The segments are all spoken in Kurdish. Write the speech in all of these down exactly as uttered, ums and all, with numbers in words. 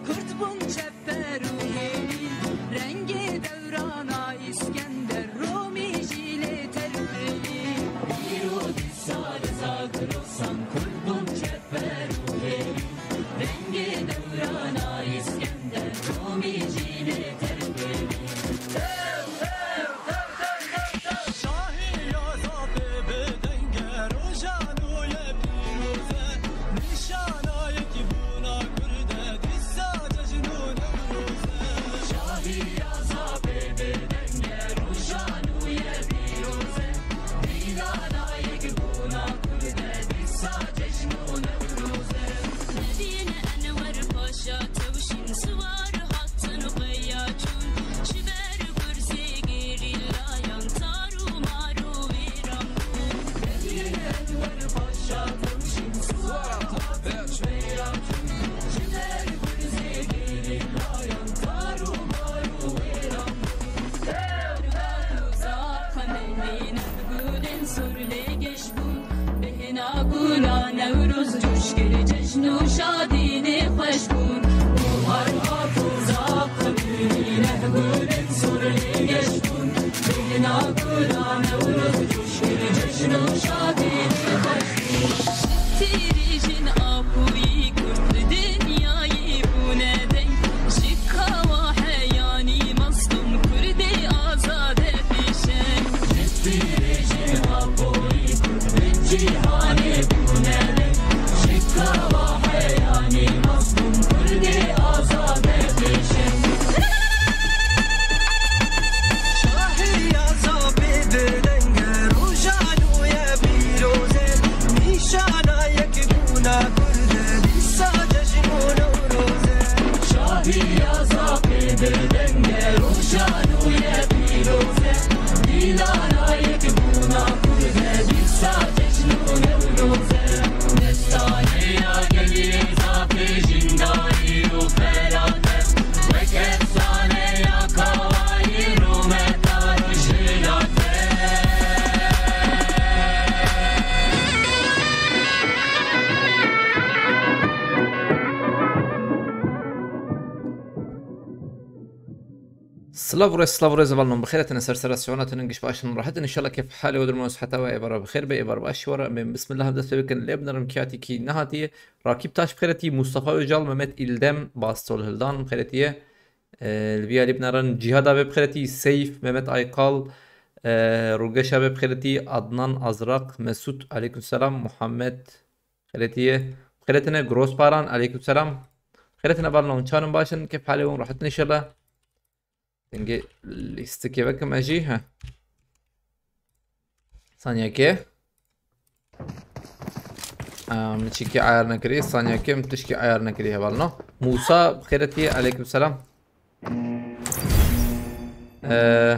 Kurd bûn çepber û hêvî, rengê dewrana Îskender, Romî jî lê terpêlî. Îro dîsa li Zagirosan kurd bûn çepber û hêvî, rengê dewrana Îskender, Romî jî lê terpêlî. Şahî ya Zapê bi denge roja nû ye pîroz e. Nîşana yekîbûna Kurd e, dîsa cejn û Newroz e. Şahî ya Zapê bi denge roja nû ye pîroz e. Dîdana yekbûna Kurd e, dîsa cejn û Newroz e. Nebîne Enwer Paşa tewşîn siwar hatin û qeya çûn. Ji ber gurzê gerîlayan tar û mar û wêran bûn. Nebîne Enwer Paşa tewşîn siwar hatin û qeya çûn. Ji ber gurzê gerîlayan tar û mar û wêran bûn. Ew, ew, Zap xemilî ne bi gulên sor lê geş bûn. Bêhna gula Newroz coş kir, cejn û şadî lê xweş bûn. Û har hat û Zap xemilî ne bi gulên sor lê geş bûn. Bêhna gula Newroz coş kir, cejn û şadî lê xweş bûn. Ji tîrêjên Apoyî Kurd li dinyayê bûne deng. Ji kawa heyanî mezlûm Kurdê azade pêşeng. Ji tîrêjên Apoyî Kurd li cîhanê bûne deng. Ji kawa heyanî mezlûm Kurdê azade pêşeng. Şahiya Zapê bi denge roja nû ye pîroz e. Nîşana yekbûna Kurd e, dîsa cejn û Newroz e. Şahiya Zapê bi denge roja nû ye pîroz e. Dîdana yekbûna Kurd e, dîsa cejn û Newroz e. Destanê ya geliyê Zapê jîndarî û xelat e. Wek efsaneya Kawayî rûmeta rojhilat e. Silav û rêz, silav û rêz hevalno, bi xêr hatine ser sera siyona tinin giş baş in, rahat in, inşallah kêf halê we durma siheta we êvara bi xêr be, êvar baş we re, em bên bismillah dest pê bikin, lê binerim kiyatî kî nehatiye, Rakîp Taş bi xêr hatî, Mustafa Öcal, Mehmet İldem, Bastol Hildan bi xêr hatiye, e, li vî alî binerin Cihad abi bi xêr hatî, Seyf, Mehmet Aykal, e, Rugeş abi bi xêr hatî, Adnan Azrak, Mesut, aleyküm selam, Muhammed, xêr hatiye, bi xêr hatine, Grosparan, aleyküm selam, bi xêr hatine, hevalno hûn çanin, baş in, kêf halê hûn, rahat in inşallah. Dengê lîstikê vekim ez jî, he. Saniyekê. Em, çikî ayar nekirî, saniyekê em tişkî ayar nekirî hevalno. Musa, bi xêr hatî, aleyküm selam. Ee,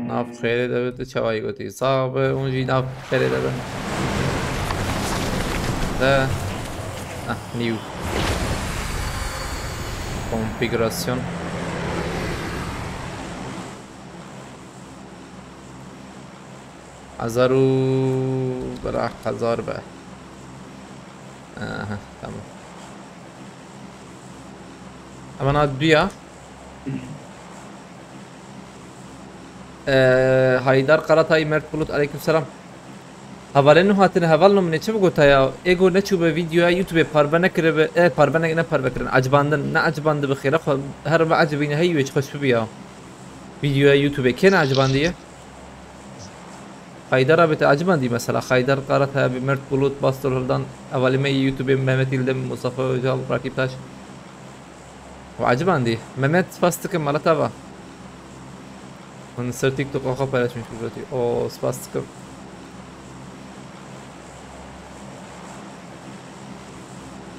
Nav xêrê de be, tu çawa yî gotî? Sax be, hûn jî nav xêrê de bin. De. Ah, new. Konfigurasyon. Hezar û, bira hezar be. Aha, tamam. Hemen ha duya. Ee, Haydar Karatay, Mert Bulut, aleyküm selam. Hevalên nû hatine, hevalno min ê çi bigota ya? Êgo neçûbe vîdeoya YouTube parve nekiribe, e, parve ne, ne parve kirin, ecibandin, ne ecibandibe xêra xwe, her biecibîne hey wê çi xweş bibe ya. Vîdeoya YouTube kê ne ecibandiye? Haydar abi te ecibandî mesela, Haydar Karatay abi, Mert Bulut, Bastol Hildan, hevalê me yê YouTube, Mehmet İldem, Mustafa Öcal, Rakip Taş. Û ecibandî. Mehmet, spas dikim, mala te va. Hûn ser TikTok xwe paylaşmış bigotî. O, spas dikim.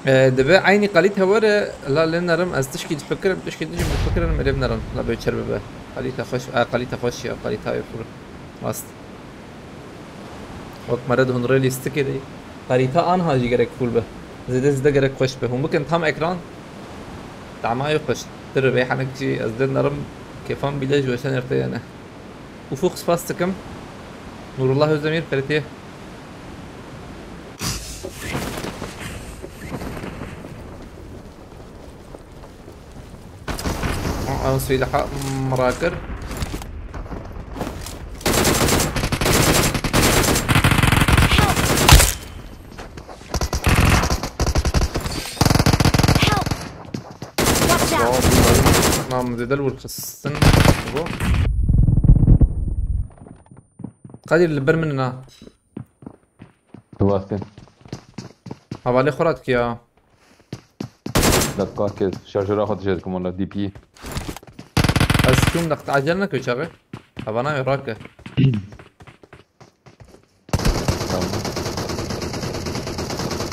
E, dibe eynî kalîte were, la lê nerim, ez tişkî difikirim, tişkî dijim difikirim, lê nerim, la bê çer bibe. Kalîte xweş, e, kalîte xweş ya, kalîte ayê fûr. Rast. Wek mere di hundirê lîstikê de. Kalîte anha jî gerek fûl be. Zêde zêde gerek xweş be. Hûn bikin tam ekran. Tamayê xweş. Tir vê henek jî ez dê nerim kêfan bîle ji weşan erte yene. Ufuk spas dikim. Nurullah Özdemir, Feritê. An silahı mırakır. Help! Help! Watch out! Tamam, zedel vur kızsın. Bu. Kadir, li ber min na. Tu wastê. Hevalê xwe re dikiya. Dakika kes. Şarjora xwe dişê dikim wala D P. Ez çûm, deqt ecel neke çaxê. Hevana wê rake. Tamam.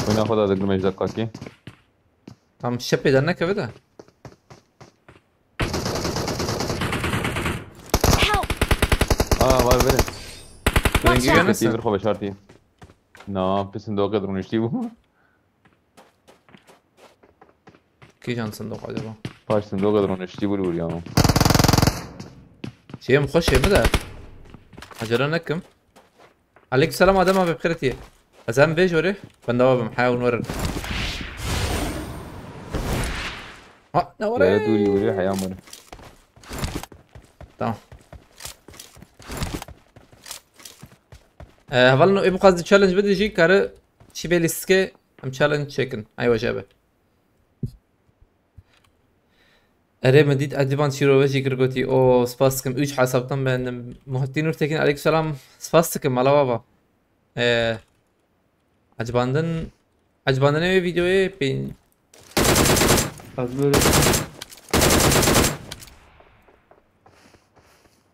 Oyna xwe da dikim ji dakika kê. Tam şepê de nekeve de. Help! Aa, var verin. Watch out! Rengî gelmesin. Tir xwe veşartî. Na, pisin doqê rûniştî bû. Kîjan sindoq acaba? Paş sindoqê rûniştî bû li wir ya. Şeyim xweş ê mi de. Acele nekim. Aleykümselam Adem abi, bi xêr hatî. Ez em vê jorê bendava bim, heya hûn werin. Ha, ne were? Yere dûrî were, heya min. Tamam. Ee, hevalno, ê bixwaz di challenge bide jî kare çi bê lîstikê em challenge çêkin. Ay wece be. Erê, min dît Eciban şîrove jî kir, gotî, "O, spas dikim, üç hesaptan beğendim." Muhittin Nurtekin, aleykümselam, spas dikim, mala baba. Ee, Ecibandin, Ecibandinê wê videoyê pê- Ez böyle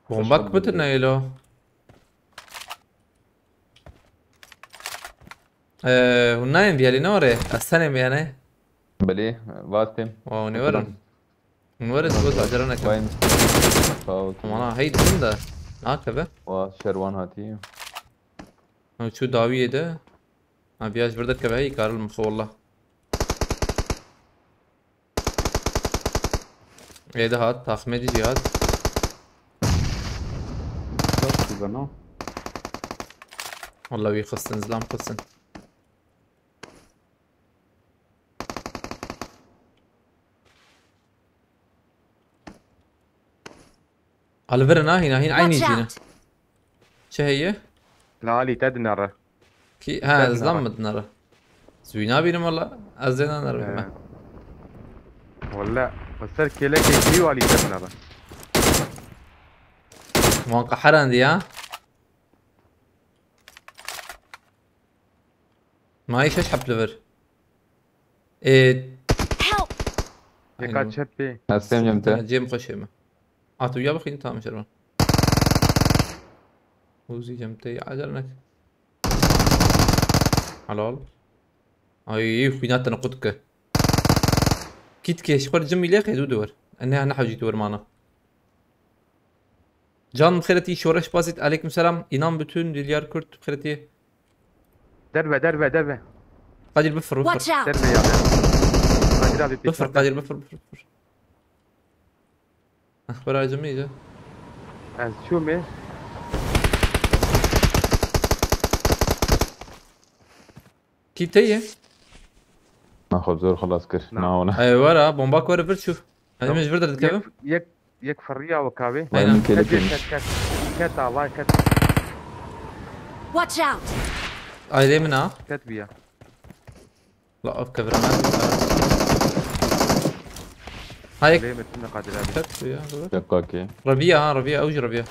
Bomba Başka bir kubitin video. Neylo. Ee, hûn nayên viyalî ne orê? Ez tenê me yani. Belê, vastêm. Wa hûn ê werin. Hûn werin, tu acele nekin. Vayim. Sağ ol. Aman ha, hey dikim de. Nakeve. Wa şerwan hatî. Ha, çû dawiyê de. Ha, viyaj bir derkeve, hey, karil mixo wallah. Êdî hat, taxmê dî jî hat. Bas bibeno. Walla wî xistin, zilam xistin. Alivir na hîna, hîn aynî Watch jî ne. Out! Çi heye? La alî te dinere. Kî? Ha, ez lan mi dinere? Zûyna bînim wala. Ez zêna nerim me. He. Wala, o ser kêlekê kî alî te dinere. Wan qeherandî ya. Ma şeş heb li vir. Ê, Help! Yeka çepê. Hastayım canım te. Cem xweşê me. A tu ya bixîn tam şervan. Hûzî cem te acele nek. Helal. Ay, xwîna te qut ke. Kit ke, ji xwe cim îlê xêdû diwer. Ene ne hewcî diwer mana. Can Xêretî, Şoreş Bazît, aleyküm selam. İnan Bütün, Dilyar Kurt, Xêretî. Derve, derve, derve. Kadir bifir, bifir. Watch out! Derve ya. Kadir abi, bifir, pêşerbe. Kadir bifir, bifir, bifir. Ah, were acım iyice. Ez çûmê. Kî te ye? Na xwe zor xelas kir. Na. Na ona. Ey, were, bomba ku were vir çû. Hadi min ji vir derdikevim. Yek, yek, yek firriya wek avê. Aynen. Ket, ket, ket, ket. Ket avay, ket. Watch out! Ayrê min ha. Ket biya. La ev kevre me. Hayek. Lê metin de Kadir abi. Ket biya. Ket kaki. Reviya ha, reviya, ew jî reviya.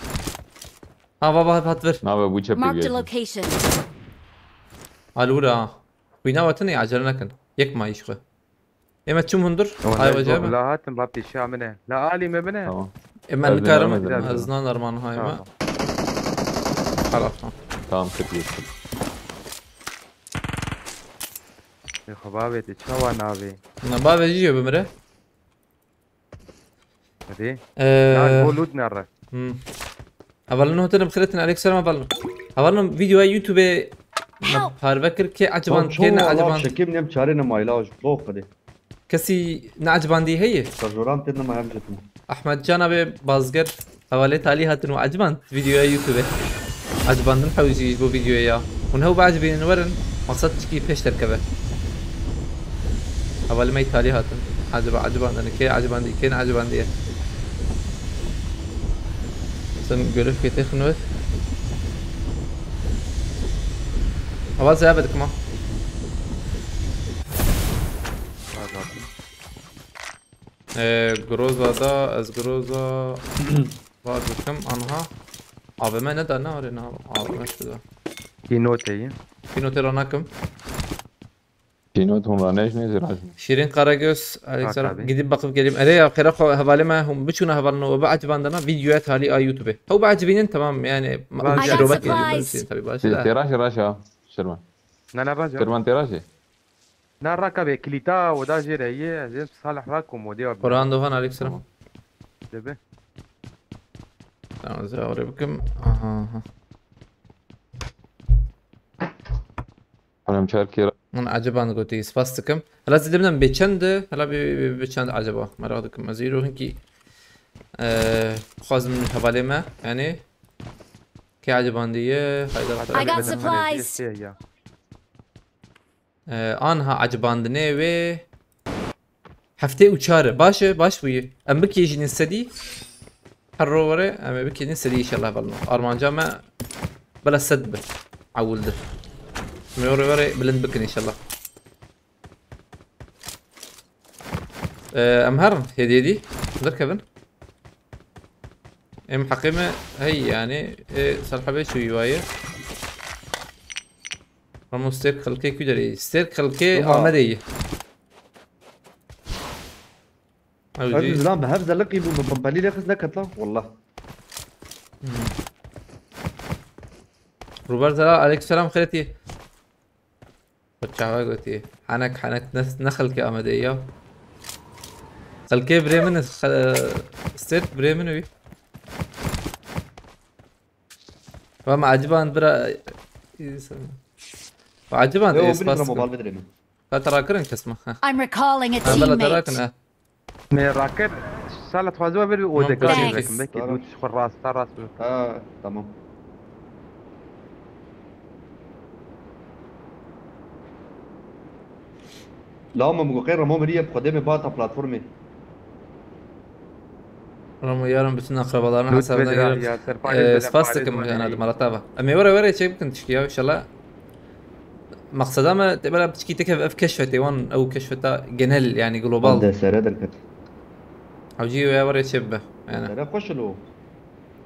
Ha, va, va, hat vir. Nave bu çepê. Marked a location. Alura. Xwîna we tune, acele nekin. Yek mayî ji xwe. Ê me çûm hundir. Tamam, ay ben wece bu be. La hatim, bab dişa min e. La alî me bine. Tamam. Ê me nikarim, ez nanerim, ez nanerim an hay me. Tamam. Xelas, tamam. Tamam, kötü geçtim. Ê xwe bavê te çawa navê? Na bavê jî yo bimire. Hadi. Ee, Lan bu lûd nere? Hmm. Hevalno, hûn bi xêr hatin, aleyküm selam hevalno. Hevalno, videoya YouTube-ê me parve kir, kê eciband, kê ne eciband. Şekîm nem çare ne mayla, ji bo Xwedê. Kesî ne ecibandî heye? Serjoran tê nema hem jetin. Ahmet Can abi Bazger, hevalê talî hatin û eciband videoya YouTube-ê. Ecibandin hewcî ji bo videoyê ya. Hûn hew biecibînin werin, maqsed çikî pêş derkeve. Hevalê me yî talî hatin. Eciba, ecibandin, kê ecibandî, kê ne ecibandî ye? Sen görüp getir xinwet. Hava zebe dikma. Ee, Groza da, ez Groza var dikim, anha. A V M ne da, ne arena A V M şu da. Kî noteyî. Kî note ra nakim. Kî not hûn ranejnê, zî rajnê. Şirin Karagöz, aleyküm Bak selam. abi. Gidip bakıp geleyim. Ere ya, xêra xwe hevalê me hûn biçûne hevalno we biecibandina, videoya talî a YouTube. Ew biecibînin, tamam yani. Var. I got Şirobek yani, supplies. Şirin tabii, baş Tê- da. Têraşê raşa, Şirvan. Ne ne baca. Şirvan têraşê. Ne raka be kilîta o da jê re ye, ez ê Salih rakom o dê abi. Orhan Doğan, aleyküm selam. Debe. Tamam, zira oraya bakayım. Aha, aha. Hemşer kêra. Min eceban gotî, spas dikim. Hela zî dibinem bê çend e? Hela bê, bê, bê çend eceba? Meraq dikim. Ez îro hinkî, e, xwazim hevalê me, yani. Kê ecebandiye, Haydar I got Xalid. supplies. Şey ya. E, anha ecibandinê wê heftê û çar e. Baş e, baş bûye. Em bikêjînin sedî. Her ro were, em ê bikêjînin sedî inşallah, hevalno. Armanca me bela sed be. Ewil de. Em ê were were bilind bikin inşallah. Ee, em herin, hêdî hêdî. Derkevin. Em heqê me hey yani, e, serhebê çûyî waye. Ramo stêrk xelkê ku derê? Stêrk xelkê Oha. Amedê ye. Ew Ev jî- zilam bi hev zeliqî bû, bi pompelî lê xist neket lan. Wallah. Ruber Zela, aleykümselam, xêretî. Çawa gotî? Henek, henek ne, ne xelkê Amedê ya. Xelkê birê min, xe-, stêrk birê min wî. Ve me eciband bira. Ve eciband Yo, ê bin spas lira dikim. mobal bidirê min. Ka te rakirin kes me. Heh. I'm recalling a Ha, bela te rakin, teammate. ha. Me rakir, Salih xwaze we bir o Tamam, de tamam. kaçı Thanks. vekin. Belki dût xwe rast, ta rast. Ha, tamam. La me mugqê Ramo miriye, bi Xwedê me bata platformê. Ramo yarın bütün akrabalarına Lütfen hesabına ya, girip, ya, serpayê e, bile spas parê dikim zor yani yani. Dimarata va. Em ê were were çek bikin tişkî ya inşallah. Maqseda me te bela piçkî teke ev keşfetê wan, ew keşfeta genel yani global. D S R derket. Ew jî wê were çê bibe. Yani. D S R xweş lo.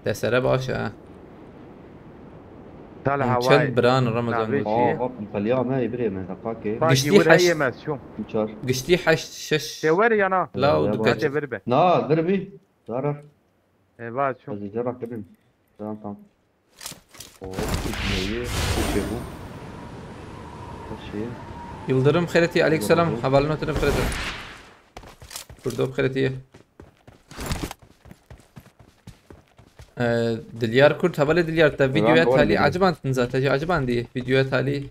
D S R baş e. Salih Hûn hawayê. Çend biran Ramazan Navê gotiye. çi ye? Aa, pompeliya me ê birê me, deqakê. Bak, Giştî yewir heşt. Heye me çûm. Uçar. Giştî heşt şeş. Te wer yana. La û Ya, du ya, keç. Hadi vir be. Na, vir bî. Zarar. E, va çûm. Ez îcar kirin. Tamam, tamam. O, gitmeyi. Çok iyi bu. Her şeyi. Yıldırım xêretî, aleykümselam. Yıldırım. Hevalino te xêretî. Kurdo xêretî. Ee, Dilyar Kurt, hevalê Dilyar, te videoya doğru talî biliyorum. Eciband din zaten, Ecibandî. Videoya talî.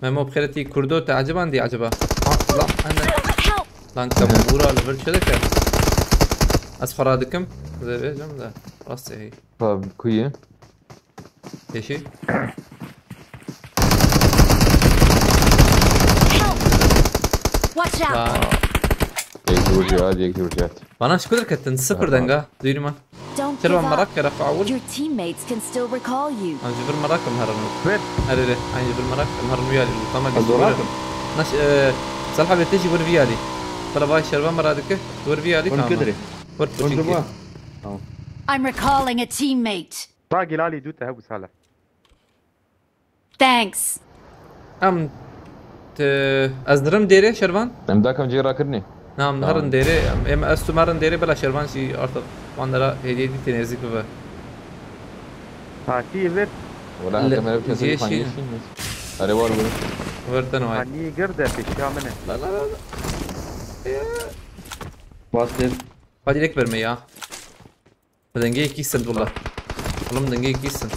Memo xêretî, Kurdo, te Ecibandî acaba? Ha, lan, hemen. Help! Lan, kabûra li vir çi dike? Ez xwe radikim. Zêbê cem de. Rastê hî. Tabii, kuyu. Yeşil. Help! Watch out! Lan. Yek vuracak, yek vuracak. Bana şükür ketin, sıfır denga. Duyurma. Don't give Şervan up. merak yarak awul. Your teammates can still recall you. Anji bir merak mı her anı? Ver. Her yere, anji bir merak mı her anı yali? Tamam, Ez dorakim. Naş, e, Salha ve teji bir viyali. Bala vay Şervan merak dike. Bir viyali Hûn tamam. kudrê. Bir Hûn puçinki. duba. Tamam. I'm recalling a teammate. Ba gilali dû te hebu Salih. Thanks. Em te, ez nirim dêrê Şervan. Em dakam cê rakirnê. Nam Tamam. herin dêrê. Em, em ez tu merin dêrê bela Şervan jî artık. Wandera hediye dî tênêzik bibe. Hatî vir. Wala Le- hete mere bir cê şey şîn. Şîn. Are var bunu. Verten vay. Hanî gir de pêşiya min e. La la la la. Bastım. Hadi direkt verme ya. Dengê ikîsin valla. Oğlum dengê ikîsin.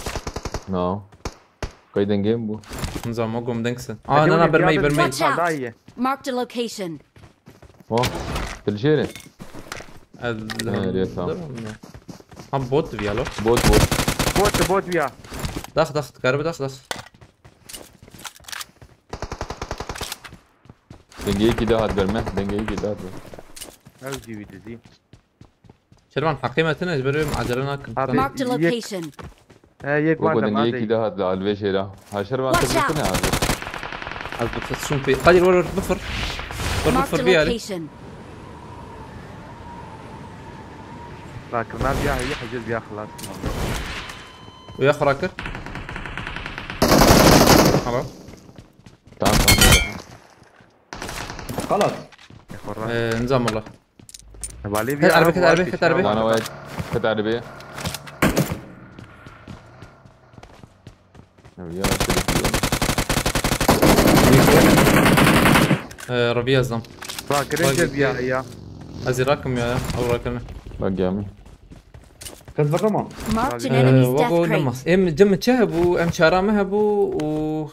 No. Kay dengê mi bu? Nizam o gom dengsin. Aa, nana, bermeyi, bermeyi. Watch out. Daha iyi. Marked a location. Oh. Dilşêrê. El- Ha, evet, tamam. Ha, bot diviya lo. Bot bot. Bot bot ya. Dax, dax, garbi dax, dax. Dengê iki daha at verme. Dengê iki daha at verme. Ev civî dizî. Şervan, heqê me tine, ji ber wê em acele nakin. Abi, Marked a yek, location. He, yek Wek madem, din hadi. Yekî de hat li alvê jêra. Ha, Şervan, Watch tu out. Tine hazir. Ez bi xisûm pê. Kadir, wer, wer, bifir. Wer, Marked a bifir, bir yeri. Location. Bak, Rınar bir ya, ya, Hacı bir ya, xelas. O ya xura kir. Hello. Tamam, tamam. Xelas. Ee, nizam valla. Hevalê Ket erbe, ket erbe, ket erbe. Bana vay, ket erbe. Ya, ya, Ee, Rabia zam. Bak, Recep ya, ya. Ez ê rakim ya, ew rakirine. Bak, gelmiş. Kes bakama. Marked an Ee, enemy's wek death o crate. Nema. Em, cem çi hebû, em çara me hebû û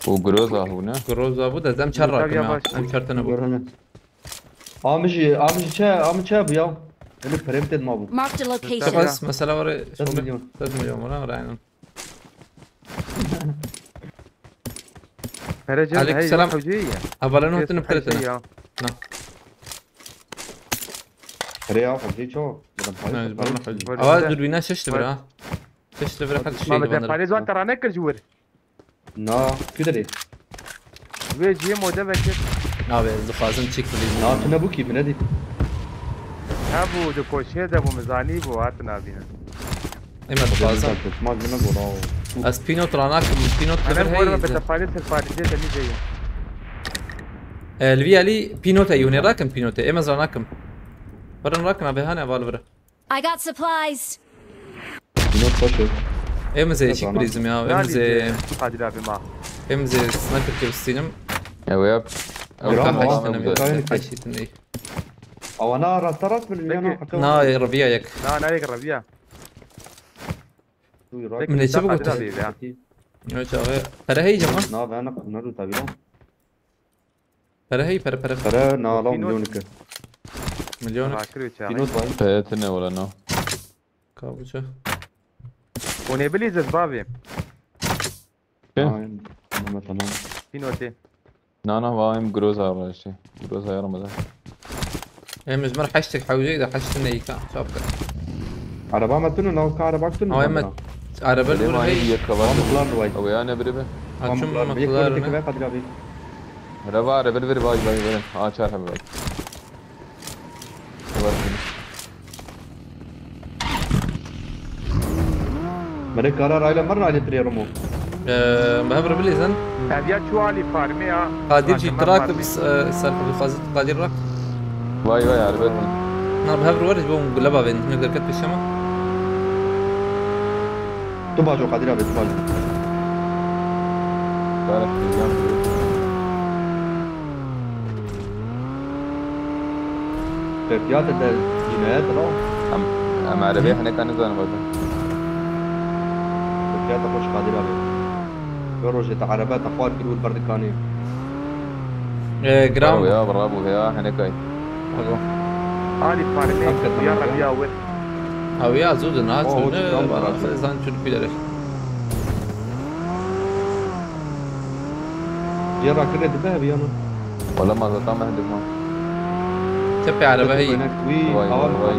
O Groza bû, ne? Groza bû, de em çar Tabii rakim ya, ya. Baş. Em çar tane bû. Görünen. Amiji, amiji çe, amiji çe bu ya? Öyle prem ted ma bu. Marked a location. Çok az, mesela var ya, Dört milyon. Dört milyon var, var aynen. Herece Aleyküm hey, selam. Yok, hocayı ya. Hevalên Yes, hatine her şey piretine. Ya. Na. Here ya, hocayı çok. Buradan Ne, paylaşın. Bana hocam. Var Aa bizde. Dur, bina şeş lira ha. Şeş lira her şey. Mehmet var. Efali zat taranek kır cüvür. Na, küderi. Ve ciye mode vekir. Abi, ez dixwazim çek bileyim. Na, tu ne bu ki, ne dî? Ha bu, de koşe de bu mizani bu, hatin abine. Ema dixwazim. Sen tutmaz mı ne bu, la? Ez pinot ranakim, pinot Hemen levir bu arada heydi. Bete paylaşır, paylaşır, temiz değil. Elvi Ali pinot e, yune rakim pinot e, ema ranakim. Varan rakin abi, hane val vire. I got supplies. Not başa. Em zê eşik bilizim ya. Em zê Kadir abi ma. Em zê sniper kevstînim. Ew yap. Ew Gram tam var, kaçtın ev. Kaçtın ey. Awana rasta rast bilin ya, ne? Na, Rabia yek. Na, na yek Rabia. Min çi bigotî? Evet abi. Pere heyce ma? Na, ben ne, ne tabii lan. Pere hey, pere, pere. Pere nala milyonik e. Milyonik. Pînot vay. Pere tine wala no. Kabuça. Hûn ê bilîzin bavê. Tamam, tamam. Pînotê. Na, na, va em Groza var işte. Groza yarım eder. Em ji me re heştek hewceyî de heştin neyîka. Çap kir. Araba me tunu, nav ka araba tunu. Ama em araba Lê vur ma hey. Yek kavar. Tamam, plan vay. Ew ya ne biri be. Açım Tamam, plan. Yek maklar kere ne? Kadir abi. Hele var, ver, ver, vay, vay, ver. Aa, çar hem vay. Var. Merek karar aile marna aile priye rumo. Eee, behevre bilîzin. Ev ya çuwalî farmê ya. Kadir jî trak biz, e, ser Abdülfazil Kadir rak. Vay, vay, arbet. Na behevre var, ji bo gule bavên, ne derket pêşema. Tu bajo Kadir abi, tu bajo. Tarek, yan. Tepiyate de cinayet la. Em, em erebê hineka nizanin xwezin. Tepiyate xweş Kadir abi. Ve rojê te erebe te xwar kir û berdikanê. Ee, gram. Bravo ya, bravo ya, hinekay. Bravo. Ali parime, Hakikaten ya ya. Rabia wir. Ew ya zû di niha Oh, çûne, hocam, bana bravo. Xwezan çûn bilerek. Cê rakirê dibe ev ya no? Wala ma zata me hedef ma. Tepê erebe heyî. Wî Vay, awa vay, vay,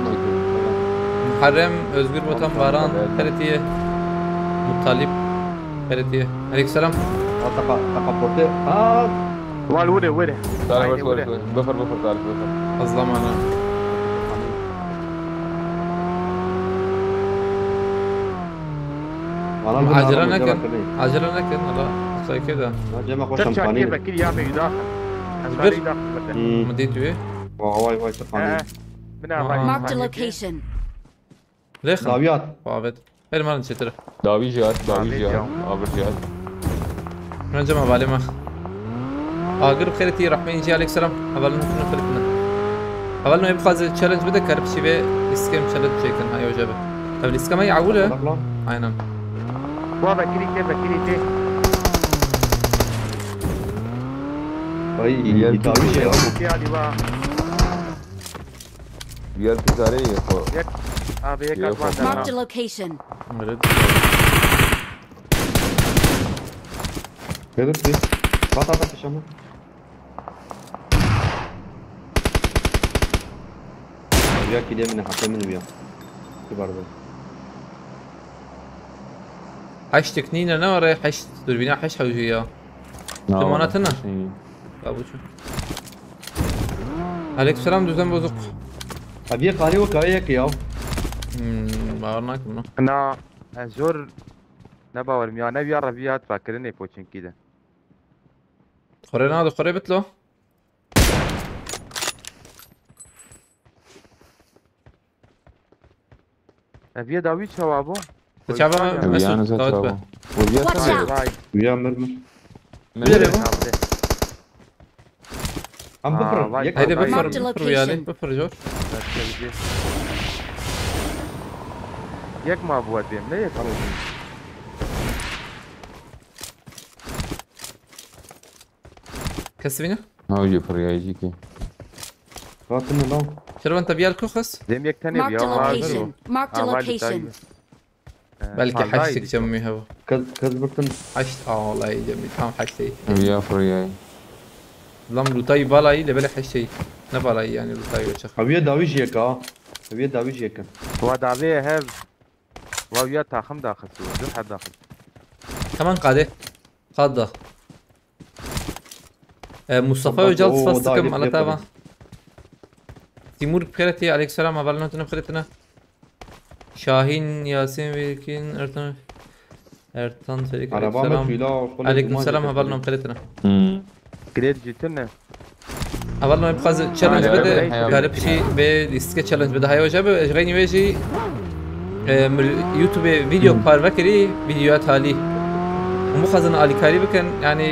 Muharrem, Özgür Botan, Baran, Ferit Ye, Mutalip, Ferit Ye. Aleykümselam. Taqa, taqa porte. Aa. Wal wire, wire. Tarif, wire, wire. Bifir, bifir, Tarif, bifir. Azlam ana. Acele nekin. Acele nekin. Hala. Sayke de. Cema xweş. Çerçev şampanî. Kê vekil ya me yuda. Esarî da xizmete. Hmm. Min dît wê. Vay, vay, vay, şampanî. He. Min a vay. Marked a location. Lê xwe. Dawiyat. Babet. Her man çetir. Dawî jî hat, dawî jî hat, agir jî hat. Min cem hevalê me. Agir xêretî, rehmê, înjî, aleyk selam. Hevalin hûn xêretine. Hevalin wê bixwaze challenge bide, kerib şîvê îskem challenge çêkin, hay hoca be. Ev îskem ay awul e. Aynen. Wa bekirî tê, bekirî tê. Ay, dawî jî hat. Tê alî wa. Diğer pizareyê ye xwe. Yek. Abi yek. Yek atman xwe. Marked a location. Öyle. Gelip bir. Bak, bak, bak, yaşamı. Belki de min hata min ya. Kibar be. Heştek nîne ne were heşt, durbîna heşt hewjî ya. Tu mana tine? Babuçu. Aleykümselam, düzen bozuk. Abi ye kare o kare yek ya. Hmm, bawer nakim no. Na, ez zor ne bawerim ya, ne viya reviya hat vekirinê poçinkî de. Xore na de xore bitlo. Ev yê dawî çawa bû? Çawa Mesut, dawet be. Watch out! Vay. Uya mir mir. Nereye bu? Navde. Em Aa, bifir. vay, Yek vay, Haydi vay. bifir, Marked bifir yani, location. Bifir zor. Merkezci. Yek ma bu edeyim, ne yek bu? Kesibine? Hawjî firiyayî jî ki. Rahatını lan. Şervan tabiyal kuxus. Dem yek tane Marked ya a var. location. Marked a Aa, var, location. Ee, Belki vallahi haştik cemmi hava. Kız, kız bıktın. Haşt ağlayı cemmi, tam haşt değil. Ev ya firiyayî. Lan lutayı balayı le böyle haşt değil. Ne balayı yani lutayı ve çakı. Abiye davi jiyek ha. Abiye davi jiyek. Wa davê hev. Wa ya taxim daxist. Du her daxist. Hemen kade. Kadda. E, Mustafa Bak, Öcal o spas daha takım yeni Alatava. yapalım. Timur Kereti, aleykümselam, haberlerini hatırına Keretine. Şahin, Yasin, Wilkin, Ertan. Ertan, Ferik, Araba mı aleykümselam. tüyla o kolay Aleykümselam, duman haberlerini getirdi. Keretine. Hmm. Gred jî tune. Haberlerini bixwazin challenge Aleyküm bide, selam. garip şey ve listike challenge bide. Hayır hocam, ez gayni ve şey, e, mil-, YouTube video parve kiri, video talî. Hûn bixwazin alîkarî bikin, yani,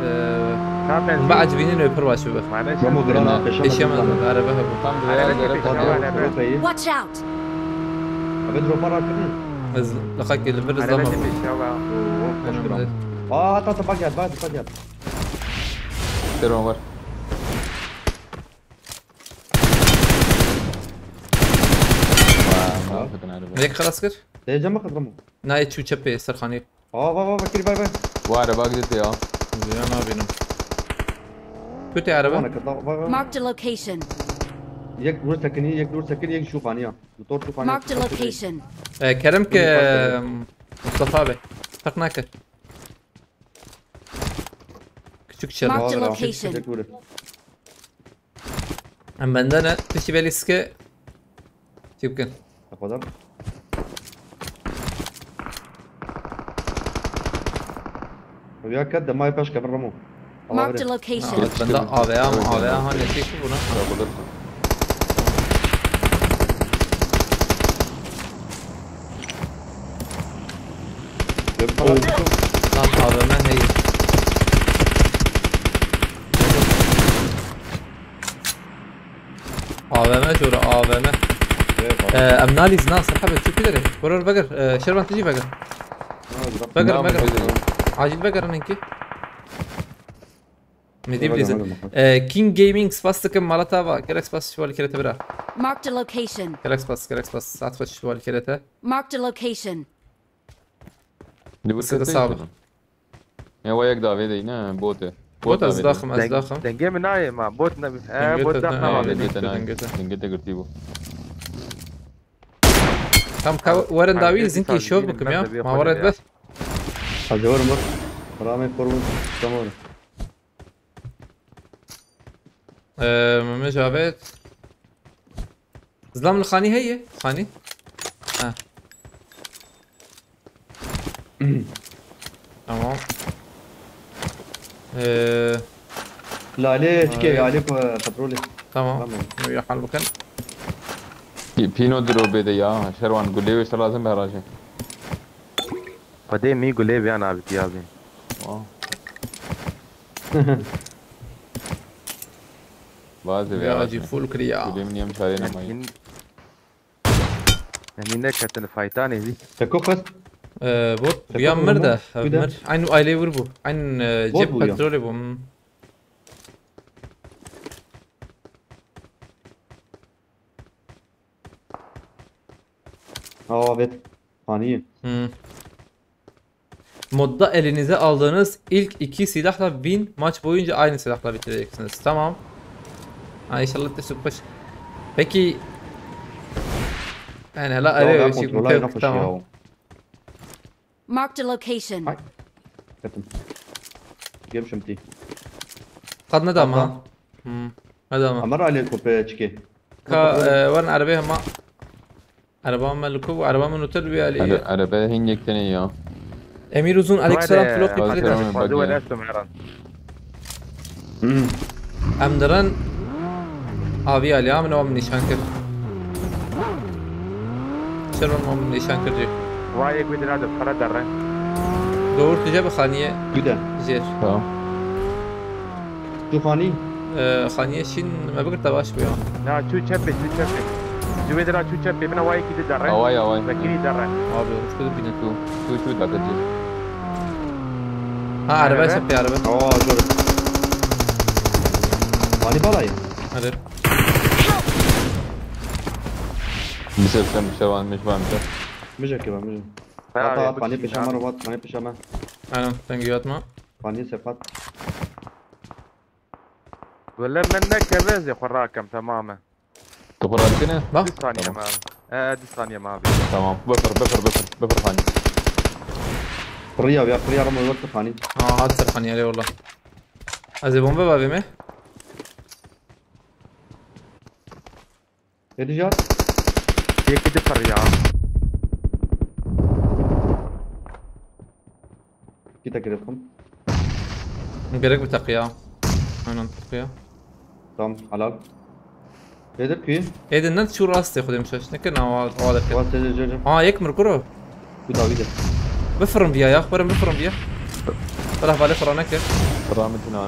e, Ka ben hûn biecibînin wê pir baş bibe. Mane Ramo sen. bir ana peşe Eşya min arebe hebû. Tam Arebe zere ki peşe Hadi. arebe. Avrupa'yı. Watch out! Abi drop'a rakın. Ez li xwe kê li vir Arebe zama. ki peşe arebe. Hoş kram. Aa at at bak yat bak bak yat. Teron var. Tamam. Yek xelas kir. Diyeceğim bak Ramo. Nayê çû çepê serxanî. Aa bak bak bak bak bak. Wa araba gidete ya. Ziya nabînim. Kutê araba. Bana kırda bak bak. Marked a location. Yek dur sakini, yek dur sakini, yek şu kaniya. Motor şu kaniya. Marked a location. E, Kerem ke Buyurun, Mustafa abi. Tak nake. Küçük challenge. Marked a Aa, location. tek vurur. Em bende ne? Tişi belî sike. Çi bikin? O kadar. Ya kat de may paş kabir Ramo. Marked a location. Aa, bende A V A mı? A V A hani şey bu buna. Lan A V M heye. A V M jora A V M. Ee, em nalîz na sehebe çi pidere. Vurur vegir. Ee, Şervan tijî vegir. Vegir vegir. Acil vegir ninki. Medî bilîzin. Ee, King Gaming spas dikim mala te ava. Gerek spas şivalî kerete bira. Marked a location. Gerek spas, gerek spas. Saat xweş şivalî kerete. Marked a location. Li wir Sıkı kete sağ ol. yitirin. Ya wa yek davê de ne bote. Bot ez davê de. daxim, ez daxim. Dengê min nayê ma. Bot ne. Eh, bot daxim Ha, ama. Dengê te dengê nayê. te. Dengê te girtî bû. Tam ka werin Ha, dawî dengê zinkî te şov dawî bikim ne ya. dibê Ma xwe waret de. be. Hazır mı? Rame korun. Tamam. Ee, Mehmet Javed. Zlam li xanî heye? Xanî? Ha. Tamam. Ee, Lale çike Ay. lale ko- petrolü. tamam. Tamam. Wî hal bikin. Pî-, Pîno diro bê de ya. Şerwan gulê wê şer lazim be heraje. Xwedê mî gulê viya nabî piya bîn. Wa. Bazı Ya veya acı full kiriya. Gulê min yem çare nemayî. Em hîn neketin faytanê vî. Teko kız. Ee, bot Takım bir yan mı mir bu? de. Bir de. Mir. Aynı aile vur bu. Aynı e, Bot cep bu ya. petrolü bu. Hmm. Aa evet. Hani. Hmm. Modda elinize aldığınız ilk iki silahla bin maç boyunca aynı silahla bitireceksiniz. Tamam. Ha, inşallah da sürpriz. Peki Yani hela Devam, erê ben çî kontrola bû, yine koşuyor. Tamam. Marked a location. Ay. Ketim. Gelmişim ti. Qad nedama. Abla. Hmm. Nedama. Amar alê kopya çike. Ka, e, werin erebê hema. Ereba me li ku bû? Ereba min otel wî alî. Ere-, erebe hingek tenê ya. Emîr Uzun, aleyküm selam, Flok, Hadi, Flok. Hadi, Hadi, hadi. Em dirin avî alî, ha, min ew min nîşan kir. Şer min, min nîşan kir cî. Vay, yek wî dina de, para derre. Doğru tuje bi xaniye. Güde. Jêr. Tamam. Tu xanî? Ee, xaniyê şîn me bigirta baş bû ya. Ya, çû çepê, çû çepê. Ji wê dira çû çepê, bina wayekî di derre. Away, away. Vekirî derre. Abi, hoş gördük yine. Çû, çû, çû dakika çû. Ha, araba çepê, araba. Aa, zor. Xanî balayı. Hadi. Bir sefer bir şey varmış, varmış. Mijek ki ben, mijek. Hata, panî peşe me, Robat, panî peşe me. Aynen, sen güya atma. Panî sepat. Wele min nekeve, ez ê xwe rakem, temam e. Tu xwe radikine? Bak. Du saniye ma. E, du saniye ma abi. Tamam. Bifir, bifir, bifir, bifir hani. Fırıya ya, fırıya ramı yok hani. Aa, hat ser hani, eyvallah. Ez ê bombe bavê me. Yedi jar. Yekî di pir ya. Git akırıkım. Gerek bir takı ya. Aynen takı ya. Tamam, halal. Nedir ki? Êdin ne şu rastê xudê mişaş. Ne kena o, o alakı. Rastê de, de, de. Aa, yek mir kuro. Bu da bir de. Bifirm biya ya. Bifirm, bifirm biya. Bırak bale fırana ki. Rahmetin ana.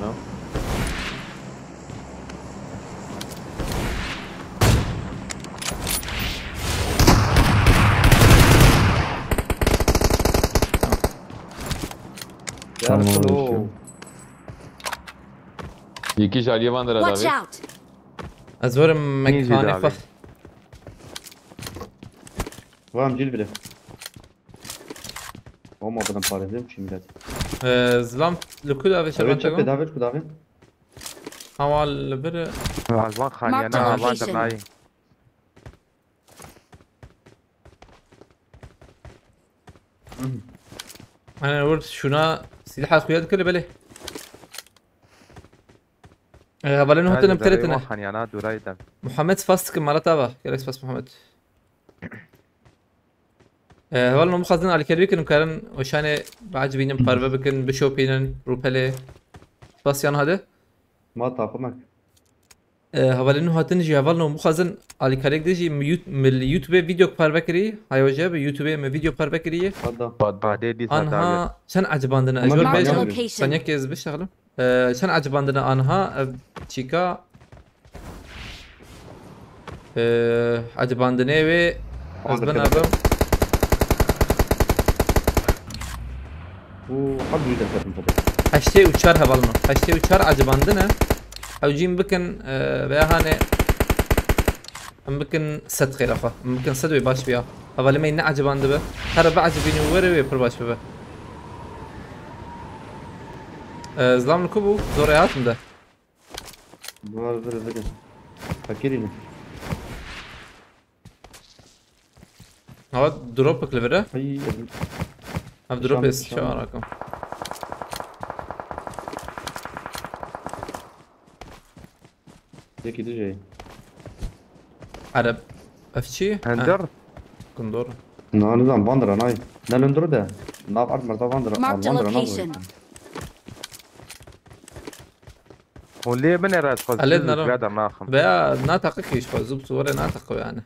Tamam, tamam, oğlum. Yekî ji aliyê van de re davê. Watch out! Ez werim mekanê xwe. Var mı cil bile? Ama buradan para edeyim şimdi millet. Ee, zilam li ku davê. Evet, şervan çek çek bedava, bedava. Hawa li bir. Van xaniye ne, van dernayê. Ana wir şuna silah xuya dikir belê. Ee, hevalên hatin em teretine. Xaniyana duraydan. Muhammed spas dikim, mala tava. Gelek spas Muhammed. Ee, hevalên hûn bixwazin alîkarî bikin, karin weşanê biecibînin, parve bikin, bişopînin, rûpelê. Spas yan hadi. Ma taqimek. Ee, hevalên nû hatin jî, hevalên hûn bixwazin alîkariyek de jî mi Yout-, mi li YouTube-ê vîdeo parve kirî. Hayo je bi YouTube-ê mi vîdeo parve kirî. Hadi. Badê dîsa. Anha çend ecibandine? Marked a location. Sanyek ez bişexlim. Ee, çend ecibandine anha, ev çîka, ee, ecibandinê wê ez binabim. Û hep jî derketin tabii. Heştê û çar hevalno. Heştê û çar ecibandine. Ew cîm bikin, ee, veya hane. Em bikin sed xêra xwe. Em bikin sed wê baş biya. Hevalê me ne eciband dibe. Here biecibîne û were wê pir baş bibe. Ee, zilam li ku bû? Zor e, hatim de. Var, vir, vir. Fakirî ne? Hava dropik li vir e. Ay, ay. Ev drop ês çawa rakim. Yekî dijî. Ereb. Ev çi? Hender? Ha. Gundor. Na, nizam, van dira, nay. Ne lundru de. Nav ard merda van dira, van dira, nav. Marked a location. O lê min era ez xwe zû zû veda naxim. Veya na takı ki işte, zû zû were na takı yani.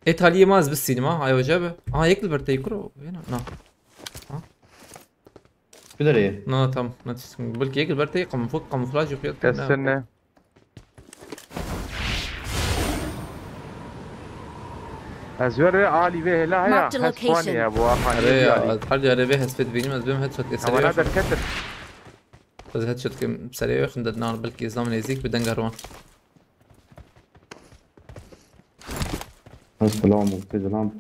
Ê taliyê ma ez bistînim ha, ay hoca be. Aha, yek li ber tey kuro, yena, na. Ha? Bilerê. Na, tam, na tiskin. Belki yek li ber tey kamufl-, kamuflaj yok ya. Kesin ne? Ez ver ve alî ve hela haya. Marked a location. Hes puanê ya bu, aha, Are ya, her yere ve hespet benim, ez benim headshot eseri. Ama ne derketin? Ez headshot kim, serê yok, xindet nar, belki izlam nezik bir dengar wan. Selam, selam.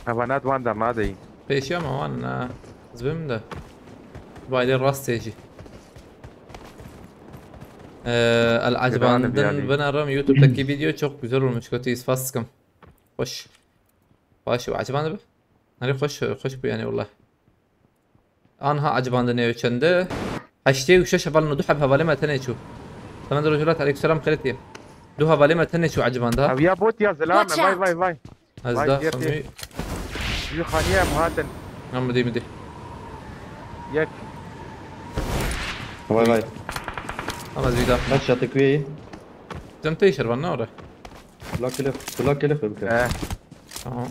Hevanat wan dernadeyî. Pêşiya me wan, e, zibim de. Baydê rastê jî. Ee, El Acibandin yani. Binarim YouTube'daki video çok güzel olmuş. Kötü ispas sıkım. Hoş. Hoş, acaba ne be? Hani hoş, hoş bu yani, wallah. Anha acibandin ew çende. Heştê û şeş hevalin û du heb hevalê me tenê çû. Selam, rojhilat, aleyküm selam, xêret ye. Du hevalê me tenê çû acibanda. Ev ya bot ya zilam. Watch out. Vay, vay, vay. Ez da xemî. Yu xaniye em hatin. Em midî, midî. Yek. Vay, vay. Ama ez wî da. Kaç şatı kuyeyî? Dem tey şervan ne ora? Kula kile, kula kile bike. He. Tamam.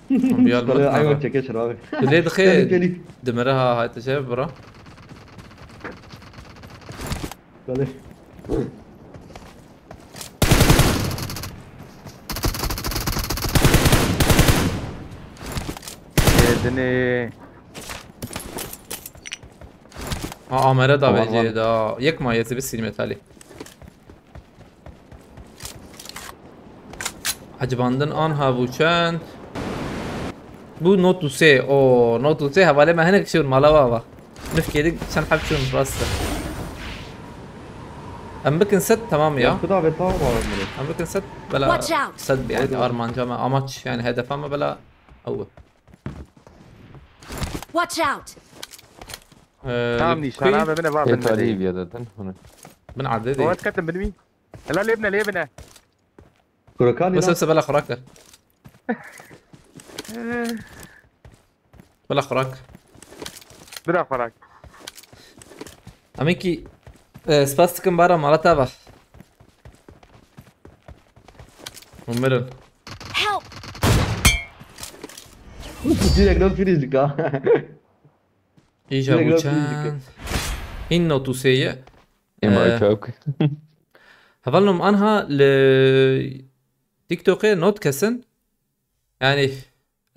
Tamam, bir yardım et. Ayva çekeşir abi. Dilê dixê. Gelî, gelî. Dimire ha, hayte şey bura. Belê. Êdinê. Ha, amere da vecê da. Yek ma yezi bir silmet Ali. Acibandin anha bû çend? Bû not û sê. O, not û sê hevalê me hinek çûn mala we ava. Nifkê din çend heb çûn rast e. Em bikin set, tamam ya. Ya, kuda ve tamam abi bunu. Em bikin set, bela. Watch out. Set yani armanca me, amaç yani hedefa me bela ew. Watch out. Ee, tamam, nîşana be bine va bin. Tarihi bir yerde zaten. Bunu. Bin adli değil. Evet, katın bin mi? Hela lê bine, lê bine. Kurakan. Bes, bes, bela xurak e. Bela xurak. Bira xurak. Ameki, e, spas dikim bara mala te va. Umarım. Help! Direkt lan finish dika. Îja direkt lan finish dika. Bûçen. Hîn not û sê ye. Ema, ee, çawk. Hevalnom anha li TikTokê not kesin. Yani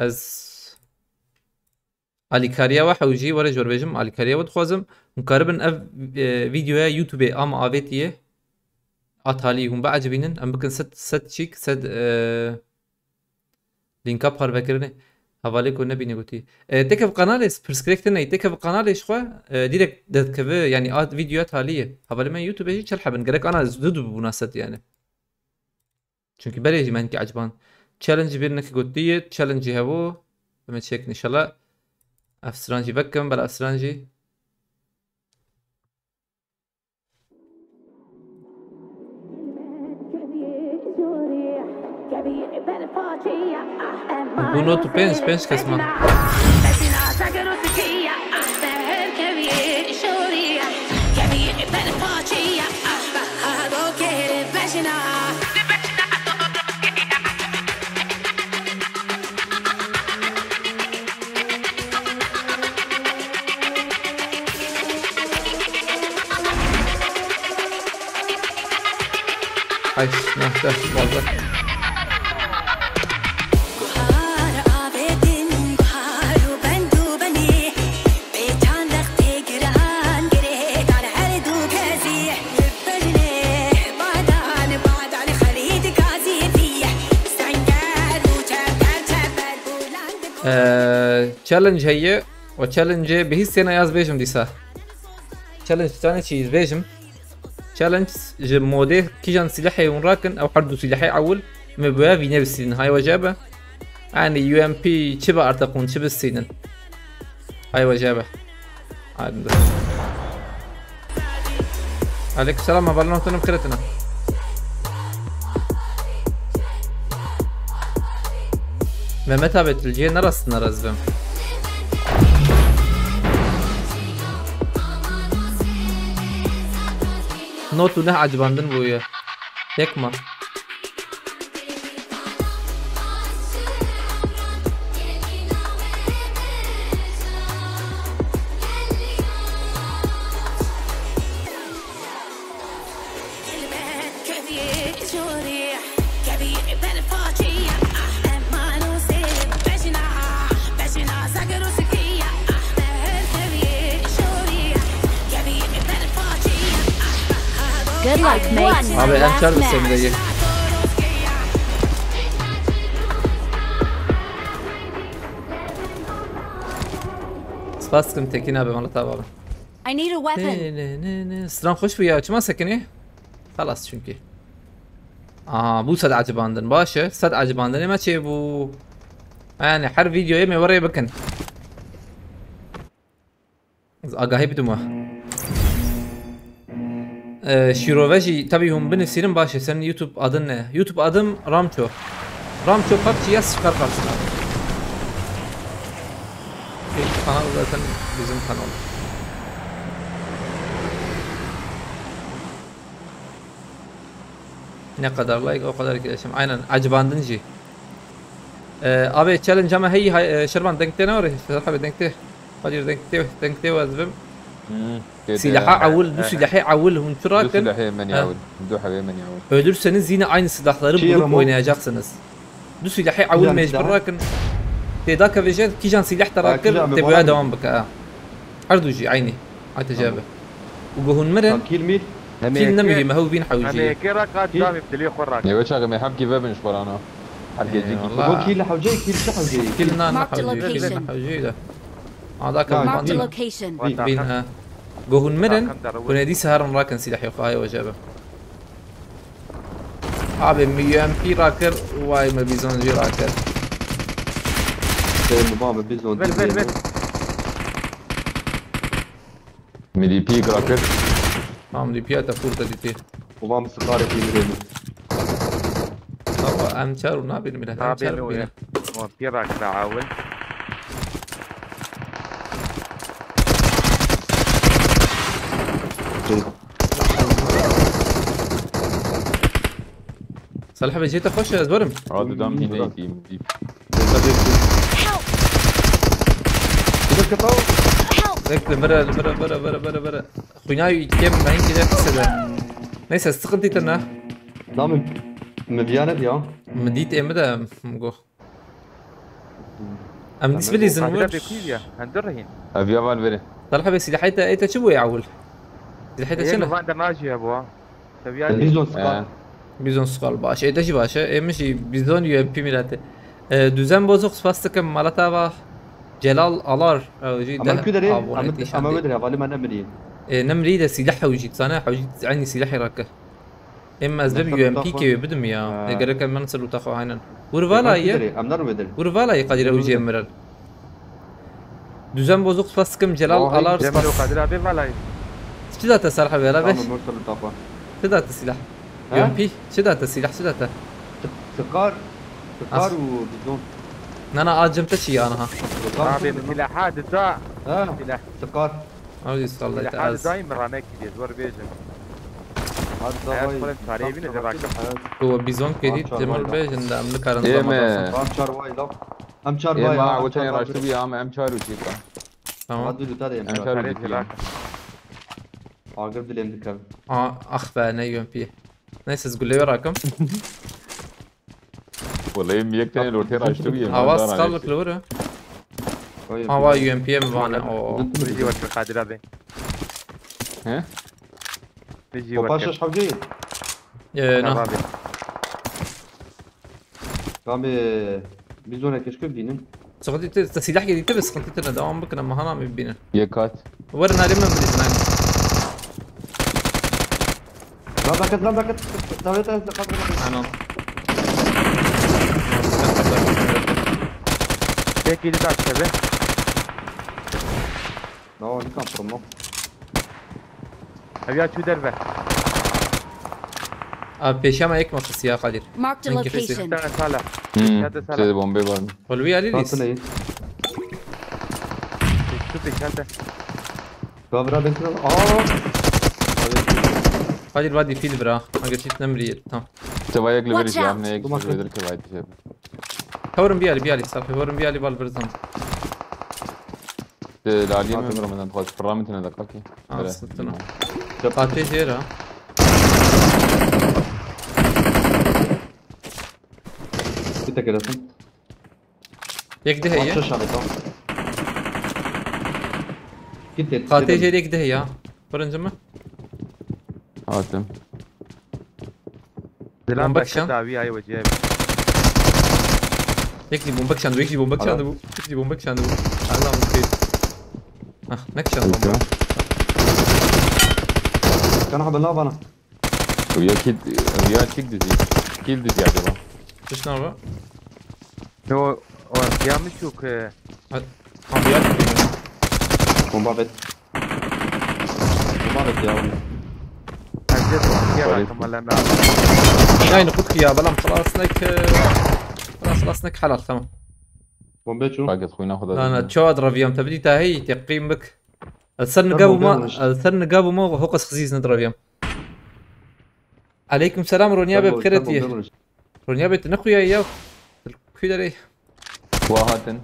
ez alîkariya we hewcî, were ji we re bêjim, alîkariya we dixwazim. Hûn karibin ev, e, videoya YouTubeê a me avêtiye. A talî hûn biecibînin. Em bikin set, set çîk, set, e, Lînka parvekirinê. Hevalê ku nebîne gotî. E, têke bi kanalê, pirsgirêk tune ye. Têke bi kanalê ji xwe, e, direkt derdikeve, yani a videoya talî ye. Hevalê me YouTube jî çel hebin. Gerek ana zû dibûna set yani. Çünkü berê jî me hinkî eciban. Challenge bir neke gotiye, challenge hevo. Em çek inşallah. Efsirancî vekim, bela efsirancî. Bu not pênc, pênc kesma. Ay, ne, ders fazla. Ee, challenge heye. O challenge bi hîs têne yaz bêjim dîsa. Challenge tane çi yaz bêjim. Challenge ji modê kîjan silahê hûn rakin, ew her du silahê ewil, me boya vîne bisînin. Hay wece be. Yani U M P çi be artık hûn çi bisînin. Hay wece be. Hadi. Aleykümselam, hevalno, tu ne bi xêr tune. Mehmet abi, tu li cihê nerastin, neraz bim. Not û neh ecibandin bûye. Yek ma. Good luck, mate. Abi, em çar bi sendeyê. Spas dikim Tekin abi, mala te ava be. I need a weapon. Ne ne ne ne. Stran xweş bû ya. Çima sekinî? Xelas çünkü. Aa, bu sed acibandin. Baş e. Sed acibandinê me çêbû. Yani her videoyê me werê bikin. Ez agahî bidim we. Ee, şîrove jî tabii hûn binivîsînin baş e. Senin YouTube adın ne? YouTube adım Ramço. Ramço PUBG yaz çıkar karşına. Benim kanal zaten bizim kanal. Ne kadar like o kadar etkileşim. Aynen, acibandin jî. Ee, abi challenge ama hey, hay, e, Şervan, denk te ne var? Serhat abi, denk te. Hadi denk te, denk te, ez bim. Hmm, kedi. Silaha awil, du silahê awil hûn çi rakin? Du silahê menî awil. Du hevê menî awil. Ölürseniz yine aynı silahları bulup oynayacaksınız. Du silahê awil mecbur rakin. Tê da kevêje, kîjan silah te rakir, tê boya devam bike, ha. Her du jî aynı. Ayte cevabı. Û go hûn mirin. Kîl mîl. Kîl ne muhîm, hew bîn hewcî. Hemê kê rakat, damê dilê xwe rakat. Nêwe çaxê me hemkî vebin ji xwe rana. Herkê cî. Eyvallah. Go kîl hewcê, kîl çi hewcê? Kîl na, na hewcî, kîl na hewcî de. Ada ka. Marked a location. Bîn, ha. Go hûn mirin, hûn ê dîsa herin rakin silahê xwe, hayê we jebe. Abi, min U M P rakir, vay, me bîzon jî rakir. Sê min ba min bîzon. Ver, ver, ver. Min D P rakir. Tamam, D P te fûr te dîtî. Û ba min siqarê pî mirê min. Baba, em çar û nabînin bile, em çar û bînin. Wan pî rakir awil. Salih abi, cê te xweş e, ez werim. Aa, dudam hînê dîm, dîm. Help! Bekle, bere, bere, bere, bere, bere, bere. Xwîna wî kêm mehîn kide qise de. Neyse, sıkıntı tine. Lan mi, mi viya ne diya? Mi dît ê mi de, mi go. Em dîs bilîzin wir. Ev ya van verê. Talha be, silahê te, ê te çi bûye ewil? Silahê te çi ne? Van de majiye bu ha. Seviye. Bizon sıkar. Bizon sıkar baş. Ê te jî baş e. Ê min jî bizon U M P mileti. E, düzen bozuk, spas dikim, malata va. Celal Alar. Ew jî de abone tîşan. Ama wê dire, vali me ne mirî. E, ne mirî de silah hewcî, zane hewcî, aynı silah rakı. Em ez bim U M P kê bidim ya. Gerek em ser uta xwe aynen. Vur vala ye. Em dar wê dir. Vur vala ye, Kadir ew jê mirin. Düzen bozuk, spas dikim, Celal Alar, spas. Kadir abi vala ye. Çi da te Serha be, la be? Tamam, mor ser uta xwe. Çi da te silah? U M P, çi da te silah, çi da te? Sıkar, sıkar û bizon. Nana, acım te çi ya aniha? Abi silah ha, dida. Ha. Silah. Sıkar. Ew jî sallayte ez. Hadi daim ramek gidiyor, zor bêjim. Hadi daim. Hayat kulen çareyê bîne de rakim. Tu bizon kedî timir bêjin de em nikarin zama. Em çar way la. Em çar way. Em ha, witên raştî bî, em, em çar û çêka. Tamam. Hadi lüta de em çar û çêka. Agir dilêm dikevin. Ah be, ne U M P. Neyse, ez guleyê rakim. Wele em yek tenê li ortê raştibû yê. Awa skal bik li wir e. Awa U M P em vane. O. Bijî wekî Kadir abi. He? Bijî wekî. Paşa şavcı. Ee, na. Abi. Abi, bir sonraki keşke binin. Sıkıntı te, te silah geldi, te sıkıntı te, devam bakın ama hana mı binin? Yekat. Var, nari mi bilirsin hani? Lan dakika, lan dakika. Davet et, davet et. Anam. Tek yedi dakika be. No, you come from no. Ev ya çû derve. Abi, pêşiya me yek me xist ya, Kadir. Marked a location. Bir tane sala. Hmm. Hadi sala. Şey, bombe var mı? Xwe li wî alî dîs. Tatile. Şu peşende. Kabra bekle. Aa! Kadir, va dî pîl bira. Aga çit nemrî tam. Te va yek li verî jî, ne yek li verî ke va yek. Hewrin biyalî, biyalî, safê. Hewrin biyalî, bal birzim. Te lalî min, min dixwest pirra min tine de kakî. Aa, sitine. Qatê jêra. Bir tek arasın. Yek de heye. Aç aşağı, tamam. Git et. Qatê jêra yek de heye. Birinci mi? Hatim. Bomba kişan. Yek jî bomba kişandibo, yek jî bomba kişandibo, yek jî bomba kişandibo. Allah mutlu. Ah, ne kişandibo bomba? Kana hada lavana. Wîya kî, wîya kî dizî. Kî dizî acaba? Tişt nava? Yo, o ya mi çûk, e, Hadi. Tamam, ya. Bomba bet. Bomba bet ya. Ez de bomba ya Barış. Bakım lan. Yani kutki ya, balam خلاص لك، خلاص خلاص لك حلال، tamam. Bombe çû. Paket xwîna xwe da. Na, na, çawa diraviyam, te bidî te hey, teqîm bik. El ser nigav ma, el ser nigav ma hoqas xizîz ne diraviyam. Aleyküm selam, Ronya be, bixêret ye. Ronya be, tu ne xuya ya? Kuy derê. Wa hatin.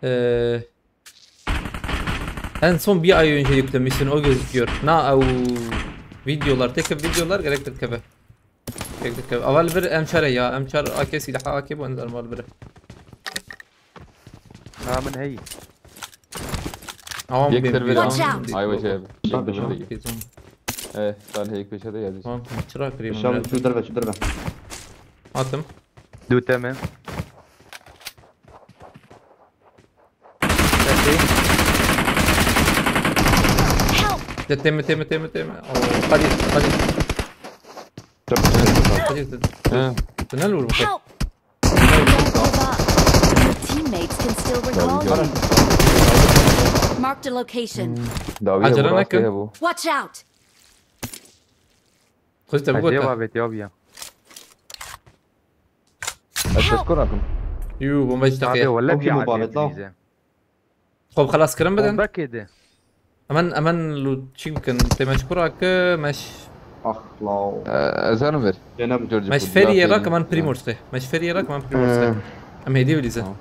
Ee, en son bir ay önce yüklemişsin, o gözüküyor. Na, ew videolar, tek videolar gerek tek keve. Tek tek keve. Aval bir M çar ya, M çar A K silahı A K bu ender mal bir. Ha, min hey. Tamam, yek server. Watch out. Ay, vay şey. Tamam, tamam. Ee, sen hey köşede yazıyorsun. Tamam, çırak kırayım. Şu an şu derbe, şu derbe. Attım. Dû teme. Help! De teme, teme, teme, teme. Oo, hadi, hadi. Çok güzel. Hadi, hadi. He. Sen ne vurma? Help! Don't give up. Your teammates can still recall you. Marked a location. Dawiye. Acele bu rastgele nekin. Bu. Watch out! Xwîn te bigota. Ecêba vêt ya biya. Ez teşkur nakim. Yû, bomba ji teqî. Abi, wele. O kim bir o babet lan? Xwe bi xelas kirin bidin. Bomba kê de? Emen, emen lu çîk bikin. Tê me ji kura ki meş. Ah, lao. Ee, ez herim ver. Cenab-, George, me ji feriyê ra ki man Primorskê. Me ji feriyê ra ki man Primorskê. Ee. Em hêdî bilîzin. Tamam.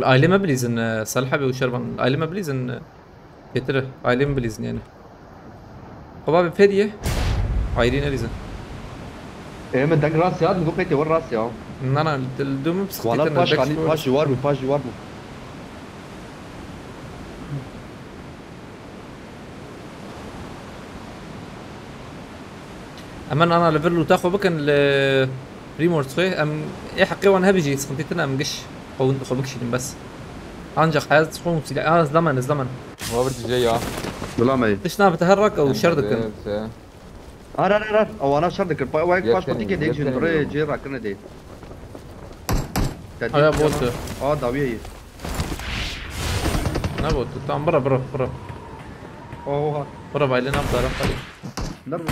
Aile me bilîzin, e, Salih abi û Şervan. Aile me bilîzin, e, Getir, ailemi bilîzin yani. Xwe bavê fêriyê. Ayrî nelîzin. Ê, min deng rast ya, min got pêtê wer rast ya. Na, na, li dû min psixî. Wala paş xanî, paş ji war bû, paş ji war bû. Emen ana li vir lûta xwe bikin li Primorskê. Em ê heqê wan hebe jî, sıkıntı tine, em giş xwe, xwe bikişînin bes. Ancak hayat xwe sîle-, aa, izlemen, izlemen. Wa bir tije ya. Bila me. Tişt nabe te her rak ew şer dikin. Ar, ar, ar, ar. Ewana şer dikin. Pa-, wek paş patikê dê jin birê cê rakirine dê. Aya botu. Aa, dawiye ye. Ne botu? Tamam, bırak, bırak, bırak. Oha. Bırak, bayle ne yaptı? Ara, hadi. Nerede?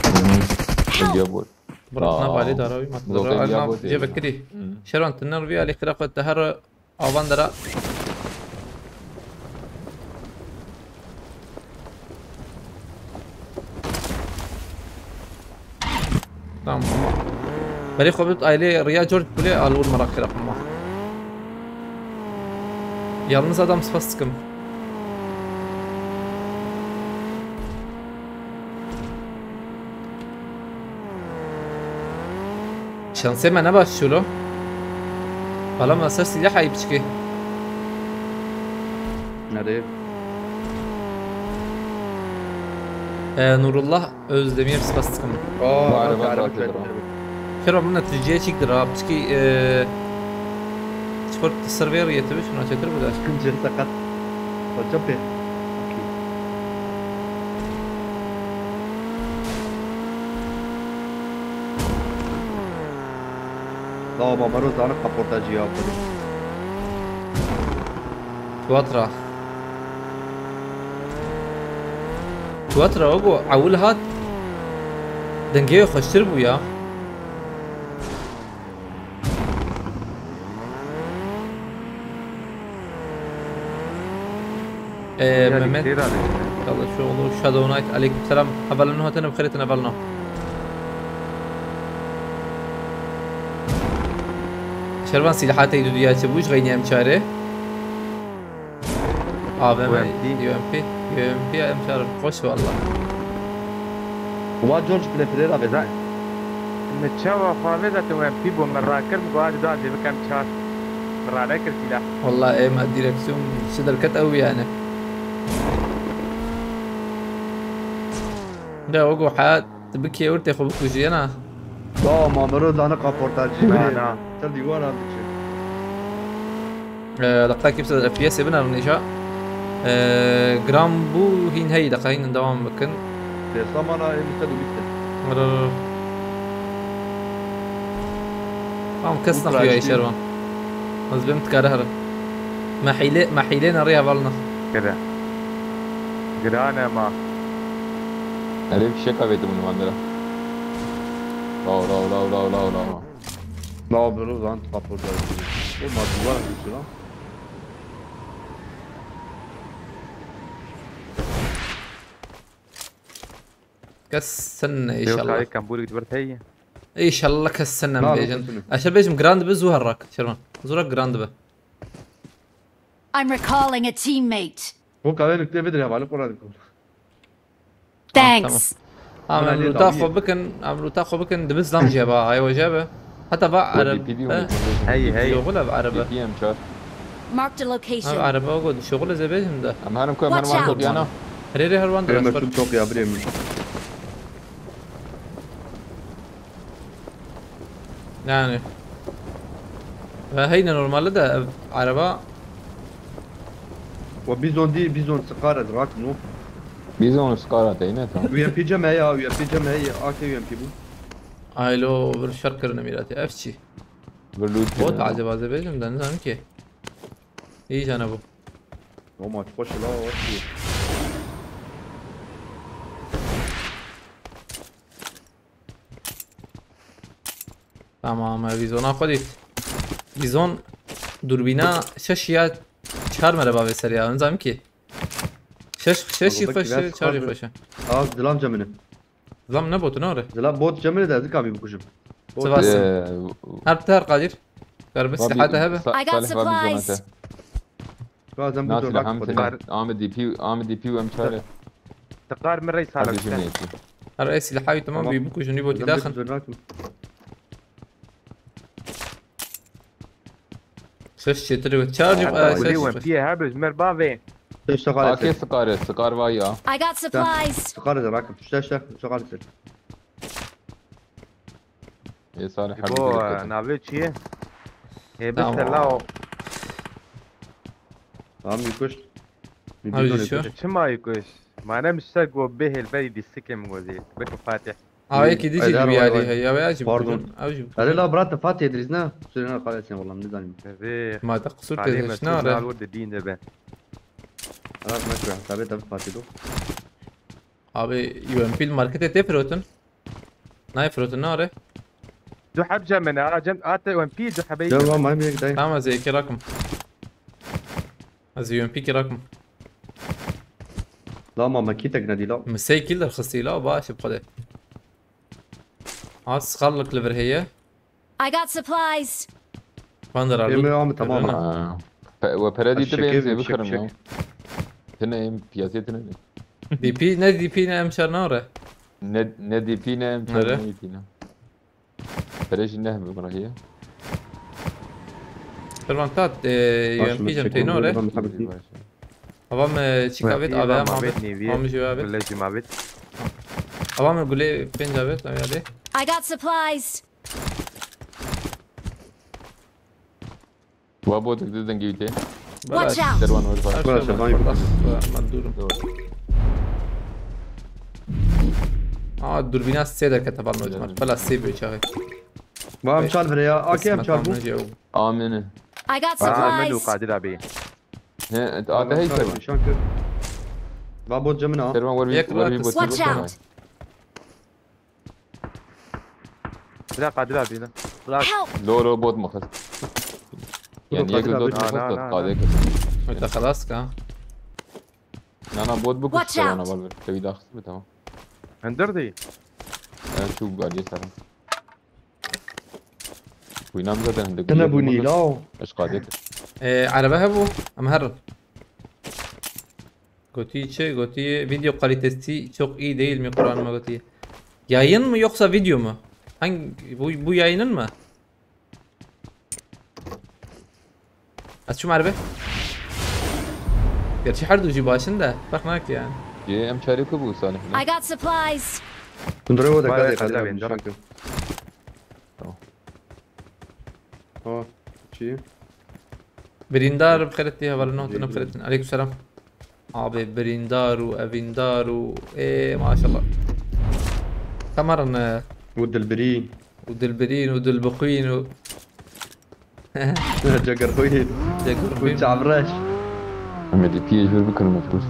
Help! Bırak, ne bayle dara, uyuma. Bırak, ya botu. Cebe kiri. Şervan, tınır bir ali kıra koydu. Her Avan dera. Tamam. Berê xwe bit ailê riya cor kulê alûr merak kira xwe ma. Yalnız adam spas dikim. Şansê me ne baş şûlo. Bala me ser sîleh ayî piçkê. Nerê? Ee, Nurullah Özdemir spas dikim. Aa, araba, araba. Xêra min netîceye çîktir ha. Piçkî, ee, spor ser vê riyê tu şuna çêtir bide. Cin seqet. Saçapê. Okey. Daha Mamero zana kaportajî ya. Quattro. Quattro, o got, ewil hat. Dengê xweştir bû ya. Ee, Mehmet Dalaşoğlu, Shadow Knight, aleykümselam. Hevalno hatene bixêr tine hevalno. Şervan sîlaha te du diya çi bû, ji xeynî em çare. A V M, U M P. U M P, U M P em çar xweş valla. Wa George bile firêra vêze. Min çawa xwe vê zaten U M P bû, min rakir, min got, "Hadi, hadi, bikem çar." Min ranekir sîlah. Valla ê me direksiyon çi derket ew yani. De o go hayat, tu bikê û tê xwe bikujiyena. Ya, Mamero dane kaportajî. Na, na. Ser dîwar abi çi. Ee, deqqa kimse F P S bin arın işa. Ee, gram bu hin hey deqqa hin devam bakın. Dê samana em ser dû bitte. Tamam, kes naxuya işer van. Ez bim tikare herim. Mahile, mahile nariya valna. Kere. Girane ma. Erê fişeka vê dimin van dira. Raw raw raw raw raw raw. Daha bir uzan kapı da. Bu madde var bir sıra. Kes sen inşallah. Yok, kamburi git bir tey. İnşallah kes sen bejin. Aşağı bejim grand bir zuharrak. Şerman. Zurak grand bir. I'm recalling a teammate. Bu kadar nükte bir havalı kola. Thanks. Em lûta xwe bikin, em lûta xwe bikin, dibi zlam jê ba, ay we jê be. Heta va ereb. Hey hey. Şoxul ev erebe. P M çar. Marked a Ev location. Erebe o got, şoxul ez ê bêjim de. Em herim ku em herim Watch herim out. kopiyana. Rê rê her wan Benim diras şu çok ya bileyim. Yani. Ve heyne normalde de ev araba. Ve bizon değil, bizon sıkar ez rahat no. Bizon sıkar teyne tamam. U M P cem ya, U M P cem ya, A K U M P bu. Aylo bir şer kirine mirati. Ev çi? Bir loot. Bot acaba zebejim de ne zaman ki. İyi canı bu. O maç başı la o ki. Tamam, bizona xwe dît. Bizon durbîna şeş ya çar mereba vê ser ya, nizam ki. Şeş, şeş Bak, xweş, biraz çar kaldı. Xweş. Az dilam cemini. Zam ne botu ne ore? Zila bot cemini de zika bir kuşum. Sivas. Her te her Kadir. Karbis hata hebe. I got supplies. Bazen bu Nasıl dönem hem kodu. sen Ahmet D P, Ahmet D P ve M çare. Tıkar mi reis hala Kardeşim işte. Ne yapayım? Her silahı tamam, Tamam. Bir bu kuşun bir boti Zila daxil. bir dönem. Ses çetiri ve çar Hatta ses gulê çetiri. Wempiye her bir mer bavê. Tuşta Ake kalesi. sıkarı, sıkar var ya. I got supplies. Sıkarı da rakım. Tuşta işte. Tuşta kalesi. E Salih Bu abi. navê çi ye? He Tamam. Biste lao. Tamam yıkış. Abi düşüyor. Çima yıkış? Mane mi ser go bê hêlberî dîstikê min gozî. Bike Fatih. Abi ki dici Aylar bir vay yeri vay. Heya veya cim. Pardon. Abi cim. Hele la brat Fatih Edriz ne? Sürüne kalesi vallahi ne zanayım. Rê. Ma da kusur Kalê pêdeş me ne tu ara. nal de dîn de be. Rat me kura. Tabi tabi Fatih do. Abi U M P markete te firotin. Nay firotin ne ara. Du heb cemene ha cem ate U M P du hebe. Gel lan mayım yek dayı. Tamam, ez ê kirakim. Ez ê U M P kirakim. La ma me kitek ne dî la. Mi sey kil derxistî la, baş bi xwedê. Ha, sixarlik li vir heye. I got supplies. Van der Ê me am tamam. Ha. Pe- Ve pere dî tu Şeker bênzê mi, bikirm şek- ya. Tine em piyasê tine ne? D P ne, D P ne, em şer nare. Ne ne D P ne em Nere? ne D P ne. Pere jî ne hebe birahiye. Pervan tat, e, U M P cem teyno re. Avam, e, çik avêt, ave, avam, avam, jî avêt. Bile jî mavêt. Avam gule pênc avêt, avê. I got supplies. Wa botik de dengê wî tê. Watch out. Derwan wê. Bırak, ben yapayım. Ma durum. Aa, durbina sê derkete var mı? Bela sê bir çağı. Var mı çal bire ya? A K M çal bu. Amine. I got Ahmet û supplies. Kadir abi. He, ate hey Derwan. Şankı. Va bot cemine ha. Derwan wê Yek wê bot. Watch out. Bırak Kadir abi lan. Bırak. Help. Lo lo bot mu xist? Yani yek Kadir dot abi. mu Na, na, xist na, qadê na. kir. Öte xelas ka. Na na bot bu Watch kuşta out. Bana var bir. Tevi daha xist mi tamam. Hındır değil. Evet şu galiye sarım. Kuynam zaten hındık. Tine bu nî la. Eş qadê kir. E, araba hebu, ama her. Goti çi, goti video kalitesi çok iyi değil mi, Kur'an mı goti? Yayın mı yoksa video mu? Hangi, bu, bu yayının mı? Açım harbi. Gerçi her duji başında. Bak ne ki yani. Ye em çare ku bu Salih. I got supplies. Kundura o da Vay, kade vay, kade kade abi bende. Şankı. Tamam. Çi? Birîndar bi xêr tê, hevalê nû hatine bi xêr hatin. Aleyküm selam. Abi birîndar û evîndar û, ê, maşallah. Kameran, e, Û dilbirîn. Û dilbirîn û dilbixwîn û Cegirxwîn. Cegirxwîn. Û çavreş. Em ê D P'yê jûr bikin mecbûr.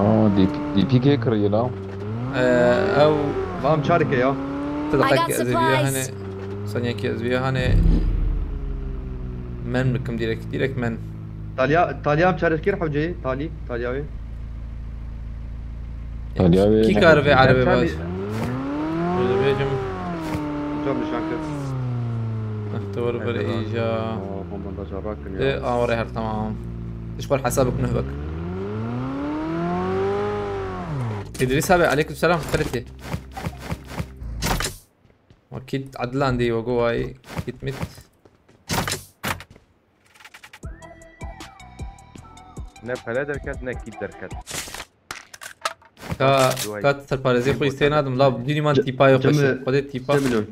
Aa, D P, D P kê kiriye la? Ee, ew Vam çarike ya. Ti I got deqek ez ê viya supplies. Hene. Saniyekî ez viya hene. Men bikim direkt. Direkt men. Talya, Talya em çarikir hewceyê. Tali, Talya wê. Talya wê. Kî kar vê erebe baş? Dibêjim. Cam nişan kir. Eh, te were ber îja. Aa, bomba da rakin ya. De, aware her tamam. Tişkol hesabek nuh bek. İdris abi, aleyküm selam. Xêr tê. Wa kit Adlan dî, wa go wayî, kit mit. Ne pere derket, ne kît derket. Ka, Duayî. Ka serparêzê xwe îstê nadim. La, dînî man tîpa yo xweş. Xwedê tîpa. Sê milyon.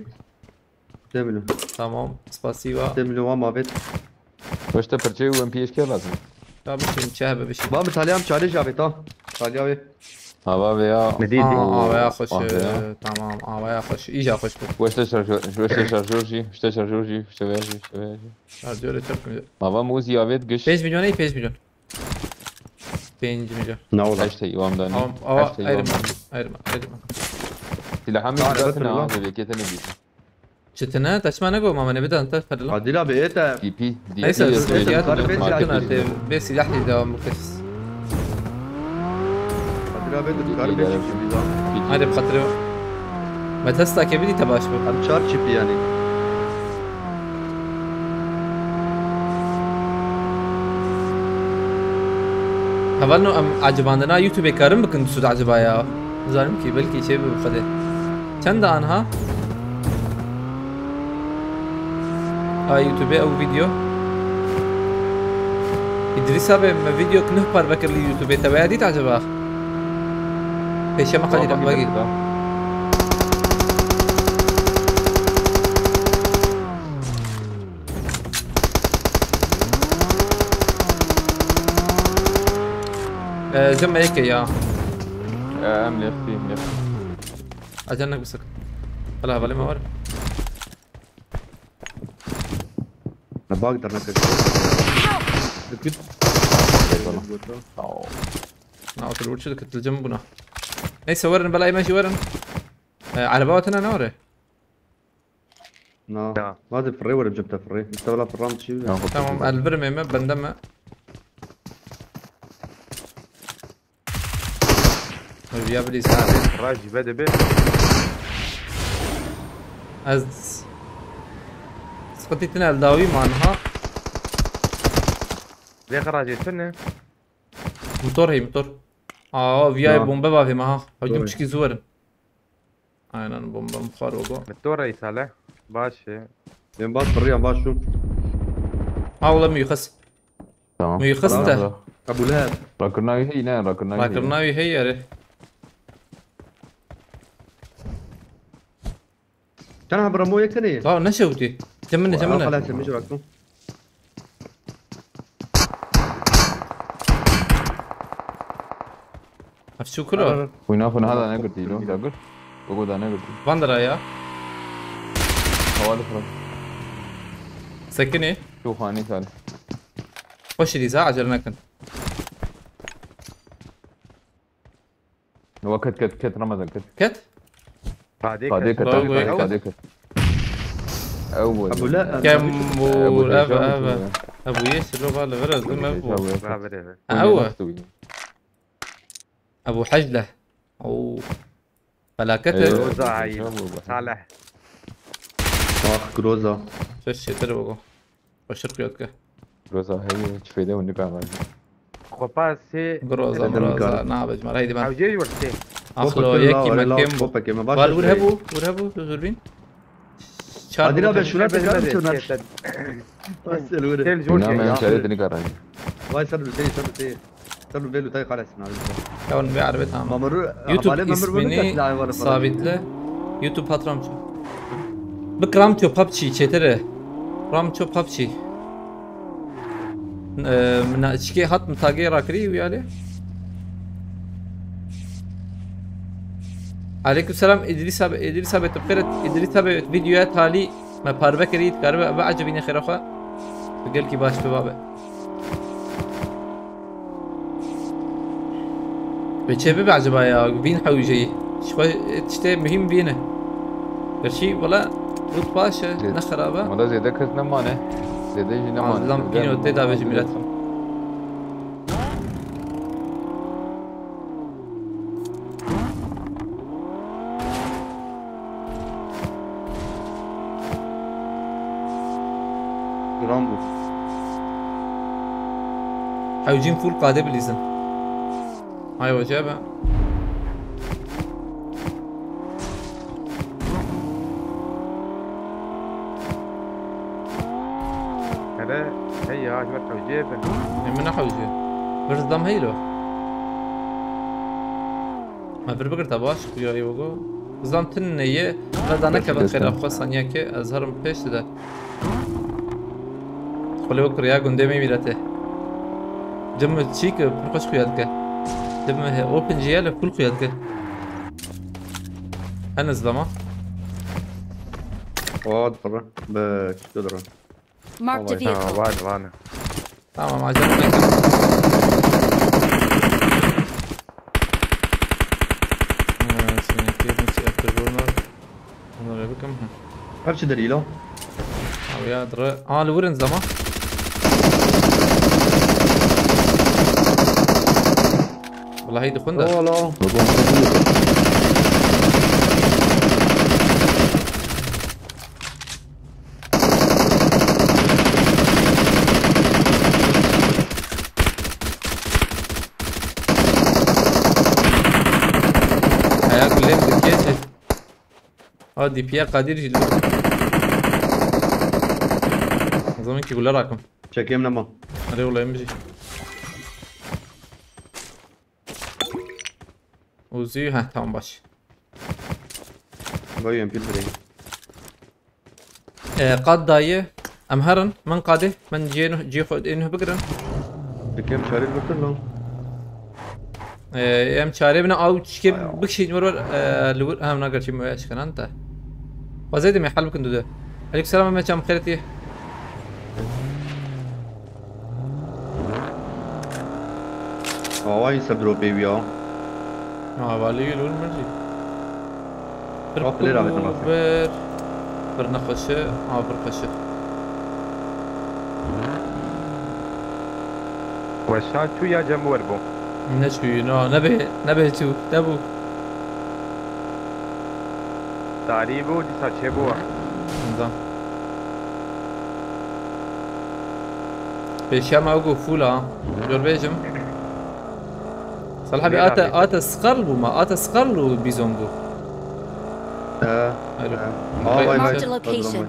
Sê milyon. Tamam, spasiba. Sê milyon wan mavêt. Weşte pirçe û M P H K lazim. Ya bişim, çi hebe bişim. Ba, bi Talya em çarê ji avêt ha. Talya wê. Hava veya. Aa, aa, veya xweş. Tamam, aa, veya xweş. Îja xweş bû. Weşte şarjör, weşte şarjör jî, weşte şarjör jî, weşte veya jî, weşte veya jî. Şarjörê çek mi? Mava mûzî avêt giş. Pênc milyon ey, pênc milyon. Pênc milyon. Ne ola? Heşt ey wam danî. Ama, ama ayrım, ayrım, ayrım. Silahım yok zaten ha, bebekete ne diyeyim. Çi tine? Te çima nego, ma me nêbidan te, Fedilo? Adil abi, ê te. D P, D P. Neyse, D P, D P, D P, D P, D P, D P. Bê silah jî devam bikir. Adil abi, tu kar bê çi çi bidan. Hadi bi xatirê. Me testa ke bidî te baş bû. Em çar çipi yani. Hevalno em acibandina YouTube karin bikin, tu da aciba ya. Zanim ki belki şey bi xede. Çend anha? Ha, YouTube ew video. İdris abi, me video ki nuh par vekir li YouTube, te veya dît acaba? Pêşe me qedî rehbegî. Ee, cem me yeke ya. Ee, em lêxtî, lêxtî. Acele nek bisik. Hala hevalê me var. Ne bak dernek. Dikit. Sağ ol. Na otur vurçu dikit, dilcim buna. Neyse, verin, belay me jî verin. Ee, araba watına ne var? Na. Ya. Hadi firrê werim cem te firrê. Mustafa firram çi? Tamam, el vermeyeyim, bende mi? Hadi ya, please. Rajî ve de be. Ez sıkıntı tine el dawi man ha. Ve garajê tu ne? Motor hey, motor. Aa, V I bombe bavê me ha. Hadi çiki zuwerin. Aynen, bomba mixwar ogo. Motor hey Salih. Baş e. Em baş, firriyan baş şu. Ha, ola müyxes. Tamam. Müyxes te. Ebu Leheb. Rakirnavi hey ne, rakirnavi hey. Rakirnavi hey yere. Çend hebra mo yek tenê? La ne şewtî? Cemine, cemine. Xalas, min ji rakto. Ev çû kilo. Wîna xwe niha da negirtî, lo, da gir. Gogo da negirtî. Van dira ya. Hava dixwe. Sekinê. Çû xanî kar. Xweşî dîsa, acele nekin. Wa ket, ket, ket, Ramazan, ket. Ket? Qadê ket. Qadê ket, Qadê ket. Ew bû. Ebu la, Kem bû, Ebu ev, Teycan ev. Bû. Ebu Yeşil o, vale, biraz Ebu değil mi, ev bû? Teycan bû. Ha, ew. Ebu Hecde. Oo. Felaket. Ee, Groza Ebu ayı. Teycan bû. Salih. Ah, Groza. Söz çetir bu. Başır kıyat ke. Groza heye, çi feyde hûn nikan rajin. Xwe pa sê Groza, Groza, na bej mar, heydi ben. Ew jê ji wir sê. Axlo, yekî me kêm bû. Val wir hebû, wir hebû, tu zurbîn. Çar Adil abi, şuna tekrar mı çöner? Asıl wir. Tel jor Bina şey men ya. Şerê te nikan rajin. Vay sen bir şey, sen bir şey. Sen bir velu tay xalas abi. Tamam, bir arabet tamam. Mamuru, YouTube ismini sabitle. YouTube patron. Bik ram ço PUBG çêtir e. Ram ço PUBG. Ee, min çikê hat min tagê rakirî wî alê. Aleykum selam Îdrîs abi, Îdrîs abi tu bixêr, Îdrîs abi videoya talî me parve kirî, dikaribe bi ecebîne xêra xwe. Tu gelkî baş bi babe. Wê çê bibe acaba ya? Vîn hewjeyî. Ji xwe tiştê muhîm vîn e. Gerçî wala rût baş e, Zê-, ne xerab e. Wala zêde kes nemane. Zêde jî nemane. Azlam Zêde pîno tê nemane. Davê ji milet. Duran bû. Hewcîn full qadê bilîzin. Hay hoca be. Hele, hey ya, ji ber hewcê be. E, min ne hewcê. Bir zam heylo. Me vir bigirta baş, xuya yê wego. Zam tin neye, reda nekevin xêra xwe saniyeke, ez herim pêş de. Xulê wek riya gundê me mîrete. Cim çî ki pir xweş xuya dike. Cim he open jî ye li full xuya dike. Hene zilama. O, dixwe. Bi kito dixwe. Marked a vehicle. Ha, var, var. Tamam, acele etme. Ee, seninki nasıl yaptırılır? Onları yapık ama. Her şey derî lo. Abi ya, dre. Aa, li wir in zama. Vallahi dixwin de. Ola. Ayak bile bir kez. Ha, D P'ye Kadir jî. O zaman ki gule rakım. Çekeyim nema. Hadi olayım bir şey. Uzi, ha, tamam baş. Bayıyorum, pil direkt. E, qad dayê. Em herin. Min qadê. Min ciyê nuh, ciyê xwe ê nuh bigirin. Dikem çarê bitir lan. E, em çarê bine aw çikê bikşîn wir wir, e, li wir, hem nager çî me eşkenan te. Xwezê dimê hel bikin dude. Aleyküm selam, me çam xêretî. Awayî ser dropê wî ya. Avalî wî lûr min jî. Pir Bak, lê rahmet kulû nasip. Bir, bir nexweşe, a bir xweşe. Weşan çû ya cem wer bû? Ne çûyî, no, nebe, nebe çû, ne bû? Tarî bû, dîsa çêbû. Ondan. Pêşiya me wekî full a. Jor bêjim. Salih abi, ate, ate Skarl bû ma? Ate Skarl û Bizon bû. He, Alo. He. Aa, vay, vay. Marked a location.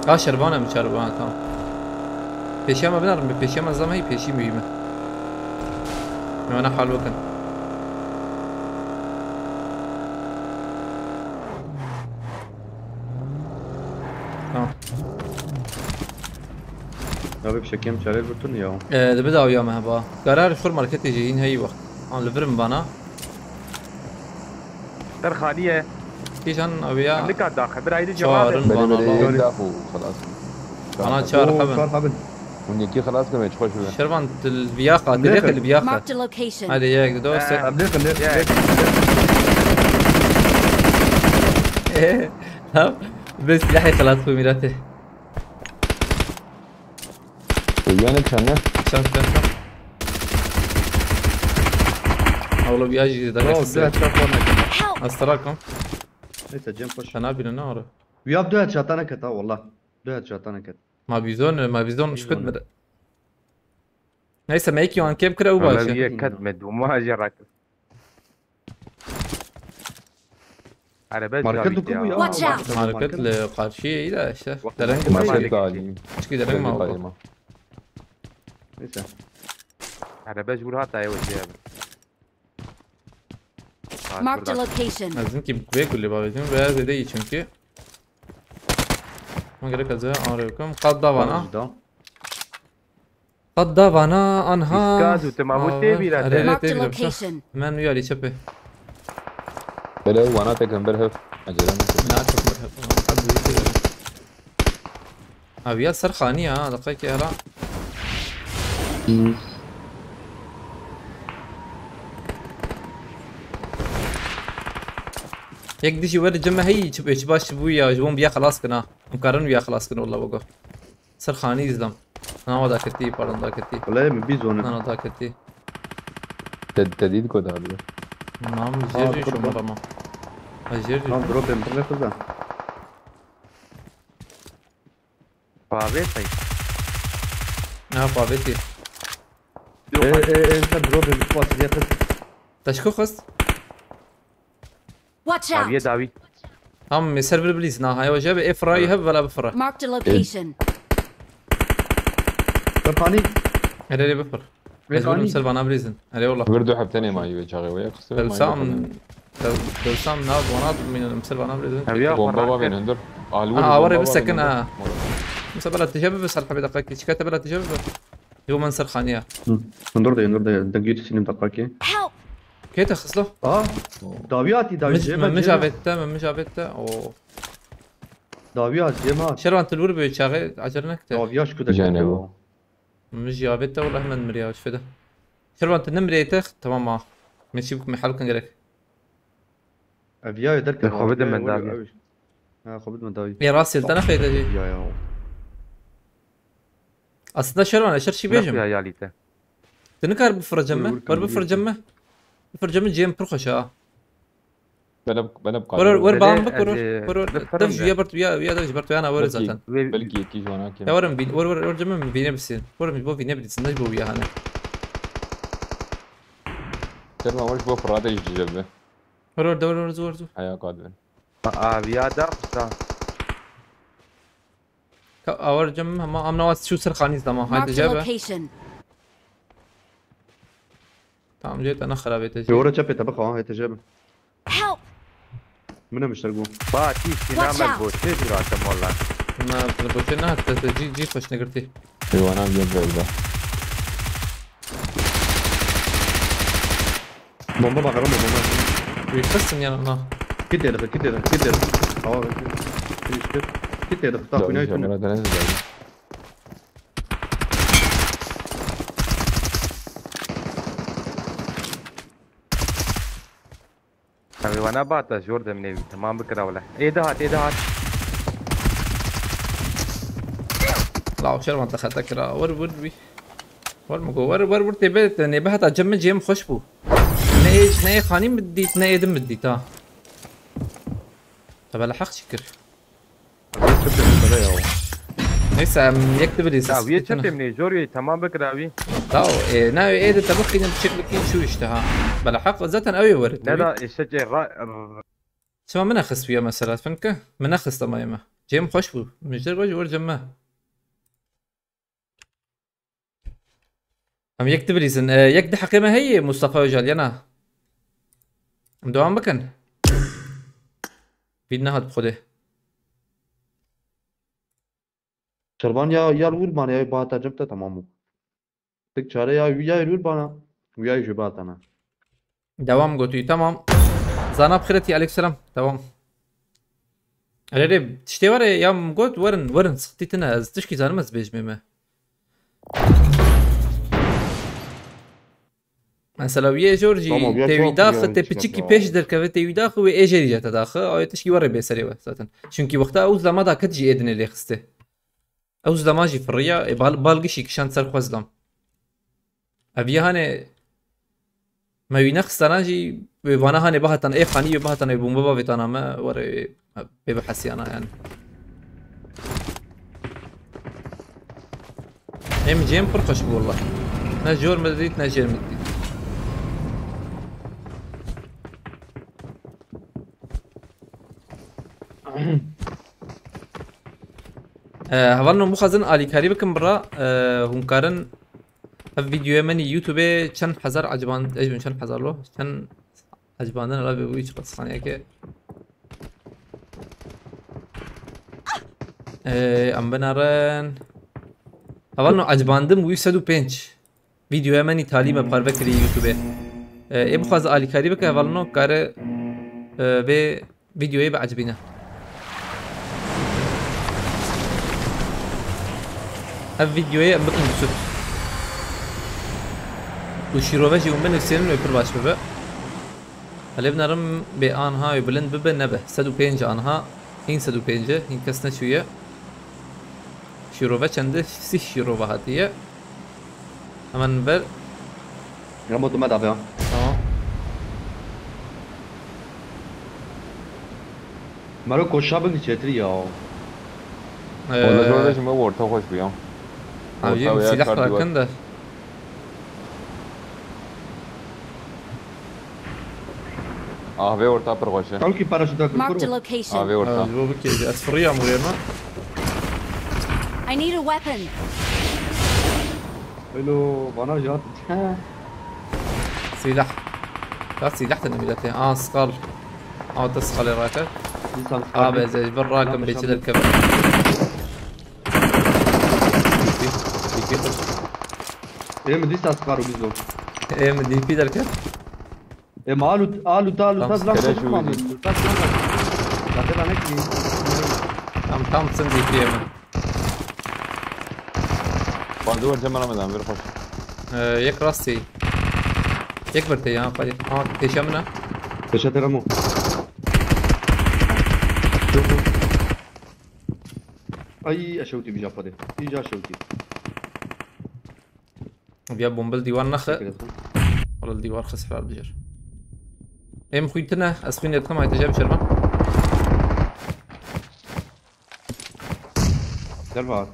Ha, şervan em, şervan, tamam. Pêşiya me binarim, pêşiya me zam hey, pêşî mühîm e. Wana hal bikin. Tamam. Ya bir şekem çare gurtun ya. Ee, de bir daha uyanma heba. Karar şur marketi jî yine heyi bak. An li vir min bana. Ter xaliye. Kîjan aviya? Nika daxe, bir ayrı cevap. Çağırın bana bak. Bana çağır. Oo, xelas bin. Hûn yekî xelas kirin, çi xweş bibe. Şervan, tu li viyaxa, tu lêxe li viyaxa. Marked a location. Hadi yek, du, sê. Em lêxin, lêxin, lêxin. Tamam. Bes silahê xelas xwe mîratê. Yanık sen ne? Çan, çan, çan. Oğlum ya jî de. Bro, bir headshot var ne? Help! Astral kom. Neyse, Cem koş. Sen abi ne ara? Ya bir headshot ne ket ha, valla. Bir headshot ne ket. Ma bizon, ma bizon şkut mi? Neyse, me yekî wan kêm kire û baş e. Yek ket me dûma jî rak. Arebe Market dukum ya. Watch out! Market li karşıya iyi de işte. Dereng market dalî. Çünkü dereng ma. Neyse. Arebe jûr hata ya wediye abi. Marked a location. Ez hinkî vê kulî bavêjim ve zêde yî çünkü. Ma gerek ez ê arê bikim. Qat da vana. Bana jî da. Qat da vana anha. Îskaz û tu ma bû tê bîra te. Erê, erê, tê bîra. Marked a location. Hemen uyarî çepê. Belê wana tekin ber hev. Acele mi? Na, çok ber hev. Hadi, yürü. Abi ya ser xanî ya, deqekê hela. Yek dijî wer cime hey çi, çi baş bû ya, ji wan biya xelas kina. Em karin biya xelas kin, walla wego. Ser xanî izlam. Nava da ketî, pardon da ketî. Wala min bî zonin. Nana da ketî. Te, te dît ku da bî. Nam jêr jî şoma rama. Ha, jêr jî. Nam drop em bine kızdan. Pavê tay. Ne pavê tî. Yok. E, e, e, sen drop em bine kızdan. Taşko xist. Watch out! Dawiye dawî. Tam ser bir bilîz na haya hoca be efrayı hep vela bifra. Marked a location. Befani. Hele hele bifra. Befani. Mecburum ser bana bilîzin. Hele wallah. Bir du hepte ne mayi ve çağı ve yakısı ve mayi. Belsam. Belsam na bonat min ser bana bilîzin. Bomba var benim dur. Alvur. Aa, var bir sakın ha. Mesela bela tecrübe ve salha bir dakika ki çıkarta bela tecrübe. Yo, men ser xaniya. Hı. Hundur de, hundur de. Dengî tu sînim dakika ki. Help! Kê te xislo? Aa, dawî hatî, dawî jê me, me cê me. Avête, me, me avête. O. Dawî hat, cê me hat. Şervan, tu li wir bê çaxê, acele nekte. Dawî ya şku de. Jane bu. Me jî avête, wala hemen miriya, şfede. Şervan, tu nemirê te, tamam ha. Me çî bik, me hal kin gerek. Ev ya derke. Xwe bide me dawî. Ha, xwe bide me dawî. Ya rastî, te nexeyde jî. Ya, ya. Aslında Şervan, eşer çî bêjim. Ya, ya lîte. Tu nikar bifiricim me? Wer bifiricim me? Bifiricim me, cem pir xweş ha. Bele, bele. Wer, wer bam bik, wer, wer, wer, dev ju ya bert, ya, ya dev ju bert, ya na wer zaten. Belki yekî ji wana kim. Ya wer bîn, wer, wer, wer cem bîne bisin. Wer bo bîne bisin, ne bo ya hani. Şervan, wer ji bo firate ji cebe. Wer, wer, wer, wer, wer, wer. Haya kadın. Abi ya da, da. Ka awar cem hema amna was şu ser xanî zama. Haydi cebe. Marked a location. Tamam, cebe ne xarabete. Yora çepê te bixwa, haydi cebe. Help! Min em işler go. Ba, tî, tî. Watch out! Namel bo, tê duratem wala. Na, bo tê na, te, te cî, cî xweş negirtî. Eywana bir yerde. Bomba bakarım, bomba. Wî xistin ya na. Kit êrixî, kit êrixî, kit êrixî. Awa, kit êrixî. Kit êrixî, ta xwînayê tune. Ew ê wana bata, jor dem nêvî, temam bikira wele. Ê dihat, ê dihat. Law, Şervan te xete kira. Wer, wer, wî. Wer mi go, wer, wer, wer tê be, te nêbe heta cem min cem xweş bû. Ne ê, ne ê xanî min dît, ne ê din min dît, ha. Te bela heq çi kir? Wê çi pê mesele ya? Neyse, em yek dibilîz. Ya, wê çi pê min jor wê, temam bikira wî. Taw, e, ne, ê de te bixînin, çek bikîn şu işte ha. Bela heq, zaten ew ê werit. Ne da, işte, ra, Çima min nexist wî ya mesela, finke? Min nexist ama yeme. Cem xweş bû. Mijder baş wer cem me. Em yek dibilîzin. E, yek di heqê me heye Mustafa Öcal, yana. Em devam bikin. Vîn nehat bi xwedê. Şervan ya, ya li wir mane, ya bata cem te, tamam bû. Tek çare ya, ya li wir bana, ya jî batana. Devam gotiye, tamam. Zana bi xêretî, aleyküm selam. Devam. Erê, tiştê were ya min got, werin, werin, sıkıntı tine, ez tişkî zanim ez bêjmê me. Mesela wî ê jor jî tê wî daxi, tê piçikî pêş derkeve tê wî daxi wê ê jêrî jete daxi, ew ê tişkî were bê serê we zaten. Çünkü wexta ew zilama da ket jî ê dinê lê xistê. Ew zilama jî firriya, ê bal-, balgişî kişand ser xwe zilam. Ev ya hanê me wî nexistana jî, wê vana hanê bihatana, ê xanî wê bihatana, wê bombe bavêtana me, were wê, wê bihesiyana yani. Em cem pir xweş bû wallah. Ne jor min dît, ne jêr min dît. Ee, hevalno, bixwazin alîkarî bikin bira, ee, hûn karin ev videoya min ê YouTubeê çend hezar eciban, ecibin çend hezar lo, çend Ecibandin, ala bê wî çiqas saniyeke. Ee, em binerin. Hevalno, ecibandim wî sed û pênc. Vîdeoya me nî talî me parve kirî YouTube. Ee, ê bixwaze alîkarî bike, hevalno, kare, ee, vê vîdeoyê biecibîne. Ev vîdeoyê em bikin bi sud. Û şîrove jî hûn binivîsînin wê pir baş bibe. Helê binerim bê anha wê bilind bibe nebe. Sed û pênc anha. Hîn sed û pênc e, hîn kes neçûye. Şîrove çend e? Sîh şîrove hatiye. Hemen ver. Ramo tu me dabe ya. Tamam. Mero koşa bin çêtir ya. Ee, Orada zor da şimdi orta hoş bu ya. Abi, orta veya silah kar bırakın duvar. Da. Ah, vê orta pir xweş e. Ew kî paraşûta kir Marked a kur. Location. Ah, vê orta. Ha, ji bo bikê, ez firiyam rê me. I need a weapon. Elo, bana jî hat. Silah. Ya silah tane milletê. Aa, skal. Aa, te skalê rake. Dîsan Abi, ez ji bir rakim bê çi derkeve. Ê min dîsa skar û bîzo. Ê min D P derket. Ê min alu, alu, ta, alu, ta, zlam keleş û bîzo. Ta, zlam. Ta, zlam. Tam, tam sin D P ê min. Bandu var cemara medan, bir hoş. Ee, yek rastî. Yek bir te ya, hadi. Aa, teşe min ha. Teşe te Ramo. Çok. Ay, eşewtî bija xwedê. Bija eşewtî. Viya bombe li dîwar nexe. Teşekkür ederim. Wala li dîwar xwe sefer bijêr. Em xwîn tine, ez xwînê dikim, ay te jî bişerve. Derve hat.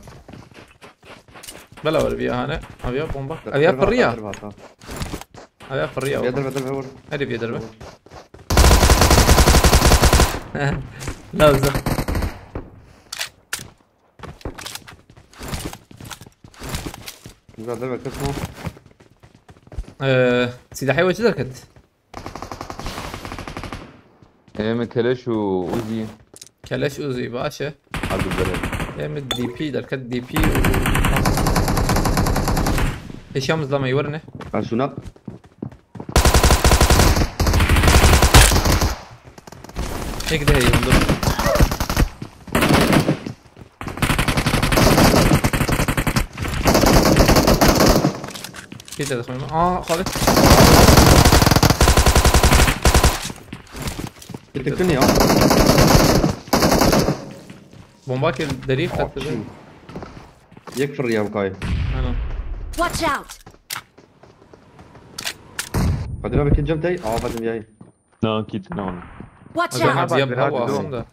Bela wer viya hane. Aviya bomba. Aviya piriya. Derve hat, ha. Aviya piriya. Viya derve, derve, vur. Hadi viya derve. Vur. Lazım. Güzel, derve, kısma. Ee, silahê we çi derket? Ê min keleş û Uzi. Keleş Uzi, baş e. Hadi bere. Ê min D P derket, D P û Hişam zlama werine. Ben şuna. Tek de heyim dur. Bir de koyma. Aa, Xalid. Bitirtin ya. Bomba kir, derî xet. Yek fırrıya bu kayı. Aynen. Watch out! Hadi abi, ikinci tey. Aa, hadi yayın. Na, kit ne onu? Watch out! Hadi yap, hadi aslında.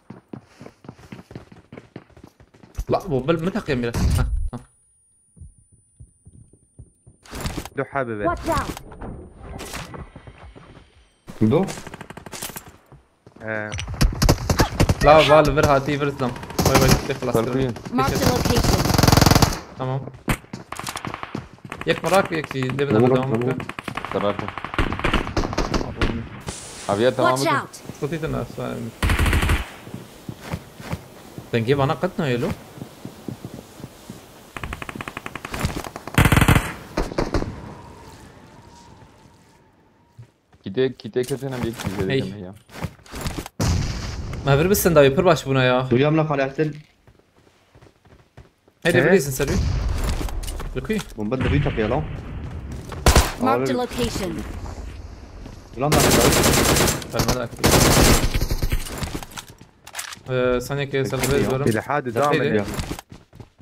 La, bu bel mi takayım biraz? Ha, ha. Du habe. Watch out! Du? Ee. La, va li vir hatî vir zam. Vay vay, işte klasları. Marked a location. Tamam. Yek merak, yek şey, de bir Tamam, daha tamam. Merak. Abi ya, tamam. Watch out! Tutuydu nasıl? Dengê bana qet nayê lo. Kîtê, kîtê kesên em yek kîtê Hey. Dikene ya. Me vir bisin dawî, pir baş bûna ya. Duyam la xalestin. Hadi He? Bilirsin serî. Li ku? Bomba da bir kapıya lan. Marked a location. Lan lan. Vermedi aktif. Ee, saniyeke ser vê zor. Li hadi devam ediyor.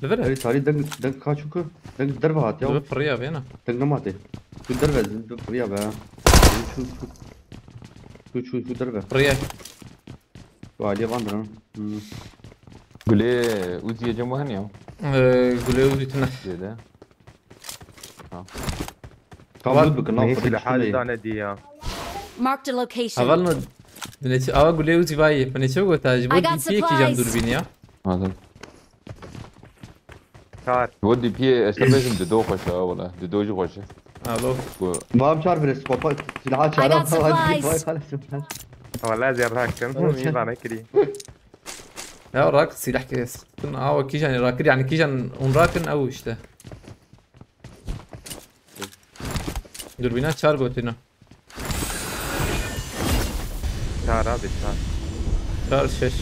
Li vir e? Ey, tarî deng, deng kaçuku. Deng derve hat ya. Li vir piriya bêna. Deng nemate. Şu derve, şu piriya be. Şu, şu, şu, şu, şu derve. Piriya. Şu aliye vandır ha. Hmm. Gulê Uzi'ye cem wahen ya. Ee, gulê Uzi tine. Şeyde. Ha. Kabul bikin, lan, Neyse, fırın li hali çıkmayın. Dane diye ya. Marked a location. Heval no. Dineçi, ava gulê Uzi vayê. Dineçi gota, ji bo I got D P yekî cem supplies. Durbîn ya. Anladım. Kar. Bo D P, ez te bêjim, Dido xweş e, wala. Dido jî xweş e. Alo. Ku Bam çar bire skopa silaha çara got supplies. Vay vay vay. Wala ez ê rakim. Tamam, Min sen- vane kirî. Ya rak silah kes. Tun awa kijan rakir yani kijan un rakin ew işte. Dürbüne çar gotino. Çar abi çar. Çar şeş.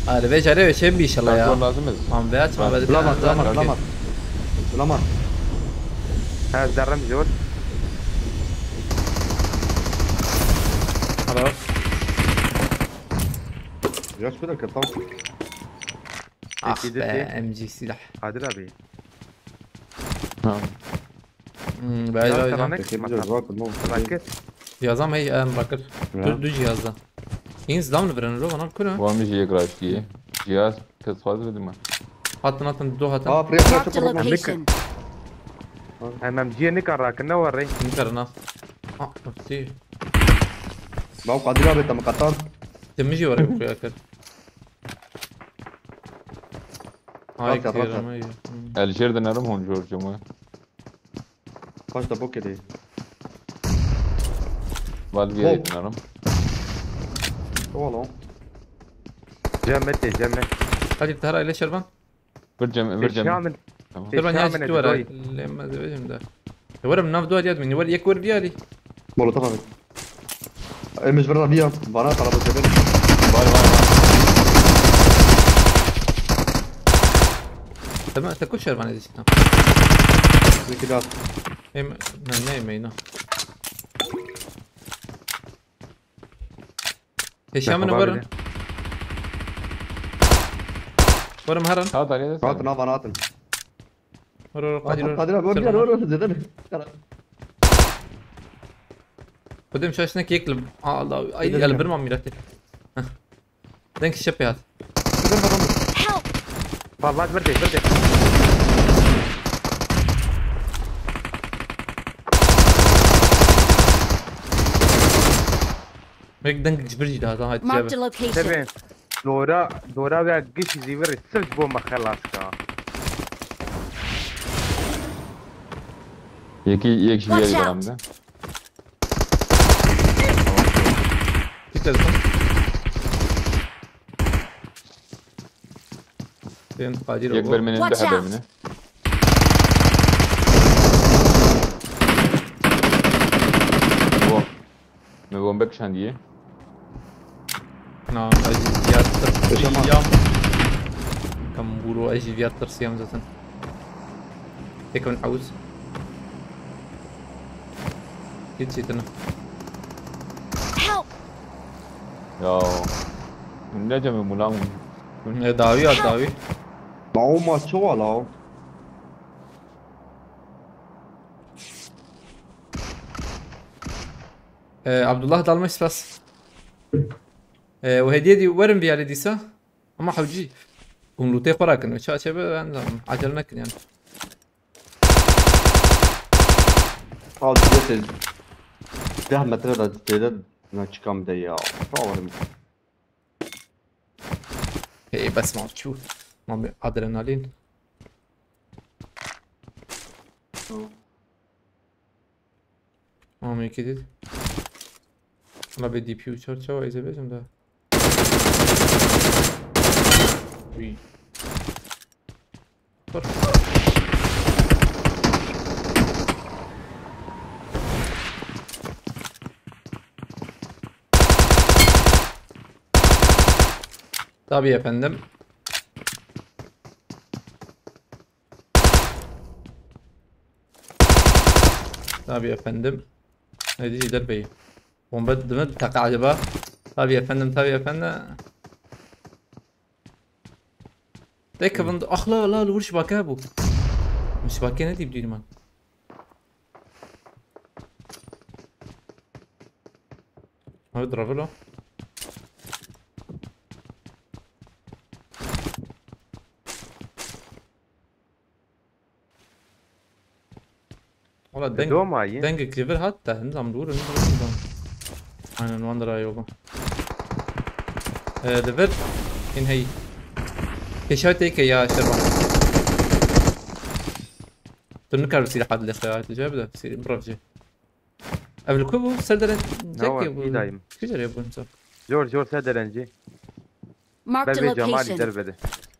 Hadi be çare ve şey bir inşallah ya. Lazım ez. Tamam be açma be. Bulamaz, bulamaz, bulamaz. Bulamaz. Ha zerrem zor. Alo. Yaş bir dakika tam. Ah Peki, be peki. M G silah. Kadir abi. Ha. Hmm, Ya böyle öyle. sana ne Peki kısmet bir abi? bak ne oldu? Bırakır. Yazam hey em bakır. Dur düz yazda. Ins dam ne veren ro bana kuru. Var mı şey karşıya? Cihaz kız fazla dedim ben. Hatın hatın do hatın. Aa press Marked a press. Location. Hemen ciye ne kadar rakın ne var rey? Ne karına? Ah, öptü. Bak Kadir abi tam katan. Temiz var bu kadar. Ay Bak, bak, bak. kerem ay. Alişer de nerim hon George mu? Kaç da bok edi. Var bir Hop. yere nerim. Oğlum. Cemmet de cemmet. Hadi bir tara ile şerban. Bir cem, bir cem. Şerban ya ciddi var. Lemme de benim de. Varım nav dua diye admin. Var yek var diye ali. Molotov abi. Emir bir abi ya. Bana tarafı severim. Var var var. Tamam, te kuş şerban edecek. Bir iki daha. Em, ne ne yemeği ne? Teşamını Bak, varın. bak. Varım haran. Ha da ne? Atın abi bana atın. Var var Atın kadir. Kadir abi. Var bir yer var var. Zeden. Kudüm şaşına keklim. Allah. Ay Zeden gel ya. Bir mam mirati. Denk şepe at. Zeden bakalım. Help! Vallahi bir de bir de. Mek denk cibir cida daha hadi Marked a cebe. location. Tabii. Dora, Dora ve giş zivir sırf bomba xelas ka. Yeki yek Watch jiviye out. Karamda. Git dedim. Sen kadir Yek ol. Bermen'in Watch daha out. Bermen'e. Bu. Me bombe kişandiye. Na, ez viyattır. Yaşama. Siyam. Kam buro ez viyattır siyam zaten. Tek ben havuz. Git şeytanı. Help! Ya. Ne cemil mulan. Ne davi ya davi. Bao maçı var la. Ee, Abdullah dalmış spas. Ee, o hediye di verin bir yere diyse. Ama havcı. Umrute korakin. Çarçeve ben de acele nekin yani. Abi size deh metre de şeyden ne çıkam de ya. Sağ olun. Hey bes mal çu. Mami adrenalin. Mami kidid. Ama bir D P U çarçava izleyeceğim daha. Uy. Dur. Tabii efendim. Tabii efendim. Neydi Cider Bey? Bomba değil mi? Taka acaba? Tabii efendim, tabii efendim. Tek kavun... Ah la la, vur şibake bu. Şibake ne deyip diyorum ben? Abi Dravelo. Valla deng, Doma yî. Dengek ji vir hat te, nizam dûr, nizam, nizam. Aynen, wan dira yoga. Ee, di vir, in hey. Keşa têke ya Şervan. Tu nikar bi sîlaha dilê xwe ya, tu cevap de sî-, birav jê. Ev li ku bû? Ser deren Nawa, cekê bû. Îdayim. Kî derê bûn sen? Jor, jor ser derencî. Marked a Bervê Cemalî location. Derve de.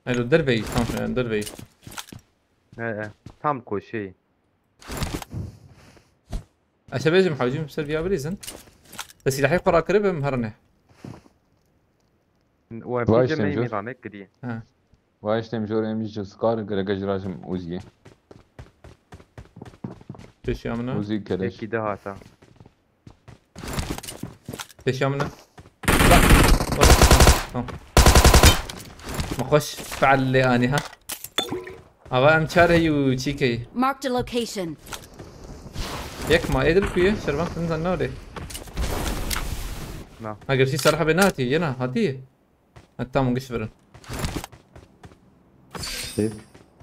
Elo derveyî, tam yani derveyî. He, he. Tam koşeyî. Ez ê bêjim hewcîm ser viya bilîzin. Te sîlahê xwe rakiribim herine. We Vay pêce işte, me Cem. Mîranek kiriye. Ha. Vay işte, em jor em ji Scar gerek ji rajim Uzi'ye. Pêşiya min e. Uzi keleş. Yekî de hata. Pêşiya min e. Tamam. Tamam. Min xweş feal lê anî ha. Ava em çar heyî û çîkeyî. Marked a location. Yek ma êdil ku ye, Şervan, sen zan nare. Na. Eger şî ser hebê nehatî, yena hatî. Ha, tamam, giş verin.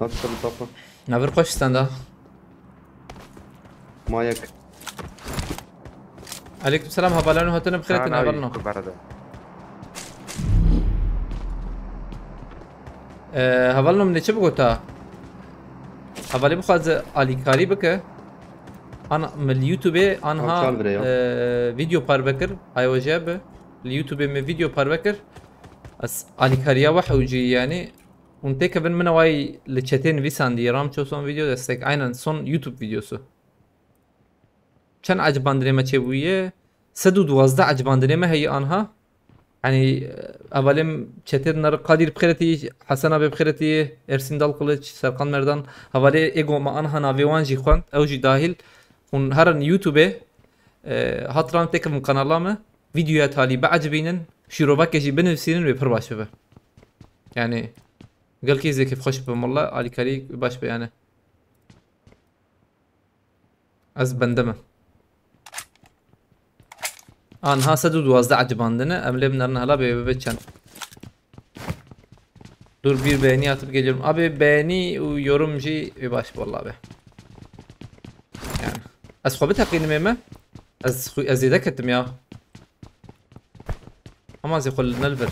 Nasıl bir kapı? Navir xweş stenda. Mayek. Aleyküm selam, hevalano hatine bixêretin, hevalano. Ee, hevalano min ê çi bigota? Hevalê bixwaze alîkarî bike. An, min li YouTubeê anha, Çal vire ya. Ee, video parve kir. Ayo jê bi. Li YouTubeê min video parve kir. Ez alîkariya we hewcî yani. Hûn têkevin min awayî li çetê nivîsandî, Ramço son video destek. Aynen, son YouTube videosu. Çend ecibandinê me çêbûye? Sed û duwazdeh ecibandinê me heye anha. Yani, e, hevalê min çetê din re Kadir bixêretî, Hesen abi bixêretî, Ersin Dalkılıç, Serkan Merdan. Hevalê êgo me anha navê wan jî xwend. Ew jî dahil. Hûn herin YouTubeê, e, hatiran têkevin kanala me. Videoya talî biecibînin. Şîrovekê jî binivîsînin wê pir baş bibe. Yani, gelkî zêkê xweş bibim, wallah, alîkarî baş be yani. Ez bende me. Anha sed û duwazdeh ecibandine, em lê binerin hela bê, bê çend. Dur bir beğeni atıp geliyorum. Abi beğeni û yorum jî wê baş be, wallah be. Yani. Ez xwe biteqînim ê me. Ez xwe, ez zêde ketim ya. Ama ez ê xwe li ne li vir.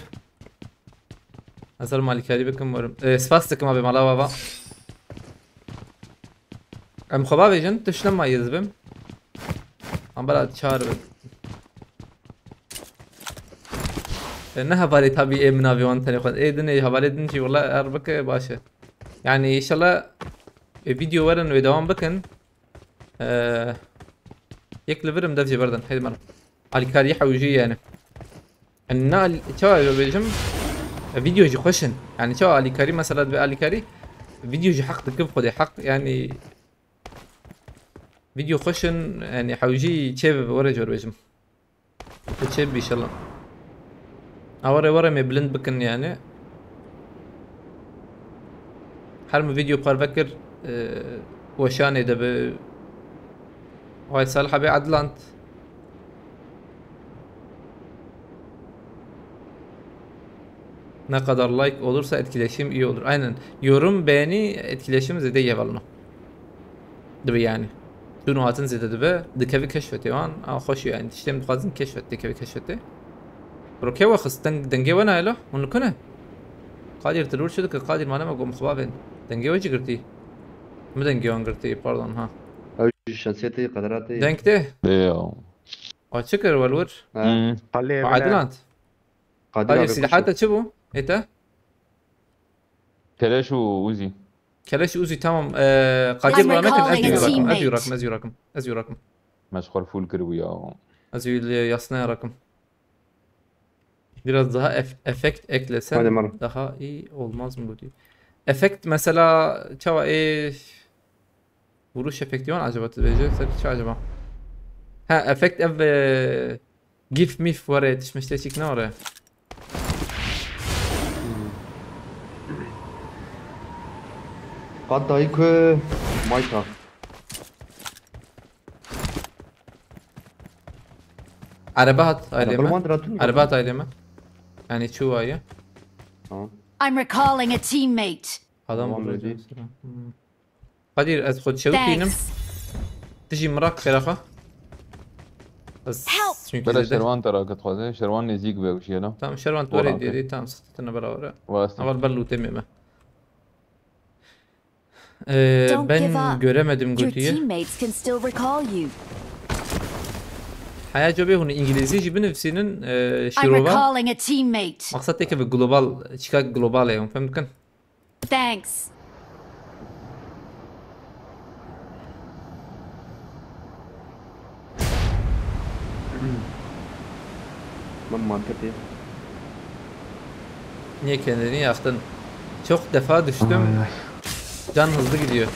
Ez her malîkarî bikim werim. E, spas dikim abi mala baba. Em xwe bavêjin, tişt nema yê dibim. Em bera çar bin. E, ne hevalê tabî ê min avê wan tenê xwe. Ê din ê hevalê din jî wela er bike baş e. Yani inşallah, e, video werin wê devam bikin. Ee, yek li vir im dev jê berdin. Heydi merim. Alîkarî hewjî yani. Yani ne al-, çawa bêjim? E, video jî xweş in. Yani çawa alîkarî mesela dibe alîkarî, video jî heq dikir xwedê heq yani. Video xweş in yani hewjî çê bibe were jor bêjim. Çê bî inşallah. A were were me bilind bikin yani. Her mi video parve kir, e, weşanê de bi. Vay Salih abi Adlant. Ne kadar like olursa etkileşim iyi olur. Aynen. Yorum, beğeni, etkileşim zêde yevalno. Dibe yani. Dûn û hatin zêde dibe. Dikevî keşfetê wan. A xweş yani. Tiştê em dixwazin keşfet, dikevî keşfetê. Bro, kê we xist? Deng-, dengê we nayê lo? Hûn li ku ne? Qadir, tu li wir çi dikir? Qadir, mane me gom xwe bavên. Dengê we jî girtî? Mi dengê wan girtî, pardon, ha. Ew ji şexsiyetê, qederatê. Deng tê? Ê ya. A çi kir we li wir? Ha. Hmm. Xalê Wa evine. Edland. Qadir Qadir, abi sîlaha kuşt. Te çi bû? Ê te? Keleş û Uzi. Keleş Uzi, tamam. Ee, Qadir, I'm bana ne kadar? Ez recalling a yurakim, ez teammate. Yurakim, ez yurakim, ez yurakim. Me ji xwe full kiribû ya. Ez yû li yasnaya rakim. Biraz daha ef-, efekt eklesen Hadi Maro. Daha iyi olmaz mı bu diyor. Efekt mesela çawa e vuruş efekti var acaba, tu diyeceksin ki acaba? Ha, efekt ev, e, gif mif var ya, yetişmişte çık ne var ya? Qat dayî ku mayta. Erebe hat aileme. Erebe hat aileme. Yani çuvaye. Tamam. I'm recalling a teammate. Adam Tamam, burada öyle. Mesela. Hmm. Kadir, ez xwe çew tînim. Thanks. Tijî mirak xêraxa. Ez Help! Çünkü Bere zêde. Şerwan te raket xwaze, Şerwan nêzîk be wişiye la. Tamam, Şerwan tu Boran were ke. Diyedi, tamam, sıkıntı ne beraber. Wasta. Aval bel lûtê me. Ee, Don't give ben up. Göremedim Your götüyü. Teammates can still recall you. Haya cevabê hûn îngilîzî jî binivîsînin, e, I'm şîrova. Recalling a teammate. Maqsad teke bi global, çika global e, hûn fem dikin? Thanks. Ben marketê. Niye kendini yaktın? Çok defa düştüm. Ay, ay. Can hızlı gidiyor.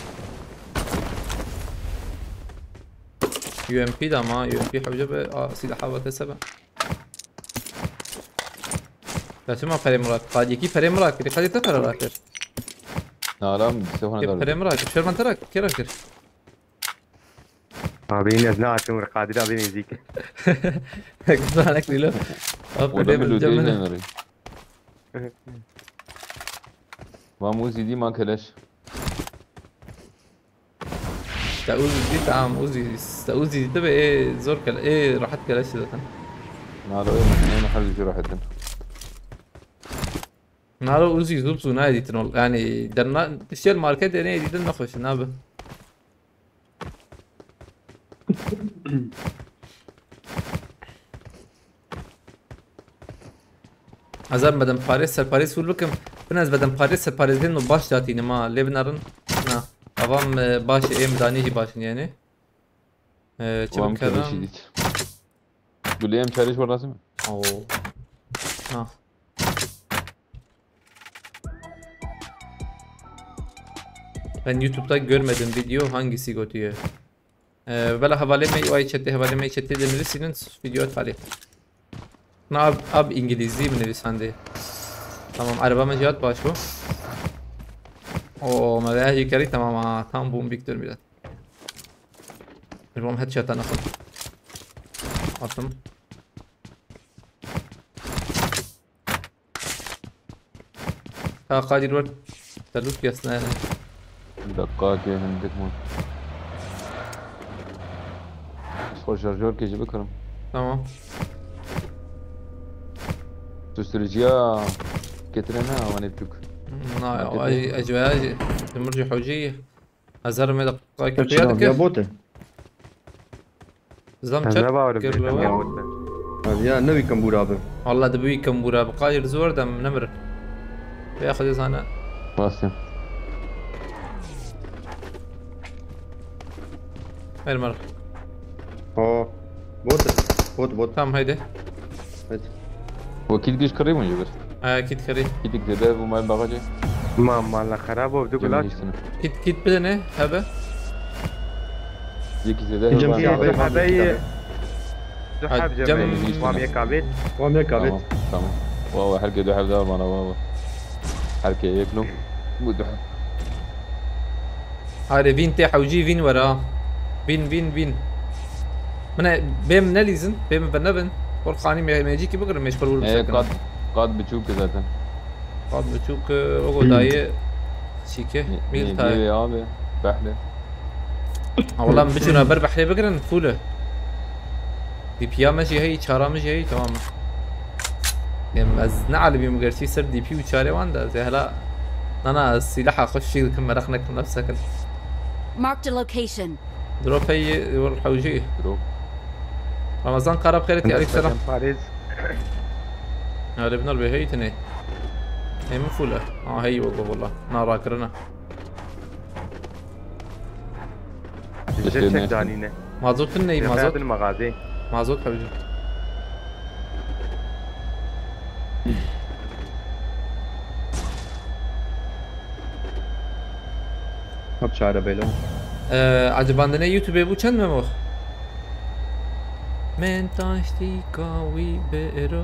U M P de ama U M P hewce be, a, silah havate sebe. Ya çima perê min rakir? Qad yekî perê min rakir. Qad yekî te pere rakir. Naram, se hona Yek dar. Perê min rakir. Şerman te rakir. Kê rakir? Abi yine ne atın vur Kadir abi nezik. Güzel lilo. Abi Oda perê mi min lütfen cemre. Deneri. Vam Uzi di ma keleş. Te Uzi dî, tamam, Uzi, te Uzi dî, tabi, ê, zor kele, ê, rahat keleş zaten. Nalo, ê, ê, her bir şey rahat edin. Nalo Uzi zû zû nayê dîtin ol, yani, derna, şel market de neyê dîtin nexweş in, abi. Ez ê bedem parêz, serparêz fûl bikim. Bin ez bedem parêz, serparêzên min baş datînim ha. Lê binerin. Na. Avam, e, baş e, êm danî jî baş in yani. E, çi Wan bikirim? Keleşî dît. Gulê em çarê ji wan razî me? Oo. Na. Ben YouTube'da görmedim video, hangisi gotiye? Ee, vela hevalê me, ay çetê, hevalê me çetê de nivîsînin, video talê. Na ab, ab İngilizî mi nivîsandê? Tamam, araba me jî hat baş bû. Oo, me veya jî kerî, tamam ha, tam bûm bîk durmî de. Ji bo em headshot-a nexwin. Atim. Ha, Kadir wer. Te lût kesne. Dakika ke hindik bûn. Xwe şarjorkê jî bikirim. Tamam. Tu sürücüya ketine ne awanê biçûk? Na, Marketê. Ay, ecwaya jî. Timur jî hocî. Hezar me deqîqe Kaç kiriya sınav dike. Ya bote? Zam Ez çek ne bawerim kir pêkan lewe. Ya bote. Abi ya ne wî kembûra bi. Allah de bi wî kembûra bi. Qayir zor dem nemir. Veya Xwedê zane. Basya. Her mer. O. Bot. Bot bot. Tamam haydi. Evet. O kit giş kırayım mı Cibir? Ha, kit kırayım. Kit giş de bu mal bagajı. Ma mala xerab oldu Cemil gulaç. Üstüne. Kit, kit bidene, hebe. Yek giş de Cem ben Cem abi. Abi. Du Ha, heb Cem Cem. Wam yek abet. Wam yek abet. Tamam, tamam. Vava, herkes du heb daha bana vava. Herkes yek no. Bu du heb. Hare vîn tê hewcî vîn were ha. Vîn, vîn, vîn. Min e, bê min nelîzin, bê min vernebin. Xwe xanî me-, mecîkî bigirin, mêj xwe wir Ee, bisekin. Kat, kat biçûk zaten. Kat biçûk, e, o go dayê çîke, mîl tayê. Nêdî abi, behle. Ha, wala min biçûna ber behlê bigirin, fûl e. Dîpiya me jî heyî, çara me jî heyî, tamam e. Em, ez ne alibîm gerçî ser D P û çarê wan de, ez ê hela, na, na, ez sîlaha xwe şî dikim, meraq nekin, nefsekin. Marked a location. Drop heye, wor hewjî. Drop. Ramazan Karabxêret, aleyküm selam. Parêz. Erê binor bê heyî tine. Em fûle. Ha, heyî, wego, wala. Na, rakirine. Ji çek danîne. Mazot tune, mazot. Bin mexazê. Mazot hewce. Hep çare belo. Ee, acibandine YouTube bu çend Memo? Min taştîka wî bi ero.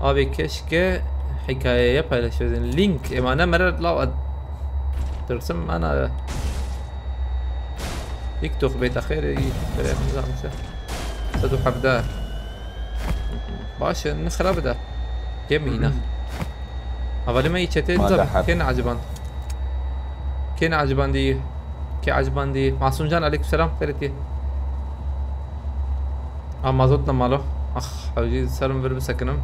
Abi keşke hikayeye paylaşırdın. Link, ema ne merer la ad-, tırsım ana. TikTok beta xêr, iyi. Bere nizam se. Sed û hevdeh. Baş e, ne xirab da. Gemî ne. Hevalê me î çetê Ma nizam. Kên aciband. Kên acibandî. Kê acibandî. Masumcan, aleykümselam. Xêretî. A mazot ne malo. Ax, hewcî serim vir bisekinim.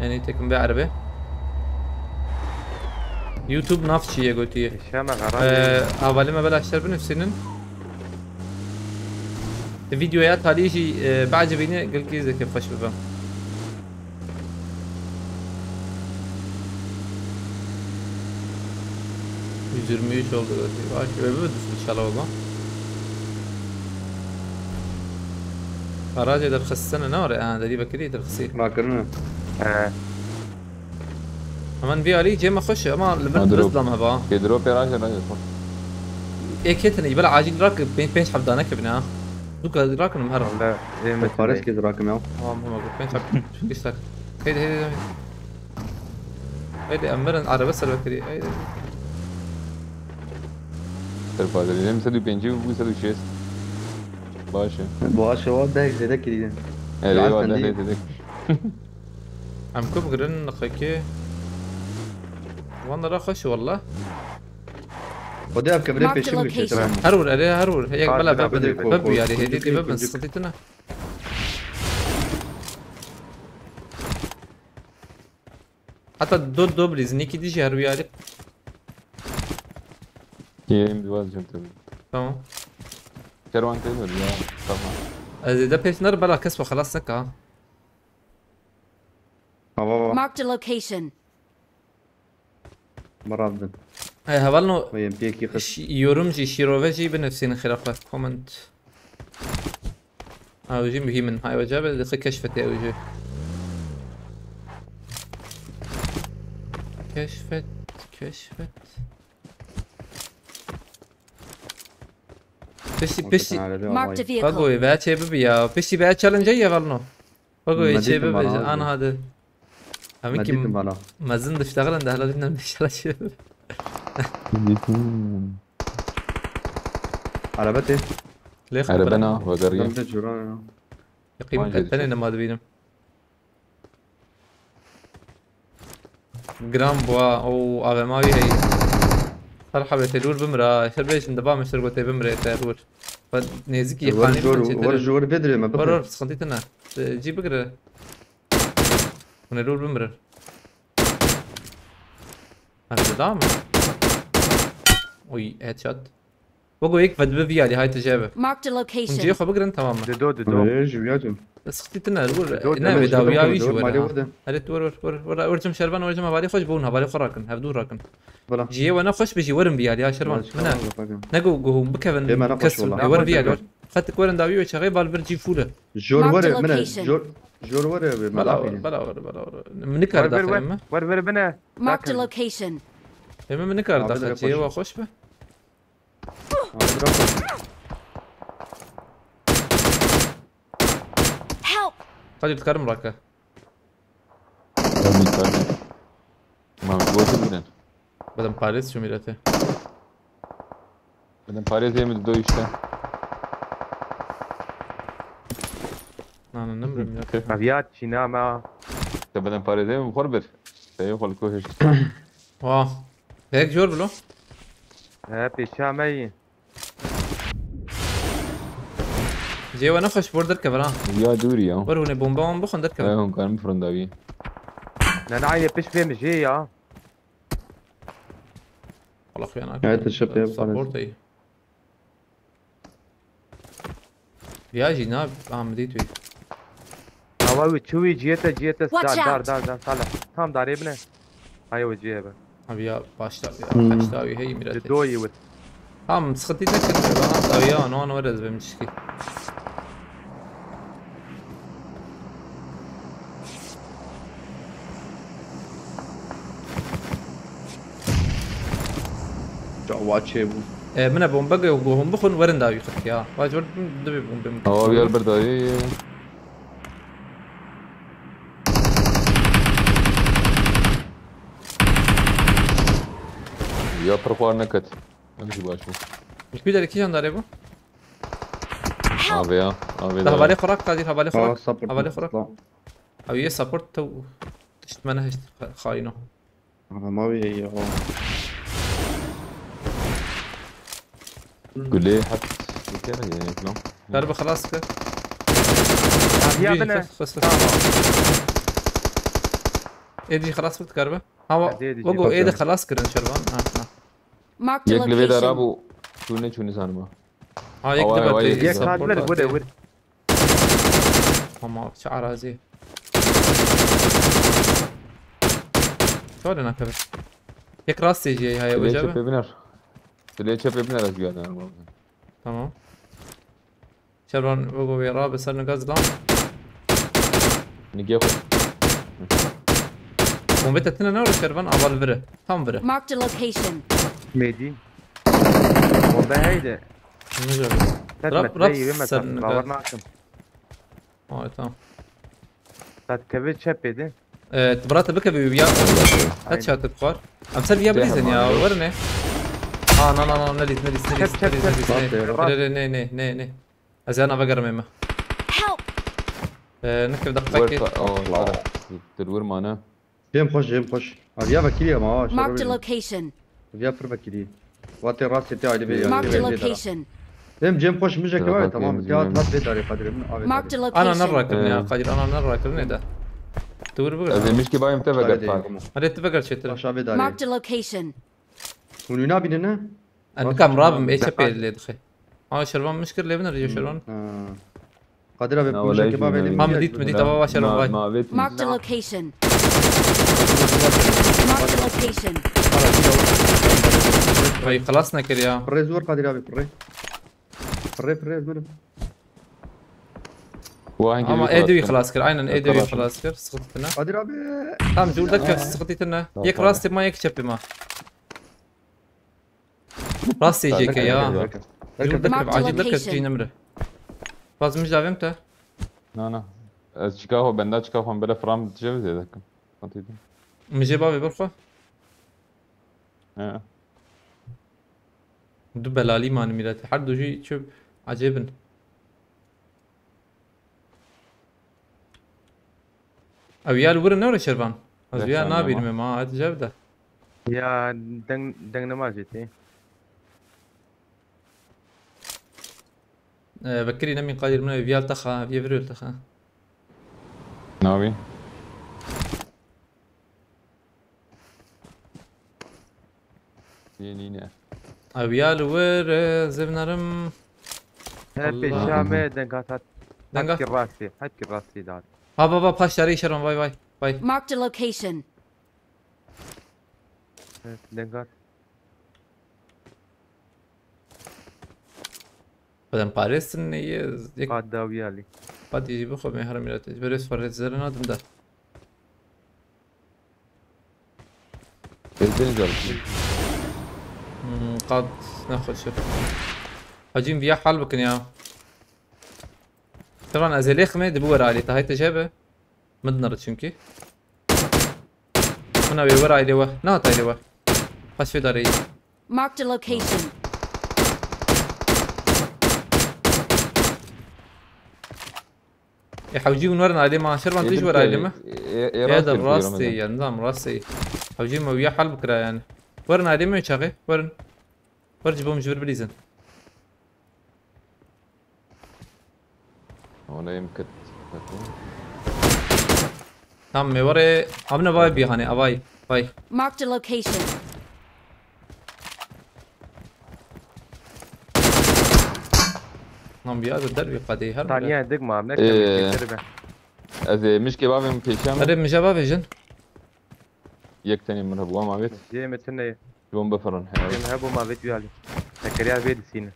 Yani tekim be erbe. YouTube nav çi ye gotiye. Şeme xerab. Ee, hevalê me bela şer binivsînin. Di videoya talî jî, e, biecibîne, gelkî zêde kêfxweş bibe. Yüz yirmi üç oldu gotî. Baş, öbür düştü inşallah baba. Garajê derxistine ne were? Ha, derî vekirî derxisî. Rakirine. He. Hemen vî alî cê me xweş e, ama li vir Ha, drop. Rizla me heba. Kê drop ya raje raje xwe. Ê kê tine, bela acil rak, pênc, pênc heb dane kevine ha. Duka rakinim her. Wala, ê me Faris tine. Kê rakim ya. Tamam, tamam, pênc heb. Çok ister. Heydi, heydi, heydi. Heydi, em mirin, araba serbe kirî. Heydi. Ser padrî, hem sed û pêncî û bû sed û şêst. Baş e. Baş e, wa deh zêde kirî. Erê, Rahat wa sen deh değil. Zêde. Em ku bigirin, xekê. Wan ra xweş, wallah. Xwedê ev kevine Mark the pêşî min location. Her wir, erê, her wir. Yek Hadi bela lan, bebin. Bebin, bebin, bebin, yarî, hêdî, bebin, bebin, sıkıntı ne. Hatta do, do, please, Nicky dişi her bir yarı. Yayın bir vazgeçtim tabii. Tamam. Kervan Taylor ya, tamam. Ez de pêş ner bela kes xwe xelas neka. Baba, baba. Marked a location. Maradın. Hey, hevalno. Vay, M P iki kız. Ş-, yorum jî, şîrove jî binivsînin xêra xwe. Comment. Ha, ew jî muhîm in. Hay weca be, dixê keşfetê ew jî. Keşfet, keşfet. Piştî, piştî. Hakikaten öyle bir Marked a olay. Vehicle. Bago, veya çê bibi ya. Piştî veya challenge ye valno. Bago, çê bibi, an hadi. Em ki mezin diştexilin de hela dînin de şera çê bibi. Araba tê. Lê xwe Araba bira. Na, vegeriye. Dam de cura ya. Yaqî min qetenê nema dibînim. Giran bûa, o A V M wî heyî. Her hebê tê dûr bimira, ser bêjin diba min ser gotê bimire te dûr. Ve nêzikî Wer xanî jor, min çêtir. Wer jor vedire me Wer bixir. Wer sıkıntı tine. Cî bigire. Hûn ê dûr bimirin. Hevdida mi? Oy, headshot. Wego yek vedibi vî alî, hay tu jê be. Marked a location. Hûn cihê xwe bigirin, tamam mı? Dido, dido. Ee, ji viya cim. Sıkıntı tine, vur. Dido, ne dido, vê dawiya dido, wî jî dido, were, malê ha. Werde. Hele tu were, were, were, were, were cim şervan, were cim hevalê xwe ji bo hûn, hevalê xwe rakin, hevdû rakin. Bala. Cihê we ne xweş be jî, werin vî alî, ha şervan. Bala, bala, bala. Ne go, go hûn bikevin. Ê me ne xweş kes wala. Ê wer vî alî, wer. Xetik werin dawî wê çaxê bal vir cî fûl e. Jor were, mine, jor, jor were wê me. Bala were, bala were, bala were. Min nikar daxeyim me. Wer vere bine. Marked a location. Ê me, min nikar daxe, cihê we xweş be. Help! Kadir, dikarim rake. Tabii, tabii. Ma gotin binen. Bedem parêz şu milletê. Bedem parêz yê min do işte. Nane nimrim ya. Ev ya çîna me. Te bedem parêz yê min xor bir. Te yê xol kohiş. Wah. Hek jor bilo. He, pêşa me yî. Cê we nexweş, bor derkeve ha. Ya dûrî ya. Wer hûn ê bomba wan bixwin derkeve. He, hûn karin bifrin dawî. Ne, ne, aynı piş bê mi jê ya. Allah xuya nake. Evet, teşekkür ederim. Support ey. Ya jî na, ah, min dît wî. Awa wî çû wî ciyete, ciyete. Watch out! Dar, dar, dar, dar, sale. Tam darê bine. Hay o ciye be. Abi ya başta ya, hmm, başta wî hey miret. Di doyî wit. Tamam, sıkıntı ne çıktı? Bana da ya, no, no, biraz benim çizgi. Çawa çêbû? E, min e bombe ge, go hûn bixwin, werin dawî xirtiya. Vaj wer, divê bombe min. Awa, wer bir dawî. Ya pir xwar neket. Em jî baş bû. Ji kî derê, kîjan darê bû? Avê ya, avê. Da hevalê xwe rak, Kadir, hevalê xwe rak. Hevalê xwe rak. Ew yê support te û tişt me nehişt, xayîno. Ama wî heye o. Gulê heft dikene ye, lan. Kar bi xelas kir. Ya bine. Xes, xes, xes. Tamam. Êdî xelas bit, kar bi. Ha, wa-, Hadi, hadi, wego Cihat êdî ya. Xelas kirin şervan. Ha, ha. Marked a Yek li vê dera location. Bû. Çûne çûne zanima. Ha, yek Away, dibe away, tê yek. Yek support saat ver, hatê. Were, were. Ama çi arazi. Şöyle nakebe. Yek rastê jî heye Dilê wece çepê be. Biner. Dilê çepê biner ez güya derim. Tamam. Şervan wego wê rabe ser niga zilam. Nigê xwe. Bombê te tine ne were şervan, aval vire. Tam vire. Marked a location. Mêdî. Bombe heyde. Ne diyor? Rap, rap ser niga. Bawer nakim. Ay, tamam. Satkeve çepê de. Evet, bira te bikeve ya. Aynen. Headshot xwar. Em ser viya bilîzin ya, werine. Aa, na, na, na, ne lîz, ne lîz, ne lîz, ne lîz, ne lîz, ne lîz, ne lîz. Çep, çep, çep. Re, re, ne, ne, ne, ne. Ez yana vegerim ême. Help! Ee, ne kev dakika ki. Werfa, oh, tu dur vurma ne. Cem xweş, Cem xweş. Aviya vekirî ama ha. Marked a location. Aviya pir vekirî. Watê rastê te aile vê. Marked a location. Hem Cem xweş mijeke var, tamam. Ya hat vê darê Kadir min avê. Marked a location. Ana ne rakirin ya, Kadir, ana ne rakirin ne de. Dur bu. Ez mişki bayım te veger. Hadi tu veger çetir. Aşağı vê darê. Marked a location. Hûn wî nabînin ne? Ez nikam rabim, ê çepê lê dixe. Aa, şervan mişkir lê binir, şervan. Kadir abi, na, wala mijeke bavê lê. Ha, min dît, min dît, ava va şervan vay. Marked a location. Marked a location. Vay, xelas nekir ya. Pirê zor Kadir abi, pirê. Pirê, pirê, ez mirim. Ama êdî wî xelas kir, aynen êdî wî xelas kir. Sıkıntı ne? Kadir abi. Tamam, cûr de kir, sıkıntı ne? Yek rastê ma, yek çepê ma. Rastê jêke ya. Cûr de kir, acil de kir, cî nimre. Baz mij davêm te. Na, na. Ez çika xwe benda çika xwe bele fram dije zêde kim. Min jê bavê bir xwe. He. Du belalî mani mîretî. Her du jî çi ecêb in. Ew ya li wir e ne were şervan? Ez ya nabînim ma, hadi cev de. Ya deng, deng nema jê tê. Ee, vekirî nemîn Kadir min ev ya li te xa, ev yê vir li te xa. Navî. Yê nîne. Ew ya li wir, e, zevnarim. He, Allah. Pêşa me denga hat. Denga? Hetkî rastî, hetkî rastî dad. Ha, va, va, paş darê şeron, vay, vay, vay. Marked a location. Evet, denga. Xwedem parêstin ne ye, yek Qad dawî alî. Qad yê bixwe me her milet. Berês xwe rêz zere nadim de. Bêdên car. Hmm, qad nexweş e. Hacîm viya hal bikin ya. Tevan ez ê lêximê dibi were alî. Tahayte jebe. Min dinere çünkü. Min ew ê were ailê we. Nehat ailê we. Paş vê darê yî. Marked a location. Ê hewcî hûn werin ailê me, şervan tê jî were ailê me. Ê de rastê ye, nizam rastê ye. Hewcî me wiya hal bikira yani. Werin ailê me çaxê, werin. Wer ji bo min ji vir bilîzin. Ona yê min kit. Tamam, me were. Amine vay bir hani, avay. Vay. Marked a location. Lan bir adı der bir kadeh her. Taniye dik ma, ne Ee. Kadeh be. Ez ê mişkê bavê min pêşiya min. Hadi mişe bavê jin. Yek tenê min hebû, ama vêt. Cê me tune ye. Ji bo min bifirin, he. Cê me hebû, ma vêt wî alî. Tekeriya vê disîne.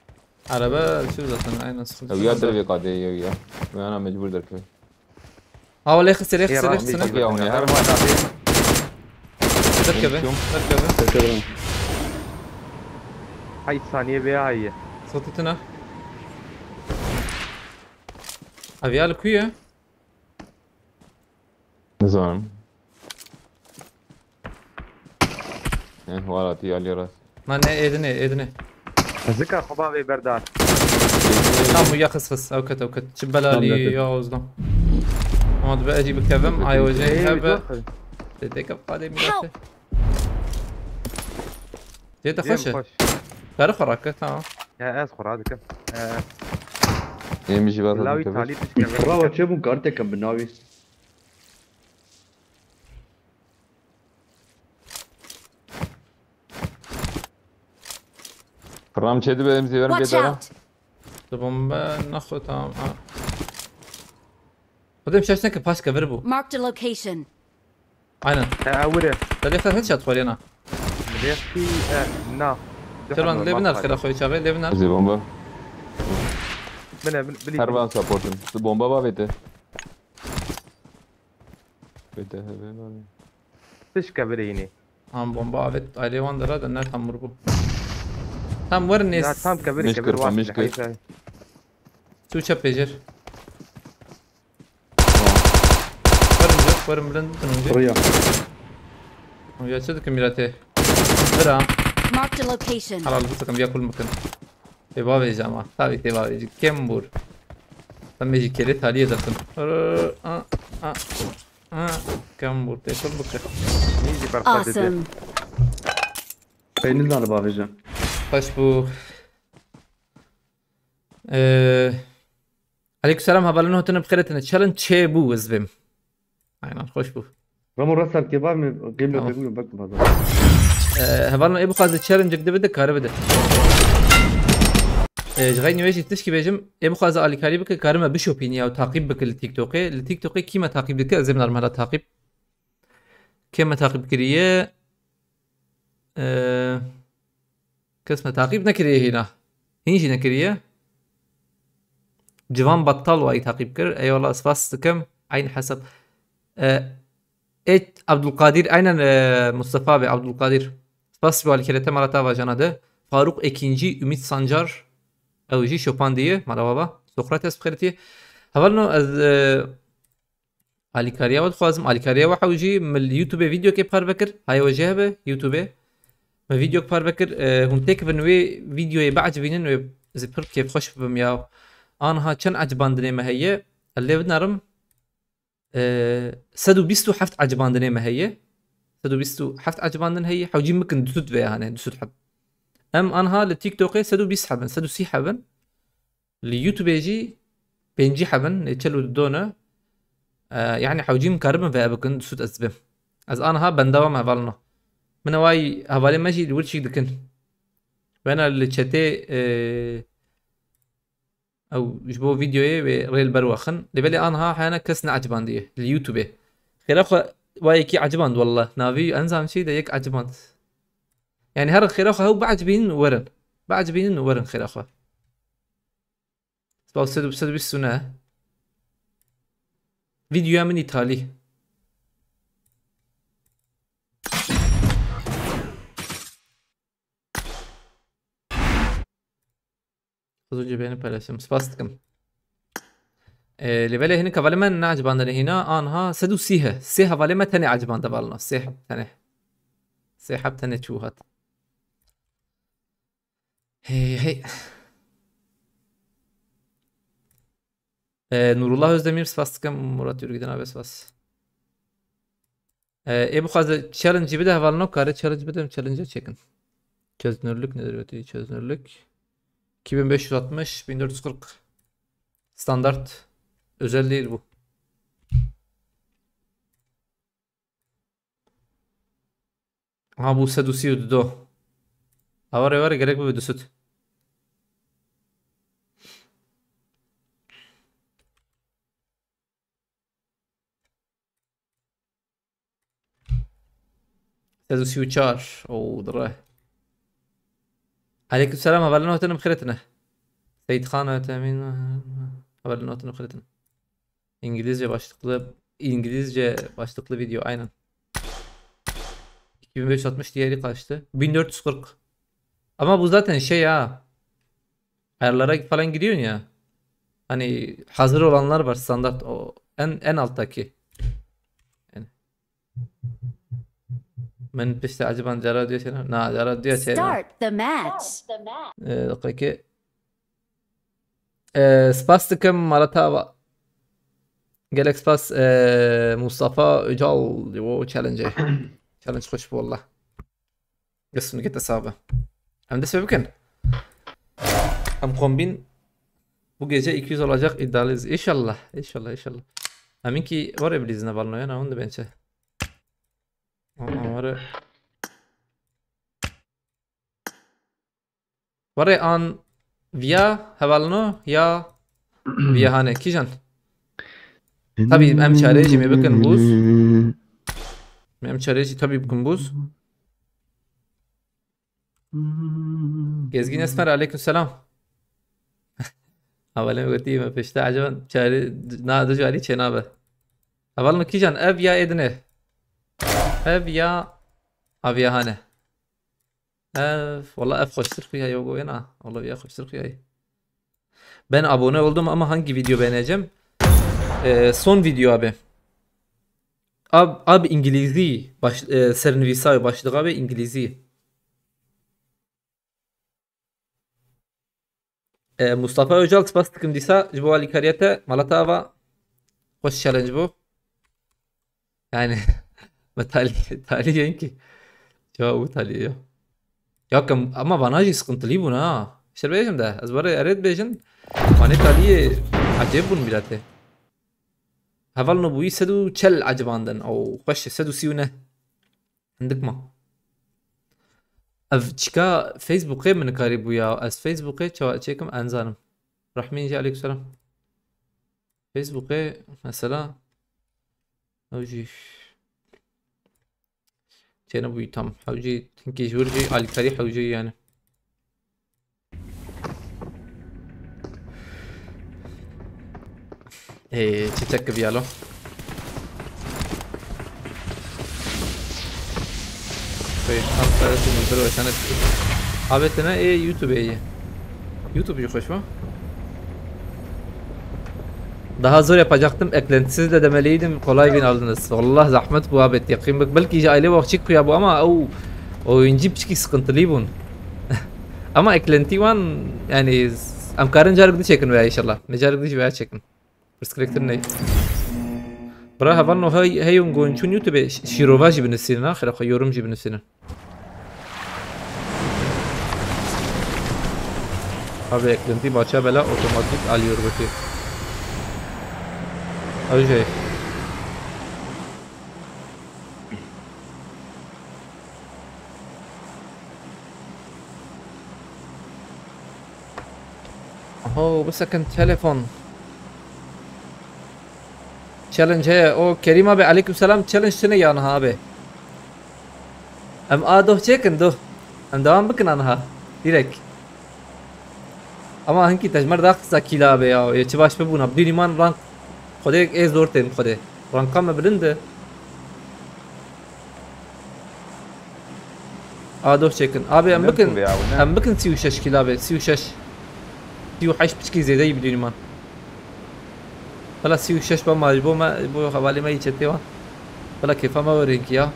Araba şu zaten, aynen, sıkıntı. Ew ya dervê qadê ye ya. Wê ana mecbur derkeve. Ha, wele xise, lê xise, lê xise. Her ma da. Derkeve, derkeve. Hay saniye be ay. Sotutuna. Avial kuye. Nizanim. Eh, wala tî alî rast. Na ne, êdine, êdine. Zika xwe bavê berdar. Tam ya xis xis, ew ket, ew ket. Çi belalî ya ozdan. Ama dibe ecî bikevim, ay ojê hebe. Dede kap qadê mirate. Dede xweş e. Karı xwe rake, tamam. Ya ez xwe radikim. Ê min jî ve Lawî talî pişkeve. Bravo, çê bûn kartekim bi navî. Pırnam çedi benim ziverim Watch bedava. Out! Di bombe naxwe tamam. Ha. Xwedê şaş neke paş kevir bû. Marked a location. Aynen. He, ewire. Te lê xer headshot xwariyena. Lê xî, e, na. Servan lê binar xêra xwe çaxê lê binar. Zê bombe. Bine, bin, bilî. Her van supportun. Tu bomba bavête. Bête hebe bavê. Tişke birînî. Am bomba avet aile wan dera de ne tam vurgu. Tam verin nes. Ya tam kebir Miş kebir kır, miş kır. Tu çep pêjir. Verin cep, verin bilind, bilind. Buraya. Ya çi dikim miratê. Bira. Marked a location. Halal bu takım yakul mıkın. Tê bavêje ama. Tabii tê bavêje. Kêm bûr. Em jî kerê taliyê dixin. Rı, a, a, a. Kêm bûr. Tê kul bikir. Nîzî berxwe dide. Awesome. Peynir nare bavêje. Xweş bû. Ee, Aleyküm selam, hevalno hatine bixêretine. Challenge çê bû ez bêm. Aynen, xweş bû. Ramo rasa kebab mi? Qîm Tamam. Yok, yok, bak, bak. Ee, hevalno ê bixwaze challenge-ek de bide, kare bide. Ee, ji xeynî wê jî tişkî bêjim, ê bixwaze alîkarî bike, karime bişopînî ya û taqîb bike li TikTokê. Li TikTokê kî me taqîb dike, ez ê binarim hela taqîb. Kê me taqîb kiriye? Ee, Kes me taqîb nekiriye hîna. Hîn jî nekiriye. Civan Battal wayî taqîb kir. Eyvallah, spas dikim. Eyn hesab. E, Ê Abdulkadir, aynen, e, Mustafa abi Abdulkadir. Spas bi alîkerete mala te vajana de. Faruk Ekinci, Ümit Sancar. Ew jî şopandiye. Mala baba. Sokrates bixêretiye. Hevalno ez, e, Alîkariya we dixwazim, alîkariya we hewcî, min li YouTube vîdeokê parve kir, haya we jê hebe, YouTube. Min vîdeok parve kir, e, hûn têkevin wê vîdeoyê biecibînin wê ez ê pir kêfxweş bibim ya. Anha çend ecibandinê me heye, ez lê binerim, e, sed û bîst û heft ecibandinê me heye. Sed û bîst û heft ecibandin heye, hewcî min bikin du sed vê hane, du sed heb. Em anha li TikTokê sed û bîst hebin, sed û sî hebin. Li YouTubeê jî pêncî hebin, lê çel û du ne. E, yani hewcî min karibin vê bikin, du sed ez bim. Ez aniha benda we me hevalino. Min eway hevalê me jî li wir çîk dikin. Wena li çetê, e, ew ji bo vîdeoyê wê rê li ber we xin. Lê belê aniha hene kes neecibandiye li YouTubeê. Xêra xwe wa yekî eciband wallah. Navî enzam çi de yek eciband. Yani herin xêra xwe hew biecibînin û werin. Biecibînin û werin xêra xwe. Spas sed û bîst û ne. Vîdeoya min îtalî. Xizûcê bêne paylaşım. Spas dikim. E, lê belê hinek hevalê me neecibandine hîna, anha sed û sî he. Sê hevalê me tenê ecibande valina. Sê heb tenê. Sê heb tenê çû hat. Hey hey. E, Nurullah Özdemir spas dikim, Murat Yürgüden abi spas. E, ê bixwaze challenge bide hevalno, kare challenge bide, challenge çekin. Çözünürlük nedir ötüyü çözünürlük? iki bin beş yüz altmış, bin dört yüz kırk. Standart. Özel değil bu. Ha, bu sed û sî û du. Ha, were, were, gerek bibe du sed. Sed û sî û çar. Oo, dire. Aleyküm selam, hevalin otenim xîretine. Seyit Xan otemin, hevalin otenim xîretine. İngilizce başlıklı, İngilizce başlıklı video, aynen. iki bin beş yüz altmış, diğeri kaçtı? Bin dört yüz kırk. Ama bu zaten şey ha. Ayarlara falan giriyorsun ya. Hani hazır olanlar var standart o en en alttaki. Yani. Min piştî eciban cara diyor şeyler. Na, cara diyor şeyler. Start the match. Ee, dakika. Ee, spas dikim mala te va. Gelek spas, ee, Mustafa Öcal, o challenge. Challenge hoş bu valla. Kesinlikle hesabı. Hem de sebebiken. Hem kombin bu gece iki yüz olacak iddialıyız. İnşallah, inşallah, inşallah. Hem ki var ya bilizine balno ya, onu da bence. Ama var ya. Were an viya hevalno ya viya hane kîjan? Tabî em çarê jî me bikin bûz. Me em çarê jî tabî bikin bûz. Gezgin Esmer, aleyküm selam. Hevalê me gotî me pişta ecaba çarê na du carî çênabe. Hevalno kîjan ev ya êdine? Ev ya aviya hane. Ev, wala ev xweştir xuya yo go êna. Wala ya xweştir xuya. Ben abone oldum ama hangi video beğeneceğim? Ee, son video abi. Ab, ab İngilizî baş, e, sernivîsa başlığa be İngilizî. E, Mustafa Öcal, spas dikim dîsa ji bo alîkariya te, mala te ava xweş challenge bû. Yani me talî, talî yên ki. Çawa û talî ya. Ya kem, ama vana jî sıkıntılî bûn ha. Şer bêjim de, ez were erê dibêjin. Vanê taliyê ecêb bûn mîletê. Hevalno bûyî sed û çel ecibandin. O xweş e, sed û sî û neh. Hindik ma. Ev çika Facebookê min karî bûya. Ez Facebookê çawa çêkim enzanim. Rahmîn jî aleyküm selam. Facebookê mesela ew jî çênebûyî tam. Hewcî hinkî ji wir jî alîkarî hewcî yani. Ê, çiçek gibi yalo. Şey, tam sarı sinir bir başana çıkıyor. Abi tene e YouTube iyi. YouTube jî xweş ma? Daha zor yapacaktım. Eklentisiz de demeliydim. Kolay win aldınız. Wallah zahmet bu abi. Yakın bak. Belki aile vakçik kuya bu ama o oyuncu piçki sıkıntılı bun. Ama eklenti wan yani em karin carik dişekin veya inşallah. Me carik diş veya çekin. Pirsgirêktir ney. Bira hevalno hey, hey hûn gon çûn YouTube şîrova jî binusînin ha, xêra xwe yorum jî binusînin. Abi eklenti bacha bela otomatik alıyor bakayım. Öyle. Aho, bisekin telefon. Challenge heye. O Kerim abi, aleyküm selam. Challenge tine ya niha abi. Em a doh çêkin doh. Em devam bikin anha. Direkt. Ama hinkî tecmer daha kısa kîla abi ya. Yê çi baş bibûna. Bidûnî man rank. Xwedê ê zor tên xwedê. Ranka me bilind e. A doh çekin. Abi em bikin, em bikin sî û şeş kîl abi. Sî û şeş. Sî û heşt piçkî zêde yî bidûnî man. Bela sî û şeş ba ma ji bo me, ji bo hevalê me yî çetê wan. Bela kêfa me were hinkî ya.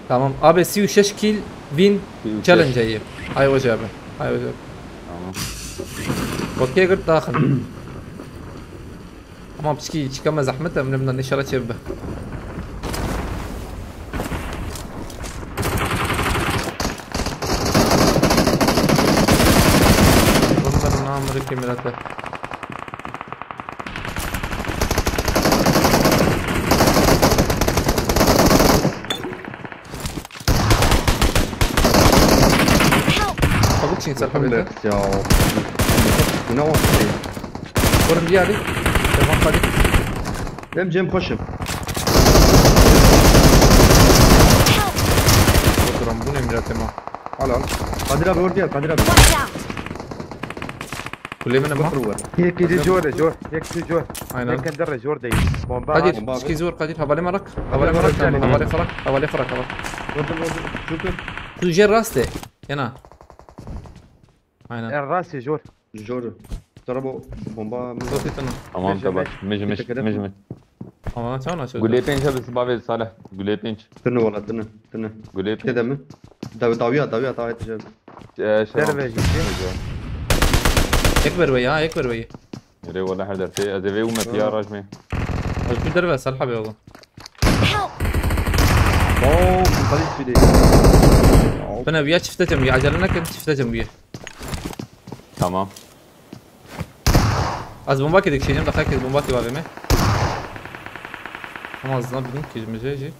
Tamam. Abi sî û şeş kîl win challenge heye. Hay hoca abi. Hay hoca abi. Tamam. Okey, girt daxil. Tamam, piçkî çika me zehmet e, em ne inşallah çêbibe. Bunu da bana amrı kemirate. Çabuk çin sen. Yakın haberde. Berk ya. Bu ne oldu? Vurun bir yerde. Tamam, hadi. Benim cem koşum. Oturan bu ne Emre Tema? Al al. Kadir abi orada ya, Kadir abi. Watch out! Kulê min e ma? Sıfır var. Yek yedi jor, jor. Yek yedi jor. Aynen. Yek kendi re jor değil. Bomba. Kadir, bomba abi. Çiki zor Kadir. Havale marak. Havale marak. Havale farak. Havale farak. Havale. Vurdum, vurdum. Çünkü. Tu jê rast e. Yana. Aynen. Er rast e jor. Jor. Tara bu bomba mı? Zor titana. Tamam, tamam. Mij, mij, mij, mij. Ama çawa naço? Gulê pênc abi siba ve Salih. Gulê pênc. Tını wala, tını, tını. Gulê pênc. Tede mi? Davi, daviya, daviya, daviya tecem. Ee, şey. Derve jî. Ek ver ve ya, ek ver ve. Yere wala her dertê. Ez ê vê û me piya rajmê. Ez tu derve Salih abi oğlum. Help! Oo, kalit bir de. Bana bir ya çiftecem ya, acele nekin, çiftecem bir. Tamam. Az bomba kedik şeyim, daha kes bomba ki var mı? Ama azdan bildim ki, mijê jî.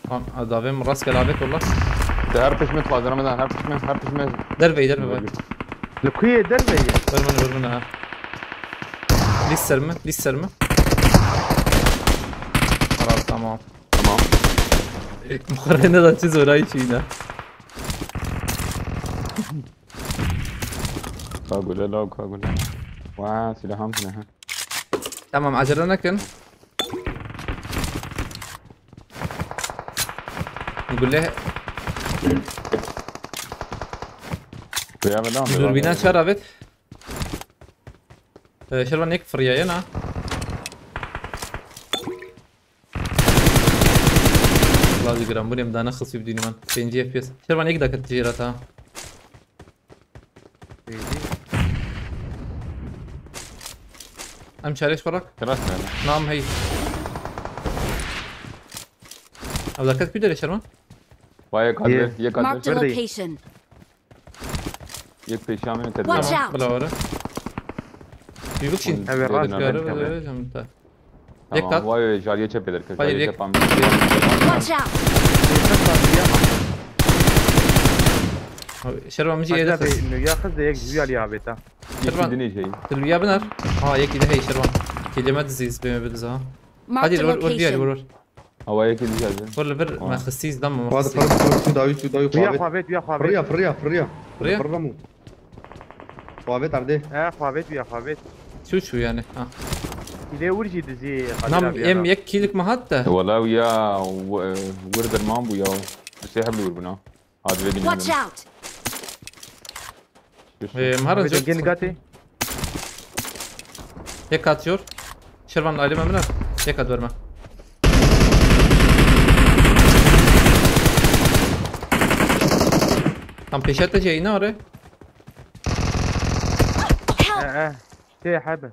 Tamam, davê min rastgele avêt wala. De her pişme dixwazin, Ramazan, her pişme, her pişme. Derveyî, derve vay. Li ku yê derve ye? Ver min, ver min ha. Lîs ser mi? Lîs ser mi? Aras, tamam. Tamam. Mukarene da çi zorayî çî yine. Ka gule la, ka gule. Wa, silahım ne ha. Tamam, acele nekin. Gule Veya ben de Durbîna çar avêt. Ee, Şervan yek fırıya yana. Lazı gram, bu nem dana xısıp dünüman. Pêncî F P S. Şervan yek dakika tijera ta. Em çarêş xwe rak. Kras yani. Nam hey. Ev dakika ku dere Şervan? Vay, yek Ye. adres, yek Marked a adres. Nerede? Location. Yek peşamine Watch tedbir. out. Bula wara. Bir bak şimdi. Evet, Dedin rast abi, geldi. tamam. Vereceğim bir tane. Tamam, Yekat. Vay, jariye çep eder. Hayır, Jariye yek- çep am. Watch out. Abi, Şervan mijî Hadi yedi abi, kız. ya kız da yek jüyal ya beta. Şervan. Yek dine şey. Dilbiya binar. Ha, yek yedi hey Şervan. Kelime diziz beme bir diza. Marked Hadi a vur, vur diğer vur location. vur. Havaya gideceğiz. Vur vur. Tamam. Ma xıstiz dam mı? Xwar dixwar tu dawi tu dawi Duya xwavêt. xwavêt, duya xwavêt. Fırıya, fırıya, fırıya. Fırıya? Fırıya mı? Xwavêt erdê. He, xwavêt, duya xwavêt. Şu şu yani. Ha. Ile urji dizi. Nam em yek kilik mi hat da? Wala ya, wir derman bu ya. Seheb lur buna. Hadi ve Watch dinleyelim. Out. Ee, Mhara Abi çok. dengeni gati. Tek atıyor. Şervan aile memnun. Tek at verme. Tam peşette şey ne oraya? He he. Şey hebe.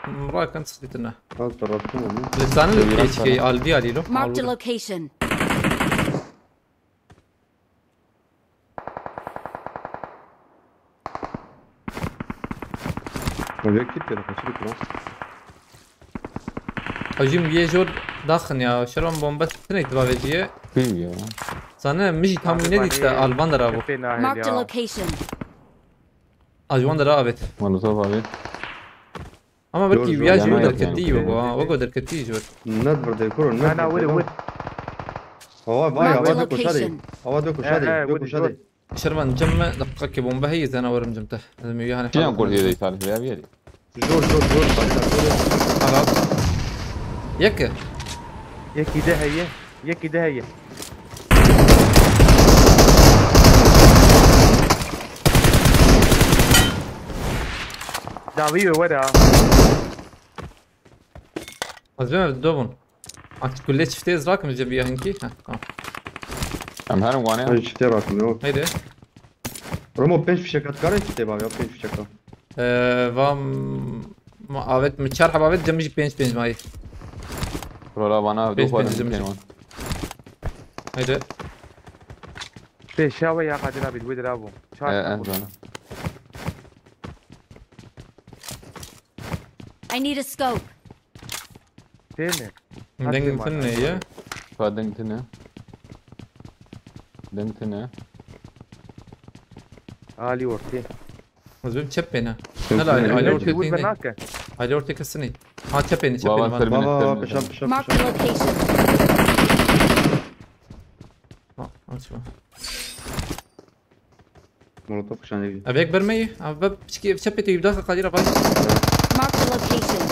Mıra kan sıkıntına. Fazla rahatsız olma. Lütfen Dövüyor de şey sana. aldi alilo. Marked a location. Vê kit kere kaçırı kral. Hacım ye jor daxın ya. Şervan bomba tine itibar veciye. Kim ya? Sana miji tam Abi ne bana dikte alban da rabo. Tepê nahil Marked a ya. Location. Ajwan da rabet. Molotof abi. Ama belki Jor, ya jor, jor yana derketî yok yok yani. ha. O kadar derketî jor. Ne vurdu kuro ne Na na, vurdu wili lan. wili. Hava vay Marked hava a dök koşa location. değil. Hava dök koşa Eh, eh, değil. Dök vurdu, koşa jor. değil. Şervan cem me dakika ki bomba hey zana varım cemte. Lazım yani. Çiyan kurdiye de ithal ya bir yeri. Jor jor jor. Bak, bak, jor. Arat. Yek. Yekî de heye. Yekî de heye. Dawî wê were ha. Az ben evde dövün. At kulle çifte ez rakım cem bir yankı. Ha, tamam. Em herin wane. Hadi çifte rakım yok. Haydi. Romo pênc fişek at kare çifte bak ya pênc fişek at. Ee, vam ma avet mi çar haba avet cem ji pênc pênc mayı. Rola vana Pênc, du xwarin pênc, dikin pênc. wan. Haydi. Pêşa we ya Qadir abi, wê dira bû. E, Çar en bû. zana. I need a scope. Tê mi? Dengin ne ya? Ka ding tine. Ding tine. Alî ortê. Az ben çep beni. Yok, Ne la yok, aile yok. ortaya Vur be değil. nake. Aile ortaya kesin. Ha çep beni çep Baba beni var. sırmine Baba sırmine. pişan pişan Marked a pişan. Location. Ha açma. Molotof pişan değil. Avek vermeyi. Abi ben çep eti ibda Kadir abi. Marked a location.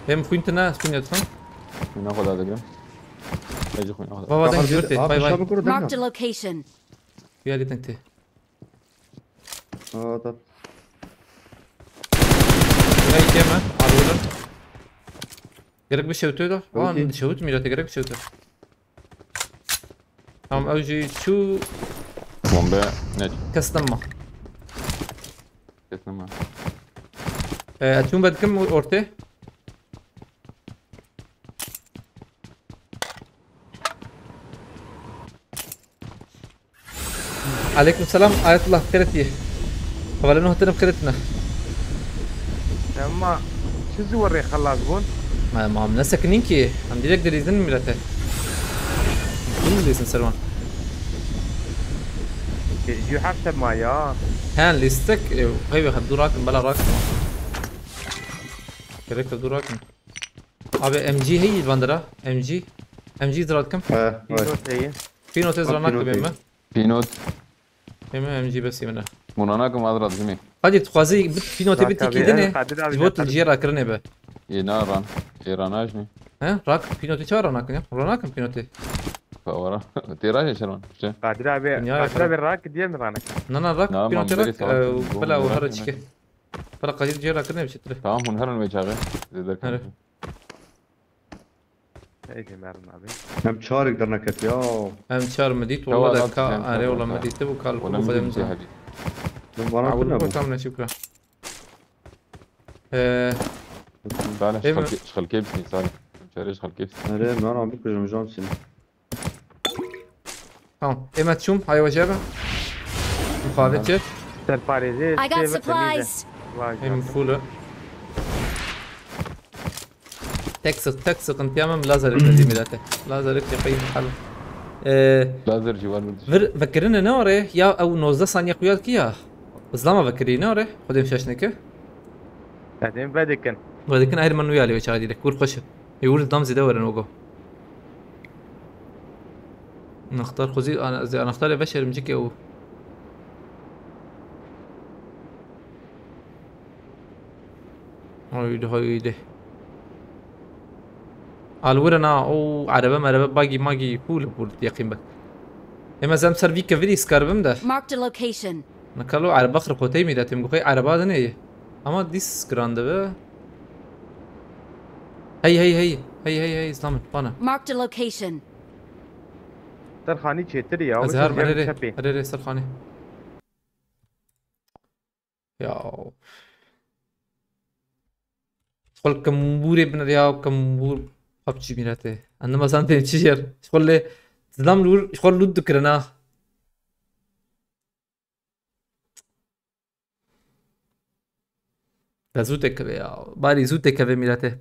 Hem xwîn tine xwîn etxan. Xwîna xwe dadigirim. Ez jî xwîna xwe. Baba Baba, deng jibirtê. abi, Bay bay. şabi kuru Marked a dengna. Location. Gelî deng tê. Aa, tat. Burayı yeme. Arıyorum. Gerek bir şey ötüyor da. Lan Okey. şehut mi yürüyor? Gerek bir şey ötüyor. Tamam, ew jî çû. Bombe ne? Kes nema. Kes nema. Ee, çûn be dikim ortê. Aleyküm selam, Ayetullah, xêretî. Hevalê nû hatine xêretine. Ema çi zî werê xelas bûn? Ma, ma em nesekinîn ki, em direkt dilîzin milete. Kim dilîzin ser wan? Jî heft ma ya. Hen lîstek, e, heyvê xwe dû rakin, bela rakin. Gerek de dû rakin. Abi M G heyî van dira, M G. M G zira dikim. He, vay. Pînotê. Pînotê zira nakim bê me. Pînot. Ê me M G besî min e. Mûna nakim, ez radikimê. Hadi tu xwazî bit pînotê bit tikî dinê. Ji bo tu ciyê rakirinê be. Ê na ran. Ê ranajnê. He? Rak pînotê çawa ranakin ya? Ranakin pînotê. Pawara. Tê rajê çerwan. Kadir abi, Kadir abi rak diye mi ranak? Na na rak pînotê rak. Bela o hara çike. Bela Kadir ciyê rakirinê biçitire. Tamam, hûn herin wê çaxê. Zêde. Hadi. Ey, merin abi. Em çarek dernek et ya. Em çar mi dît, walla de ka, are wala mi dît, bu kal, bu xwedem zan. Min bana Awul ne bu? Tam ne şükra. Ee, Salih, Değil mi? Şixelkê, şixelkê bisin, Salih. Çare şixelkê bisin. Nere, ben abi kızım can seni. Tamam. Ê me çûm, hay we jebe. Muxavê çi? Serparêzê I got sê ve temiz e. Supplies. Vay Em canına. Full e. Tek sık, tek sıkıntı ya, em lazerek nedî milete. Lazerek çi qeyî hal. Ee, Lazer civar bir. Vir vekirine ne orê? Ya ew nozdeh saniye xuya ki ya. Zlama vekirî ne orê? Xwedê şaş neke. Edin vedikin. Vedikin ayrı manu ya li çay direk. Kur xweş. Ê wir dam zêde werin ogo. Anahtar xwezî, ana-, ez ê anahtarê veşerim cikê û. Haydi, haydi. Alwira na, o araba meraba bagi magi pul pul yaqîn be. Ema zem ser vî kevirî skarbim de. Marked a location. Nikalo araba xirxotey mî de têm guxey araba de neye. Ama dis grande be. Hey, hey, hey. Hey, hey, hey, İslam'ın bana. Marked a location. Serxanî çêtir ya, Ez her çepê. Her her Serxanî. Ya. Xol kembûrê bin ya kembûr PUBG mîrete. Anlama sen tê çi yer. Xol le zlam lur, xol lut dikirina. Ya zû têkeve ya. Barî zû têkeve mîrete.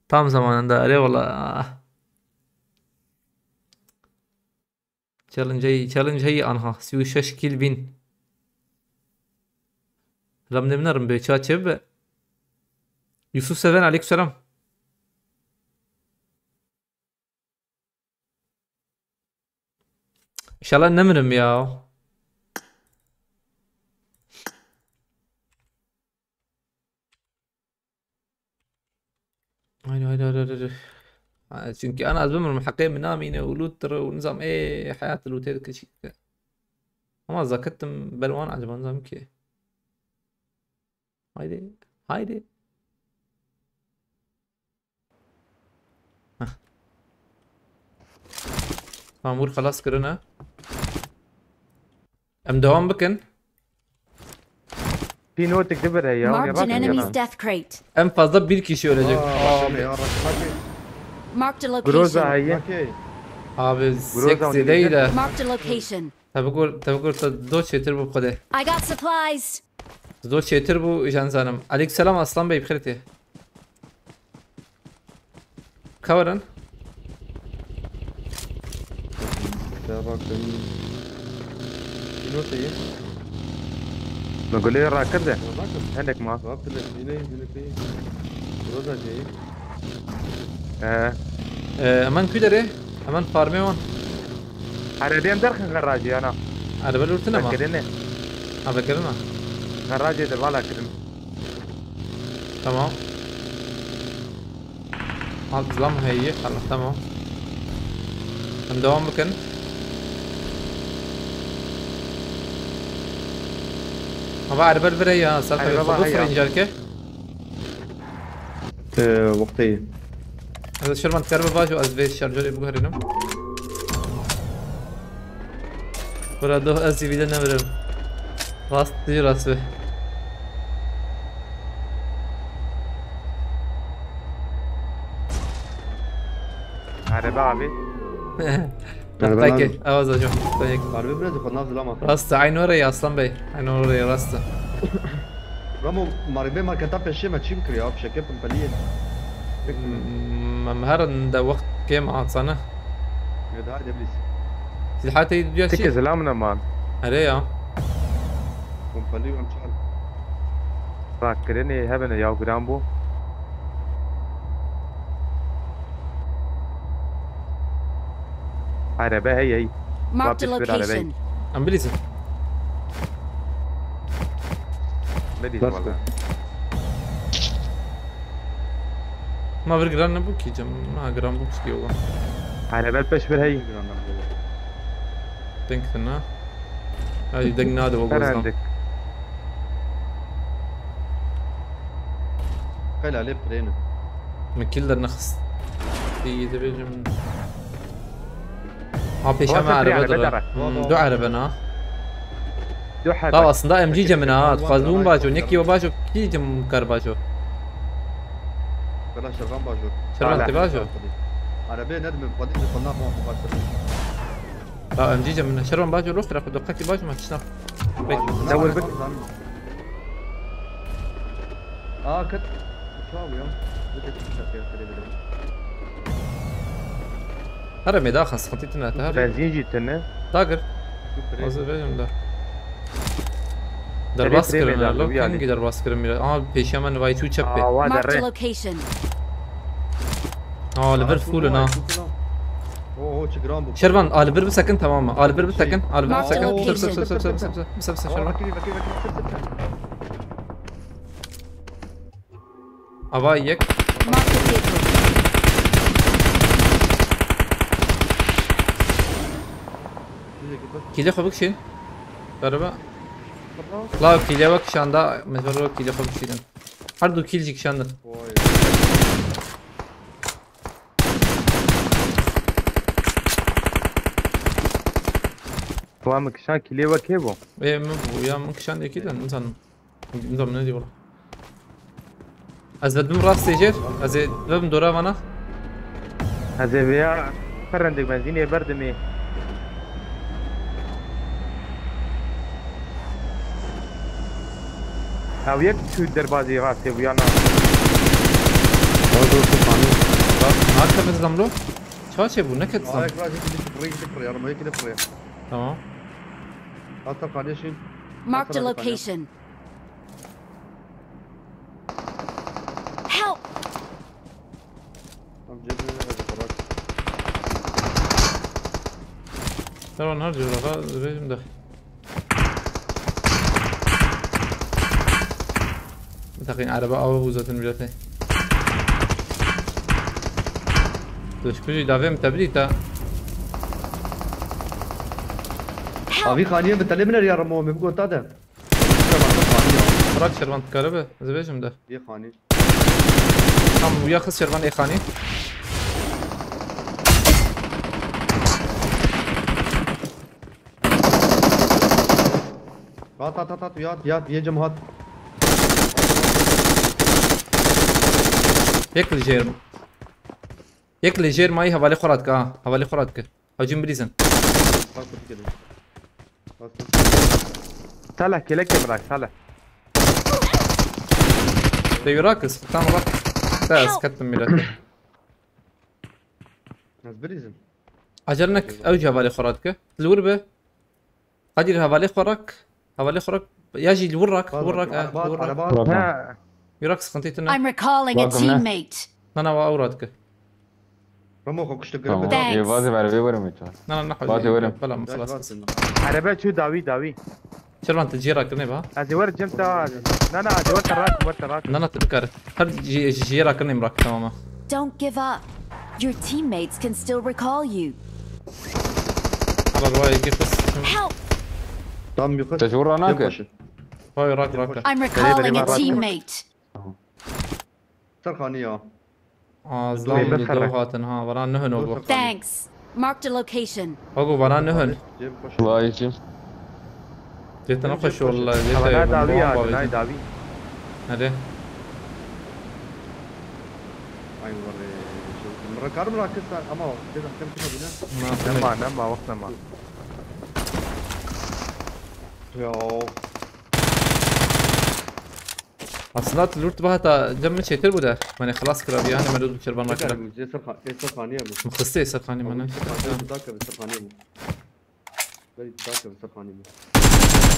Tam zamanında. Erê wala. Challenge heyî, challenge heyî anha. Sî û şeş kill win. Ram ne binerim be, ça çev be. Yusuf Seven, aleykümselam. İnşallah ne mirim ya. Haydi, haydi, haydi, haydi. Ha, çünkü ana ez bimirim, heqê min namîne û lût dire û nizam, ê, heyat lûtê dike çi dike. Ama zaketim ber wan acaba nizam ki. Haydi, haydi. Heh. Tamam, vur, xelas kirine. Em devam bikin. Pînotik dibire ya. Marked an enemy's death crate. En fazla bir kişi ölecek. Aa, abi. Ya, Marked a location. Groza heye. Abi, Groza zek zêdeyî de. Marked a location. Tebikur, tebikur te do çêtir bû xwedê. I got supplies. Do çêtir bû, jan zanim. Aleykümselam Aslan Bey, bixêr tê. Ka werin? Ya bak, benim Pînotê ye. Me gulê rakir de. Bakın. Hinek ma. Bakın, yine, yine şey. Burada şey. Ee. Ee, hemen ku derê? Hemen farmê wan. Erebê em derxin garajê yana. Erebe lûrtin ama. Vekirinê. Ha, vekirina. Garajê de vala kirin. Tamam. Al, zam heye, xala, tamam. Em devam bikin. Ama erebe li vir heye, sal Erebe xwe bixwin heye. Carke. Ee, wextê. Ez şerman dikaribe vajo, ez vê şarjorê biguherînim. Bira doh, ez jî vî de nemirim. Rast, tu jî rast be. Erebe abi. Merhaba. Peki, awaza jo. Peki. Harbi biraz xwe nav zilama. Rast e, aynı oraya Aslan Bey. Aynı oraya rast e. Ramo, maribê marketa peşê me çî bikiriya, fişeke pompeliyê. Hmm, em herin de wext kêm a sana. Ya da haydi biz. Silhatê duya çi? Tike zilam ne man. Erê ya. Pompelî em çar. Rakirinê hebine ya giran bû. Arebe hey hey. Marked a location. Em bilîzin. Bilîz valla. Ma vir giran nebû kî cem. Ma giran bû kî yoga. Arebe peş vir hey. Deng tena. Ay deng nade o gözden. Qela lê pirêne. Min kil dernexist. Dî dibêjim. Ha pêşa me arebe dire. Hmm, du erebe na. Du hebe. Baw aslında M G cemina ha. Dixwazim bajo. Nekî o bajo. Kî cem kar bajo. Bela şervan bajo. Şervan te bajo. Arebe ne demek? Xwedî xwe naxwe xwe baştir. Ha M G cemina. Şervan bajo. Rox tira xwe doqekî bajo ma tişna. Peki. Dewir bik. Aa, ket. Çaw ya. Bir de çıkacak ya, şöyle bir. Here mêdaxa, sıkıntı tine te, here. Benzîn jî tine. Dagir. Hazır verin de. Derbas kirin, lo kengî derbas kirin biraz. Aha, pêşiya me nivayî çû çep pê. Marked a location. Aa, li vir full in ha. Oo, çi giran bû. Şervan, a li vir bisekin, tamam mı? A li vir bisekin, a li vir bisekin. Sir, sir, sir, sir, sir, sir, sir, sir, sir, Şervan. Bakayım, bakayım, bakayım, sir, sir, sir. Ava yek. Marked a vehicle. Kîlê xwe bikişîn. Galiba. La kîlê we kişanda, mecbur kîlê xwe bikişînin. Her du kîl jî kişandin. Vay. Wa min kişan kîlê we kê bû? Ê, min bû, ya min kişan yekî de, nizanim. Nizanim ne diyor? Ez vedim rastê jêr, ez ê vedim dora vana. Ez ê vêya pirindek benzînê berdimê. Ew yek çû derbazê rastê bû ya na? Rast nakeve zamlo. Çaçê bû, neket zam. Ayak var, yekî de pirê, yekî de pirê, yarım, yekî de pirê. Tamam. Hatta kardeşim. Marked a location. Help! Tam cebine de bırak. Tamam, her cevra rejim de. Takın araba awa bu zaten millete. Duşkucu davem tabrita. Abi xaniye bi telemine ya Ramo, mi bu gota de. Bırak Şervan tıkarı be, zıvecim de. Ye xani. Tam uya kız Şervan e xani. At, at, at, at, yat, yat, ye cemaat. Yek li jêr. Yek li jêr mayî hevalê xwe radike ha. Hevalê xwe radike. Hacim bilîzin. Bak, bu dikkat et. Bak, bak. Salih, kelek bırak, Salih. Te yura kız, tam bak. Te ez kettim millet. Ez bilîzim. Acele nek, ew jî hevalê xwe radike. Li wir be. Kadir hevalê xwe rak. Hevalê xwe rak. Ya jî li wir rak, li wir rak, eh, li wir rak. Araba, araba. Yurak sıkıntı tine. I'm recalling a teammate. Na, na, wa ew radike. Ramo xwe kuştu. Tamam. Thanks. Ê, vazê ver, vê werim tu. Na, na, na, vazê werim. Bela, xelas. Araba çû dawî, dawî. Şervan te cî rakirine ba. Ez ê wer cem te. Na, na, ez ê wer te rak, wer te rak. Na, na, te dikare. Her cî, cî rakirine em rak, tamam ha. Don't give up. Your teammates can still recall you. Ara rwa yekî xist. Help! Tam yukarı. Te ji wir ranakir. Vay, rak, rak. I'm recalling a teammate. Ser xanî ya. Aa, zlam li do hatin ha, vana nihun o. Thanks. Marked a location. Ogo vana nihun. Vay jim. Cetine xweş walla, cetine. Vana dawî ya, nayê dawî. Hadi. Ay, valla, Karim rakista ama ceza kem kime bine. Nema, nema, wek nema. Ya. Aslında lurt bu hata cem mi çetir bu da. Hani xelas kira bir yani, mero duşer bana kira. Êsir xaniye bu. Muxiste êsir xaniye bana. Êsir xaniye bu, dakika êsir xaniye bu. Beri dakika êsir xaniye bu.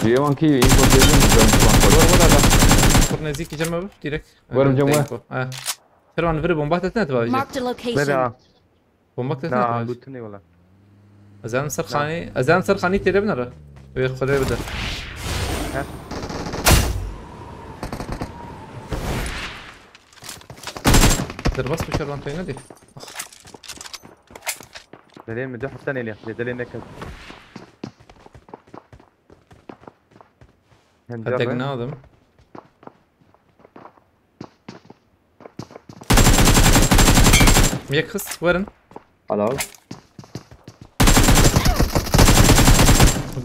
Yewan ki info diyeceğim ben şu an. Dur bu da da. Kur nezîkî cem mi direkt. Verim cem Evet, info. Ha. Şervan veri bomba ettin etme abi. Marked a location. Bera. Bomba ettin Na etme abi. Lutun eyvallah. Ezan ser xanî, ezan ser xanî têre binere. Ve xwedê bide. He. Derbas bu şervan teyne değil. Delê mi de heta nêlê. Delê ne ket. Hedek ne adım? Yek xist, werin. Helal.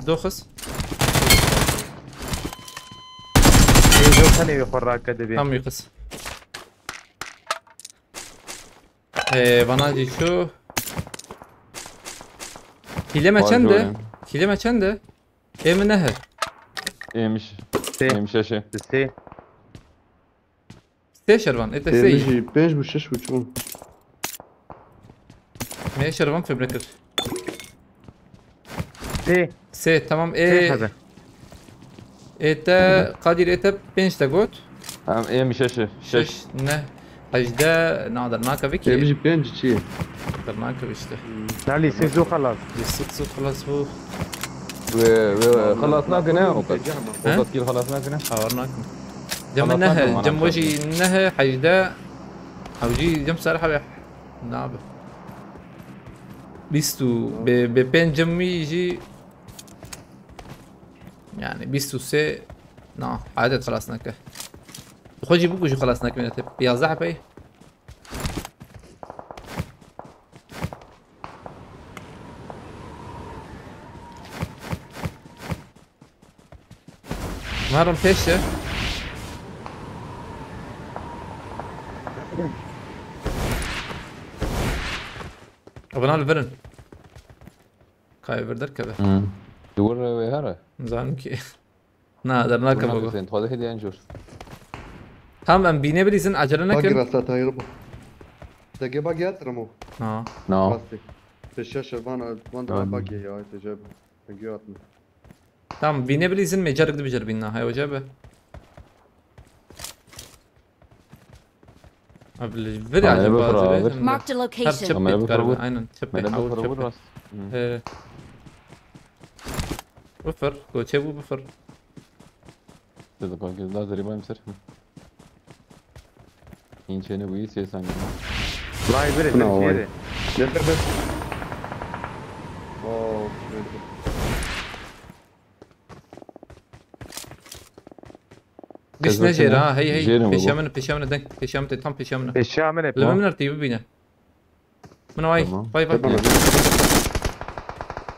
Du xist. Ê, yok sen evi xwe rake dibi. Tam yek xist. Ee, bana diyor şu. Hile me çende? Hile me çende? Ê min nehe. Êmiş. Sê. Êmiş eşe. Sê. Sê şervan, ete sê. Êmiş pênc bu şeş bu çûn. Me şervan febre kir. Sê. Sê, tamam, Sê e. hebe. Ete, Kadir ete pênc te got. Em êmiş eşe. Şeş. Şeş, ne. Hejde, na dernakeve ki. Êmiş pênc çi? Dernakeve işte. Nalî sê zû xelas. Lîstik zû xelas bû. Ve, ve, xelas nakine o kat. He? O kat kî xelas nakine. Hawar nakim. Cem Xelas nehe, nakim, cem xelas wejî nehe, hejde. Hewcî cem ser hebe. Nabe. Bîst û be, be pênc cem wî jî. Yani bîst û sê. Na, adet xelas neke. Xwe jî bû ku jî xelas neke, te piyazdeh hepey. Marim pêşe. Abana li birin. Kayı bir derkeve. Hı. Duvar ve hara. Zanim ki. Na, der nakeve. Sen tuvalet hediye en jor. Tamam, em bîne bilîzin, acele Bagi nekin. rasta tayır bu. Dege bagi yatırım o. Ha. No. Rastı. Peşe şervan van da bagi ya tecab. Dege atma. Tamam, bîne bilîzin, mecarik de bicer bînna. Hay hoca be. Abi, veri Tamam, acaba evet, bravo. veri. Marked a Her location. çep Tamam, evet, galiba. bravo. Aynen, çep Mene hawul bu çep. bravo rast. Ee, Buffer, goçe bu buffer. Dedi bak, lazeri benim ser. İnçeni bu iyi ses sanki. Vay bre. Ne var? Yeter be. Oo, şöyle. Giş ne jêr ha, hey hey. Jêr mi bu? Peşe min, peşe min denk, peşe min te tam peşe min. Peşe min Li min nerede bibîne. Min vay, Tamam. vay vay.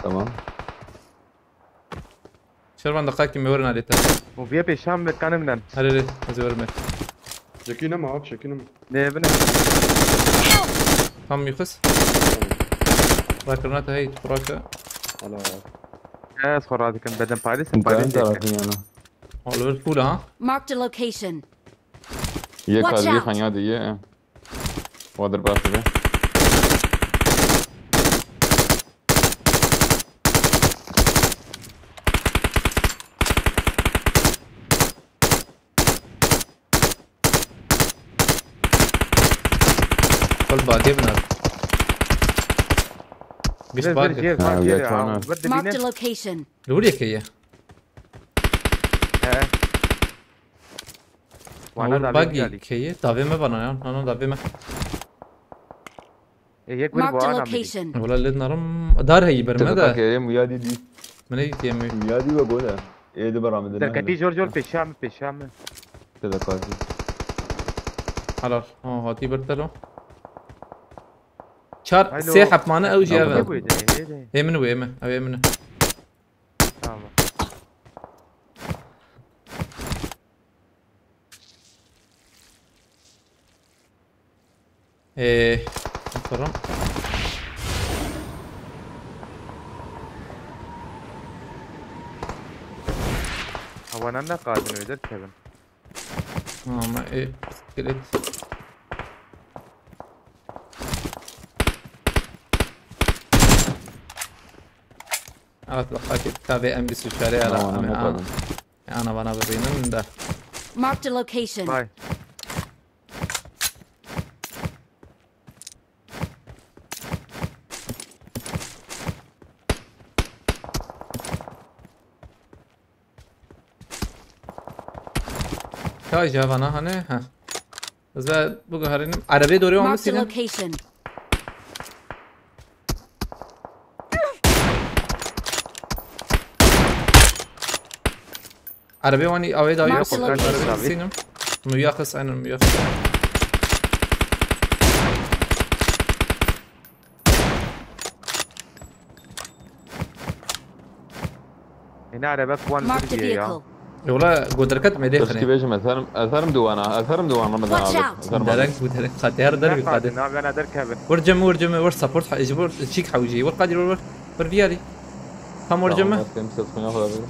Tamam. Şervan da kalkın mi verin alete. Bu bir peşe min kanımdan. Hadi hadi, hadi verin. Çekineme abi, çekineme. Ne bine? Tam yıkız. Bırakın hadi hey, bırakın. Ala. Evet, xora dikin beden paylaşsın, Ben paylaşsın. tarafın yanı. Olur full ha. Marked a location. Ye Watch kalbi out. Hanya diye. Wadir bastı be. Kol bagê bina. Giş Ver, bag. ver, ver, Ha, ver, ya ver, çana. ha, ver de Marked bine. A location. Li wir yekê ye. He. Wana Awur da bagî bir geldi. keye. Davê me bana ya. Nano davê me. E, yek bir Marked a bu ana location. Wala lê narim. Dar heyî ber me Tezaka de. kerim ya didi. Min ê dîtiye me. Ya di ve gole. Ê di beramı de. Derketî jor jor peşa min, peşa min. Tezaka. Helal. Ha, hatî ber te lo. Çar, Haylo. sê hepmane ew jî Ne ev e. bu yedi, yedi. Ê min wê, ê min. Ew ê min e. Tamam. Ee, Tamam. Hawana ne kadın öder Kevin? Ama e, siktir et. Evet, bak, hak et. Tabii en bir suçları ara. Tamam, ama anladım. Ana bana bir benim de. Marked a location. Vay. Ka cevana hani, ha. Ez bu guherînim. Erebeyê dorê wan Marked a bisînin. Location. Erebeyê wan ê awê dawî. Marked a location. Bisînim. Muya xis, aynen muya xis. Êne erebek wan Marked a vir diye ya. Vehicle. E, wala goderket me Keşke dêxine. Bêjim, eserim, eserim duwana, eserim duwan Ramazan Watch abi. Out. Eserim abi. Derek bu derek. Qatê her derek Ne qadê. Qadê, na bena derkevin. Wur cem, wur cem, wur support ha, ji wur çîk hewcî. Wur qadî wur, wur, wur viyarî. Tam wur cem. Tamam, yapayım, ses fena olabilir.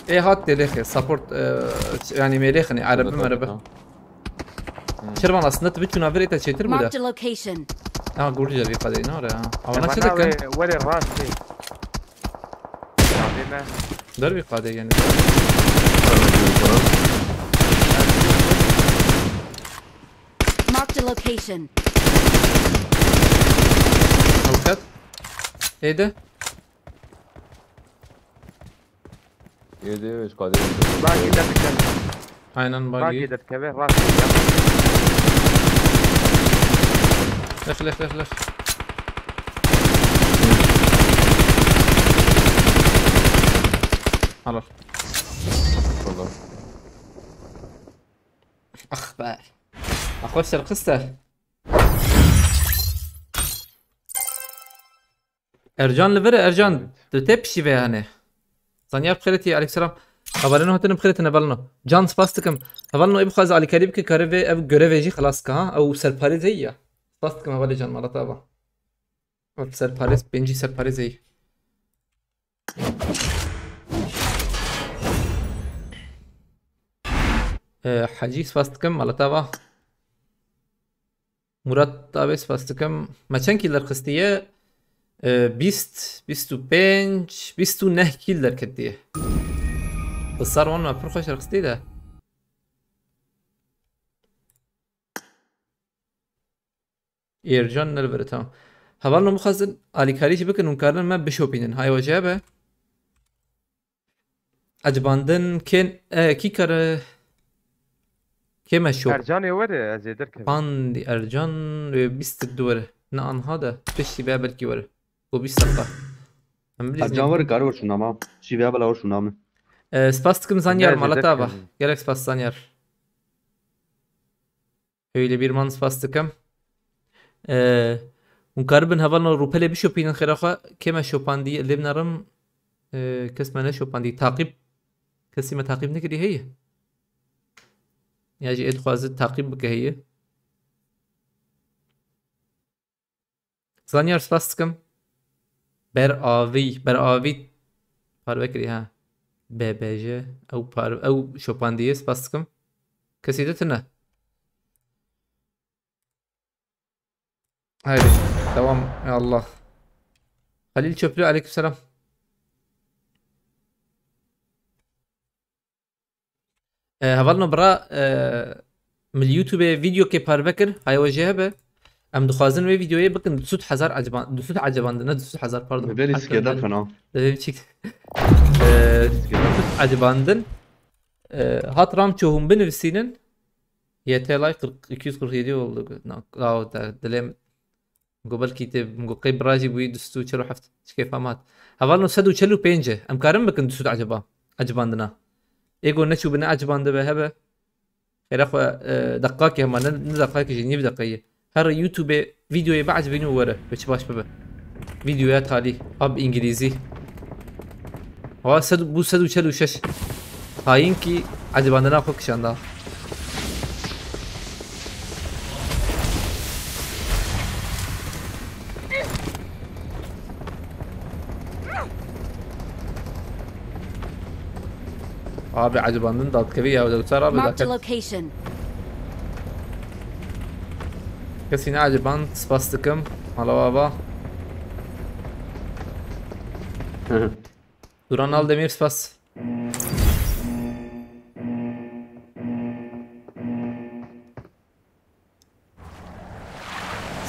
E, hat delêxê, support, e, yani mêlêxinê, erebi Tabii, merebi. Tamam. Şervan aslında tu bitûna virê te çêtir bû de. Marked a location. Ha, gurî de vî qadê, ne ore ha. Ama nasıl Bana dakika? Ve, were rastê. Abi me. Der vî qadê yani. Marked a location. Avukat. Êde. Êdî wê ji qadê. Bagî de dikeve. Aynen bagî. Bagî de dikeve, rastê ya. Lix, lix, lix, lix. Helal. Helal. Ax be. Ax, xweş serxiste. Ercan li vir e, Ercan, Evet. Tu tê pişî vê hene. Zanyar bi xêr tî, aleyküm selam. Hevalino hatine bi xêr tine, hevalino. Can, spas dikim. Hevalino, ê bixwaze alîkarî bike, kare vê ev görevê jî xilas ka, ha? Ew serparêz heye ya. Spas dikim, hevalê Can, mala te ava. Ev serparêz, pêncî serparêz heye. Ee, Hecî, spas dikim, mala te ava. Murat abi, spas dikim. Me çend kîl derxistiye? Ee, bîst, bîst û pênc, bîst û neh kîl derketiye. Bi sar wan me pir xweş derxistiye de. Êrcan nervere, tamam. Hevalno bixwazin alîkarî jî bikin, hûn karin me bişopînin. Hay we jê be. Ecibandin kên, e, kî kare, kê me şop? Ercanê were, ez ê derkevim. Pandî Ercan wê bîst û du were. Ne anha de, piştî be belkî were. Bo bîst deqa. Em bilîz Ercan nî. Were, kare were şûna ma. Şî be bela were şûna min. E, spas dikim Zanyar, mala te ava. Gelek spas Zanyar. Öyle bir man spas dikim. Ee, hûn karibin hevalno rûpelê bişopînin xêra xwe. Kê me şopandî, lê binerim, ee, kes me neşopandî. Taqîb, kesî me taqîb nekirî heye? Ya jî ê dixwaze taqîb bike heye? Zanyar, spas dikim. Beravî, Beravî parve kirî ha. B B J, ew par-, ew şopandiye, spas dikim. Kesî de tune. Haydi, devam, ya Allah. Halil Çöplü, aleykümselam. E, hevalno bira, e, min li YouTubeê videokê parve kir, haya we jê hebe. Em dixwazin wê videoyê bikin du sed hezar eciban-, du sed ecibandin, ne du sed hezar, pardon. Belê sikê de fena. Divê çik. E, du sed ecibandin. E, hat Ramço hûn binivîsînin. Y T L kırk, iki yüz kırk yedi oldu. Na, na, o da, dilê min. Min got belkî tê, min got qey bira jî bûyî du sed û çel û heft, çi kêfa me hat. Hevalno sed û çel û pênc e. Em karin bikin du sed eciba, ecibandina. Ê got neçûbine ecibandibe hebe. Xêra xwe, e, deqakê hema ne, ne deqakê jî, nîv deqeyê. Her YouTubeê videoyê biecibînî û were. Ve çi baş bibe. Videoya talî. Ab îngilîzî. Wa sed, bû sed û çel û şeş. Xayînkî ecibandina xwe kişanda. Abi ecibandin dadkevî ya, wisa abi. Marked a daket. Location. Kesî ne eciband, spas dikim. Mala baba. Duran Aldemir, spas.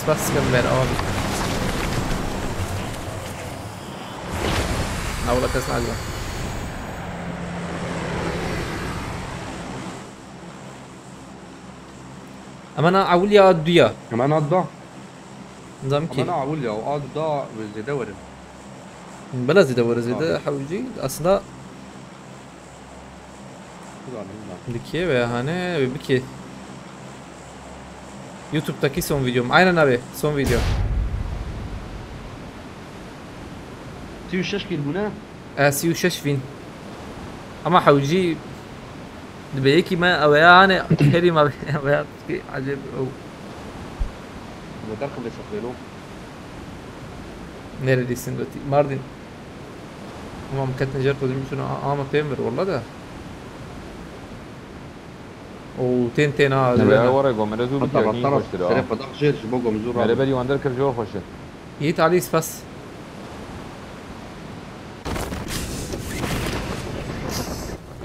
Spas dikim ber abi. Na wala kes nagre. Ama na awil ya duya. Ama na da. Nizam ki. Ama na awil ya, o ad da zêde werin. Bela zêde were zêde. Abi. Hewcî aslında. Bizanim, bizanim. Dikê ve hane ve bikê. YouTube'daki son videom. Aynen abi, son video. Sî û şeş kill bûne? E, sî û şeş win. Ama hewcî dibe yekî me ew ya hane herî me ew ya ki acayip ew. Motor xwe sefrêno. Neredeysin gotî? Mardin. Ama em ketin jer xwedî min şuna a-, ama pê min vir, walla de. O tên tên ha. Ne be, were gomere zû bikir, nî xweştir ha. Serê xwe da jêr ji bo gom zû ra. Mere berî wan derkir jor xweştir. Yiğit Ali spas.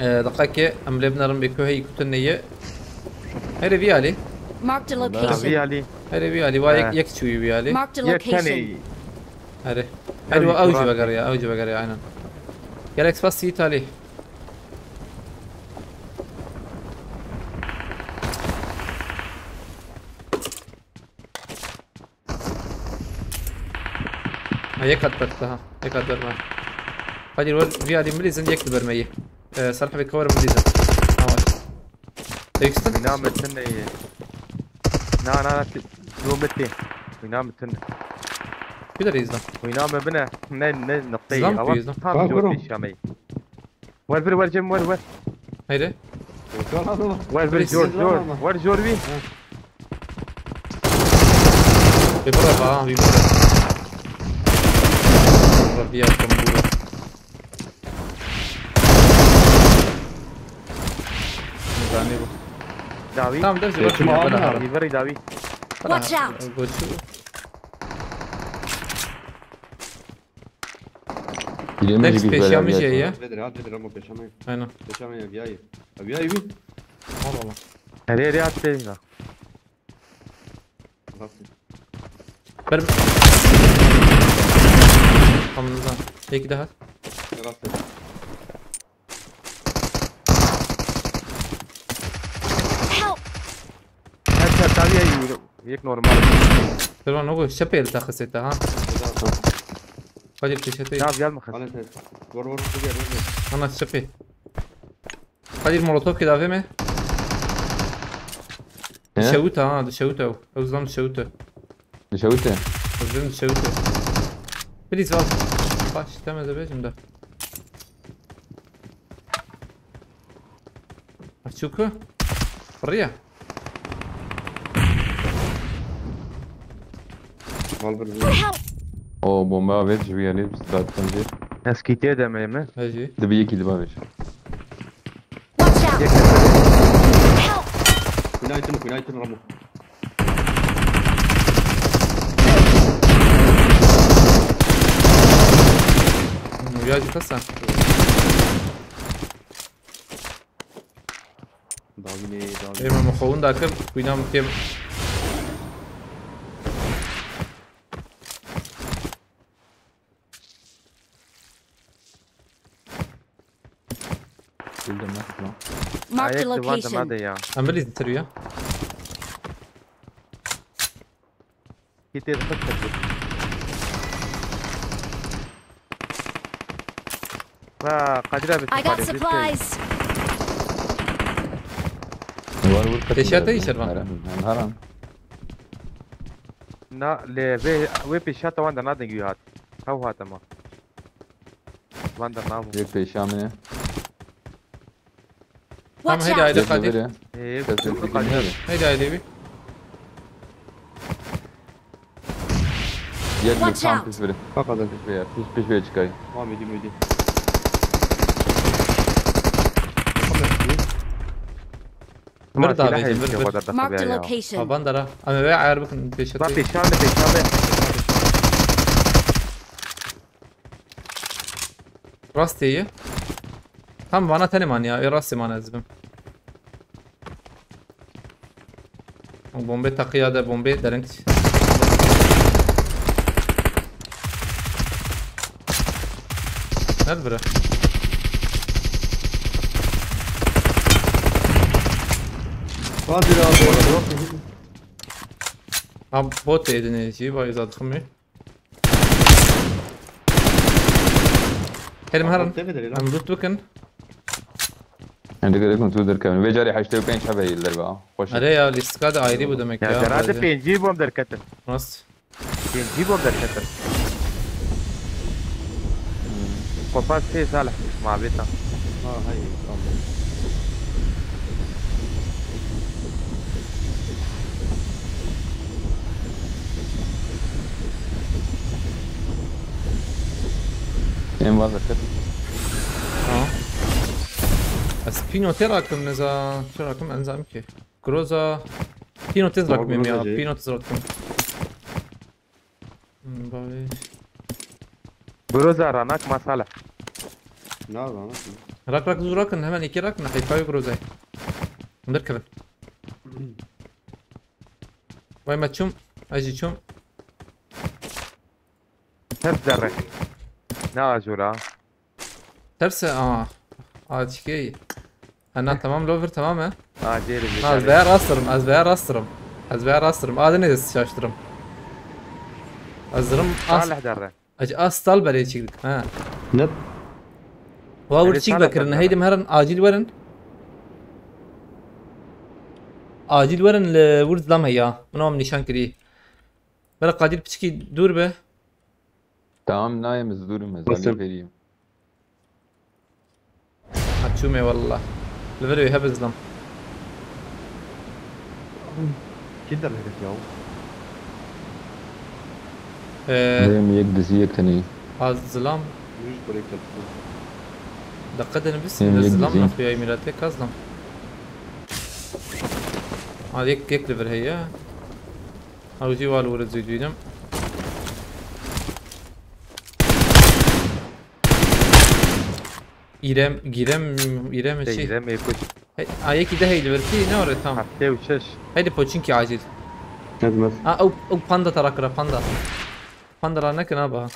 Ee, deqekê em lê binerin bê ku heyî kutin neye. Herê vî alî. Marked a location. Vî alî. Herê vî alî. Wa yek, yek çûyî vî alî. Marked a location. Herê. Herê wa ew jî vegeriya, ew jî vegeriya, aynen. Gelek spas Yiğit Ali. Ha, yek hat berk daha. Yek hat berme. Hadi ver, vî alî milîzin yek diberme yê. Ee, Salih Bey, cover milîzin. Ha, var. Tekstin? Wîna min tune ye. Na, na, na, ti-, yo min tê. Wîna min tune. Ku derê izdan? Wîna min bine. Ne, ne, noktayı. Zam awa, tu izdan. Tam jor pêşa me. Wer vir, wer cem, wer, wer. Haydi. Wer vir, jor, jor. Wer jor bir. Vê bira ba, vê bira. Bira bir yaptım bu. Zanî bu. Dawî. Tamam, ders var. Vî veri dawî. Watch out. Goçu. Next pêşiya min jî ye. Vê dirê, vê dirê, ama pêşa me. Aynen. Pêşa me ye, viyayê. Viyayê wî. Allah Allah. Herê, herê, at pêşa. Ber. Tamam, tamam. Peki daha. Help! Her şey tabii ya, yek normal. Tamam, o şepel taxisete ha. Kadir pêşete. Ya, gel mi? Ana ses. Vur, vur, vur, vur, vur. Ana şepê. Kadir molotof kê davê me. He? Dişewit ha, dişewit ew. Ew zan dişewit e. Dişewit e. Ew zan dişewit e. Please, al. Baş, temeze bejim de. Açuku. Buraya. Mal bir vur. O bomba ver, ji vî alî, zaten jî. Ez kîtê de me mi? He jî. Dibi yekî diba ver. Watch out! Help! Kunaytın, kunaytın Ramo. Ya jî kasa. Dawî nê, dawî. Ê, me mixewin dakir, xwîna min kêm. Bildim lan. Marked a location. Ayak duvar da ya. Em bilîz bitir ya. Git yeri kaç kaç. Ha, Kadir abi. I got supplies. Var vur. Teşhate işler var. Haram, haram. Na, le, ve, ve peşa tawan da nadin gühat. Hav hat ama. Van da namu. Ve peşa mı ne? Tamam, Watch heydi out! Haydi Kadir. Ee, Kadir. Heydi haydi bir. Yek Watch tam out! Pişt biri. Fakat pişt bir, pişt, pişt bir çıkay. Tamam, yedim, yedim. Bir daha silahı bir, bir. Marked a location. Taban dara. Ama ve ayar bakın, peşe. Bak, peşalde, peşalde. Rast iyi. Tam bana teneman ya, e, rast iman ezbim. Bombe takıya da bombe derint. Nerede biri? Hadi abi. Ha, bot edin, şey, vay, zaten mi? Herim herim. Em loot bikin. Em digere kun tu derkevin. Vê carê heştê û pênc hebe yildir be. Xweş. Are ya, lîstika de ayrî bû demek ya. Ya, zerate pêncî bom derketin. Nasıl? Pêncî bom derketin. Kopa sê Salih mavêta. Ha, hay, tamam. Em vazgeçtik. Ha. Ez pînotê rakim, neza, çi rakim, enzam ki. Groza. Pînotê rakim ya, Groza jî. Pînotê rakim. Hmm, bavê. Groza ranak masala. Na, ranak mı? Rak rak zû rakin, hemen iki rakin, heyfayê Grozayê. Derkevin. Vay me çûm, ez jî çûm. Ters zerre. Ne acura? Terse, aa. Aa, çikey. Ha, na, tamam, lover, tamam, he. Aa, deri. Na, ez veya rastırım, ez veya rastırım. Ez veya rastırım. Aa, ne şaştırım. Hazırım. Salih derre. Ac, az stal berê çikdik, ha. Ne? Wa wir çik bekirin, heydim herin acil werin. Acil werin li wir zlam heya. Min am nîşan kirî. Bera Kadir piçikî dûr be. Tamam, nayem, ez dûrim, ez alî veriyim. Ha, çûme wallah. Li vir wê hebe zilam. Kî dernek ya? Ee, Benim yek dizi yek tenî. Ha, zilam. Yüz kore yaptı. Dakika denibis, Benim yek zilam dizi. Naxuya miratê ka zilam. Ha, yek, yek li vir heye. Ew jî wa li wir zû dînim. Îrem, Gîrem, Îrem Şey, çi? Îrem ê kuş. Hey, a, yekî de hey li vir tî, ne ore tam. Heftê û şeş. Heydi poçinkî acil. Hizmet. A, ew, ew panda tara kira, panda. Panda ra nekin abi.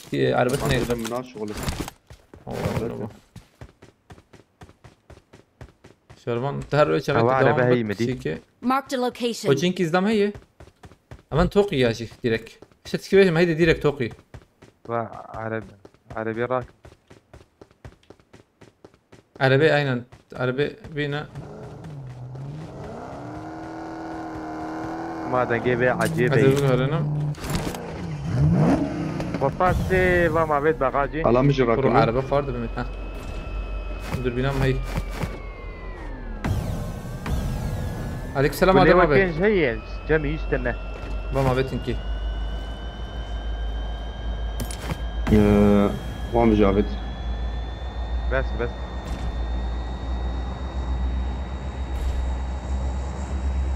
Ti, e, erbet ne? Panda da mina şuxulu. Oo, bravo. Şervan, te her wê çaxê Ewa, te devam arebe bik, heyî mi dî? Çîkê. Marked a location. Koçinkî îzdam heye. Hemen toqî ya jî direkt. İşte tikî bêjim, heydi direkt toqî. Va, arebe, arebe rak. Arebe aynen. Arebe bîne. Ma dengê vê ecêbê. Ez ê biguherînim. Xwepasê va mavêt bexacî. Ala min jî Kuro rakibim. Erebe xwar dibim, ha. Durbîna me hey. Aleykümselam Adem abi. Pênc heye, cemî işte ne. Va mavêtin ki. Ee, Wan bijavit. Bes, bes.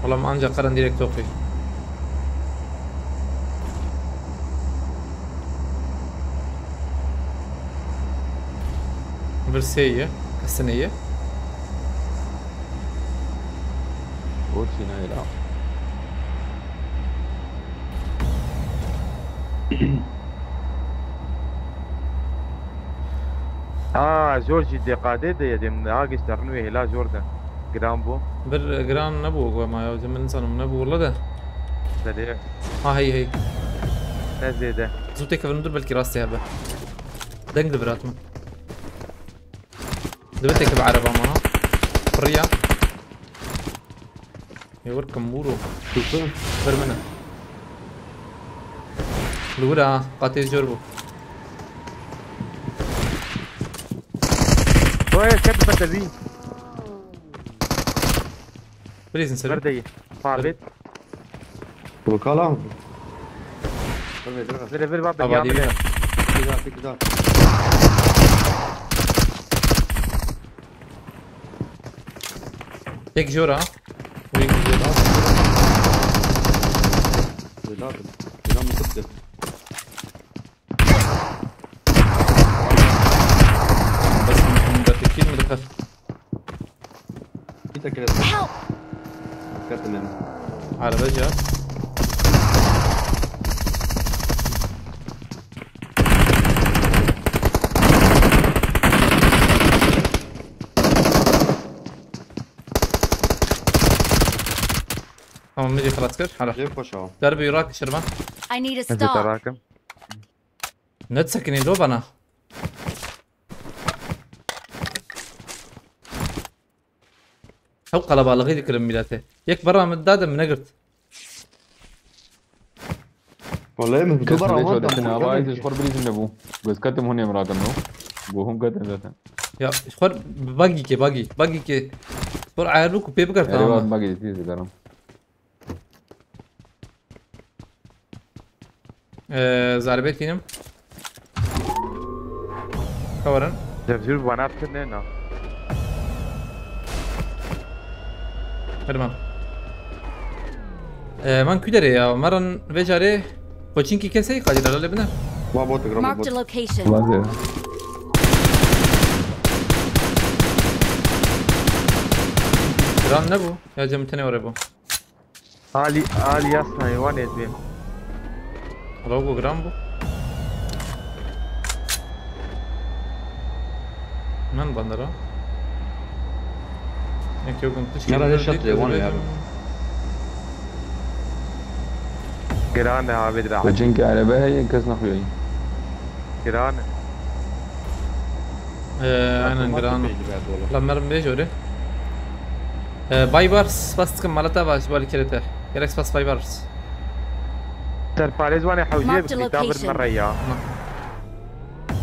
Oğlum ancak karan direkt okuyor. Bir şey ye, kasını ye. Borçina ila. Ha, zor jî dê qadê de ye, dêm agis de rinwê hêla zor de. Giran bû. Bir giran nebû, ku ma ya, min zanim nebû, wala de. Belê. Ha, hey, hey. Ne zêde. Zû têkevin dur, belkî rastê hebe. Deng de birat min. Dibe têkeve ereba ma, ha. Piriya. Ê wir kim bûro. Tûfin. Vir min e. Li wir e ha, qatê zor bû. Boye, ket bi tevî. Freezin seri. Ver deyî. Sabit. Burkala. Dur be dur be. Vir vir bak. Havadî. Yandı. Kida kida. Tek jora. Wî gidiyor. Evladım. Evladım mutlu. Bas min da tekil mi dikar? Bir tek kere. Help. Dikkat edin. Araba cevap. Tamam, mecî xelas kir. Hala. Cem koş o. Derbi yurak şirvan. I need a Ez ê stock. terakim. Ne disekinî do bana. Ew qelebalixî dikirin mîletê. Yek berra min dade min negirt. Vallahi mi Kes min lê çadetin ava ez ji xwe birîzim nebû. Goz ketim hûn ê min rakin no. Go hûn ketin zaten. Ya xwer bagî ke bagî. Bagî ke. Xwer ayar bû ku pê bikar Erê tamam. var bagî dî zigaram. Ee, zarbê tînim. Kawarin. Cevcûr bana tine na. Herman. Ee, man kuderê ya. Maran vecarê. Koçinkî kesey qadî la lê bine. Ma bot gram Marked a bot. Location. Vaze. Gran ne bu? Ya cem tene oraya bu. Ali, Ali yasna, wan ez bêm. Rogo gran bu. Men bandera. Nek yok un tişkil. Nara ne şat ya, wan ya. Giran e abi dira. Koçinkî erebe heye kes naxuyayi. Giran e. Ee, aynen gran. La merim bê jore. Ee, Baybars, spas dikim, malata baş, bali kerete. Gerek spas Baybars. Serparêz wan e hewcê Marked a bi kitabir location. me reya.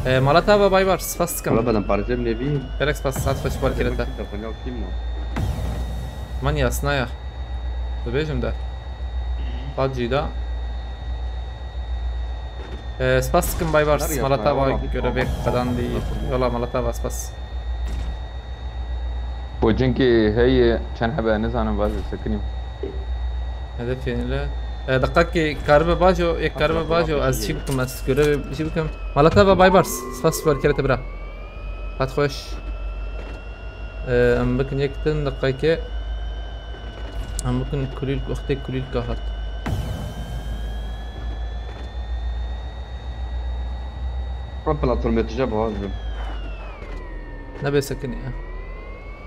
Ee, malata va Baybars, spas dikim. Valla ben parçam nevi. Gerek spas, sat baş, bali kerete. Telefon yok kim o? Man yasna ya. Dibêjim de. Pacî da. Ee, spas dikim Baybars, Nerede malata yasna ya? va Vallahi görevê tamam. qedandî. Yola malata va spas. Koçinkî heye çend hebe nizanim vaze sekinî. Hedef yenile. E, deqakê karibe bajo, yek karibe bajo, ez çi bikim, ez görevê çi bikim. Malata va Baybars, spas bar kerete bira. Hat xweş. E, em bikin yek din deqakê. Em bikin kulîl, wextê kulîlka hat. Platformê tije baz bim. Nebê sekinî ya.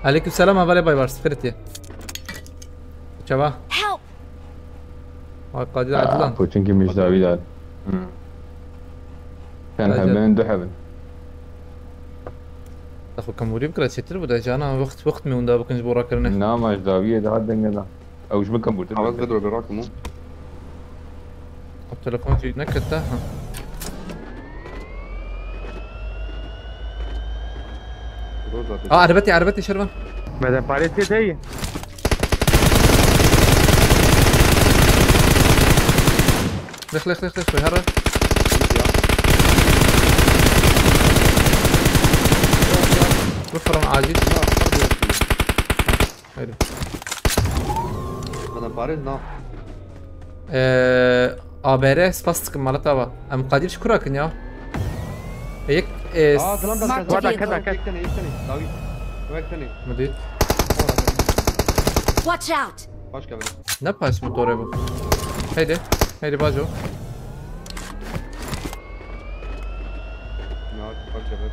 Aleyküm selam, hevalê Baybars, xêrê te ye. Çava? Help! Ay, qadî de edilan. Koçinkî mijdavî dar. Çend Hadi. Hebin, du hebin. Daxo kemûrî bikira çêtir bû de, cana wext, wext me hunda bikin ji bo rakirinê. Na, mijdaviyê daha denge da. Ew ji min kemûrtir. Havas vedro bir rakım o. Telefon jî nekete, ha. Roza. Aa, erbetê, erbetê şervan. Meden parêz tê deyî. Lix, lix, lix, lix, koy, herre. Bifirm acil. Haydi. Meden parêz na. Ee, A B R spas dikim, malata va. Em qadîr ji kura kin ya. E, yek, e, Aa, dilan Mark da the Wada vehicle. keda, keda. Yek tane, yek tane. Dawi. Wek tane. Müdür. Watch out! Başka biri. Ne paş mı doğru bu? Haydi. Haydi baco. Ya, başka biri.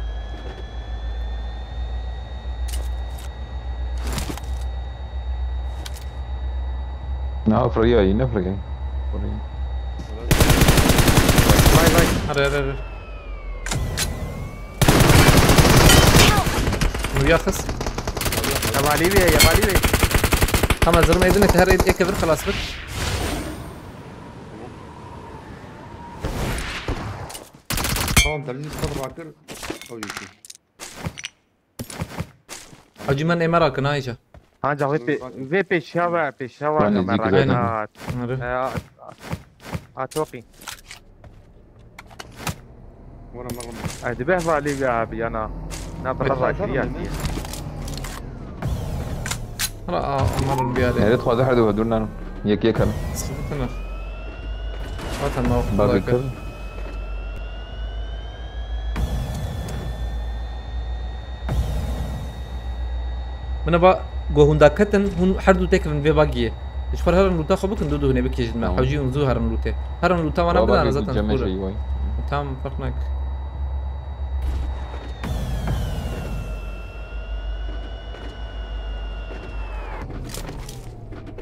Na, fırıya, yine fırıya. Vay vay. Hadi hadi hadi. Nuriya kız. Yabali bê, yabali bê. Tamam, zırma edin et, her ek bir halas bir. Tamam, tabii biz tutar bakır. O yüzden. Acı men emera kına iyice. Anca vê pê-, vê pêşiya ve, pêşiya ve Wan kamera nêzîkî zaten. Hat. Nere? E, a, a, a, toqî. Were merhaba. E, dibe hevalî ve abi yana. Na bira Peki. Zahiri yatiye. Hala, a, Amar'ın bir yerde. Nereye tuhaze herde ve dur lan. Yek yek hemen. Sıkıntı mı? Zaten o Bak kolay kır. Min ba ku hûn daketin, hûn her du têkevin vê bagiyê. Ji xwe herin lûta xwe bikin, du du hûnê bikêjin me. Tamam. Hewcî hûn zû herin lûtê. Herin lûta wana Baba bidane bir zaten cemê xûr e. Şey vay. Tamam, fark nake.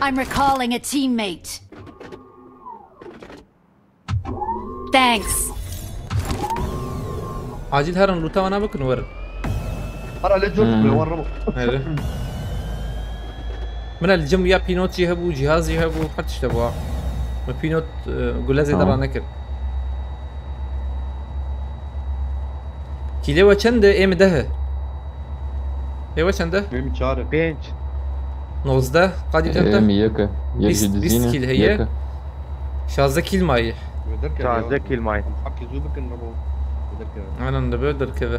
I'm recalling a teammate. Thanks. Acil herin lûta wana bikin werin. Para lê cor Hmm. Bile, war rebo. Nere? Min el cim ya pînot jî hebû, cihaz jî hebû, her tişt hebû ha. Min pînot, e, gule zêde Tamam. Ranekir. Kîlê we çend e? Ê min deh e. Ê we çend e? Ê min çar e. Pênc. Nozdeh. Qadî çend e? Ê min yek e. Yek Bîst, jî bîst dizîne. Kîl heye. Yek e. Şazdeh kîl mayî. Wê derkeve ya. Şazdeh kîl mayî. Em haqî zû bikin rebo. Wê derkeve. Aynen, dibe derkeve.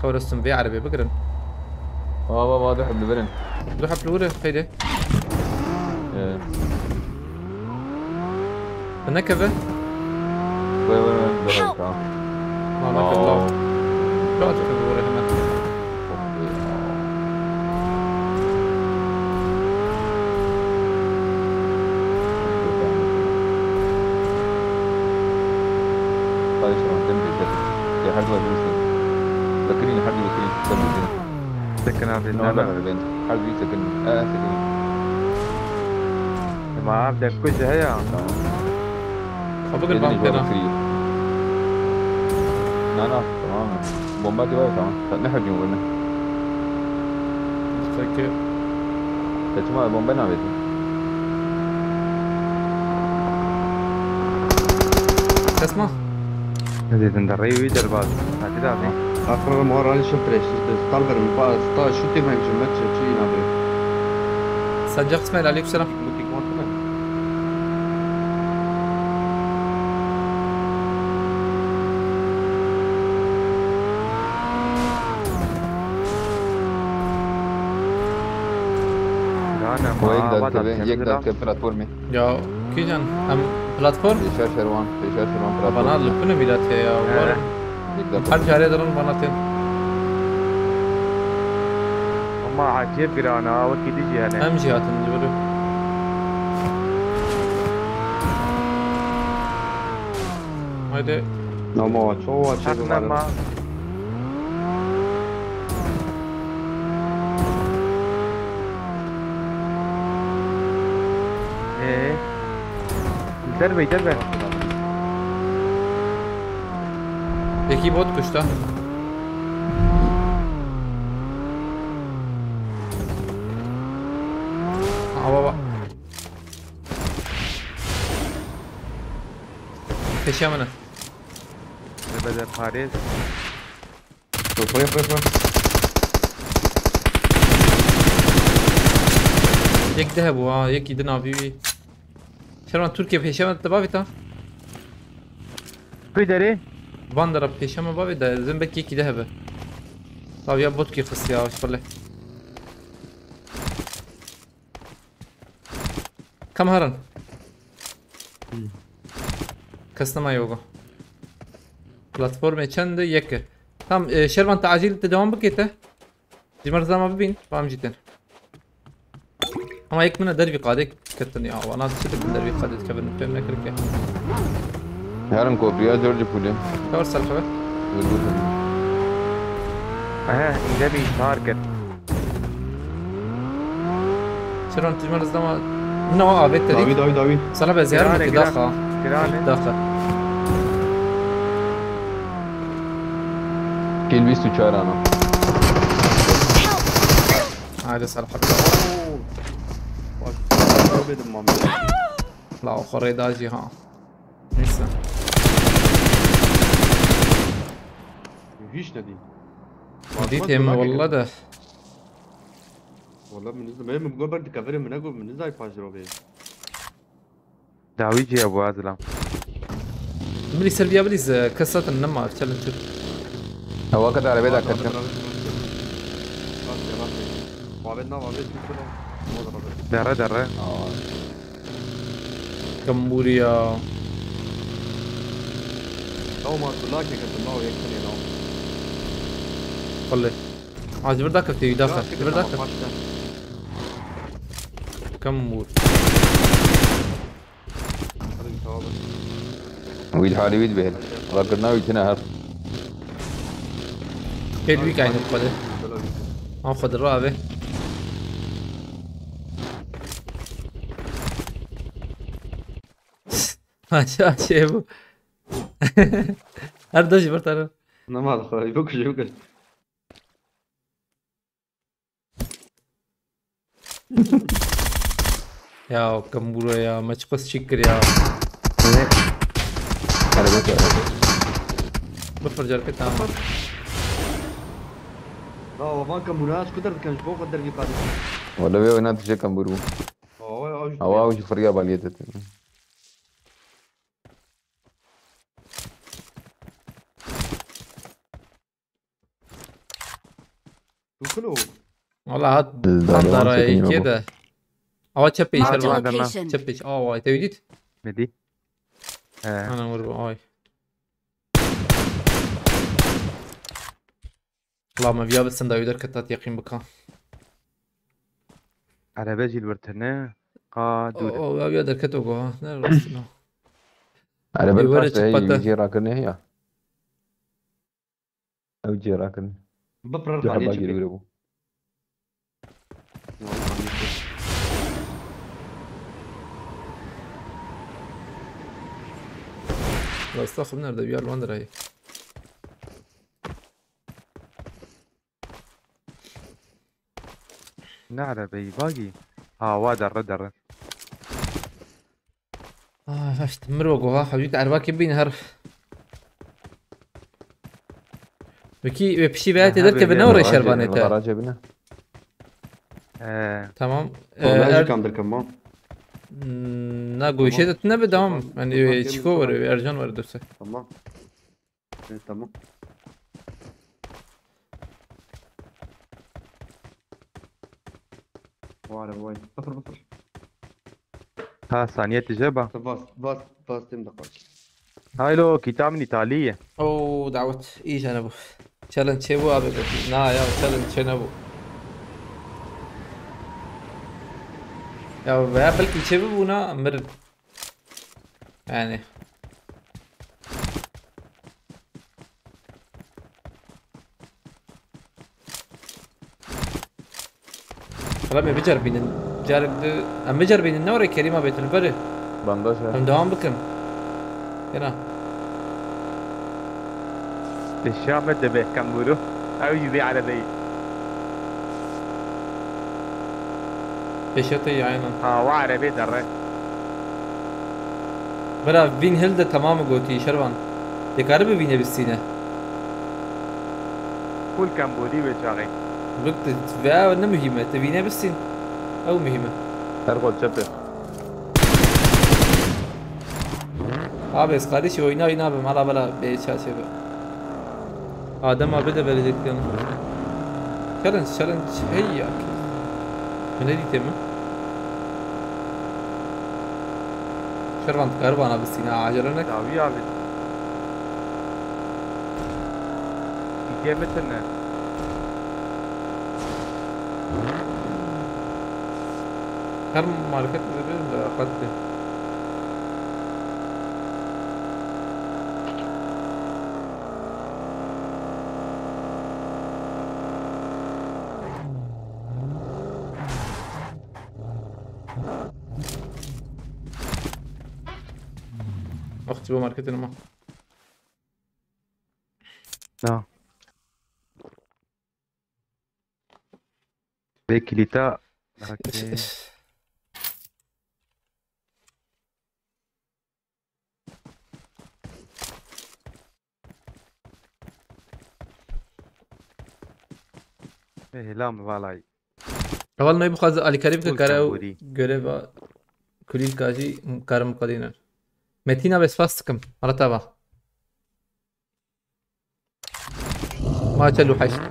Kawrestin vê erebê bigirin. Ava, va, du heb li vir in. Du heb li wir e, heydi. Ee. Nekeve? Wê, wê, wê, wê, tamam. Barakallah. Aa. Rahat keve oraya hemen. Hadi şu an sen de gel. Ya, hadi bak, yürüsün. Bakın, hadi bakın, sen de gel. Sekin abi, No, ne no, haber? No, ben. Harbi sekin. Ee, sekin. Ma ev de kuj heye. Tamam. Xwe bigir, Elini bang pêna. Zor kiriyor. Na, na, tamam. Bomba diye var, tamam. Sen ne harcın bunu? Peki. Saçma bomba ne yapıyorsun? Kesma. Didin de rey wî derbaz. Hadi de abi. Akran muharrali şifre işte. Star verim. Sta şu tirmen cümlet çeçi inadı. Sancak İsmail, aleykümselam. Mutik muhatına. Gane O yek ma, dakika, ava da yek temiz dakika lan. Platformê. Ya, kîjan, em platform? Pêşer şerwan, pêşer şerwan platform. Bana lukune mîlatê ya, He. War. Yek dakika. Her carê dirin bana tên. Ama acayip bir ana, wekî dijî hene. Em jî hatin, doğru. Haydi. Ama çok açık Hak var. Nema. Ee, derbe, derbe. Peki bot kuşta. Aa, baba. Peşe mene. Bebe de Paris. Yek de hebû ha, yek îdin avî wî. Şervan Türkiye peşeme de bavê ta. Kuy derê? Van dera peşeme bavê de, zin belki yekî de hebe. Tabi ya bot ki xist ya, şöyle. Kam harin? Kes nema yoga. Platformê çend e? Yek e. Tam, e, Şervan te acil te devam bike te. Ji me re zama bibîn, bam jî tên. Ama yek min e dervî qadê ketin ya. Wana çi dikin dervî qadê dikevin, fêm nekirike. Herin kopya George Pule. Kawar ser xeber. Ehe, îde bî, tar kir. Şiran tîmar zama. Nina wa avêt te dît. Dawî, dawî, dawî. Sala be ziyaret Girane, ki girane. Daxa. Girane. Daxa. Kill bîst û çar ana. Haydi Salih abi. Oo. Bak, bedim Mami. La o xorê da jî ha. Neyse. Hiç ne diyeyim. Dîtê min walla de. Walla min nizam. Min got ber dikevere min got min nizam pajro be. Dawî cî hebû ez lam. Bilî ser viya bilî ze kesa te nema challenge. Hewa ke darbe da Rabe, kaçın. rabe, rabe. Rabe, rabe. Muhabbet na muhabbet, kimse ne? Muhabbet, rabe. Derre derre. Kambûriya. Tamam, Abdullah ke katılma o yek sene lan. Xwele. Ha ji vir dakefte wî daxe. Ji vir daxe. Kambûr. Wî li halî wî dibêr. Rakirina wî tine her. Pêl wî kayne xwede. Ha xwede ra abi. Ha şey bu. Her da ji vir tane. Nema da xwara, yok yok. Ya Kambûra ya, me çiqas çîk kir ya. Ne? Araba çağırdı. Bifir carke tamam. Da, o van Kambûra, ez ku derdikan ji bo xwe dergî qadî. Wala ve oyna tije Kambûr bu. Awa, awa, Awa ji fırya baliyet etti. Dûkilo. Wala hat Dara tam dara çekin yekê yok. De. Awa çepê Marked şervan. location. Çepê. Awa te wî dît. Ne di? He. Ana vur bu ay. La me viya bisin da wî derket hat yaqîn bika. Araba jî li vir tine. Qa O, dûr. o ya viya derket o go ha. Ne rastına. Araba Ê, were paşta çi pata? Jê rakirine ya. Ew jê rakirine. Bipir Tu xanî heba çi. jê bû. Rasta xim nerede bir yer lan derayı. Ne arabeyî bagî? Ha wa derre derre. Ah, işte mir ve goha hawit erva ki bin her. Peki ve pişi veya te derke ve ne oraya şervanete. Garaja bine. He. Tamam. Vallahi Ee, jî kam derkem ma. Hmm, na goşe de ne be tamam. Yani e, çiko var, Ercan var dursa. Tamam. Evet, tamam. Var vay. Sıfır sıfır. Ha saniye tije ba. Bas bas bas tim de kaç. Haylo kitabın İtalya. Oo, davet. İyi canı bu. Challenge şey bu abi. Na ya challenge şey ne bu? Ya veya belki şey bu buna mir. Yani. Hala me bicer binin. Cer, em bicer binin ne oraya Kerîma Beytül beri. Bandaj ha. Em devam bikin. Yena. Eşya me de be kamburu. Ew jî vê erebeyî. Peşete aynen. Ha wa erebê derre. Bira vîn hilde tamam gotî şervan. Dikare bi vîne bistîne. Full kambodî wê çaxê. Bik veya ne mühime. Te vîne bistîn. Ew mühime. Her xwe çepê. Abi ez kardeşi oyna oyna abi mala bala be çaçe be. Adem abi de verecek yanı. Challenge challenge hey ya. Ne diyeyim mi? Şervan karbana bistîne acele ne? Dawî abi. Dîtiye min tune. Her market mi bir de kattı. Ax, bu marketin ama. Na. Vê kilîta. Okey. Hêla min valayî. Heval nayê bixwaze alîkarî bike Full kare û tembûrî. Göreva kulîlka jî kare miqadîne. Metîna be spas dikim. Arata va. Ma çel û heşt.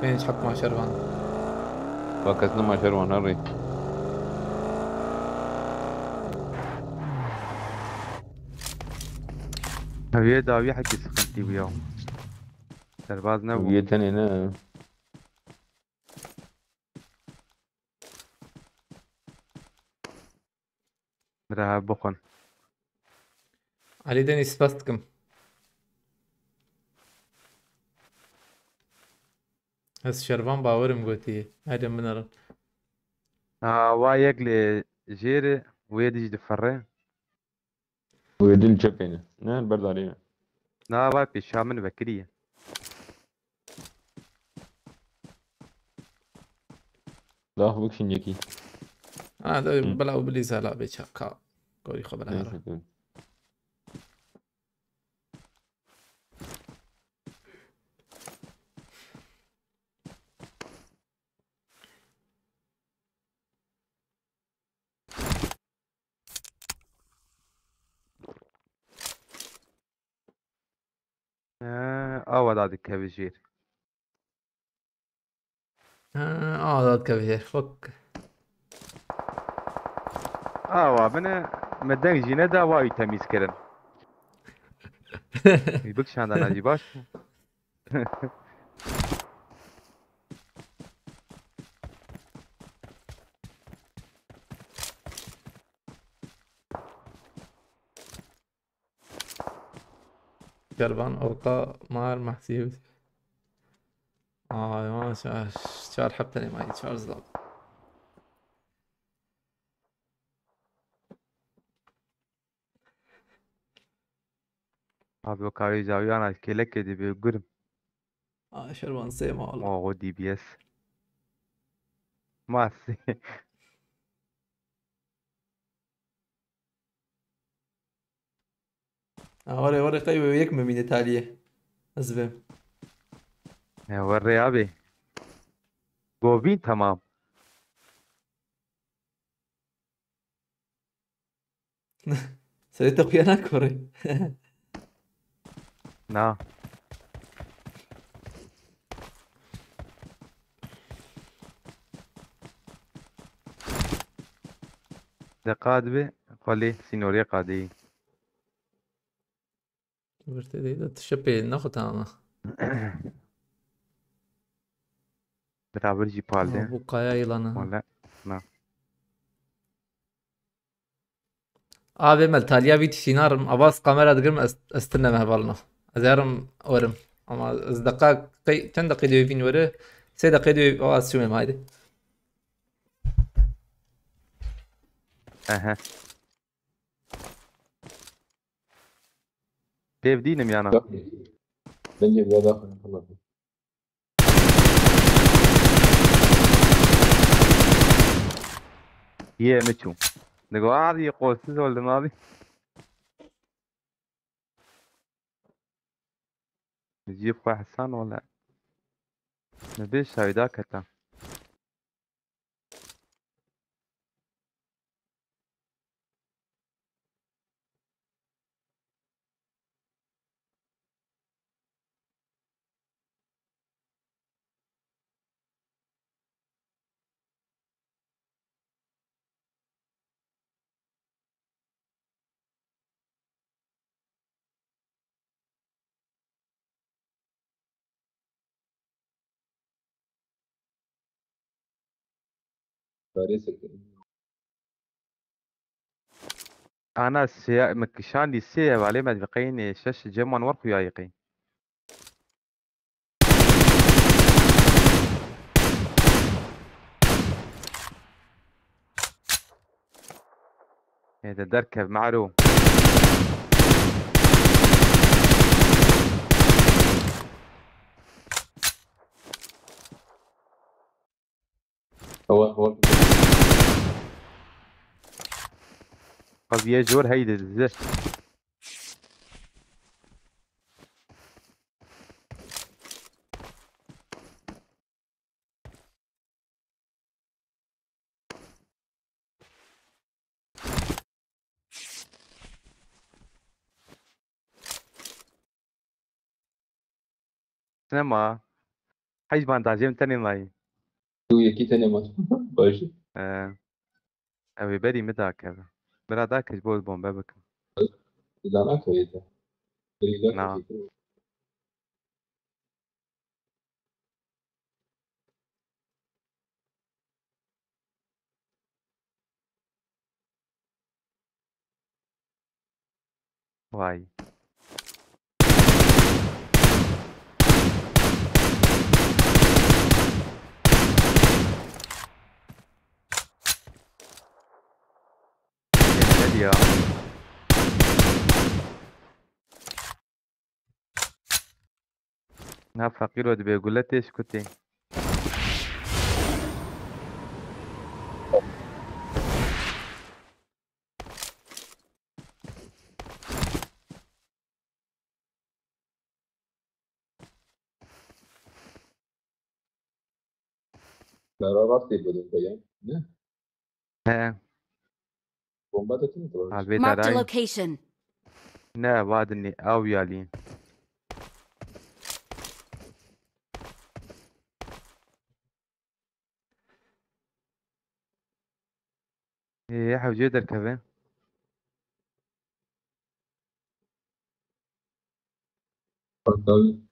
Pênc heb ma şervan. Ba kes nema şervan herî. Heviyê dawî hekî sıkıntı bû ya. Serbaz nebû. Heviyê tenê ne. Bira bixwin. Elî Denî spas dikim. Ez şervan bawerim gotî. Hadi min erin. Ha, wa yek li jêrê, wê dî jî diferre. Wê dil çepê ne. Ne, berdarî ne. Na, va pêşa min vekiriye. Dax bikşin yekî. Ha, da Hı. bela û bilî zala bê çaka. Gorî xwe bela hera. Neyse, tamam. He, awa da dikeve jêr. Ha, awa da dikeve jêr. Bak. Awa bine, me deng jî neda, wa wî temîz kirin. Wî bikşandana jî baş bû. Kervan orta mar mahsî. Ay, ma çar, çar heb tenê ma çar zilab. Abi o kahve zaviyana kelek dibe gurim. Ay, şervan sê ma wala. Ma o D B S. Ma sê. Ha, were, were, qey wê yek min bîne taliyê. Ez bêm. Ya, werrê abi. Govîn tamam. Serê te xuya nakorê. Na. De qad bi, xwelê sînorê qadî. Birtê de de tişe pê nexwe tamam. Bira bir jî palde. Bu kaya yılanı. Wala. Na. Abi mel taliya vî tişî narim. Avaz kamera digirim ez, ez tine me hevalno. Ez yarim orim. Ama ez dakika, qey-, çend dakika diyor vin veri? Sê dakika diyor avaz çumem haydi. Ehe. Dev dînim yana. Bence bir daha konuşalım. Yê min çû. Digo, "Abi, qolsiz oldum abi." Jî xwe hesan wala. Ne bê şayda keta. Ana sê, me kişandî sê hevalê me diqeynê şeş ceman wer xuya yê qey. Ê de derkev maro. Ewa, ewa. Qaziyê jor heydi dizi. Sinema. Heyş bandajê min tenê mayî. Tu yekî tenê ma. Baş. Ee, ew ê berî min dakeve. Bira dake ji bo bombe bikim. Dana kevê te. Berî dake Na. Kevê te. Vay. Yeter ya. Na feqîro dibê gule tê şikutê. Sera rastê bidin peyam, ne? He. Bomba de tune var. Ha, vê Marked a tarayê. Location. Ne, vadinî, ew yalî. Ê, hewcê derkeve. Bakalım.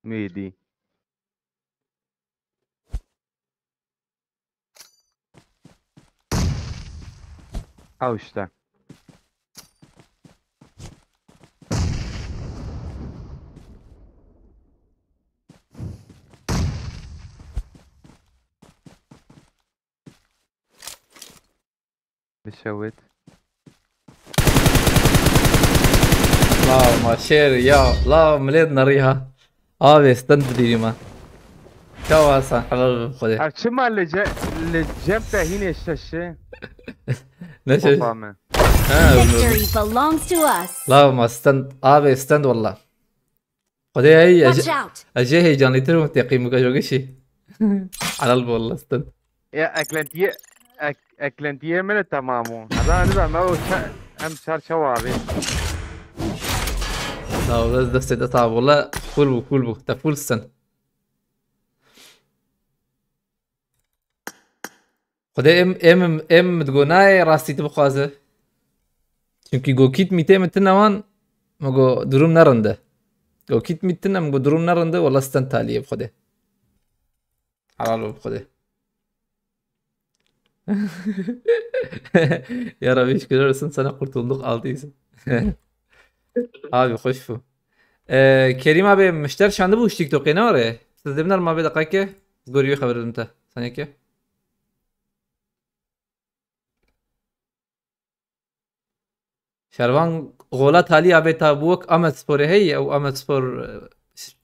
Neydi? Al işte. Bişewit. Law ma şêr ya, law milêt nerî ha. Avê stand bidîrî me. Çawa sen helal bi Xwedê. Ev çima li ce-, li cem te hînê şeşe? Ne şeş? Opa me. Ha, Victory belongs to us. Law ma stand, avê stand walla. Xwedê hey, ez, Watch out! Ez jê heyecanlîtir bûm teqîm bike jogişî. Helal bi walla stand. Ya eklentiye, ek-, eklentiye min e tamam o. Hada hada me o ça-, em çar çawa abi. Sağ ol, ez destê de sağ ol. Walla full bu, full bu. Te full stand. Xwedê em, em, em, em mi digo nayê rastî tu bixwaze. Çimkî go kît mîtê min tine wan, min go durum ne rind e. Go kît mît tine, min go durum ne rind e, wela sten taliyê bi Xwedê. Helal ol bi Xwedê. Ya Rabbi, şükürler olsun sana, kurtulduk, altı yüz. Abi, hoş bu. Ee, Kerim abi, mişter şandı bu TikTok'e ne var ya? Siz de biner ma bir dakika ki, goriyü haber edin te. Sen ki? Şervan gola talî avêta bû wek Amedsporê heye, ew Amedspor, e,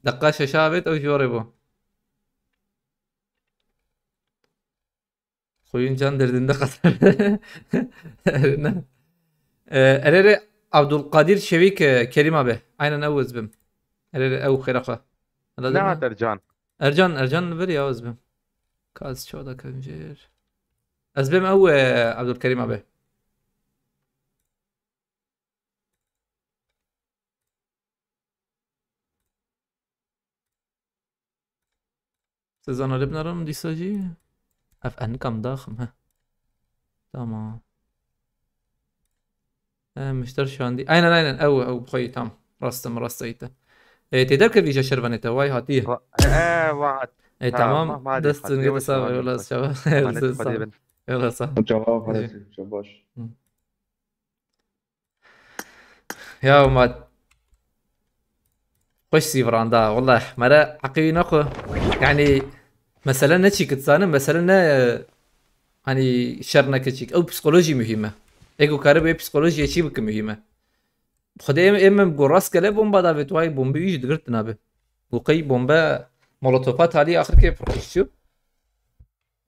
deqa şeşa avêt, ew ji we re bû. Xuyun can derdinde Qatar. Ne? E, erê erê Abdulkadir Çevik, e, Kerim abi. Aynen ew ez bim. Erê erê ew xêra xwe. Hela Ne deme. Hat Ercan? Ercan, Ercan li vir ya ez bim. Kaz çawa da kevim jêr. Ez bêm ew, e, Abdulkerim abi. Siz analî binarim dîsa jî. Ev enikam daxim, he. Tamam. He, mişter şandî. Aynen, aynen. Ew, ew, xweyî, tam. Rast e, rast e, îte. E, tê derkevî je şervanê te, way hatiye. Va-, e, e, va hat. E, tamam, tamam. Ma, ma, hadi, Dest hadi, dinge yavaş, sağ ol, yavaş, yavaş. Eyvallah, sağ ol. Emanet, hadi bin. Eyvallah, sağ ol. Çawa, Hadi. Hadi, çawa baş. Hı. Ya, ma xweş sîviranda, wallah, mere heqî wî nexwe. Yani, mesele ne çî ki dizanim, mesele ne, hani, şer neke çî ki. Ew psikolojî muhîm e. Ego kare bê psikolojiyê çî bike muhîm e. Xwedê em, em, em go rastgele bomba davêt, wayê bombe wî jî digirtin abi. Go qey bombe molotofa talî axirkê pir xweş çû.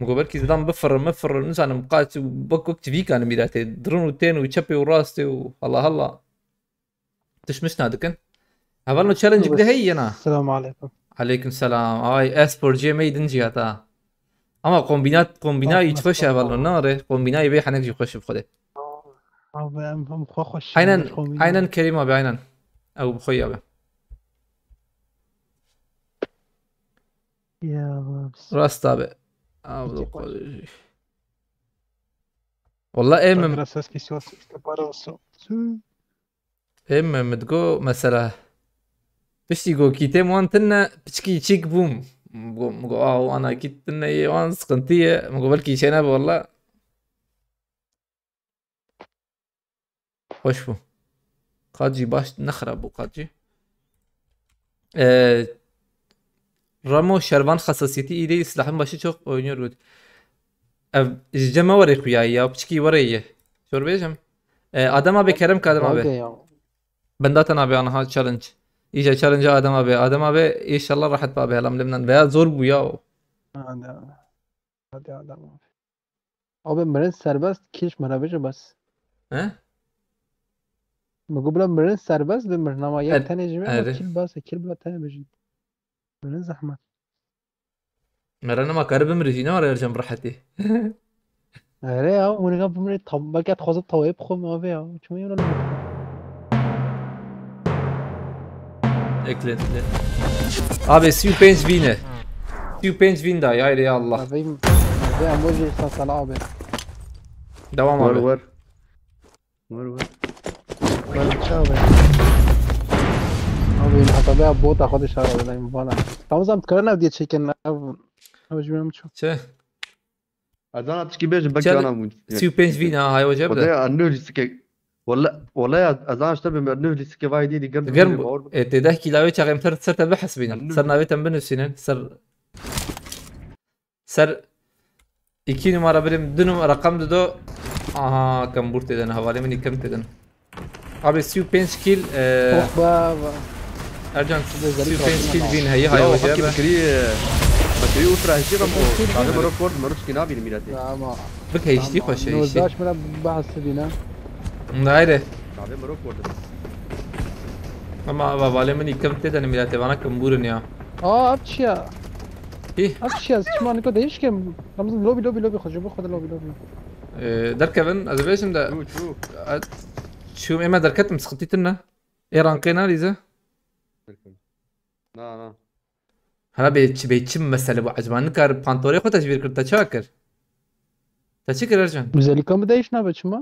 Min got belkî zidan bifirin, mifirin, nizanim, qat û wek, wek çivîkan mîratê. Dirin û tên û çepê û rastê û Allah Allah. Tişt mişt nadikin. Hevalno challenge bide hey yena. Selamun aleyküm. Aleyküm selam. Ay, esporciyê me yî din jî hata. Ama kombîna, kombîna yî xweş e hevalno, ne re? Kombîna yî bê henek jî xweş e bi Xwedê. Abi em, em xwe xweş. Aynen, aynen Kerîm abi, aynen. Ew bi xwe ya be. Ya, bismillah. Rast abi. Abi, peki, xwe-, Valla ê min. Biraz ses kesiyor, işte para olsun. Ê min, min digo mesela. Piştî go kîtê wan tune, piçkî çîk bûm. Min go, min go, "Ah, wana kît tune yê wan sıkıntı ye." Min go, "Belkî şey nebe valla." Hoş bû. Qat jî baş, ne xirab bû qat jî. Ee, Ramo şervan hassasiyeti iyi değil, silahın başı çok oynuyor göt. Ev, ji cem me werê xuyayi ya, piçkî werê ye. Şor bêjim. Ee, Adem abi kerem ka Adem abi. Hadi ya. Benda te nabe aniha challenge. Îca challenge Adem abi. Adem abi, inşallah rahat be abi, helam limnan. Veya zor bû ya o. Hadi abi. Hadi Adem abi. Abi mirin serbest, kil ji me re bêje bes. He? Min got bila mirin serbest be, mirin ama yek tenê ji me, erê. Kil bes, kil bila tenê bêjin. Mirin zehmet. Mirin ama kare bimire jî, ne var ercan rehetî. Erê ya, hûn ê bimire tam, belkî dixwazin tawayê bixwe me abi ya. Çima yena ne? Ekle, ekle. Abi, sî û pênc vîn e. Sî û pênc vîn da, ya, ya Allah. Abi, abi, emoji sasala abi. Devam abi. Var, var. Var, var. Var, çawa. Abi, hata be bota xwe dişara bedayım bana. Tamam, tamam, kara nav diye çeken. Abi, abi, cümlem çok. Çi? Ez ana tişkî bêjim, belkî ana bûn. Sî û pênc vîn ha, hay wece bide. Xwedê ez nû lîstikê. Wala, wala ya, ez ana işte bim, nû lîstikê vay dî, dî germ. Germ bû. E, tê deh kîla wê çaxê em ser, ser te bihesbînin. Ser navê te binusînin. Ser, ser iki numara birim, du numara raqam dido. Aha, kembûr tê de ne, hevalê min î kem tê de ne. Abi, sî û pênc kîl, e, Oh, ba, ba. Ercan, sî û pênc kîl vîn heye, hay wece be. Kirî, e, kirî ultra hişî ben bu. Çavê mero kord, mero çikî nabînim mîratê. Tamam. Bik heyştî xweş heyştî. Nozdaş mira bahsibîne. Nayre. Çavê mero kord. Ama ava valê min î kem tê de ne mîratê, vana kembûr in ya. Aa, ev çi ya? Hî. Ev çi ya? Çima niko değişken? Ramazan, lobi, lobi, lobi, xwecê, bu xwede lobi, lobi. Ee, derkevin, ez ê bêjim de. Çû, çû. Çûm, ê me derketim, sıkıntı tune. Ê rankê nalîze. Na, na. Hala bê çi, bê çi mesele bu acaba? Nikar pantorê xwe te ji bîr kir, te çawa kir? Te çi kir Ercan? Özellikle mi değiş nabe çima?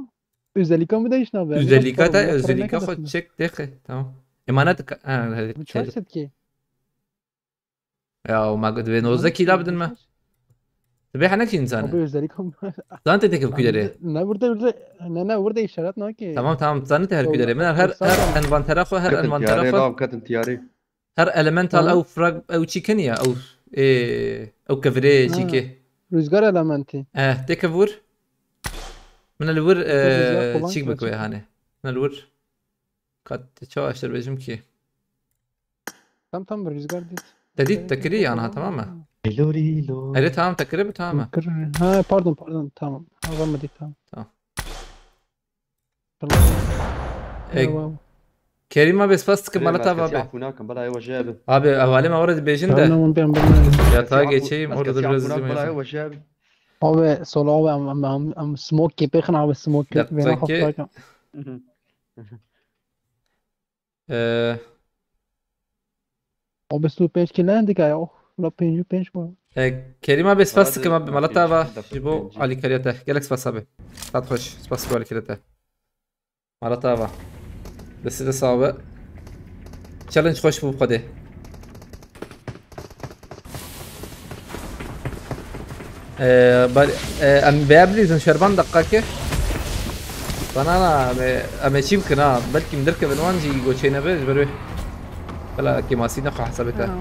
Özellikle mi değiş nabe? Özellikle te, özellikle xwe çek, dexe, tamam. Emanet ka-, ha, bu çi ki? Ya, o ma divê nozdeh kîla bidin me. Divê henek jî insan. Abi özellikle. Zaten teke kuyları. Ne burada, burada, ne, ne burada işaret ne ki? Tamam, tamam, zaten te her kuyları. Min her, her envantera xwe, her envantera xwe. Ketin tiyarê. Her elemental ew frag, ew çî kenî ya, ew, ê, ew kevirê çî ke. Rüzgar elementi. Eh, teke vur. Min li wir, e, çîk bikwe hanê. Min li wir. Kat, çawa eşter bêjim ki? Tam, tam bir rüzgar dit. Te dît, te kirî ya niha, tamam mı? Lori, lori. Erê, tamam, te kirî bi, tamam mı? Ha, pardon, pardon, tamam. Ha, ben mi dît, tamam. Tamam. Tamam. E, Kerîm abi, spas dikim, mala te ava be. Abi, hevalê me were dibêjin de. Tamam, ben, ben, ben. Ya ta geçeyim, orada biraz izin verin. Abi, solo abi, em, em, em, em smoke kepêxin abi, smoke kepêxin. Ee, O bîst û pênc kî ne dike ya? Oh, la pêncî û pênc bû. E, Kerîm abi, spas dikim abi, mala te ava ji bo alîkariya te. Gelek spas abi. Saet xweş, spas bo alîkariya te. Mala te ava. Destê te sax be. Challenge xweş bû bi Xwedê. Ee, bar, e, em vêya bilîzin şervan deqakê. Bana na, em ê, em ê çî bikin ha. Belkî min derkevin wan jî goçê nebe, ji ber wê. Bela kêmasî nexwe hesabê te. Ha.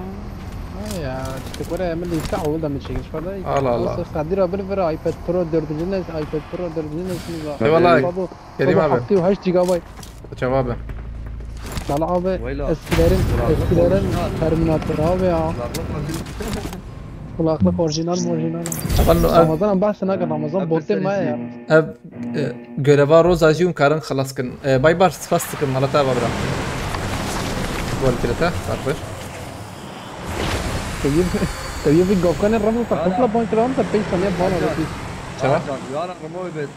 Ha ya, işte kore min lîste awil de min çekmiş fada. Allah Allah. Qadira bir vir iPad Pro dördüncü nesil, iPad Pro dördüncü nesil. Eyvallah. Babo, Kerîm abi. Hafta û heşt gigabayt. Çawa be? Valla abi, eskilerin, eskilerin Terminator abi ya. Kulaklık orijinal mi orijinal mi? Efendim, ev, Ramazan behs nake, Ramazan botê me ya. Ev, e, göreva roza jî hûn karin xilas kin. E, Baybar, spas dikim, mala te ava bira. Bol kire te, takbir. Te yê, te yê vî gavkanê Ramazan te qefla ban kiran te pey saniye bana vekî. Çawa? Yara Ramazan bet.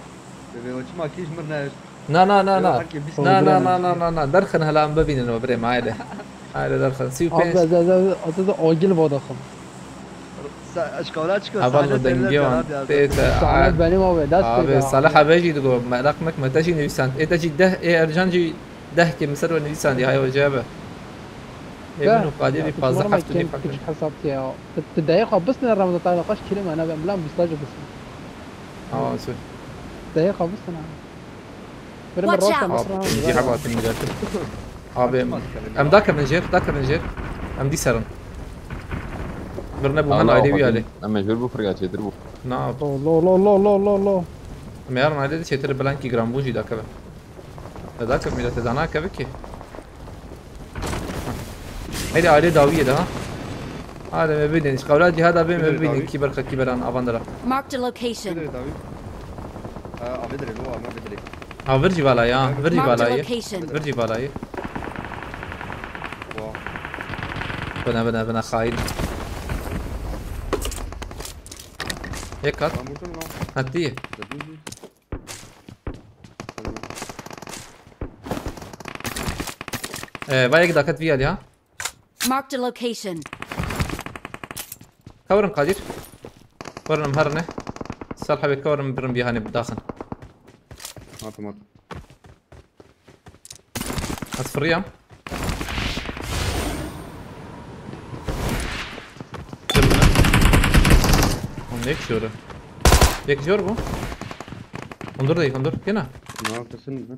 Bebe, o çima kî ji mir neşt? Na, na, na, na. Herkê bîst Na, na, na, na, na, na, na. Derxin hela em bibînin we birê me, haydi. Haydi derxin. Sî û pênc. Abi, ez, ez, ez, ez, ez agil vadaxim. Sa-, eşkawla çiko, Heval sahne û dengê wan tê te, Sahne ay. Benim abi, dest Abi, pê de. Salih abi jî digo, meraq mek me te jî nivîsand. Ê te jî deh, ê Ercan jî deh ke min ser we nivîsandî, hay hoca be. Ê min û Qadirî pazdeh heft nivîsand. Küçük hesap ya. Tu, tu dehê xwe bisne Ramazan, ta xweş kilî me nebe, milan bîsta jî bisne. Awa, sor. Dehê xwe bisne. Bire min Watch out! Abi, Abi, ikinci hebat indirdim. Abi, em dakevin jêr, dakevin jêr. Em dî serin. Bir ne bu, Allah, hemen aile bir Fatih, yali. Em mecbur bu fırgat çetir bu. Na. Lo, lo, lo. Em yarın aile de çetir belankî gram bu jî dakevin. E, dakevin, millet de nakevin ki. Hadi aile dawiye daha. Hadi me bidin. Qewla cihada be me bidin ki berka ki beran avandara. Marked a location. Dirê dawî. Ha, avê dirê, lo, ama avê dirê. Ha, vir jî vala ya, vir jî Marked a vala ya. Location. Vir jî vala ya. Wa. Bine, bine, bine, xain. Yek kat. Lan vurdum lan. Hadi. Dedim ki. Ee, vay, yek daket vî alî ha. Marked a location. Coverim Kadir. Coverim her ne. Sal hebê coverim birim bir hani daxin. Atam, atam. Ez firiyam. Hon yek jor e. Yek jor bu. Hundur da yek, hundur. Gene. Ne yapıyorsun?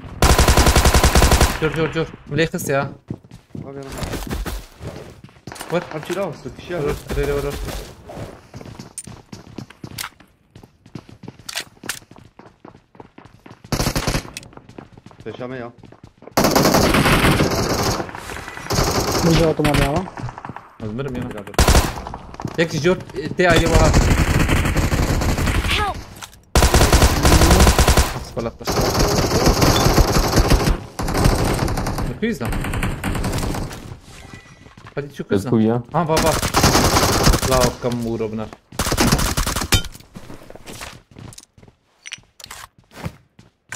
Jor, jor, jor. Lê xist ya. Abi yana. Vur. Abi çira olsun, kişi Vur, abi. Vur, vur, vur. Peşame ya. Ninja otomatik ama. Özmürüm ya. Birader. Tek jor, e, te aile var. Help! Spalatta. Ne kuyuz lan? Hadi çık hızla. Kuya. Ha, va, va. La kam muro buna.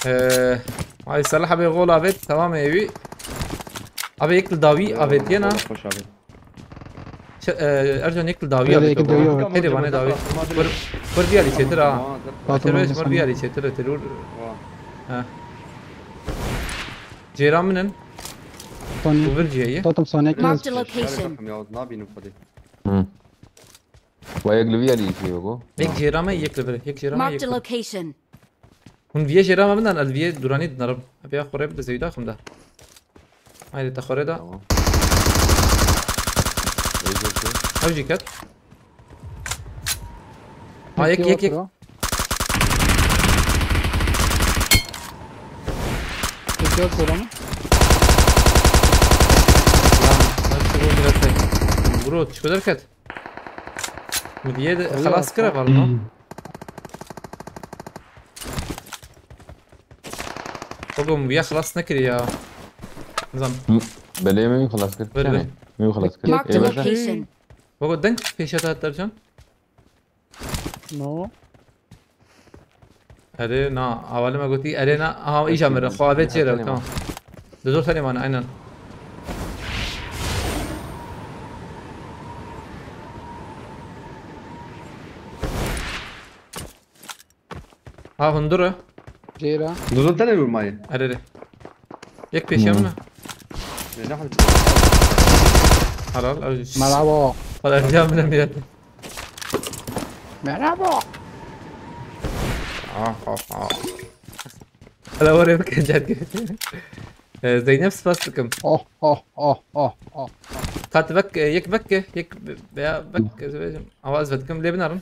Ee, ay Salih abi gol avêt, tamam evi. Abi yek li dawî avêt yena. Hoş abi. Ç-, e, Ercan yek li dawî avêt. Yek li dawî avêt. Hadi bana dawî. Kur, kur bir ali çetir ha. Tamam, tamam. Kur bir ali çetir, terör. Ha. Ceyran minin. Saniye. Bu bir ciyeyi. Tatam saniye. Marked a location. Hı. Wa yek li vî alî jî wego. Yek jêra me, yek li vir, yek jêra me, yek li vir. Marked a location. Hûn viyê jêra me bidan, ez viyê duranî dinarim. Ev ya xorê bide zewîda xim de. Haydi te xorê da. Tamam. Ev jî ket. Ha, yek, yek, yek. Peki, yok, oranı. Lan, nasıl bu biraz tek? Bro, çıkıyor derken. Miliyê de xelas kira var lan. Oğlum, ya xelas nekir ya. Nizam. Belê me xelas kir. Ver, ver. Me xelas kir. Marked a location. Baba, deng pêşe de Ercan. No. Erê na, awalê me gotî, erê na, aha, îja me re, xwe avêt jê re, tamam. Di zor tenê mane, aynen. Ha, hundur e. Jêra. Dozon tenê rûmayê. Erê, erê. Yek pêşiya min e. Ne, ne hal? Halal, ew. Merhaba. Halal, ya min e, millet. Merhaba. Ah, ah, ah. Hala oraya bak, Cenk. Ee, Zeynep, spas dikim. Oh, oh, oh, oh, oh. Kat vek, e, yek vek, e, yek be-, veya vek, e, ama ez vetkim, lê binarin.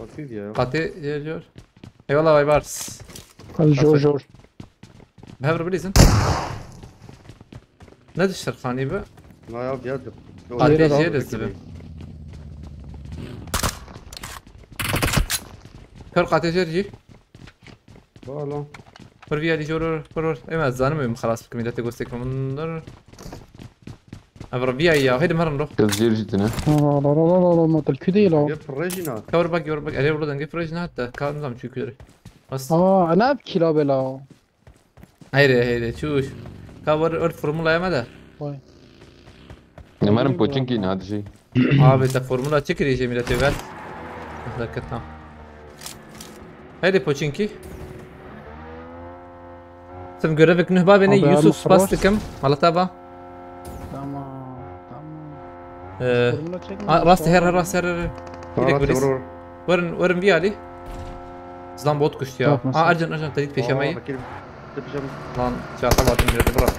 Bakayım ya. Qatê jê jor. Eyvallah Baybars. Hadi jor jor. Bi hev re bilîzin. Ne diştir xanî bi? Na ya, geldim. Qatê jê de zibi. Kör qatê jê jî. Valla. Pir viyalî jor, pir. Ema zanim em xelas bikim, milletê gostê kim bunlar. Ev viyayî ya, hêdim herin ro. Kız jêr jî tine. La la la la la la, motor kü değil o. Yep, Regina. Kavur bak, yor bak, ere burada gep Regina hatta, ka nizam çünkü. Bas. Aa, ne yap kila bela o? Heyre, heyre, çûş. Ka were, were formulaya me de. Vay. Nemarim poçinkî ne dişî. Abi te formula çi kirî jê miletê ver. Dakika tam. Heyre poçinkî. Tim görevik nuh bavêne. Abi, Yusuf, spas dikim. Malata ba. Tamam, tamam. Ee, formula çekme. Rast her, rast her, her. Direkt. Werin, werin viyalî. Zlan bot kuştu ya. Aa, Ercan, Ercan, te dît pêşe me yî. Lan, çata batin bir bırak.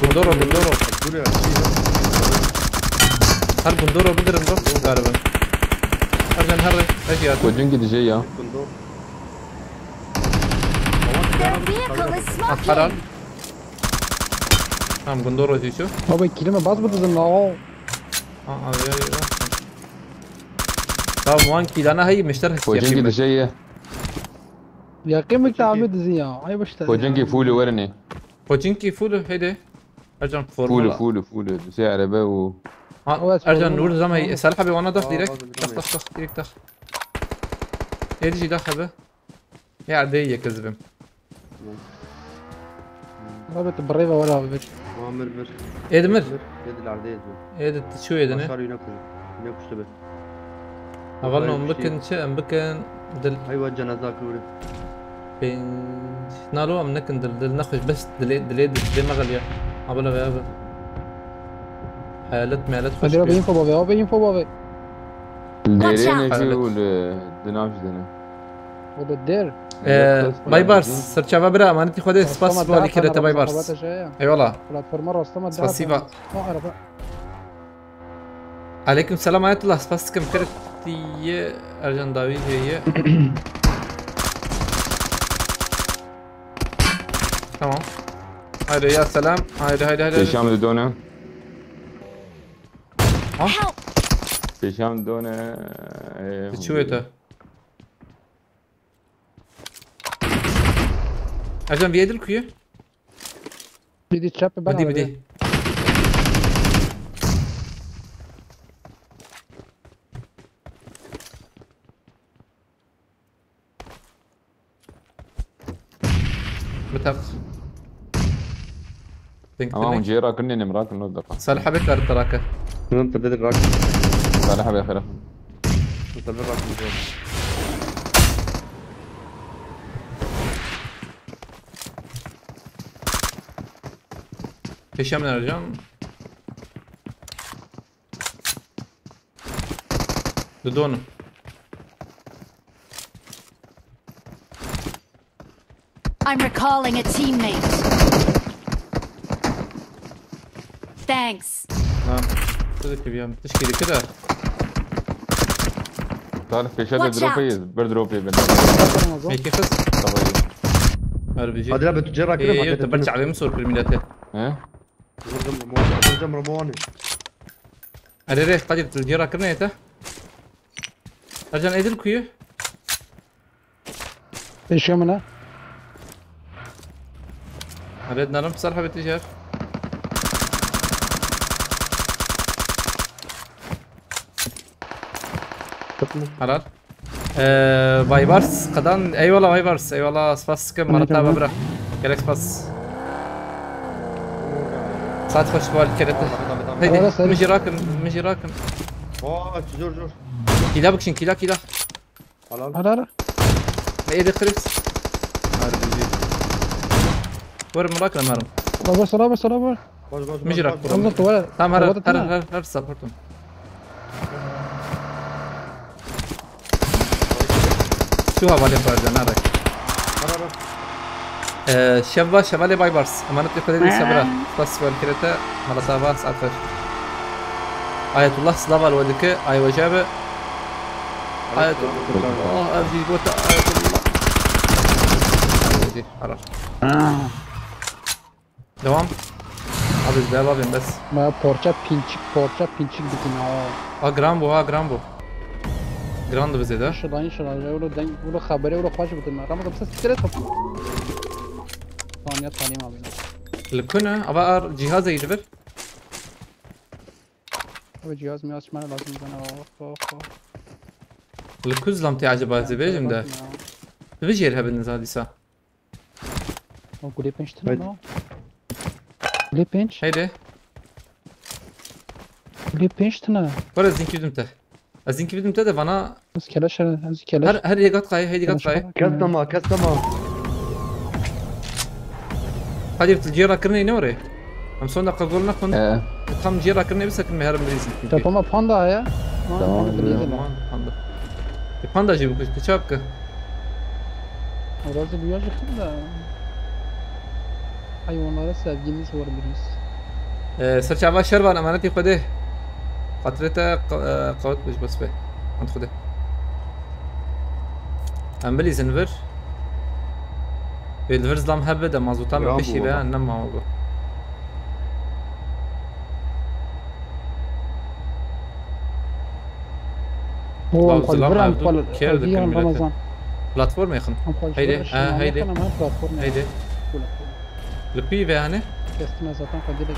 Gundoro, Gundoro. Dur ya, şey ya. Her Gundoro bilirim bak, galiba. Ercan, her, her yer. Koçun gideceği ya. Gundoro. Their vehicle is smoking. Tamam, Gundoro Jiço. Abi, kilime bas bu dizin la. Aa, ya, ya. Tamam, wan kilana hey, mişter. Koçun gideceği ya. Yakın bir tamir dizin ya. Ay, boş ver. Koçun ki full verini. Koçun ki full, hadi. Ercan formula. Full, full, full. Şey, araba o. Ha, Ercan, nur zaman, Salih abi, ona dak direkt. Tak, tak, tak, direkt tak. Edici dak abi. Ya, de yek ez bim. Abi, tu birê ve were abi. Mir, mir. Êdi mir. Mir, êdi lerdê êdi. Êdi tu çû êdine? Başar yine kuş. Yine kuştu be. Heval no em bikin çi, em bikin dil. Aywa, cenaza kuri. Pênc. Nalo em nekin dil, dil nexweş, bes dilê, dilê, dilê me xeliya. Abla ve abi. Hayalet, meyalet xweş. Hadi abi, info bave, abi, info bave. Dêrê ne jî û li, di nav jî dene. O da der. Ee, Baybars, serçava bira, emanetî Xwedê, spas bo alî kirete Baybars. Eyvallah. Platforma rastama daha. Spasiba. O araba. Aleyküm selam Ayetullah, spas dikim, kiretiye Ercan Davi heye. Tamam. Haydi ya selam. Haydi, haydi, haydi, haydi. Pêşam didone. Ha? Pêşam didone. Çi wê te? Ercan, viyê dil kuye? Bidî çep ben. Bidî, bidî. Biteq. Ama hûn cihê rakirinê nem rakin, no defa. Salih abi kar taraka. Hûn te bir rak. Salih abi xêra. Hûn te bir rak. Pêşe min Ercan. Didon. I'm recalling a teammate. Thanks. Ha, tu dikî biyam. Tişkî dikî de. Tarif pêşe de. Watch out. Dropê, bir dropê bin. Mekî xist. Tamam. Her bir şey. Hadi abi, tu cera. Ee, kirem, yok, hakikaten te ber çavê min sor kir milete. He? Vuracağım Ramon'u, vuracağım Ramon'u. Erê rê, Kadir, tu cera kirine yete. Ercan, edil kuyu. Pêşiya min e. Red narim, sar hebê tijar. Helal. Ee, Vaybars, qedan, eyvallah Vaybars, eyvallah, spas dikim, Merhaba. Marata bira. Gelek spas. Saat xweş bal kerete. Tamam, tamam, tamam. Heydi, Eyvallah, sen- min jî rakim, min jî rakim. Vay, zor, zor. Kîla bikişin, kîla, kîla. Al, al. Al, al. Êdî Chris. Her bizi. Wer min rakir herim. Bas, bas, bas, bas. Bas, bas, Min jî bas, rak bas. Kurum. Tamam, her, her, her, her supportum. Şu havale perde, ne rak. Al, al, al. Ee, şeva, şevalê Baybars. Emanetê Xwedê dî sebira. Spas wer kirete. Mala sava, saet xweş. Ayetullah, slava li we dike. Ay we jebe. Ayetullah. Ev jî gota Ayetullah. Ev jî, harar. Devam. Abi, devam abim, bes. Ma parça pinçik, parça pinçik bitin ha. Ha, gran bu, ha, gran bu. Gran da bize de. İnşallah, inşallah. Öyle denk, öyle habere, öyle hoş bitin. Ramazan, ses siktir et. Tamam ya, tanıyım abi. Li ku ne? Ava ar cihaz eğri ver. Abi cihaz mihaz çima lazım bana? Oh, oh, oh. Li ku zilam tê acaba, ez ê bêjim de. Bakma ya. Li vê jêr hebin za dîsa. O gulê pênc tane. Haydi. Ne o? Gulê pênc. Haydi. Gulê pênc tane. Were, ez linkî bidim te. Ez linkî bidim te de vana. Ez keleş, ez keleş. Her, her yek hat qayê, haydi gat qayê. Kes nema, kes nema. Hadi, tu cêra kirine ne oraya? Em son dakika gol nakon. Ee. Tam cêra kirine bir sakın meherim bir izin. Tamam, panda ya. Tamam, tamam, tamam. E, panda jî bikuşt, tu çap ki? Orası bir yazık da. Hayvanlara sevgimiz var biraz. Ee, serçava şervan, emanetî Xwedê. Xatirê te q-, e, qewet bû ji bo spê. Ant Xwedê. Em bilîzin vir. Wê li vir zilam hebe de mazota min pişî be, ne mawe bû. Platformê xin. Haydi, ha, haydi. Haydi. Li pî ve hane? Kestime zaten kadirek.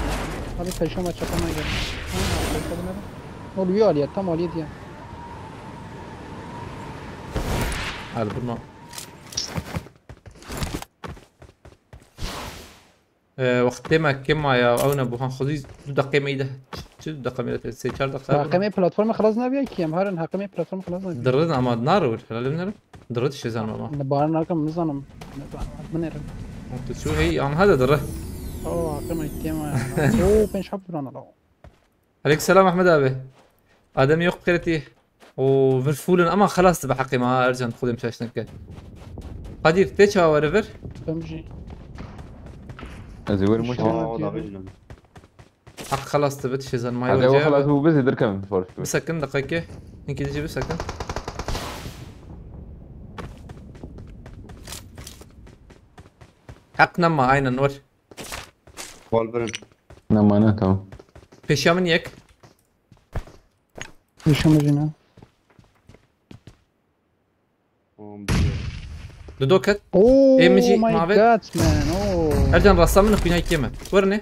Abi peşama çapama gel. Ha, peşama ne? Ol üye aliye, tam aliye diye. Al bunu. Ee, wextê me kêm maya, ew ne, buhan xwedî du deqê me de. Çi du deqê me de? Sê çar deqe. Heqê me platforma xilas nabiye ki, em herin heqê me platforma xilas nabiye. Dirin ama nar wir, helalin nerim. Dirit şêzan ama. Ne bar nakim, nizanim. Nizanim, binêrim. Tu çû hey, anha de diri. Oo, heqê me kêm maya. Oo, pênc hap duran ala. Aleyküm selam Ahmet abi. Adem yok, xêretî. O vir full in ama xelas dibe heqê me ha, Ercan, Xwedê min şaş neke. Kadir, tê çawa were vir? Em jî. Ez ê werim wişî. Aa, o da vêjin. Heq xelas dibe, tişê zan mayo. Hadi, o xelas bû, bizê derkevin, forş bû. Bisekin, deqeke. Hinkî dijî bisekin. Heq nema, aynen, wer. Wal birin. Nema ne, tamam. Pêşiya min yek. Pêşiya min jî ne. Tamam, bize. Dudo ket. Oh, ê min jî my mavet. God, man. Oh. Ercan, rasta min xwînayê kêm e. Werinê.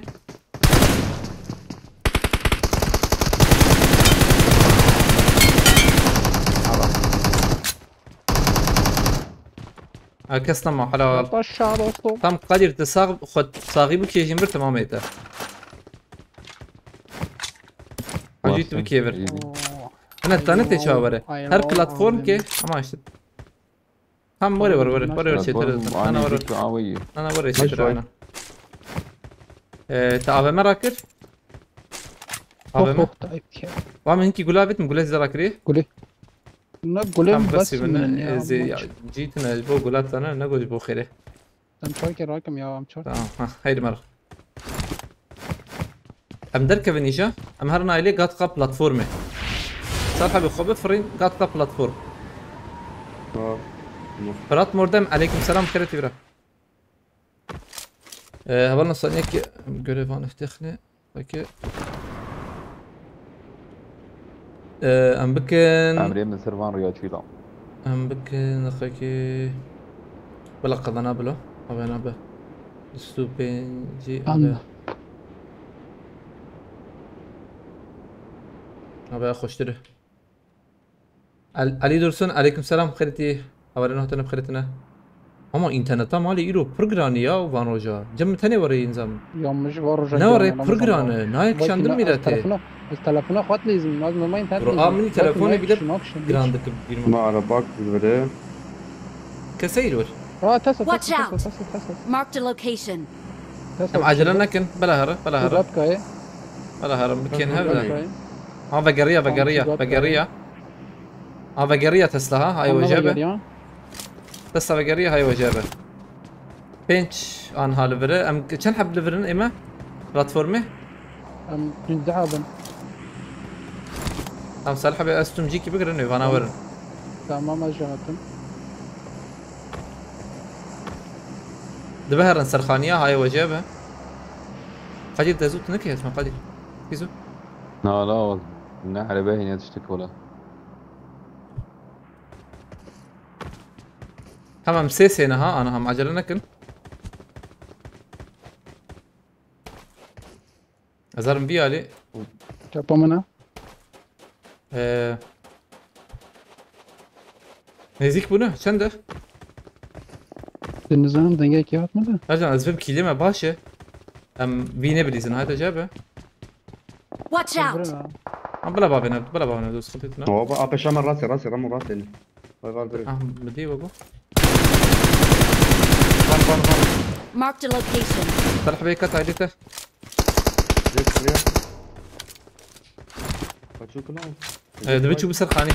Ha, kes nema, helal. Başa dostum. Tam Kadir, te sağ, xwe saxî bû, kêjîn bir, tamam ête. Hacî, tu bikê vir. Oo. Hene tane tê çawa were. Her platform ke, ama işte. Tam were, were, were, were, were, çêtir. Ana were. Ana were, çêtir, ana. Ee, te A V M rakir? A V M? Hop, hop, dayıp ya. Wa min hinkî gula bitim, gule zira kiri. Gule. Na gule bas min ya. Cîtine ji bo gula tane, ne go ji bo xêrê. Em çar ke rakim ya, em çar. Tamam, ha, haydi mer. Em derkevin îja, em herin ailê gatka platformê. Sar hebê xwe bifirîn gatka platform. Tamam. Fırat Mordem, aleyküm selam, xêretî bira. Ee, hevalna saniyek görev an ihtexne. Peki. Ee, em bikin. Emrê min ser van riya çîla. Em bikin, daqekî. Bila qedana bilo. Abi nabe. Bîst û pêncî abi. Abi xweştir e. El-, Elî Dursun, aleyküm selam, xêretî. Haberên hatine bi xêretine. Ama înterneta malê îro pir giran e ya van roja. Cem tenê were înzam. Ya min jî van roja. Ne were, pir giran e. Nayê kişandin mîletê. Ez telefona, ez telefona xwe dileyzim. Ez normal înternet dileyzim. Bro, a min telefonê bile giran dike bîrma. Ma araba kurdvere. Keseyir wir. Aa, Tesla, Tesla, Tesla, Tesla. Marked a location. Em acele nekin. Bela here, bela here. Bela here. Bela here. Bikên hev de. Ha, vegeriya, vegeriya, vegeriya. Ha, vegeriya Tesla ha, hay we jebe. Tesla vegeriya, hay we jebe. Pênc anha li vir e. Em çend heb li vir in ême? Platformê? Em pênzdeh bin. Em salih be ez tûm cîkî bigirin, ê vana werin. Tamam, ez jî hatim. Dibe herin serxaniya, hayê we jê be. Qedîr, te zû tu nekê, hesme Qedîr. Kî zû? Na, la, ne erebe hîne tiştek wala. Tamam, sê sê ne ha, ana hem acele nekin. Ez herim vî alî. Çapa min e. Ee, nêzîk bûne, çend e? Deniz Hanım dengê kağıt mı da? Ercan, ez vim kîlê me baş e. Em vî nebilîzin, hayde cebe. Watch out! Ha, bila bavê ne, bila bavê ne, dost, xiltî tune. Oba, ape şama rastê, rastê, Ramo rastê ne. Vay, var biri. Ah, mi dî wego. Van, van, van. Marked a location. Talih bey kat aydete. Direkt şuraya. Kaçıyor ki lan? Ee, dibi çû bi ser xanî.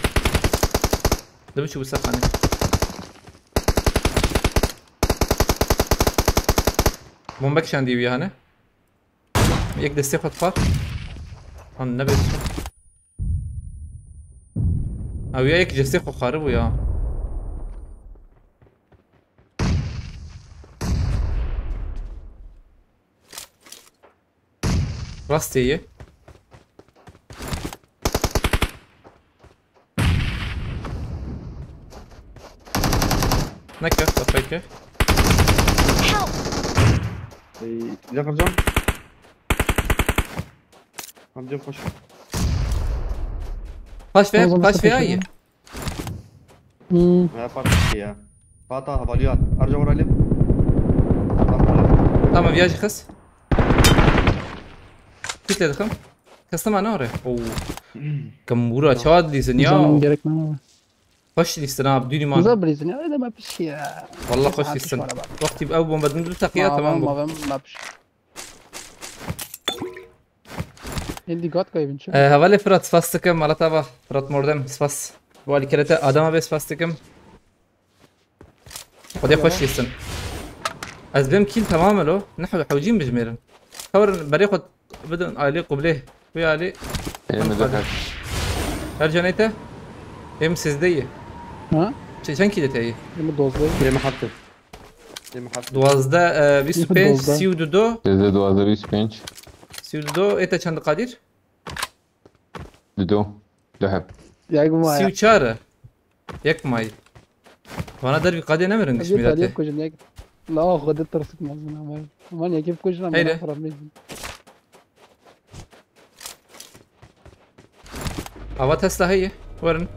Dibi çû bi ser xanî. Bombe kişandî wî hane. Yek destê xwe dixwar. Han nebe. Ew ya yek destê xwe xwaribû ya. Rastê ye. Neke, kafayı ke. Help! Ey, ne kıracağım? Amca koş. Paş ver, Tamam, paş ver, sakın. Hayır. Hmm. Ya, bak bir şey ya. Fata, havalıyor. Harca vuralım. Tamam, viyajı kız. Kitle dıkım. Kıstım ana oraya. Oo. Kamura çağa dilizin ya. Zaman gerek mi ama? Hoş dilizsin abi, düğünüm abi. Güzel bilizin ya, öyle mi bir şey ya? Vallahi hoş dilizsin. Vakti ev bomba döndü takiya, tamam bu. Tamam, ben yapış. Êdî gat kaybin çi? Ee, hevalê Firat, spas dikim, mala te ava. Firat Mordem, spas. Bu alîkerete adama be spas dikim. Xwedê xweş lîstin. Ez bêm kîl temam e lo. Ne hew-, hewcîn bijmêrin. Tewr berê xwe bidin alî qublê. Wê alî. Ê min min de xwedê. Her canê te? Êm sizdeyê. Ha? Çe-, çend kîlê te yê? Ê min dozdeyê. Ê min heft. Ê min heft. Duwazdeh, e, bîst û pênc, Dozdeh. Sî û du do. Sizdeh, duwazdeh, bîst û pênc. Sî û du do, ê te çend Kadir? Dido. Deheb. Yek maya. Sî û çar e. Yek may. Vana dervî qadê nemirin giş Tabii, mîratê. Tabii, kujum, yek. La, Xwedê tirsik mezin ama. Aman yekê bikujin ama Heyre. Naframêjin. Ava Tesla heye. Werin.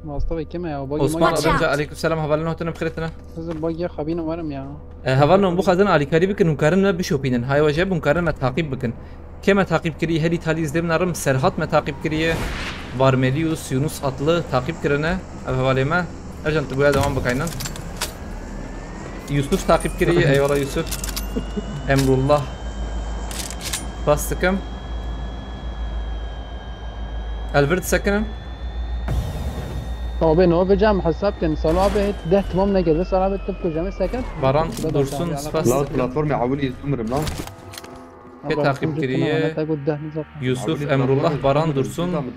Master kime ya? Bagi Osman magi. Adamca, aleyküm selam, hevalin hotinim xirêtine. Siz bagi xabîne werim ya. E, hevalin hûn bixwazin alîkarî bikin, hûn karin me bişopînin. Hay weje hûn karin me taqîb bikin. Kê me taqîb kirî, herî talî ez dê binarim, Serhat me taqîb kiriye. Varmelius, Yunus Atlı taqîb kirine. Ev hevalê me. Ercan, tu boya devam bikaynin. Yusuf taqîb kirî, eyvallah Yusuf. Emrullah. Bas dikim. Elvir disekinim. Abi, ne yapacağım? Hesap ken. Salo abi, deh tamam ne geldi? Salo abi, tıp kocamı seket. Baran Dursun, spas. Lan platformê ewilî ez bimirim lan. Kê taqîb kiriye? Yusuf, Emrullah, Baran Dursun.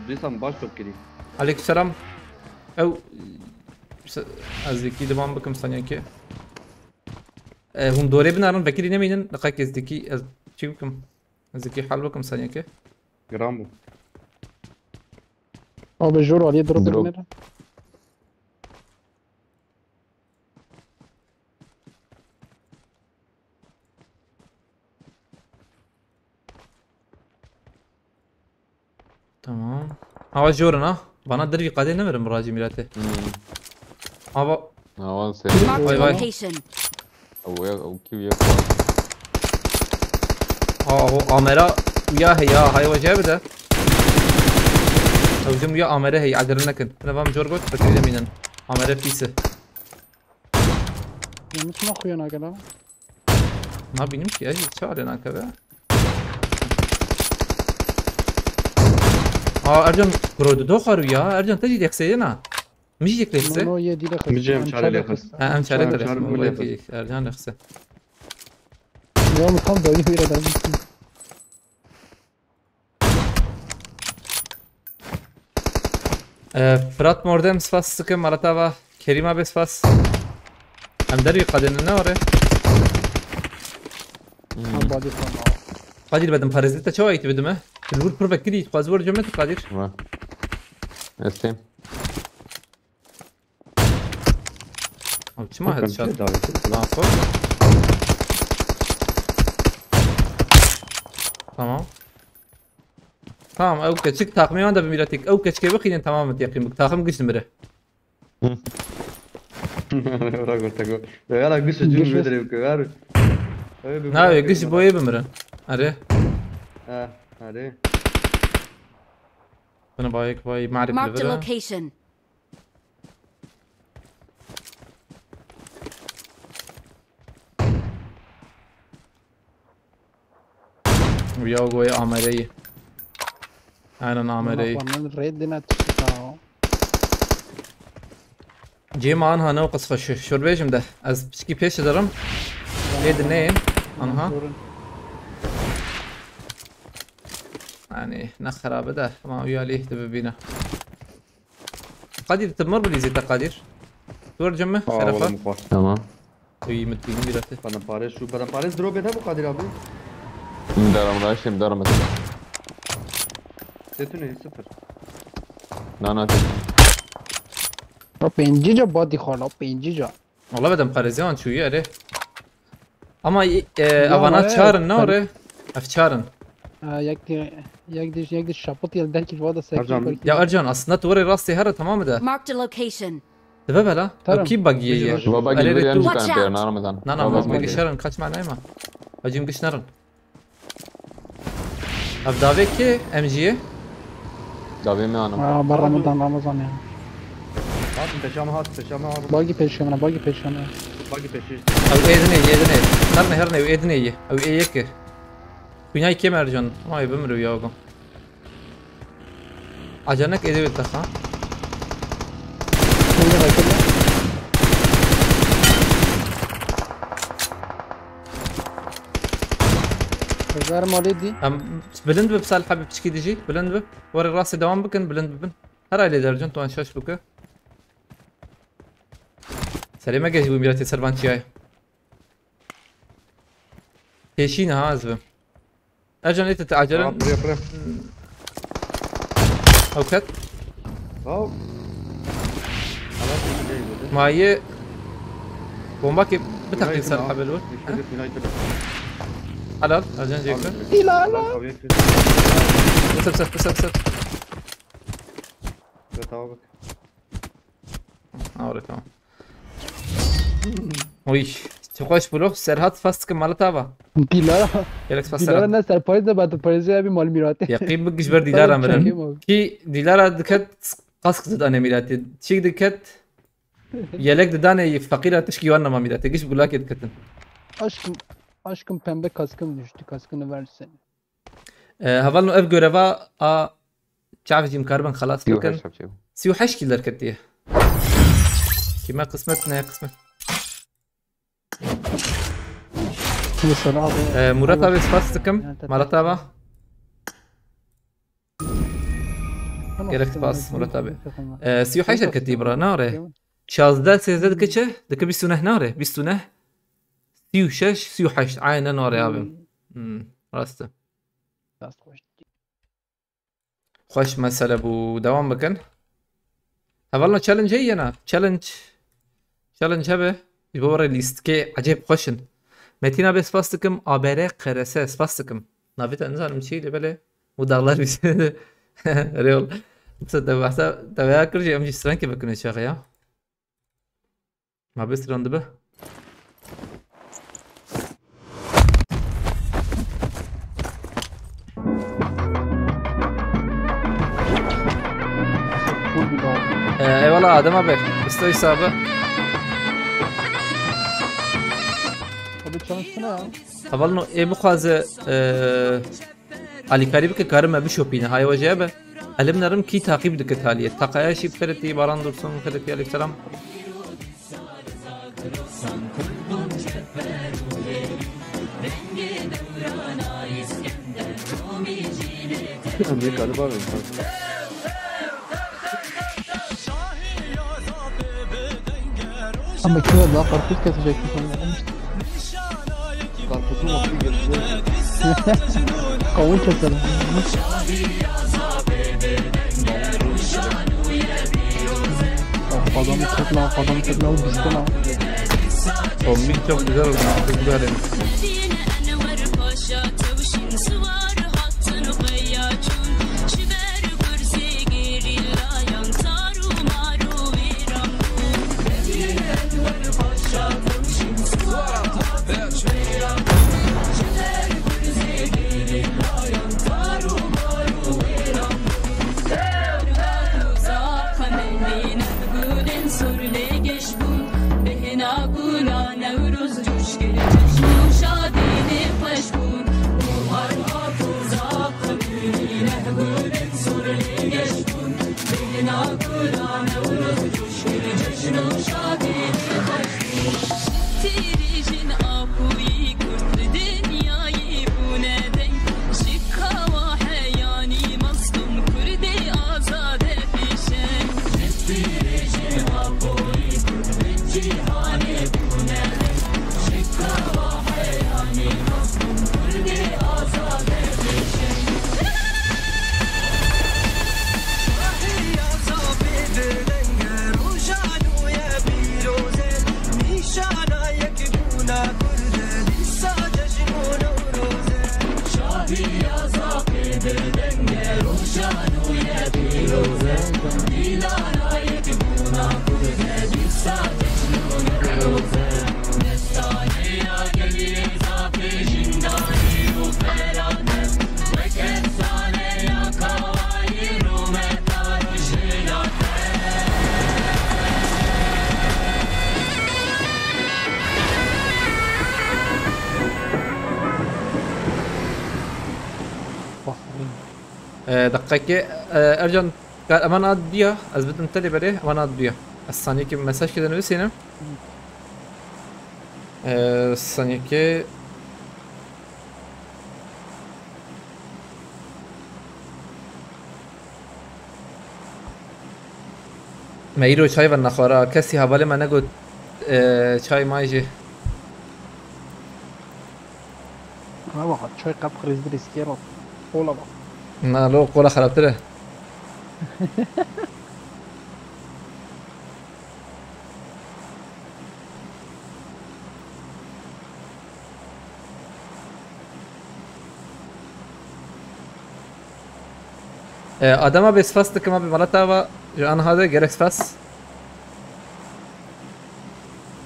Dîsan baş top kirî. Aleykümselam. Ew, se-, ez yekî diban bikim saniyekê. E, hûn dorê binarin, vekirî nemînin, niqek ez dikî, ez çi bikim? Ez dikî hal bikim saniyekê. Giran bû. Abi, jor aliyê drop Drop. Binêre. Tamam. Ava jor in ha. Bana dervî qadê nemirim racî mîratê. Hmm. Ava. Avan seni. Marked a Vay, vay. Location. Ew ya, ew kî ya? Aa, o amera uya he ya, hay weje bide. Ew jim uya amere hey, acele nekin. Bine vam jor got, bekle mînin. Amere pîse. Yanlış mı okuyorsun acaba? Ne bileyim ki, ya, hiç çare ne kadar. Aa, Ercan, bro, do xaru ya. Ercan, te jî dexseyde na. Min jî yek lê xise. Mono yê dî lê xist. Min jî em çare lê xist. Ha, em çare lê xist. Ercan lê xise. Ya min tam dawî vîra da. Ee, Fırat Mordem spas sıkı, Maratava, Kerima be spas. Em dervî qadêne ne ore? Ha, badî xwe ma. Qadir bedim parêzê te çawa yî tu bidime? Tu li wir pir vekirî, xwaz wir cemê tu Qadir. Va. Estêm. Abi çima headshot? Lan xo. Tamam. Tamam, ew keçik takmê wan de bi mîretik. Ew keçikê bixînin tamam mit yaqîn bik. Taxim giş dimire. Ora gota go. Gara giş cûn bedre bik gar. Na, giş boyê bimirin. Are. Ha, are. Bana bayek bay ma'rif Marked a bibire. Location. Wiya goyê amereyî. Aynen amereyî. Bana rê dine tişta. Cê ma anha ne o qis xweş. Şor bêjim de. Ez piçkî pêş dirim. Lê dineyên. Anha. Yani ne xerabe de. Ma wiya lê de bibîne. Qadir, tu mir bilîzê te Qadir. Tu wer cem me, Aa, xerafa. Oğlum bak. Tamam. Uy, mit bînim bir atı. Bana pares şu, bana pares drop eder bu Kadir abi. Daram raşim daram. Setune sıfır. Nana. La pêncî ca badî xwe la pêncî ca. Valla bedem parêzê wan çûyî erê. Ama e, e, Ya, avana evet, çarin ne tabii. Ore? Ev çarin. Ha, yek di yek di yek di şapıt yel derki vada Ercan. sekir. Ya Ercan aslında tu were rastê here tamam mı de? Marked a location. Dibe bela. Tamam. Ev kî buggy ye? Biliyorum. Baba Erê gibi tu- yanlış Watch tane out. Ramazan. Na na Baba mazma gibi. gişerin kaçma neyma. Hacım gişnerin. Ev davê ki M G'ye. Davê me hanım. Aa, ben Ramazan Ramazan ya. Hatın peşama hat peşama hat. Bagi peşemine bagi peşemine. Bagi peşi. Ev êdinê êdinê. Herne herne ev êdinê ye. Ev ê yek e. Kunyay kêm Ercan. Ama ev bimir ya oğlum. Acanek êdê wê texa. Şimdi bakın. Kızlar maledi. Em bilind bib Salih abi piçkî dijî. Bilind bib. Were rastê devam bikin bilind bibin. Her ailê dercin tuan şaş bike. Serê me gej bû mîratê servan çiyayê. Pêşî niha ez bim. Ercan ê te acelen. Tamam buraya buraya. Ew ket. Tamam. Tamam. Maye. Bombakê biteqî ser hebel û. Helal. Ercan jêkir. Bisir bisir bisir bisir. Tamam. Ha, orada tamam. Oy. Çok hoş blok. Serhat fastıkı malı tava. Dilara. Gerek Dilara fastıkı. Ne ser payız da batı payız ya bir mal mirate. Yaqîn bik ji ber Dîlara mirin. Çekeyim abi. Kî Dîlara diket kask zid ane mîratê. Çîk diket yelek didane feqîra tişkî wan nema mîratê. Giş gulakê diketin. Aşkım, aşkım pembe kaskım düştü. Kaskını versene. E, hevalno ev göreva a çav jî em karibin xelas Yok bikin. Haşap çev. Sî û heşt kîl derketiye. Kime qismet ne qismet. Mesela abi. E, Murat abi spas dikim. Ya, tabii. Marat abi. Tamam, Gerek işte spas bunu Murat abi. Tamam. E, sî û heşt derketiye bira nare. Çazdeh sêzdeh dike çi? Dike bîst û neh nare. Bîst û neh. Sî û şeş, sî û heşt. Aynen nare abi. Hmm, rast e. Rast koştu. Xweş mesele bû. Dewam bikin. Hevalno challenge heye na? Challenge. Challenge hebe. Ji bo re lîstikê ecêb xweş in. Metîna bê spas dikim. A B R Q R S spas dikim. Navê te nizanim çi lê belê. Bu dağlar bizi. Rêol. Mesela te behsa te veya kir jî em jî strankê bikin çaxê ya. Ma bê stran dibe. Ee, eyvallah Adem abi. Usta hesabı. Tabii çalışsın ha. Hevalno ê bixwaze e, alîkarî bike karim me bişopîne. Hay wece be. Elim nerim kî takip dikit haliye. Takaya şî Feritî, Baran Dursun, Feritî aleyküm selam. Em yê galiba Ama kim oldu? Karpuz kesecekti sanırım. Karpuzun vakti geçti. Kavun keselim. Adamı kırma, adamı kırma, o bizden al. Kombin çok güzel oldu. Kızlar. E, deqekê, e, Ercan, ka-, eman ad diya, ez bidim te lê belê, eman ad diya. Ez saniyekê mesaj kê de nivîsînim. E, saniyekê. Me îro çay ve nexwara. Kesî hevalê me negot, e, çay may jî. Ama bak, çay qep xirîzdir îskê ro. Kola bak. Na, lo, kola xerabtir e. E, Adem abi, spas dikim abi, mala te ava, ji aniha de gelek spas.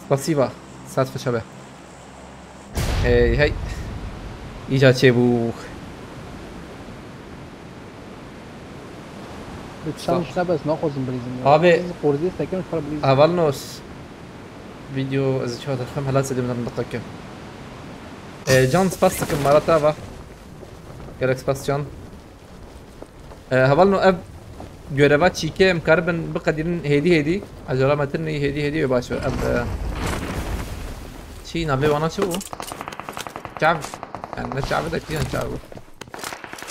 Spasiba, saet xweş be. Ey, hey. Îca çêbû. Bi çend Sağ- şine bes naxwazim bilîzim ya. Abi, Siz qorzî sekin xwe bilîzim. Hevalno s-, video ez çawa dixim, hela sedê min deqe kim. E, Can, spas dikim, mala te ava. Gelek spas Can. E, hevalno ev göreva çîkê em karibin biqedînin hêdî hêdî. Ecela metin hêdî hêdî wê baş be. Ev, e, çî navê wana çi bû? Çav. Yani ne çavê de kiyan çav bû.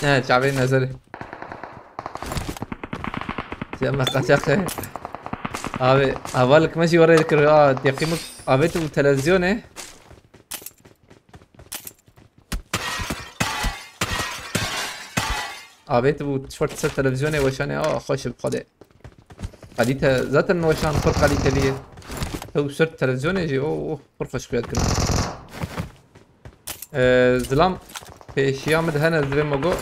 He, çavê nezerê. Sen me kaçak he. Abi, hevalek me jî were dikir. Aa, teqîmik avêt û televizyonê. Avêt bû tişort ser televizyonê weşanê, a, xweş bi Xwedê. Kalîte, zaten weşan pir kalîtelî ye. Ew ser televizyonê jî, o, o, pir xweş xuya dikin. Ee, zilam pêşiya min de hene, ez divê mogo.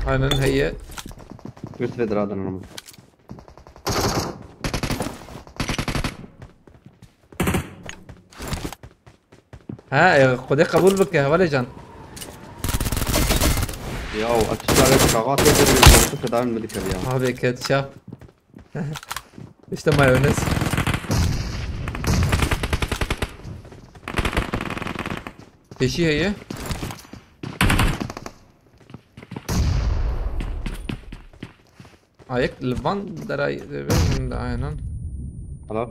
Aynen heye. Götüre diradın onu. Ha, e, Xwedê qebûl bike, hevalê can. Ya, açıklar et, kavat ederiz, tedavi mi dikkat ya? Abi, ketçap. İşte mayonez. Teşî heye. Ayek li van derayê de aynen. Hala.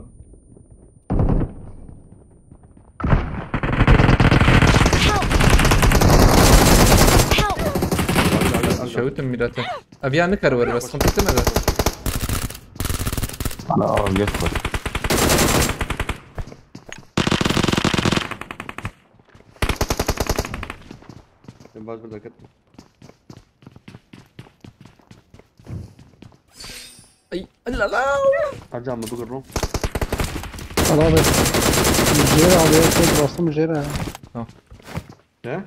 Help! Help! Şewitim mîrete. Ev ya nikar were, bes xintik tine de. Ana, aa, geç bak. Ben baş burada ket. Ay, la la. Hacı ama bu gırrım. Al abi. Jêr abi, tek bastım jêr ya. Tamam. He?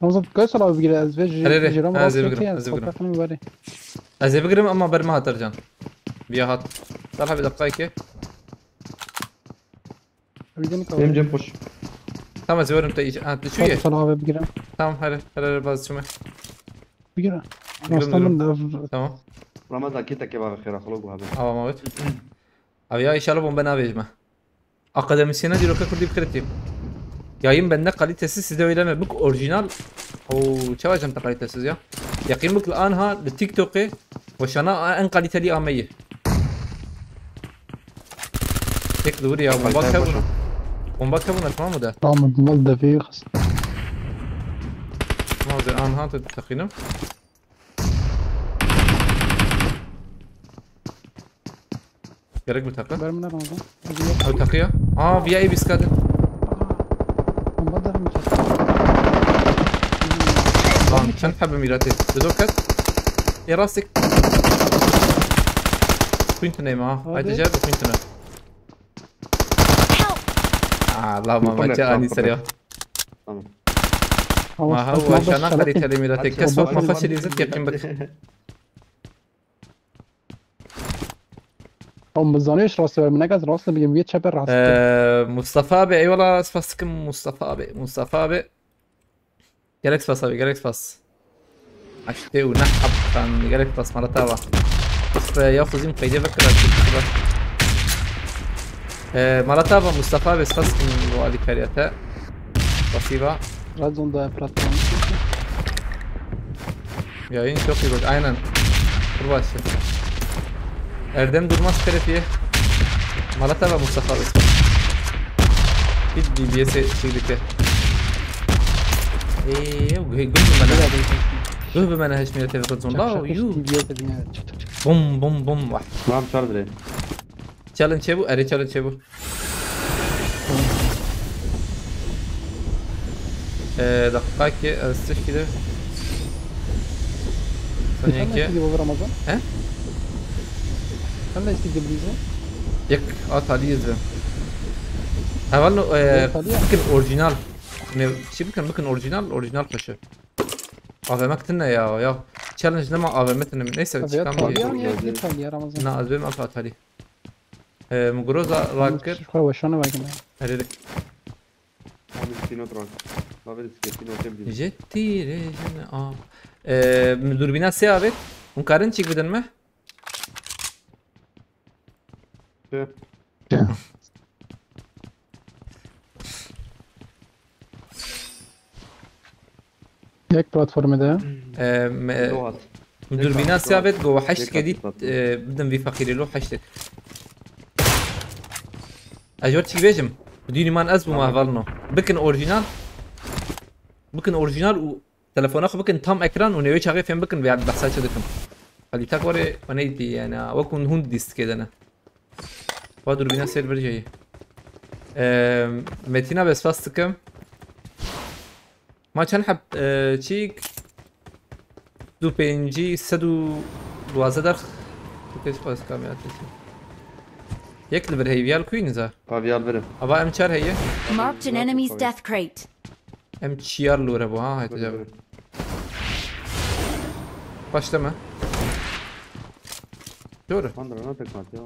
Hamza, kaç abi bigire, ez ve jê-, Hadi, hadi. Jêra Ha, ez ê rast bigirim, ket ya, ez ê bigirim. Fotoğrafını ver. Ez ê bigirim ama berme hat Ercan. Bir hat. Talha bir dakika iki. Benim cem boş. Tamam, ez ê werim te iyice. Ha, tu şu ye. Tamam abi, bigire. Tamam, hadi, hadi, hadi, bazı çöme. Bigire. Bigirim Rasta durum. Min de. Tamam. Ramazan, kê tekê bavê xêra, xwe lo guha be. Tamam, evet. Abi ya, inşallah bombe navêjme. Akademisyene dîroka kurdî bikirî tî. Yayın bende kalitesiz, sizde öyle mi? Bik orijinal. Oo, çawa cem te kalitesiz ya. Yaqîn bik li anha li TikTokê weşana en kaliteli ameyî. Tek dur ya, bomba kevin. Bomba kevin, tamam mı da? Tamam, mal deveyi xist. Tamam, anha te teqînim. Gerek mi takı? Ver bana Ramazan. Hadi gel. Ew teqiya. Aa, viya ê bîskadin. Bomba da mı çattı? Lan, çend hebe mîratê? Dido kes? Ê rastik. Quintine mi ha? Hadi. Haydi cer, Quintine. Help! Aa, la mama, Tamam, çe tamam, ani tamam. Ser ya. Tamam. Ma ha, şana kaliteli mîratê. Kes sok, ma faşilî zit, yaqîn bik. Ew min zanî ji rastî ver, min nekez rastî bigim, wê çepe rastî. Ee, Mustafa abi, eyvallah, spas dikim Mustafa abi. Mustafa abi. Gerek spas abi, gerek spas. Aştê û ne hab xan, gerek spas Malat ava. Spe ya xuzim qeyde vekira. Ee, Malat ava, Mustafa abi, spas dikim bu alîkariya te. Spasiba. Radzon da platform. Yayın çok iyi bak, aynen. Dur başla. Erdem Durmaz Terefiye. Malat ava, Mustafa abi. Git D B S'e şey dike. Eee, gö-, gö-, gö-, gö-, gö-, gö-, heşmire telefon la, yuh. Bom, bom, bom, vah. Tamam, çağır direkt. Challenge çêbû? Erê, challenge çêbû. Ee, daqiqakê, ez tişkî de. Sen Saniyekê. Nasıl gibi olur Ramazan? He? Sen de istik gibi bize. Yek at alî ez bi. Heval no, e, Yek alî ya. Bikin orijinal. Ne, şey bikin, bikin orijinal, orijinal taşı. A V M kitin ne ya, ya. Challenge nema A V M tine. Neyse, Tabii ya, çıkan tabii bir ya, niye, niye tabii ya Ramazan? Na, ez bim at alî. Ee, min Groza rakir. Xwe weşane vagine. Erê. Abi, skinot rak. Abi, skinot rak. Ji tîrê jin a. Ee, min durbîna sê avêt. Hûn karin çîk bidin me? Tü. Yek platformê de. Em, e, Dohat. Min durbîna sê avêt, go heşt Yek ke dît, platform. E, bidin vî feqîrê lo heştek. Ez jor çi bêjim? Bi dînî man ez bûma Tamam. Hevalno. Bikin orijinal. Bikin orijinal û telefona xwe bikin tam ekran û nêwê çaxê fêm bikin vê behsa çi dikim. Kalîta gorê xwe neytî yani. Wek hûn hûn dîstikê de ne. Va durbîna sêr bir jeyî. Em, Metîna be spas dikim. Ma çend heb, e, çîk? Du pêncî, sed û duwazdeh derx. Tu kes pas kamera tesi. Yek li vir heyviyal Queens a. Paviyal birim. Ava M çar heye. Marked an enemy's death crate. M çar lore bu ha, haydi Birim, canım. Birim. Başlama. Doğru. Pandra ne tekmat ya.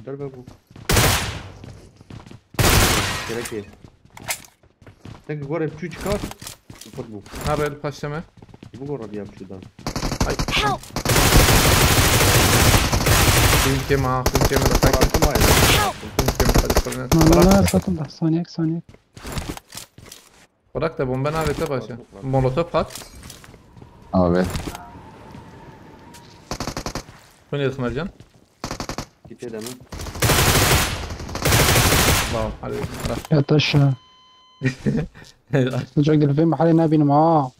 Derbe bu. Gerek değil. Tek gore piçû çikar. Fut bû. Ha, rel paşleme. Bu gore diye piçû da. Help! Xwîn kêm ha, xwîn kêm ha. Bıraktım hayır. Help! Xwîn kêm ha, hadi fırına. Na, na, na, satın da. Saniye, saniye. Xulak de bombe navê te baş e. Molotof hat. Abi. Hûn ê dixin Ercan. Gitê de min. Tamam, hadi. Bırak. Ya taşa. Çok dilfê mehalê nabînim ha.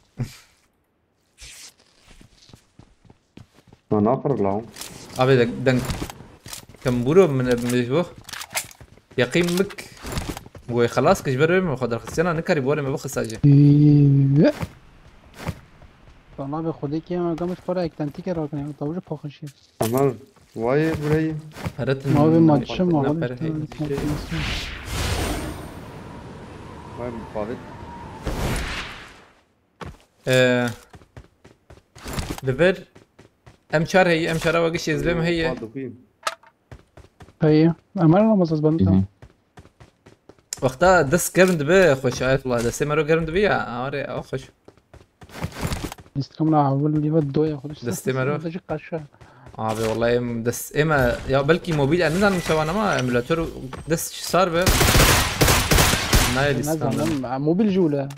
Ma napir la. Abi de, den kemburo min, min ji bo. Yaqîn mik. Goy xelas ki ji ber wê min xwe derxistiyana nikarî bi warê me bixisa jî. Valla be xwedê ki em gamiş xwe re ektentîke rakine. Tawjî paxişî. Ama vay burayı. Heret. Ma be maçım ma. Vay muhabbet. Ee, li vir M çar heye, M çar a we giştê ez bêm heye. Heye. Emel Ramazan ben tam. Wexta dest germ dibe xweş Ayetullah. Destê me ro germ dibe ya. Are, ew xweş. Destê me ro. Destê me ro. Abi vallahi em dest, ême ya belkî mobil em nizanim çawan ama emulator dest sar be. Nayê lîstan. Mobil jûle.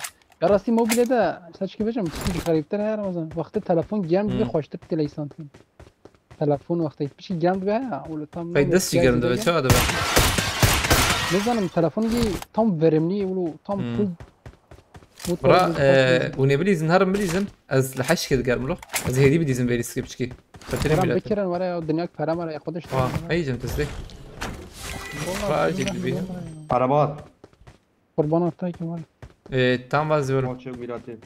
Ya rastî mobîlê de, saçkî bêjim, tiştekî xerîbtir heye Ramazan. Wextê telefon germ dibe, xweştir tê leysan tê. Telefon wextê pişkî germ dibe heye, û li tam. Pey dest jî germ dibe, çawa dibe? Nizanim, telefon jî tam verimlî û tam full. Bira, e, hûn ê bilîzin, herin bilîzin. Ez li heşt kê digerim lo. Ez hêdî bilîzin vêrî sikê piçkî. Xetirê milet. Bikirin were ya, dinya pere mere ya, xwe dişt. Ha, heyî cem tizlê. Bira, acil bir. Araba at. Qurbana taykim var. Ee, tam vazlıyorum. Maçı mirati.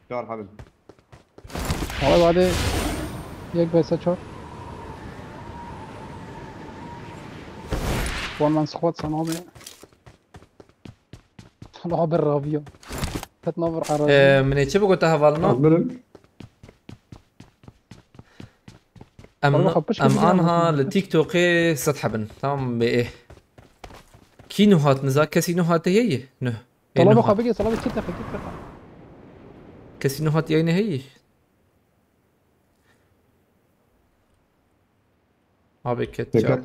Çar habim. Abi hadi. Yek vs çok. One man squad sana abi. Sana abi rabiyo. Ket navar arazi. Ee, min ê çi bigota hevalno? Hazırım. Em, em anha li TikTokê sed hebin. Tamam bê ê. Kî nuhat niza? Kesî nuhat heye? Nuh. Ê, Salama nuhat. Xwe bigê, salama, kit teqe, kit teqe. Kesî nuhat yayne heye? Abi ket. Dikkat.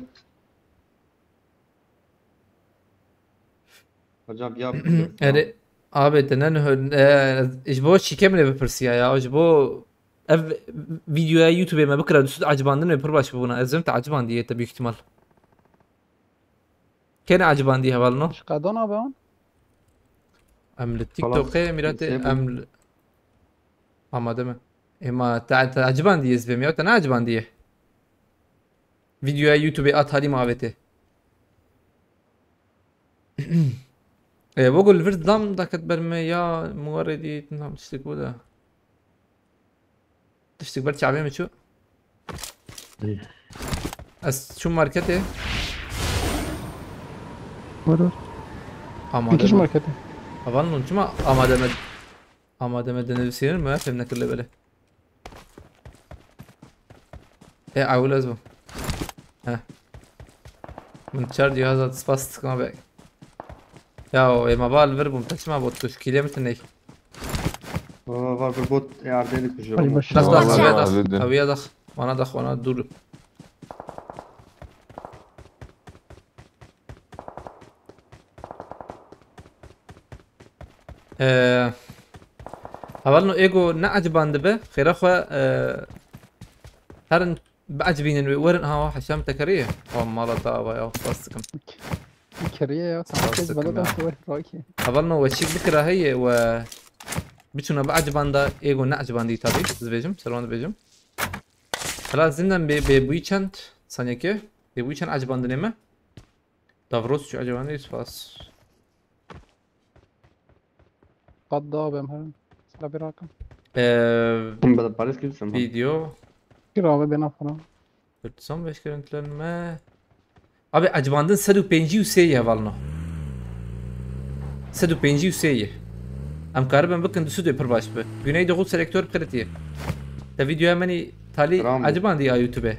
Hocam ya. Erê, abi te ne nuh-, e, ji bo çîkê min ê bipirsiya ya, ji bo ev videoya YouTubeê me bikira, dûsû ecibandin wê pir baş bibûna. Ez zim te ecibandiye te büyük ihtimal. Kene ecibandiye hevalno? Şikadon abi on. Em li TikTokê miratê em li-, amade me. Ema te, te ecibandiye ez bêm ya, te ne ecibandiye? Videoya YouTubeê at halî ma avêtê. E, bo gul vir dam daket ber me ya muwarê dî, tam tiştek bu da. Tiştek ber çavê me çû. Ez çûm marketê. Var var. Amade. Dikiş me. Marketê. Avan non çima amade me, amade me denir seyir mi? Fem nekirle böyle. E, awul ez bûm. He. Min çar cihaz hat, spas dikim abi. Ya, ê me ba li vir bûm, te çima bot kuş? Kîlê min tiney. Var, var, bir bot, e, ardê dikujê. Hadi başla. Dax, dax, çiya dax. Ew ya dax. Wana dax, wana dûr. Ee, hevalno ego ne ecibandibe, xêra xwe, e, herin biecibînin wê werin, ha, heşam te kiriye. Wa mala te ava ya, spas dikim. Kiriye ya, spas dikim ya. Hevalno we çîk bikira heye we biçûna biecibanda, ego ne ecibandî tabî, dibêjim, ser wan dibêjim. Hala zindem bê, bê bûyî çend saniyekê? Bê bûyî çend ecibandinê me? Davros çû ecibandî, spas. Qat da bem herin. Sıra bir rakam. Ee, Hım bada Paris gibi sen. Video. Bir abi ben afana. Kurdistan beş görüntülenme. Abi, ecibandin sed û pêncî û sê ye hevalno. Sed û pêncî û sê ye. Em karibin bikin du sed pir baş bi. Güneydoğu selektör kritiye. Te videoya menî talî ecibandî ya YouTube.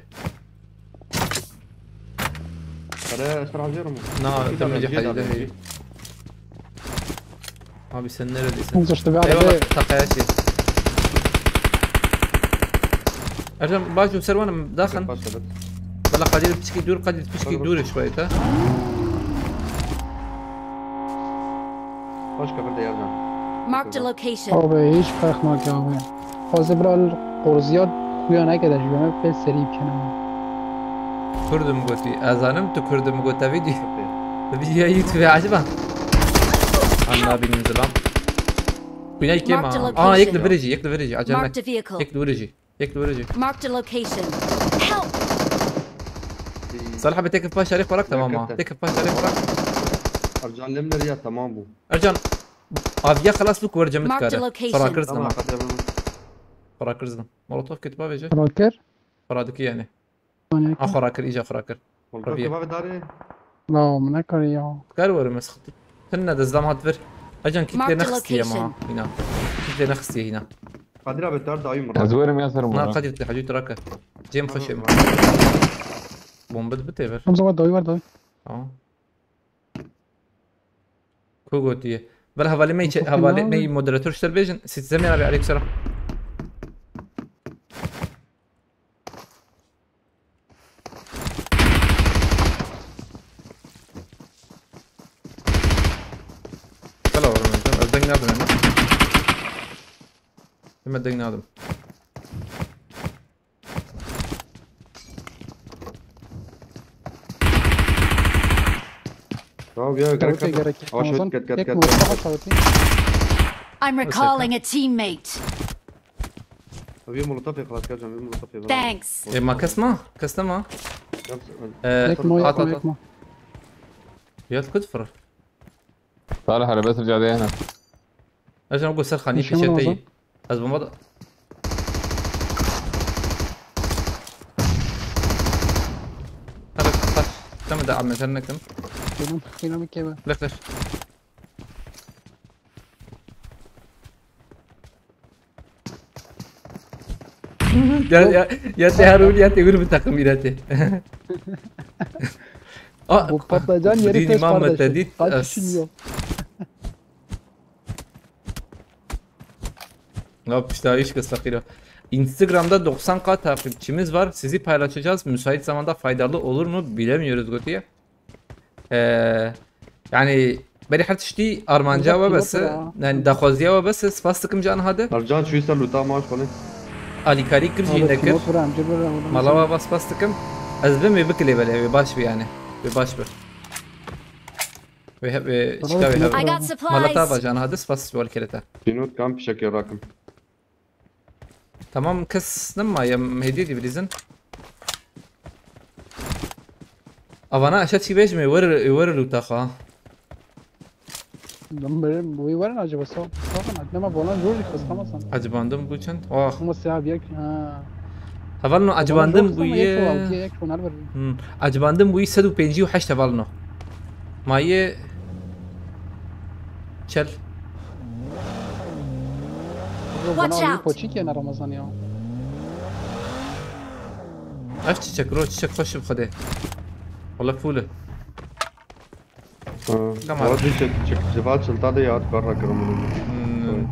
Kare, ser hazırım. Na, tamam, hadi. Abi sen neredesin? Eyvallah, takaya şey. Ercan, bacım, servanım, daxın. Bala Kadir piçki dur, Kadir piçki dur şurayı da. Cover de Ercan. Marked a location. Abi hiç fark nake abi. Fazla bir al korziya kuya ne kadar güvene pek seri bir kenara. Kurdim gotî. Ezanim tu kurdim gote video. Video YouTube acaba. Anna bin zilam. Kuyna kema. Marked a Aa yek li location. virêjî, yek li virêjî. Acele Marked a nek. vehicle. Yek li virêjî. Yek li virêjî. Marked a location. Help! Salih abi tek paş arê xwarak tamam ha. Hakikaten. Tek paş arê xwarak. Ercan lemler ya tamam bu. Ercan. Aviya xelas bû ku werce min Marked dikare. location. Xwarakir Tamam zilam. hadi yapalım. Xwarakir zilam. Molotof ketib avêje. Rakir. Xwaradikî yani. Manyak. Ha xwarakir, îca xwarakir. Molotof Tabii. kebabı dari. La o ne kar ya. Kar werim ez xit. Tinne de zam hat vir. Ercan kît lê Marked nexistiye location. ma. Hîna. Kît lê nexistiye hîna. Kadir abi dar dayım Ez burada. werim ya ser Na buna. Kadir te hacî tu rake. Cem xweş ê. Bombe dibi tê vir. Hamza var dayı var dayı. Tamam. Ku gotiye. Vel hevalê me çe- Mustafa hevalê ne me abi? moderatör şter bêjin. Siz Zemir abi aleyküm selam. Kala var mı? Ez deng nadim hemen. Hemen deng nadim. Tamam ya gerek Gerek yok. gerek. Ama şöyle Ramazan ket ket tek ket. Mustafa Çağatay. I'm recalling a teammate. Abi molotof yakaladık Ercan, bir molotof yakaladık. Thanks. E, ma kes ma? Kes ne ma? Yap- E, Tek mo at, tek mo at, tek at. mo. Yat kut fır. Salih hele bes cade hene. Ercan go ser xanî Nişan pêşe te Ramazan. yî. Ez bomba da. Hadi kaç. Tamam da amel sen nekin. Benim benim kebe. Lek lek. Ya ya ya te her ya te bir takım irate. Aa, Bu patlıcan yeri Dini pes Muhammed kardeşim. Edit, Kaç as- kişi yok? Ya pişta iş kız fakir. Instagram'da doksan K takipçimiz var. Sizi paylaşacağız. Müsait zamanda faydalı olur mu? Bilemiyoruz gotiye. Ee, yani beri her tiştî armanca Pilot we bes e, bira. Yani daxwaziya we bes e, spas dikim can hadi. Ercan şu ise luta maaş falan. Alîkarî kir jî Abi nekir. pilot bira amca bira. Mala we bas spas dikim. Ez bim wê bikilê belê wê baş bi yani. Wê baş bi. Wê hep wê Tamam, çika wê pilot hep. I bira. got Mala ta supplies. bacan hadi spas wal kirete. Pinot kam pişek yarakım. Tamam kes nema ya hediye di bilizin. Avana aşağı çi beş mi? Ver ver luta ha. Lan benim bu var acaba sağ sağ mı? Nema bolan zor bir kısmı sen. Acıbandım bu çend. Oh. Ama siyah bir ha. Havalno acıbandım bu Yek ye. Yek şunlar var. Hmm. Acıbandım bu sed û pêncî û heşt havalno. Maye çel. Watch Bana out. Poçik ya Ramazan ya. Ev çiçek ro çiçek xweş bi xwedê. Wala fûl e. Tamam. Tamam. Hadi çek çek. Cevat çılta da ya kar rakırım bunu. Hmm.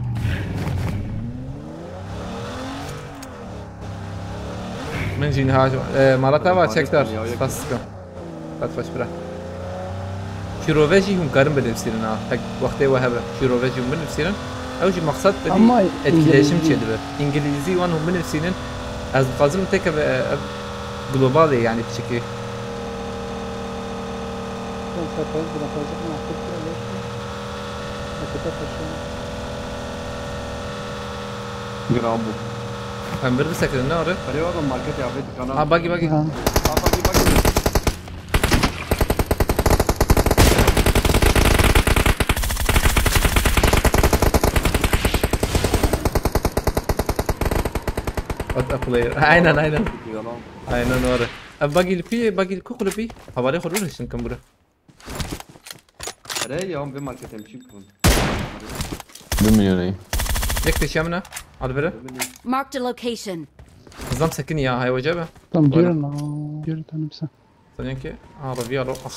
Min jî niha e, mala te va çekdar. Spas dikim. Qet xweş bira. Şîrove jî hûn karin binivîsînin ha. Hek wextê we hebe. Şîrove jî hûn binivîsînin. Ew jî maqsad te Ama etkileşim îngilîzî. Çêdibe. Îngilîzî wan hûn binivîsînin. Ez dixwazim teke be ev global e yani piçikî. Sen serpayız buna fazla mı? Hakikaten. Hakikaten taşıyor. Gram bu. Em bir bisekirin ne arı? Hadi baba market ya abi tıkana. Ha bagi bagi. Ha. Ha bagi bagi. What a player. Aynen aynen. Yalan. Aynen doğru. Abi bagi li kuye bagi li kuklu bi. Havale xwe rûniştin kim bura. Hadi ya bir market hem çim kun. Bir milyon ey. Yek peşiya min e. Hadi bere. Marked a location. Hızlam sekin ya hay hoca be. Tamam Böyle. diyorum lan. Diyorum tanım sen. Sanıyorum ki. Ha Ravi alo. Ah.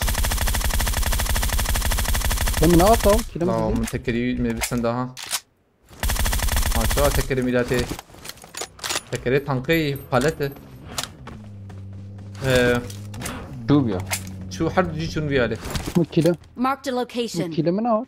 Ben bunu at al. Kilim Tamam hadi. Tekerî me bir sen daha. Maşallah tekerî milati. Tekerî tankı paleti. Ee, Dub ya. Şu her ducu çun bir hali. Bu kilim. Marked a Bu location. kilimi ne at?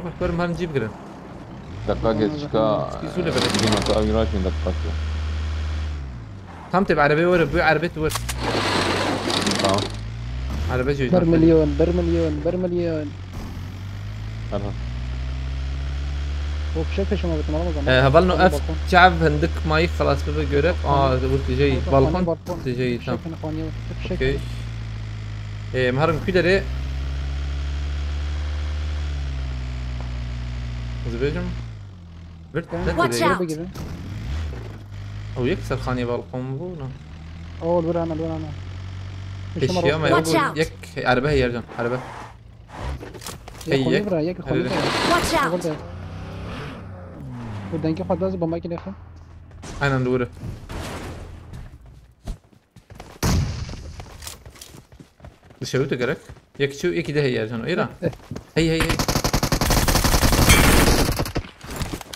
werin, werin, werin, herin cî bigirin. Deqa geçika. Spî zû lê bere. Dîna tu ew rajin deqa tu. Tam tê bi erebê were, bu erebê tu wer. Tamam. Erebe jî. Bir milyon, bir milyon, bir milyon. Merhaba. O fişek peşime bitim, alamaz ama. Ee, hevalno ev çav hindik mayî xelas bibe görek. Aa, bu tijey balkon. Tijey tam. Fişek xaniye. Fişek. Okey. Ee, em herin ku derê. Ez dibêjim. Virt. Ben ne Watch dirê? Out. Bigirin. Ew yek serxanî balkon bû, ne? Ol bir ana, bir ana. Pêşiya me Watch out. Yek erbe heye can, erbe. Hey, yek. Yek xwe bira, yek xwe bira. Watch out. Burada. Bu dengi xwe daz bomba ki defa. Aynen doğru. Dışarı da gerek. Yek çu, iki de heye can. Ira. Eh. Hey, hey, hey.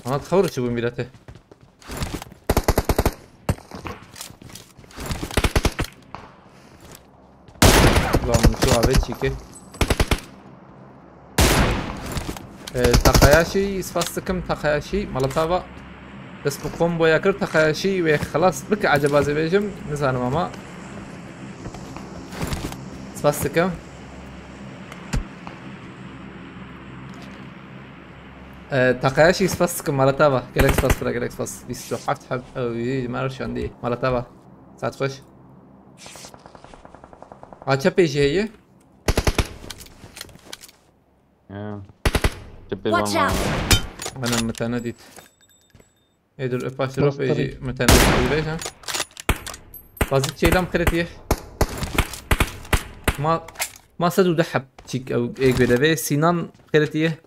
Ana txavur çu bu millete. Lan şu abi çiki. Ee, Takayashi, spas dikim Takayashi, Malatava. Dest bi komboya kir Takayashi ve xelas bike acaba zebêjim, nizanim ama. Spas dikim. Ee, Takayashi spas dikim Malatava. Gerek spas bira, gerek spas. Bîst û heft heb, ew, mer şandî. Malatava. Saat xweş. A çepê jî heye. Ya. Çepê Watch van out. Ana min te nedît. Ê dur, e, paştê Bas ropê tabii. Jî min te nedît. Vêj ha. Bazî çêlam xiretiye. Ma, ma sed û deh heb çîk ew ê gurevê. Sinan xiretiye.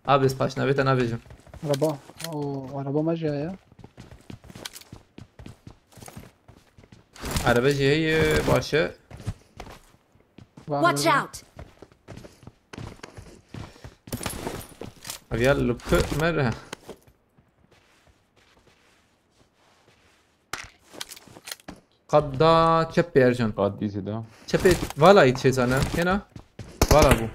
Abi ez paşna vê te nabêjim. Araba. Oo, araba me jî heye. Araba jî heye, baş e. Var Watch araba. Out! Ev ya li ku me re. Qat da çepê Ercan. Qat dîsê da. Çepê vala yî çêzane. Hêna? Vala bû.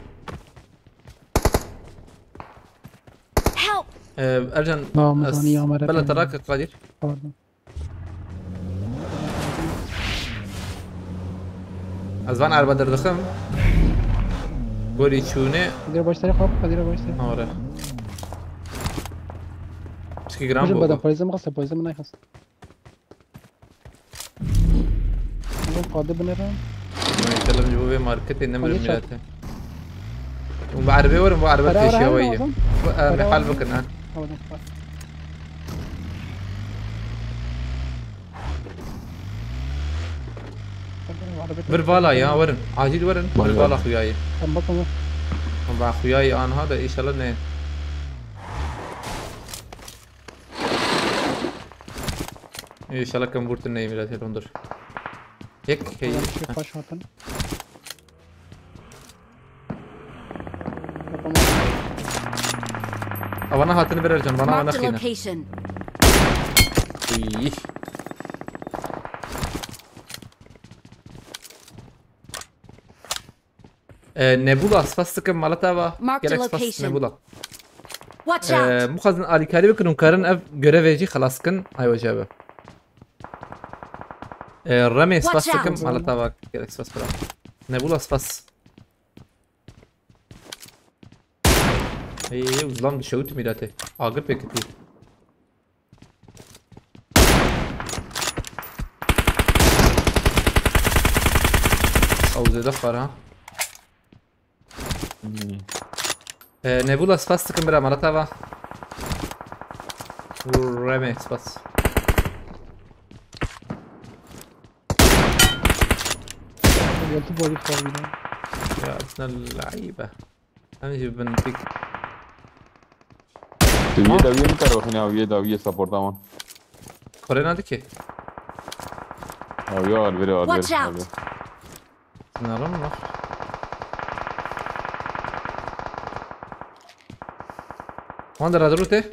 Help! Ee, Ercan, Tamam, ez tamam, iyi, ama bela rap taraka Kadir. Pardon. Ez van araba derdixim. Gorî çûne. Kadir başları kap, Kadir başları. Ore. Pişkî giran Hocam bû. Bada poyzem xasta, poyzem nayxast. Hocam Kadir binere. Înşallah ji bo vê marketê nemirim Hadi çak. Milletê. Hûn bi erebê werin, bo erebe Para pêşiya var we mı ye. Hocam? Bu, e, Para var mehal mı? Bikin, ha. Tamam, tamam. Bir vala ya, werin. Acil werin. Var Bir ya. Vala xuyayê. Tamam, tamam. Ba xuyayê anha da inşallah ne. İnşallah kan vurtun neyim biraz, hep ondur. Hek, hey. Tamam, şu baş atın. Yapamam. Avana hatını verer can, bana Marked a avana xîne. Location. İyi. Ee, Nebula, spas dikim, malata va. Marked a Gerek spas location. Nebula. Watch Ee, out. Mixwazin alîkarî bikin û karin ev görevê jî xelas kin. Ay wece be. Ee, Remê spas Watch dikim, out. Malata va. Gerek spas bira. Nebula spas. Ey, ey, uzlam dişewit mîratê. Agir pêkitî. Ew zêde xwar ha. Hmm. Ee, Nebula spas dikim bira, malata va. Remê spas. Geldi body for bir. Ya, sen laibe. Em jî bin pîk. Tu yê dawiyê min kar wexîne, ew yê dawiyê supporta wan. Korê nadikê? Ew ya, alvêrê, alvêrê, Watch out! Alvêrê. Sinarim var. Wan de radiro te?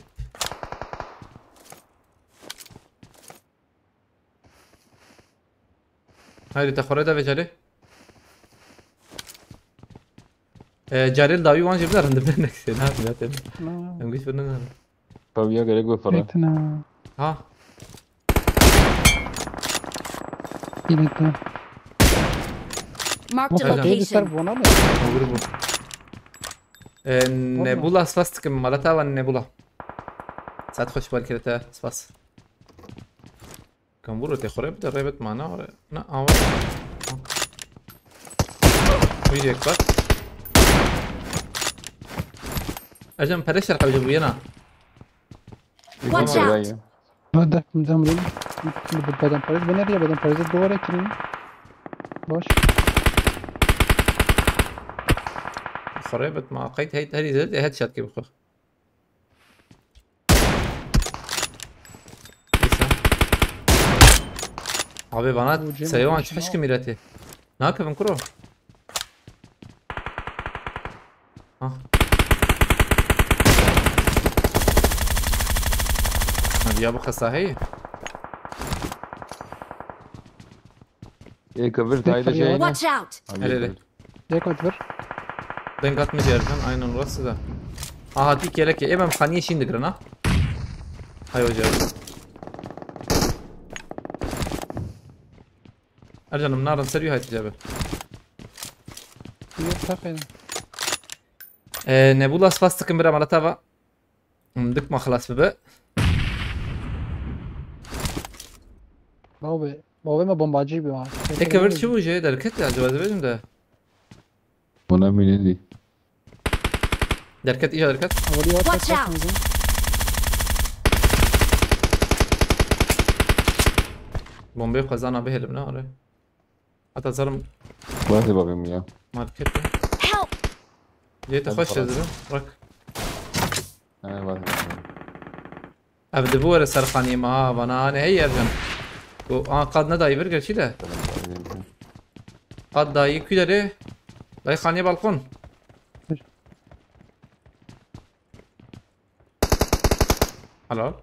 Haydi te xore de ve carê. Ee, carê dawî wan jî bide rindibine nekse. Ne yapayım zaten? Hmm. Em güç bunu ne? Tabii ya, gerek yok falan. Bekle. Ha. Yine de. Marked a Ercan. Location. Sar bana mı? Olur bu. Ee, Nebula spas dikim, malata va Nebula. Saat hoş bal kirete, spas. Kan vurur te xore bide, rebet mana ore. Na, awa. Wî yek bak. Ercan pere şerqe bije bûyena. Watch out! Ha, de, de, de, de, bedenparêz, bu nereye bedenparêz? Duvara kirin. Baş. Xorê bit ma qeyt heyt herî zêde headshot kê bixwe. Neyse. Abi bana Bu Cem seywan yapmış, çi ne hişki o? Milletî. Nakevin kuro. Ha. Hadi ya bu kasa hey. Ê kevir tayê de Peki, şey. Watch out! Hele hele. Tek at vur. Denk atma Ercan, aynen orası da. Aha, tik yelek ya. Ê, em xaniyê şîn digirin ha. Hay hoca. Ercan'ım narin ser bir haydi cebe. Yok, tak yani. Ee, Nebula spas takım bir amalata va. Dik ma xelas bibe. Bavê, bavê me bombacî bî ha. Ê kevir çi bû jê derket ya, civaz bêjim de. Buna minî. Derket, îja derket. Awalî ya Watch out! Bombê xwezana bihêlim ne are. Heta zalim Bazê bavê min ya. Market. Help! Cê te xweş ez bim. Rak. He, bazê bavê min. Ev dibu were ser xaniyê me ha, vana anê hey Ercan. Ku an qad nedayî vir gerçî de. Tamam, bazê bavê min. Qad dayî ku derê? Dayî xaniyê balkon. Helal.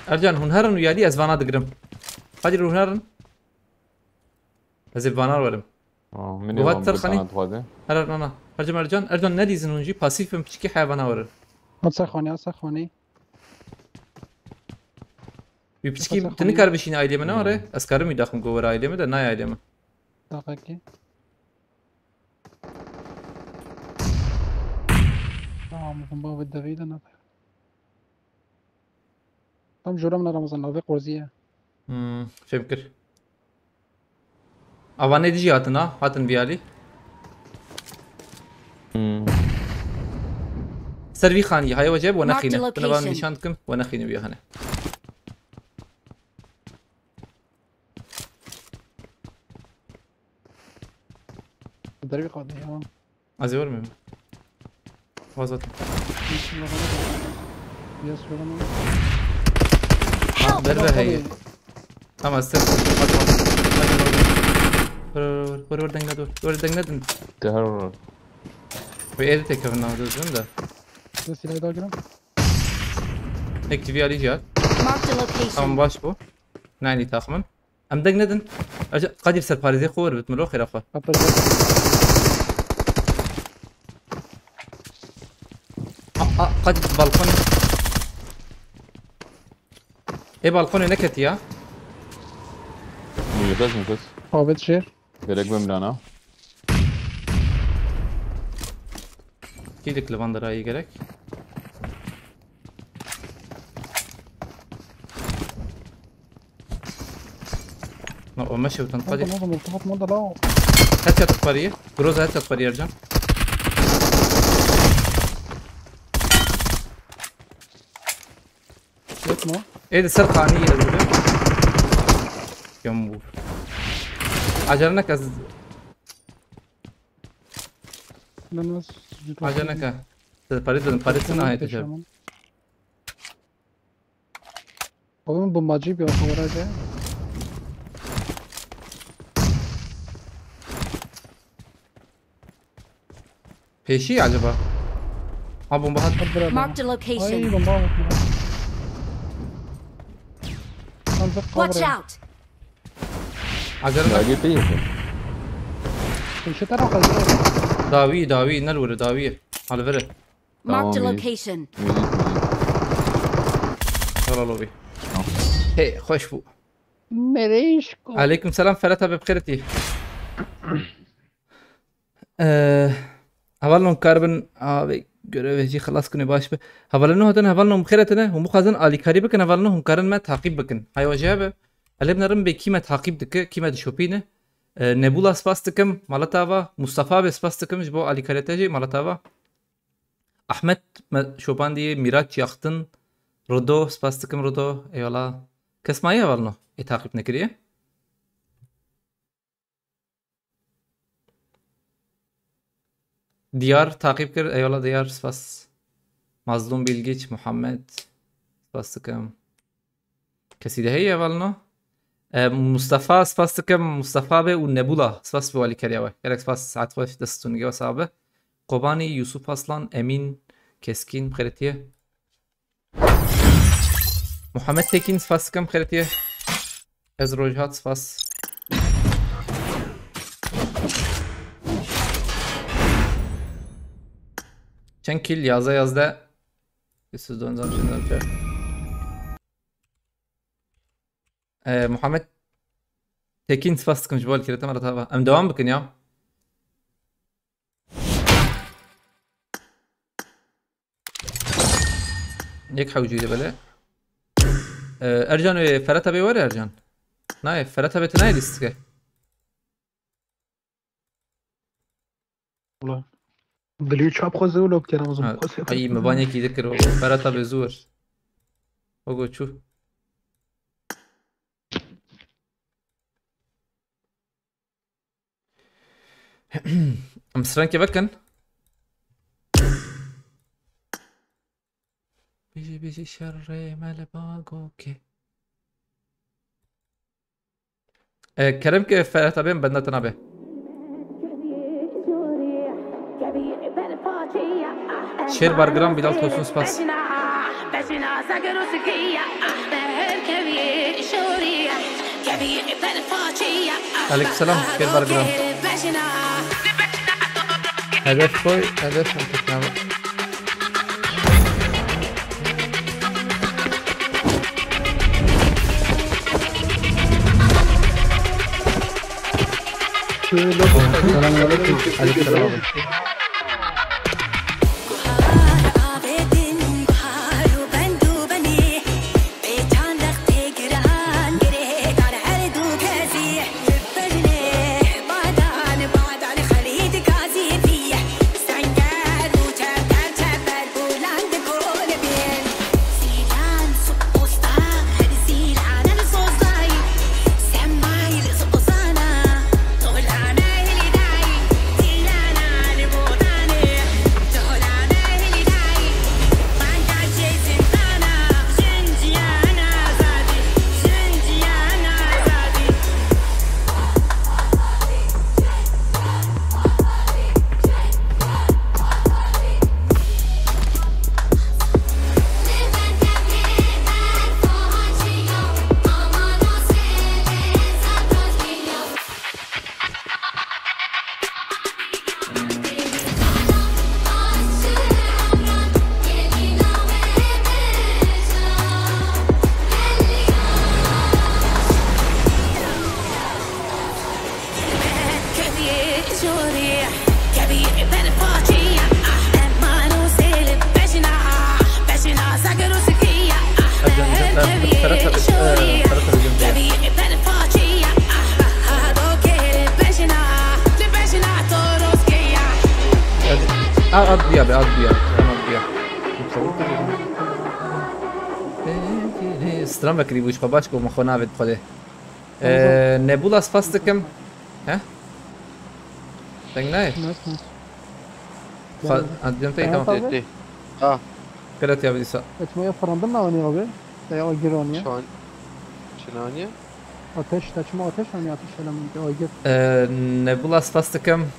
Ercan, hûn herin û yalî ez vana digirim. Hadi hûn herin. Ez ê vana werim. Aa, min ê Guhat van ser bir xanî. Tane dixwaze. Herer nana. Ercan, Ercan, Ercan nedîzin hûn jî pasîf in piçikî heyvana werin. Hat ser xanî, hat ser xanî. Wî piçikî Hat ser tu xanî. Nikar bişîne ailê min ne are. Ez karim wî daxim go were ailê min de nayê ailê min. Daxekî. Tamam, bomba ve devî de ne. Tam jora min Ramazan navê qorziye. Hmm, fêm kir. Avanê dijî hatin ha, hatin viyalî. Hmm. Ser vî xanî, haya weceb we Marked nexîne. Tuna van location. Nîşan dikim, we nexîne vî hene. Dervî qadî ya. Ez ê werim. Vaz hatim. Yes, werim. Ha, derve heye. Tamam, ez ser. Hadi, hadi. Vur, vur, vur, vur, deng nedin. Vur, deng nedin. Te her vur. Ve êdî tek kevin nav dizim de. Siz silahı daha girin. Ek T V alî cihat. Marked a location. Tamam, baş bu. Nani takımın. Em deng nedin. Aca-, Kadir ser parêzê xwe werbit, milo xêra xwe. Kapı. A, a, Kadir balkonê. Ê balkonê neketî ya. Nefes, nefes. Ahmet Şehir. Gerek ben bilana. Kî dik li van derayî gerek? Na, o meşe utan Hadi, Kadir. Hadi, hadi, hadi, hadi, hadi. Headshot parayı. Groza headshot parayı Ercan. Yok mu? Ê di ser xanî yê ez dibe. Yom vur. Acele neke ez. Ben nasıl Acele neke. Siz parayı dedim, parayı sen ait. Oğlum bombacı bir orta oraya. Pêşî acaba? Ha, bomba hat. Hadi beraber. Marked a location. Ay, bomba hat. Tam zıp Watch cover. Out! Acele bak. Lagê pê yekê. Şu tarafa. Dawî, dawî, ne lure, dawî. Hal vere. Marked a Tamam, iyi. Location. Müzik, müzik. Helal obi. Tamam. Hey, hoş bu. Mereyşko. Aleyküm selam, Ferhat abi, bixêretî. Eee, hevalno karibin, abi, görevê jî xilas kune baş be. Hevalno hatin, hevalno bixêretine, hûn bixwazin alîkarî bikin, hevalno hûn karin me taqîb bikin. Hay hoca be. Elê binarim bê kî me taqîb dike, kî me dişopîne. E, Nebula spas dikim, mala te ava. Mustafa be spas dikim ji bo alîkariyê te jî, mala te ava. Ahmet me şopandî, Miraç Yaxtin, Rido, spas dikim Rido, eyvallah. Kes maye hevalno, ê taqîb nekiriye. Diyar taqîb kir. Eyvallah Diyar, spas. Mazlum Bilgiç, Muhammed, spas dikim. Kesî de heye hevalno? E, Mustafa, spas dikim. Mustafa be û Nebula, spas bi alîkariya we. Gelek spas, saet xweş, dest stûnige we sabe. Kobanî, Yusuf Aslan, Emîn, Keskîn, xêretiye. Muhammed Tekin, spas dikim, xêretiye. Ez Rojhat, spas. Çend kill? Yazdeh, yazdeh. Siz de ondan şimdi önce. Ee, Muhammed Tekin, spas dikim ji bo alîkariya te, mala te ava. Em devam bikin ya. Yek hewcî de bele. Ee, Ercan, wê Ferhat abi were Ercan. Nayê, Ferhat abi tu nayê lîstike. Wala. Dilî çap xweze wilo bikene, ez Ha, xweze ay, me ban yekî dikir, o Ferhat abi zû wir. O go çû. Em strankê vekin. Bijî, bijî şerê me li bagokê. E, kerem ke Ferhat abi benda te nabe. Şêr Bargram, Bilal Tosun, spas. Aleykümselam, Şêr Bargram. Hedef koy, hedef. Selamünaleyküm. Aleykümselam abi. At, at bir abi, at bir abi. Tamam, bir abi. Stram vekirî bû ji xwe, baş ku min xwe navêt xwedê. Ee, Nebula spas dikim. He? Deng nayê? Xwe, ha, diyem te, tamam. Tê, tê. Ha. Kira tiya bidîsa. Etmaya fırlandım mı, hani abi? Veya o gir onu ya. Şu an, şu an ya. Ateş, saçma ateş, hani ateş elemanı, o gir. Ee, Nebula spas dikim.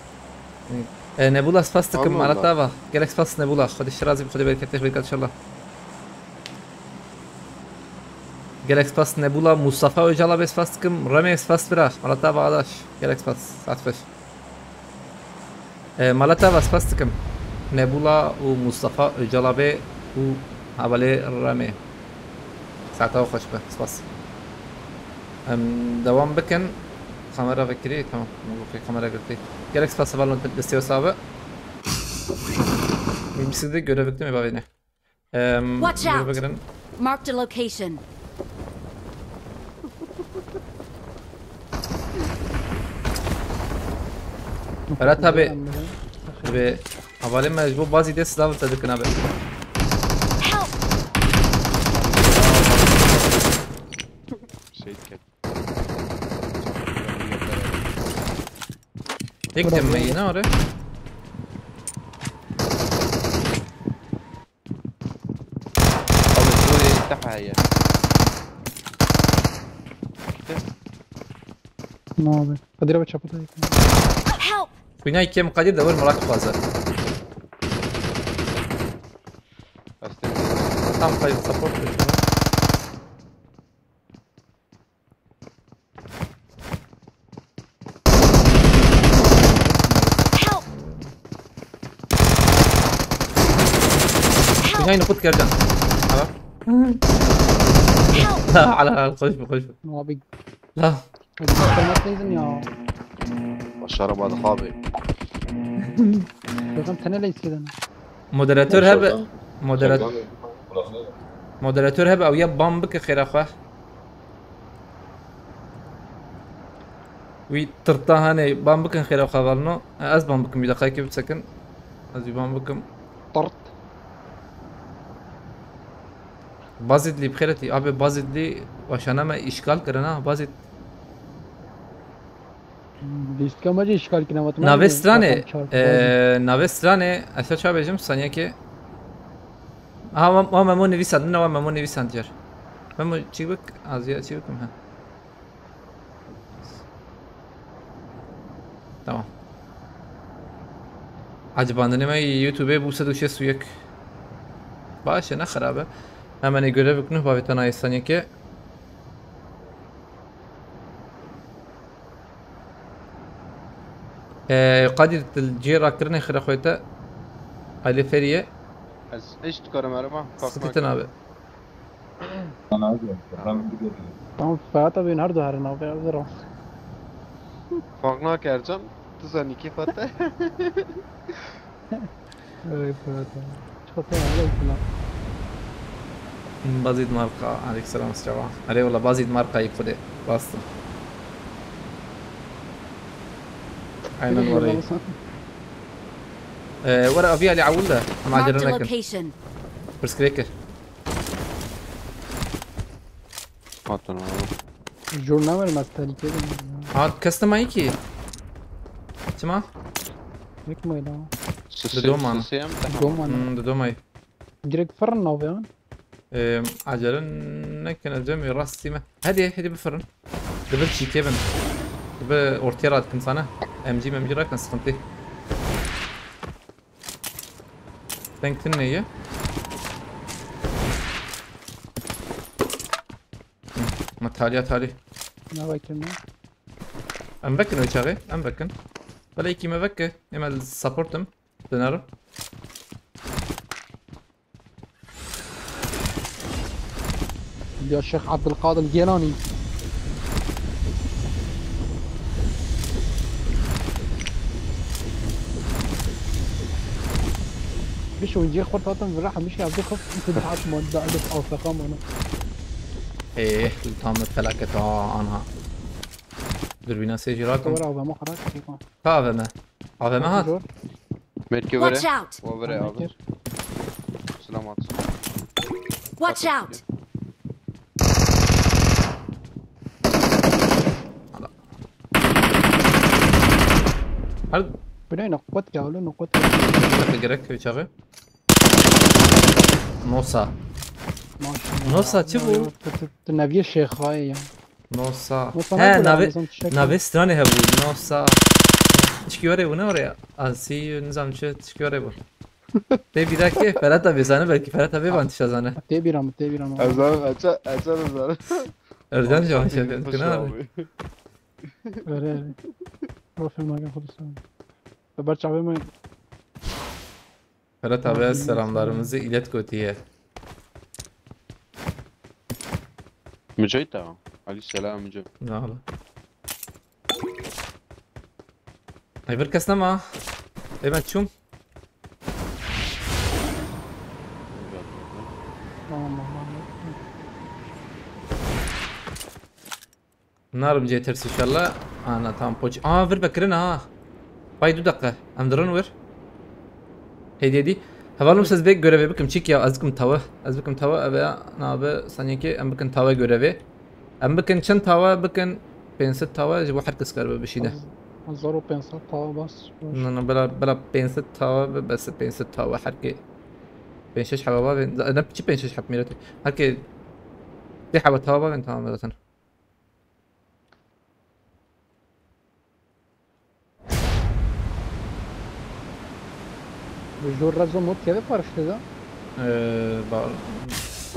Ee, Nebula spas dikim, Allah Allah. Mala te ava. Gelek spas Nebula. Xwedê şirazî, Xwedê bereketê, berekat inşallah. Gelek spas Nebula, Mustafa Öcal abi spas dikim. Remê spas bira. Mala te ava adaş. Gelek spas. Saet xweş. E, mala te ava spas dikim. Nebula û Mustafa Öcal abi û hevalê Remê. Saeta xweş be. Spas. Em devam bikin. Kamera vekirî. Tamam. Kamera girtî. Gelek spas hevalno destê we sabe. Bisikletê görev bitti mi bavêne? Em, Watch bunu out! Bakın. Marked a location. Ferhat abi, bi hevalê me ji bo bazî dê silav te dikin abi. Help! Şehit ket. Tek de me yine oraya. Abi şuraya ilk defa ya. Ne abi? Kadir abi çapı da yakın. Help! Xwîna yekê min Kadir de wir Murat dixwaze. Astê. Tam Kadir support kir. Help! Xwîna yine xwe dikerdan. Ha? Help! La, ala, ala, xweş bi, xweş bi. Ne abi? La. Hadi bakalım atlaydın ya. Başaramadık abi. Bakalım tene leysi dene. Moderatör hebe. Şuradan Moderat Çakdan kulaklığı. Moderatör hebe ew ya ban bike xêra xwe. Wî tirta hene ban bikin xêra xwe valno. E, ez ban bikim wî deqayekê bisekin. Ez wî ban bikim. Tırt. Bazîdlî bi xêretî. Abi Bazîdlî weşana me îşgal kirin ha. Bazîd Lîstika me jî îşgal kirine, me Navê stranê, e, navê stranê, ez çawa bêjim, saniyekê. Aha, wa, wa Memo nivîsand, min wa Memo nivîsand cer. Memo çî bik, az ya çî bikim, ha. Tamam. Acibandinê me YouTube bû sed û şêst û yek. Baş e, ne xerab e. Hemen ê görev biknu, bavê te nayê saniyekê. Ee, Kadir, tu cihê rakirinê xira xwe te. Ailê Feriye. Ez hiç dikarim erema. Sıkıntı abi. Tamam, Ferhat abi her duharın abi hazır ol. Fark nakercan. Tu zanî kî xwe te. Ey Ferhat abi. Çok iyi abi, lan. Bazîd Marka, aleyküm selam, sıçava. Erê wala Bazîd Marka yek xwedê. Bastım. Aynen orayı. Ee, were abi Ali Awul da. Macera Marked a nekin. Location. Pirsgirêk kir. Hatin abi. Jur ne vermez tehlikeli. Ha, kes nema ki. Çima? Yıkmayın ama. Sisi, Didoma. Sisi hem Dom var. Hmm, didomay. Direkt fırın abi ya. Ee, acele nekin, ez cemê rastî me. Hadi, hadi bifirin. Dibir çîkê bin. Dibir ortaya rahat kim sana. M G M G rakin sıkıntı. Denk tin neye? Hı, ma talya tali. Ne bakayım ya. Em vekin o çağı, em vekin. Bela iki me veke, em el supportum. Dönerim. Ya Şeyh Abdülkadir Gelani. Biş oyuncuya kurt atın, vira hamiş ya, bir kop, bir hat modda, bir afaka mı? Eee, tam felaket ha, anha. Dürbüne seyirci rahatım. Kıvır abi, ama karar. Ha, A V M. A V M hat. Merke Watch vere. Out! O vere abi. Selamat. Watch out! Her Bu ne? Nokot ya, öyle nokot. gerek uçağı. Nosa. Maşallah. Nosa, çi bu? Tu, tu, tu neviye şeyhayı ya. Nosa. Nosa He, ne bu nave, Ramazan çiçek nave ya? Stranê hebu. Nosa. Çiki were bu ne oraya? Asi nizam çi, çiki were bu. Te bir dakika, Ferhat abi zane belki, Ferhat abi van tişa zane. Te bir ama, te bir ama. Ezan, eçe, eçe ezan. Ercan cevap şey yapıyor. Kına abi. Öyle öyle. Profil magen kudusu. Ber çavê me. Ferhat abi selamlarımızı ilet gotiye. Mücahit ağa. Aleyküm selam Mücahit. Ne oldu? Ay bir kes nema. Evet çum. Tamam, tamam. Narim cê ters inşallah. Ana tam poç. Aa, vir bekirin ha. Vay du dakika. Em dirin wir. Hêdî hêdî. Hevalno siz bê görevê bikim. Çik ya ez bikim tawe. Ez bikim tawe eve ya nabe saniyekê em bikin tawe görevê. Em bikin çend tawe bikin. Pênc sed tawe ji bo her kes karibe bişîne. Hezar û pênc sed tawe bas. Na na bela bela pênc sed tawe be bes pênc sed tawe her kê. Pênc şeş heba bavên. Ne çi pênc şeş heb mîretê. Her kê sê heba tawe bavên tamam zaten. Ji rezo mod keve paraşütê de? Ee, ba...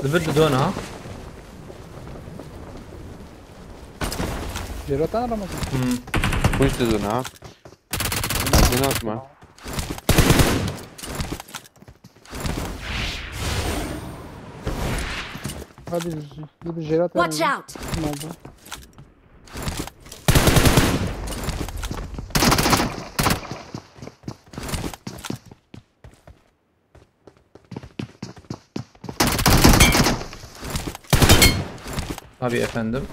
Li vir didona. Jêratan Ramazan. Hmm. Kuş didona. Binatma. Hadi bir, bir jêratan. Watch out! Malda. Tabii efendim.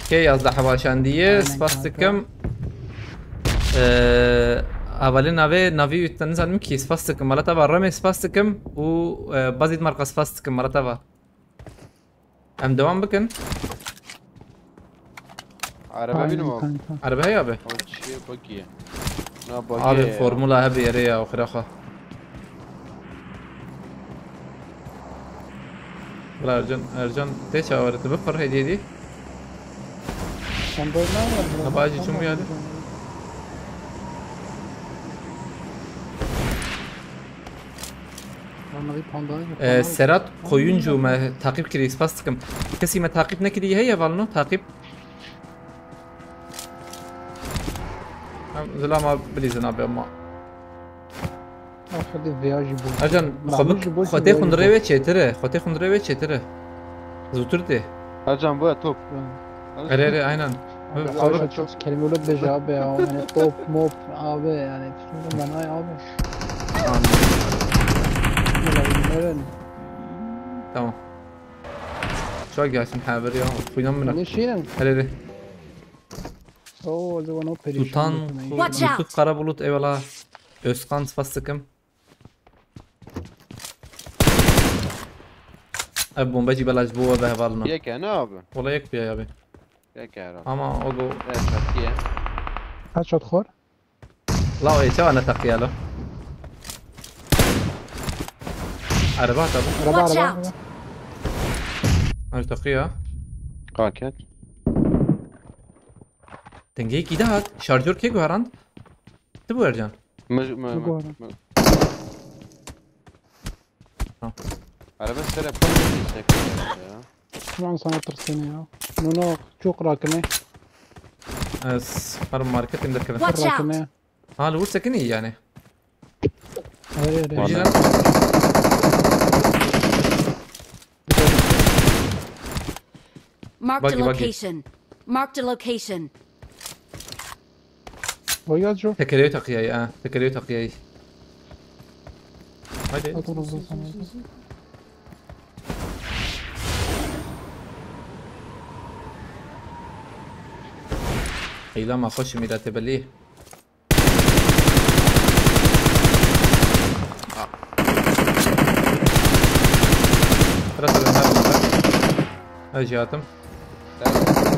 Kê yazda hevaşandiye, spas dikim. Ee, hevalê navê, navî wî te nizanim kî, spas dikim. Mala te va Remê spas dikim û, e, Bazîd Marka spas dikim, mala te va. Em devam bikin. Araba bînim o. Araba heye abi. O çiye bagiye. Na bagiye. Abi ya. Formula hebe yere ya, o xiraxa. Bira Ercan, Ercan tê çawarê tu bifir hêdî hêdî. Sen böyle ne var? Ha, bacı çum geldi. Ee, Serhat Koyuncu me takip kirî, spas dikim. Kesî me takip nekirî heye valno takip. Em zilama bilîzin abi ama. Axirde veya jî bû. Ercan, xwe bik-, xwe tê xundirê wê çêtir e. Xwe tê xundirê wê çêtir e. Zûtir tê. Ercan, bu top. Erê, erê, aynen. Abi, xwe bik- abi, çok kelime öyle bir şey abi ya. Yani top, mop, abi yani. Tiştê manayê abi. Amin. Nerenin? Tamam. Çok gelsin haber ya. Xwînan min e. Ne şeyin? Erê, erê. Oo, o zaman o perişan. Sultan, Yusuf Karabulut, eyvallah. Özkan, spas dikim. Ev bombe jî bela ji bo we ve hevalino. Yek e ne abi? Wala yek piya abi. Yek e herhalde. Ama o go. Evet, çatıya. Kaç at xor? La o çawa ne takiya lo? Araba tabi. Araba, araba, araba. Her takiya. Kaket. Dengeyekî de hat. Şarjör kê guherand? Ti bû Ercan? Mı, mı, mı, mı. Tamam. Araba sere koyuyor, ya. Şuan sana tırsın ya. No, no, çok rakine. Ez her marketim de kevin. Watch out! Rakine. Ha, li wir sekinî yani. Hayır, hayır. Vigilant. Marked a location. Marked a location. Voyage. Tekerê takiyaî, ha. Tekerê takiyaî. Haydi. Otur uzun sana. Heyla ma xweş mîratê belî. Biraz da ben. Ez jî hatim.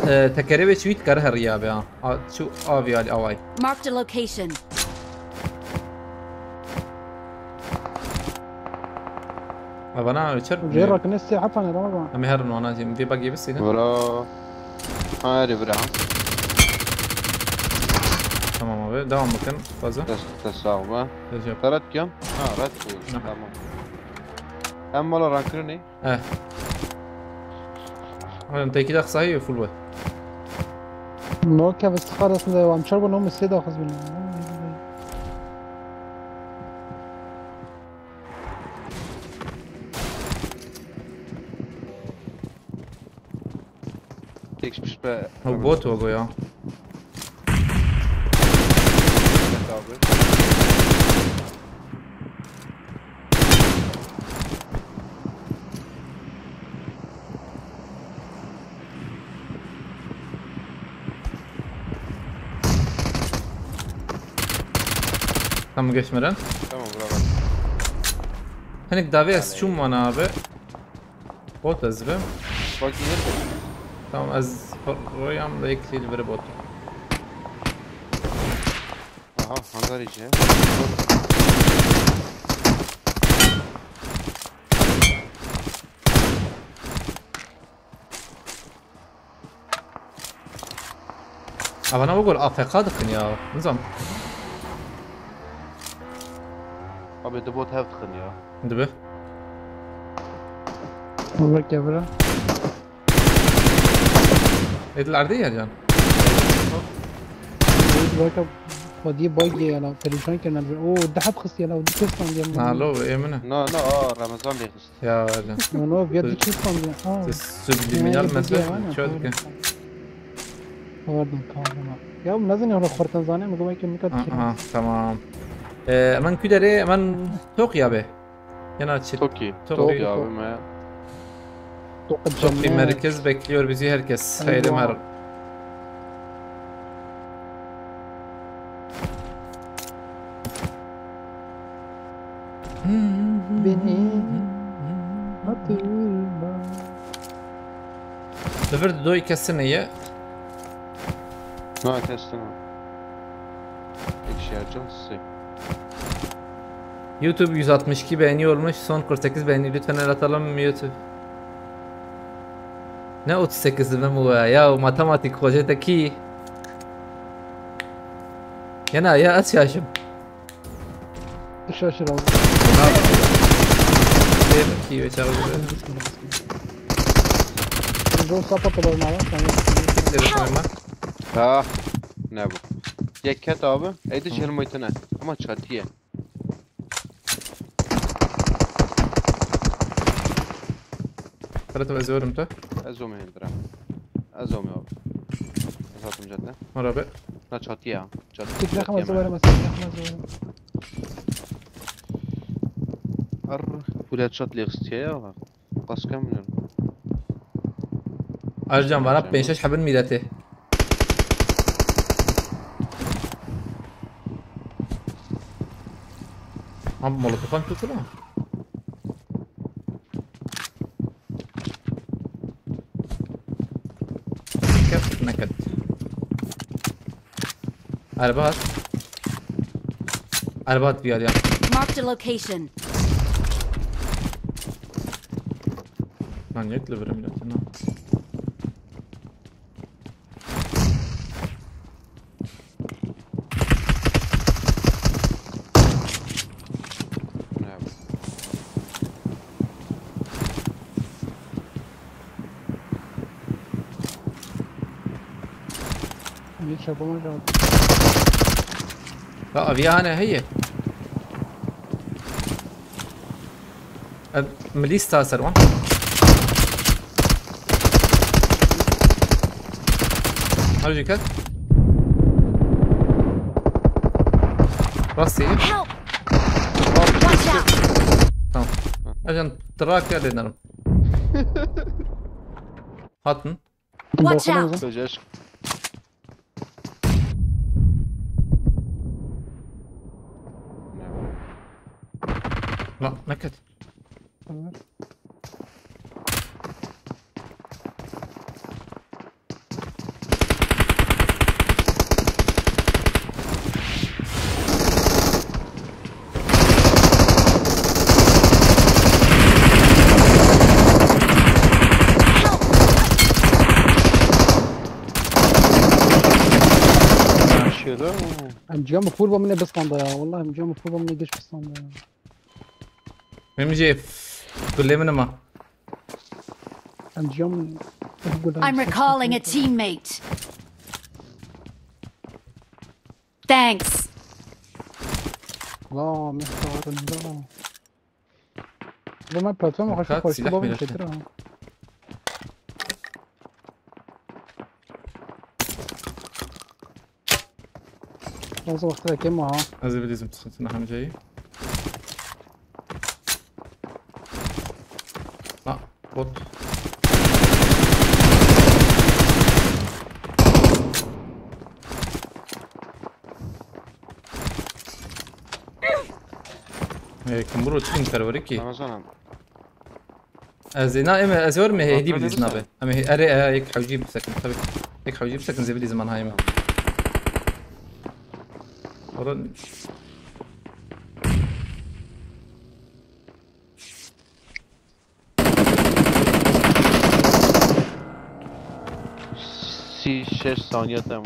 Ee, tekerê ve çiwît kar her ya be ha. A, şu abi ali avay. Marked a location. Evana içer. Jê rakine sê hefa ne, tamam mı? Em herin wana jî. Vê bagê bisîne. Bro. Hayır bro. Tamam abi, devam bakın fazla. Te, te sağ ol be. Recep. Red kim? Ha, red koyuyorsun. Aha. Tamam. Em mala rankını ne? Eh. Oğlum, teki de kısa iyi, full boy. No, ke vistixar aslında devam. Çar bu no mu sê daxız bin. Tek şişme. Ha, bot o ya. Evet abi. Tamam, geç Meren. Tamam, bravo. Hinek davê ez çûm wana abi. Bot ez bim. Bak, iyi. Tamam, ez royam da yek lîl vir bot. Aha, hangar içi. Avana wegor A F K dikin ya. Nizam. Abi, di bot hev dikin ya. Dibe. Bak ya bura. Edil erdê ya can. Bak ya, xwediyê bagê ya la, perîşan kirine. Oo, dehab xistiye la, û dikestan diye. Na lo, emine. Na, na, a, Ramazan lê xist. Ya can. No, no, viya dikestan diye. Ha. Subliminal mesaj çöt ke. Pardon, pardon. Ya, nazanim, hûn xwe zanin, min got, belkî min kat Ha, ha, tamam. Ee, hemen küdere, hemen Tokyo abi. Yana çi? Tokyo. Tokyo. Tokyo abi, me. Tokyo Merkez bekliyor bizi herkes. Hayırlı mer. Beni hatırla. Li vir doy kesine ye. Na, kestim. Ekşi Ercan, size. YouTube yüz altmış iki beğeni olmuş. Son kırk sekiz beğeni, lütfen el atalım YouTube. Ne otuz sekiz mi bu ya? Ya matematik hocadaki. Yana ya, aç yaşım. Şaşır abi. Demek ki çağırdı. Zor sapat olalım abi. Sen Telefon hemen. Ha, ne bu? Ceket abi. Eydi çelmoytene. Ama çatıya. Fırat'ım, ez yorum tu. Ez ome hindira. Ez ome abi. Ez hatım cadde. Marabe. Na çatıya. Çatıya. Tek yakma zorum, tek yakma zorum. Ar, bu da çat lextiye ya bak. Başka mı? Ercan, bana beş şeş hebin mileti. Abi, molotofan tutula. Ket neket. Araba at. Araba at bir ya. Marked a location. Lan niyetle veremiyorum sana. Hiç yapamadım. Ya abi, yani, hey. Ev, min lîsta ser wan. Her jî ket. Rastî. Help! Watch out! Tamam. Ercan, trak ya denerim. Hatin. Watch out! Söz aşk. Lan, ne ket? Şöyle. Em ciyamê xwe ba min ê bistanda ya. Wallahî em ciyamê xwe ba min ê giş bistanda ya. Benim şey, f-, kulê min ama. Em ciyam. I'm recalling a teammate. Thanks. La, mihtarın la. Bu ben platforma karşı Fakat koştu, silah babam mı çetir ha. Nasıl vakti de kim ha? Ez ê bidîzim tu-, tu nehemceyî. Ha, bot. Ê, Kimbro, çi bin perwerikî? Ramazan abi. Ez ê na, em, ez ê werim, hê-, hêdî bilîzin abi. Em ê, erê, e, yek hewcî bisekin, tabii. Yek hewcî bisekin, zê bilîzin man hayê me. Oran. Sî şeş saniye tamam.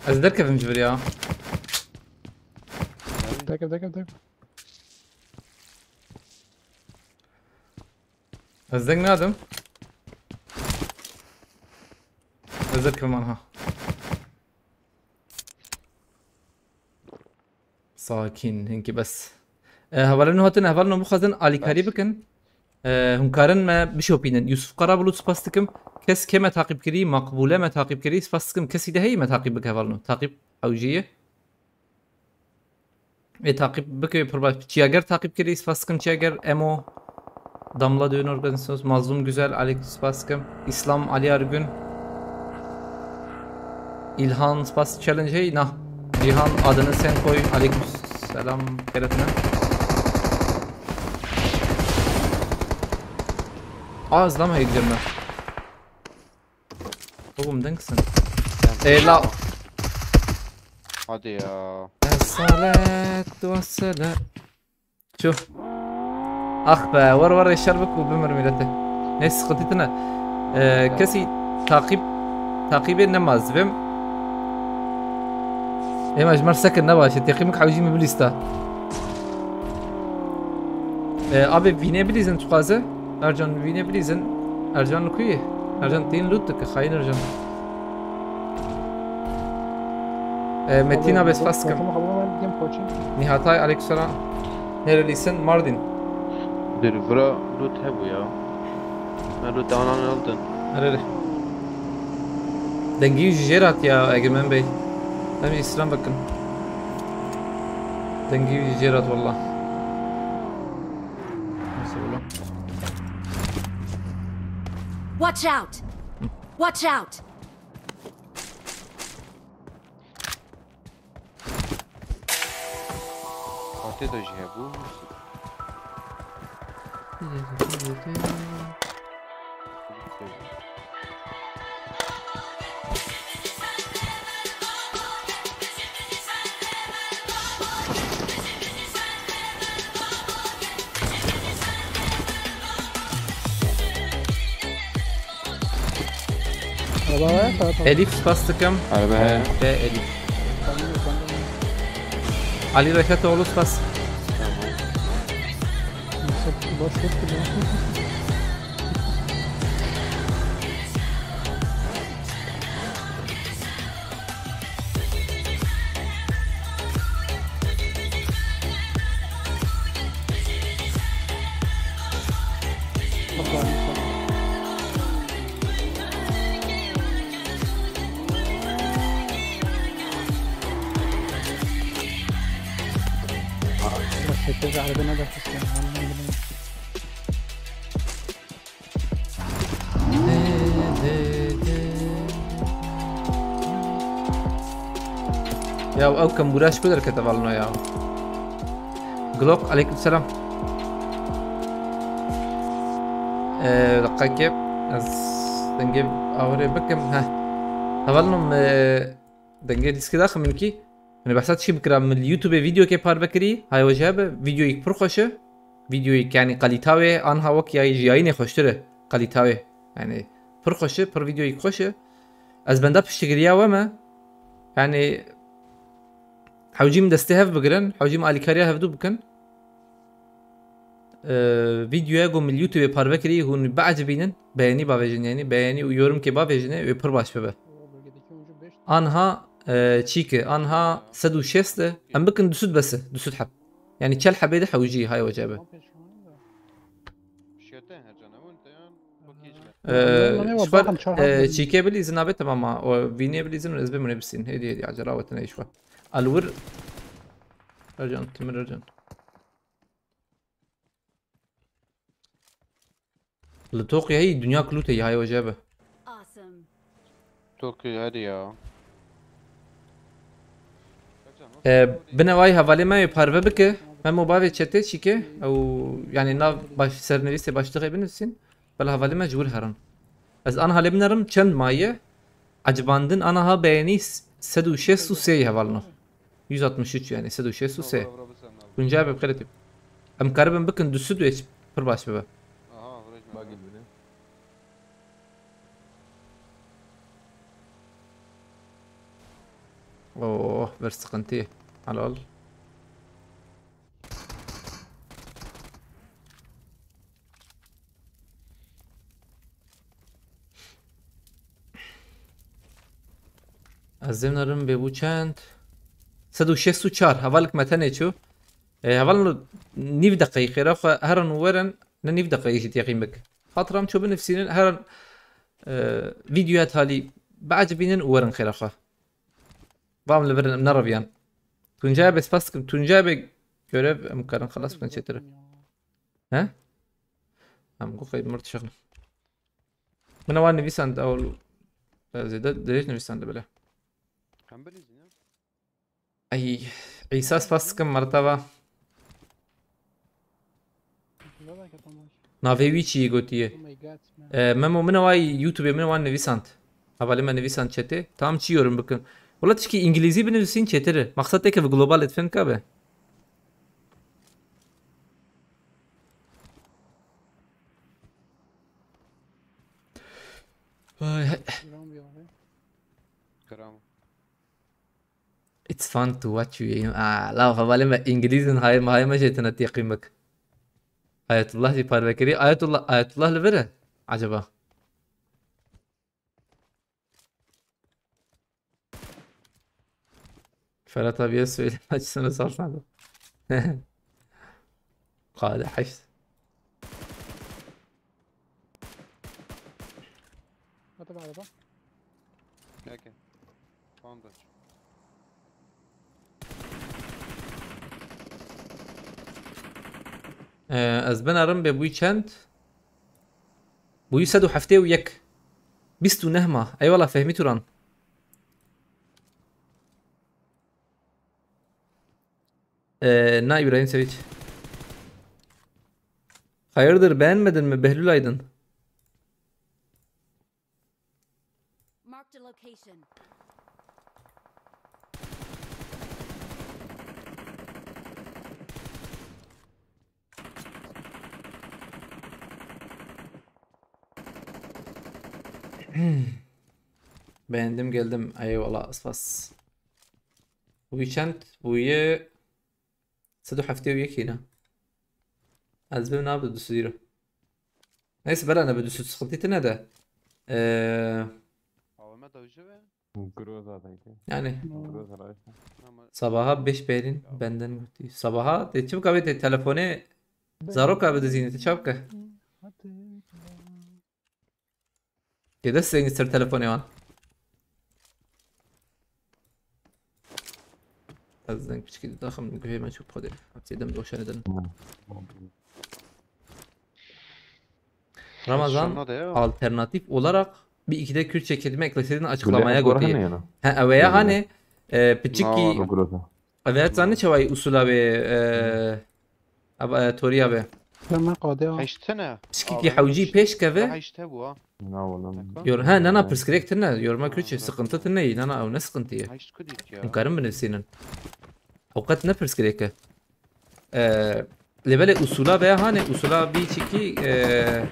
Ez derkevim ji vir ya. Derkev, derkev, derkev. Ez deng nadim. Ez derkevim anha. Sakin, hinkî bes. E, hevalên nû hatin, hevalên nû bixwazin alîkarî bikin. E, hûn karin me bişopînin. Yusuf Karabulut, spas dikim. Kes kê me taqîb kirî? Makbule me taqîb kirî. Spas dikim. Kesî de heyî me taqîb bike hevalên nû? Taqîb hewcî ye. Ê taqîb bike pir baş. Çiyager taqîb kirî, spas dikim Çiyager. Emo, Damla Düğün Organizasyonu, Mazlum Güzel, aleyküm spas dikim. İslam Ali Argün. İlhan spas challenge hey na. Cihan adını sen koy, aleyküm selam keretine. Aa, izlama heyecanla. Oğlum, deng sen. Ey la. Hadi ya. Es-salatu vesselam. Şu. Ah be, war war eşer bik û bimir millete. Ne sıkıntı tine. Ee, kesi takip, takibe ne mazvim. Ema ji mer sekin ne baş e. Teqîmik hewcî min bilîsta. Ee, abi vînê bilîzin dixwaze. Ercan vînê bilîzin. Ercan li ku ye? Ercan tên loot dike. Xayîn Ercan. Ee, Metin abi, spas dikim. Nihatay, aleykümselam. Nerelisin? Mardin. Dur, vira loot hebû ya. Me loot anan aldın. Nereli? Dengî jê re hat ya Egemen Bey. Em jî îslam bikin. Dengî jê re hat wallah. Nasıl oğlum? Watch out! Watch out! Hatê de jî hebû. Araba var, tamam, tamam. Elif, spas dikim. Araba heye. Ee, be Elif. Tamam, tamam. Ali Reşatoğlu, spas. Tamam. Nasıl boş yok ki bu? Şekilde arabana da kısmıyor. Ya ew kembûra ji ku derkete valino ya? Glock, aleyküm selam. Ee, deqekê ez dengê awerê bikim. Heh. Hevalno me dengê dîskê daxim min kî. Min behsa çi bikira, min li YouTube videokê parve kirî, hay wece be, videoyek pir xweş e. Videoyek, yani, kalîta wê anha wek ya ji yayînê xweştir e, kalîta wê. Yani, pir xweş e, pir videoyek xweş e. Ez benda piştgiriya we me. Yani, hewcî min destê hev bigirin, hewcî min alîkariya hevdû bikin. Ee, videoya ku min li YouTube parve kirî, hûn biecibînin, beğeni bavêjin, yani, beğeni û yorumkê bavêjine, wê pir baş bibe. Anha, e, çîke, anha sed û şêst e. Em bikin du sed bes e, du sed heb. Yani çel hebê de hewcî, hay wece be. Ee, ji xwe, e, çîkê bilîzin nabê, temam ha. O vînê bilîzin û ez bê min ê bisîn. Hêdî, hêdî, acela wetine îşxwe. Alwir. Ercan, Timir Ercan. Li Tokyo heyî, dinya kulûteyî, hay weje be. Awesome. Tokyo hadi ya. E, binewayî hevalê me yê parve bike. Memo bavê çetê çîke. Ew, yani nav baş, sernivîsê başlixê binivîsîn. Bela hevalê me ji wir herin. Ez aniha lê binerim çend maye. Ecibandin aniha beyenî s-, sed û şêst û sê hevalino. Yüz altmış üç yani, sed û şêst û sê. Bura, bura, bura, sen al. Tuncay abi, bixêr tip. Em karibin bikin du sed û pir baş bibe. Aha, vuracağım. Bak izini. Oh, bir sıkıntı. Helal. Ez zênarim bê bû çend? Sed û şêst û çar. Hevalek me tenê çû. E, hevalno nîv deqeyî xêra xwe herin û werin, ne nîv deqeyî jî têqîn bik. Hatiram çû binivsînin, herin, e, videoya talî biecibînin û werin xêra xwe. Vam li vir em nereviyan. Tuncay bê spas dikim. Tuncay bê görev em karin xelas bikin çêtir. He? Em ku qeyd mir dişexin. Min wan nivîsand ew, e, zêde dirêj nivîsand bile. Em binivîsîne. Ey, Îsa spas dikim merteba. Navê wî çi yê gotiye? E, Memo, min wa YouTubeê min wan nivîsand. Hevalê me nivîsand çetê. Tam çi yorum bikin? Wela tişkî îngilîzî binivîsîn çêtir e. Maqsed têke bi global etfenka be. Vay, he. Kiram. It's fun to watch you. Aa, la hevalê me îngilîz in, hayê me, hayê me jê tine têqîn bik. Ayetullah jî parve kirî. Ayetullah, Ayetullah li vir e acaba? Ferhat abiye söyle, açısını sorsan. Qade heşt. Hadi be araba. Okay. Tamamdır. Ee, ez binerim be bûyî çend? Bûyî sed û heftê û yek. Bîst û neh ma. Eyvallah Fehmî Turan. Ee, na İbrahim Sevinç. Hayırdır, beğenmedin mi Behlül Aydın? Marked a location. Beğendim, geldim. Eyvallah, spas. Bu çend? Bu ye. Sed û heftê û yek yine. Ez bim nabe du sed euro. Neyse, bela ne be du sed, sıkıntı tine de. Ee, A W M dewji ve? Groza daydı. Yani Groza daydı. Ama sabaha beş berin benden gitti. Sabaha de çabuk abi de telefonu zaroka abi de ziyneti çabuk. Kê dest zengî ser telefonê wan. Ez deng piçkî didaxim, guhê me çû xwedê. Hepsê dem doşanê din. Ramazan, alternatif olarak bir iki de Kürtçe kelime ekleseydin açıklamaya götü. Ha, eveya hani, e, piçikî. Eveya zanî çawayî usula ve, e, Aba, e, toriya be. Deme qade ya. Heştine. Pişkîkî hewcî pêş keve. Heşt hebû ha. Na oğlum. Yor, he, nana pirsgirêk tine. Yorma Kürtçe sıkıntı tine. Nana, ew ne sıkıntı ye? Heşt kudît ya. Em karin binivîsînin. Ew qet ne pirsgirêk e. Ee, lê belê usula veya hani usula bir çiki, ee,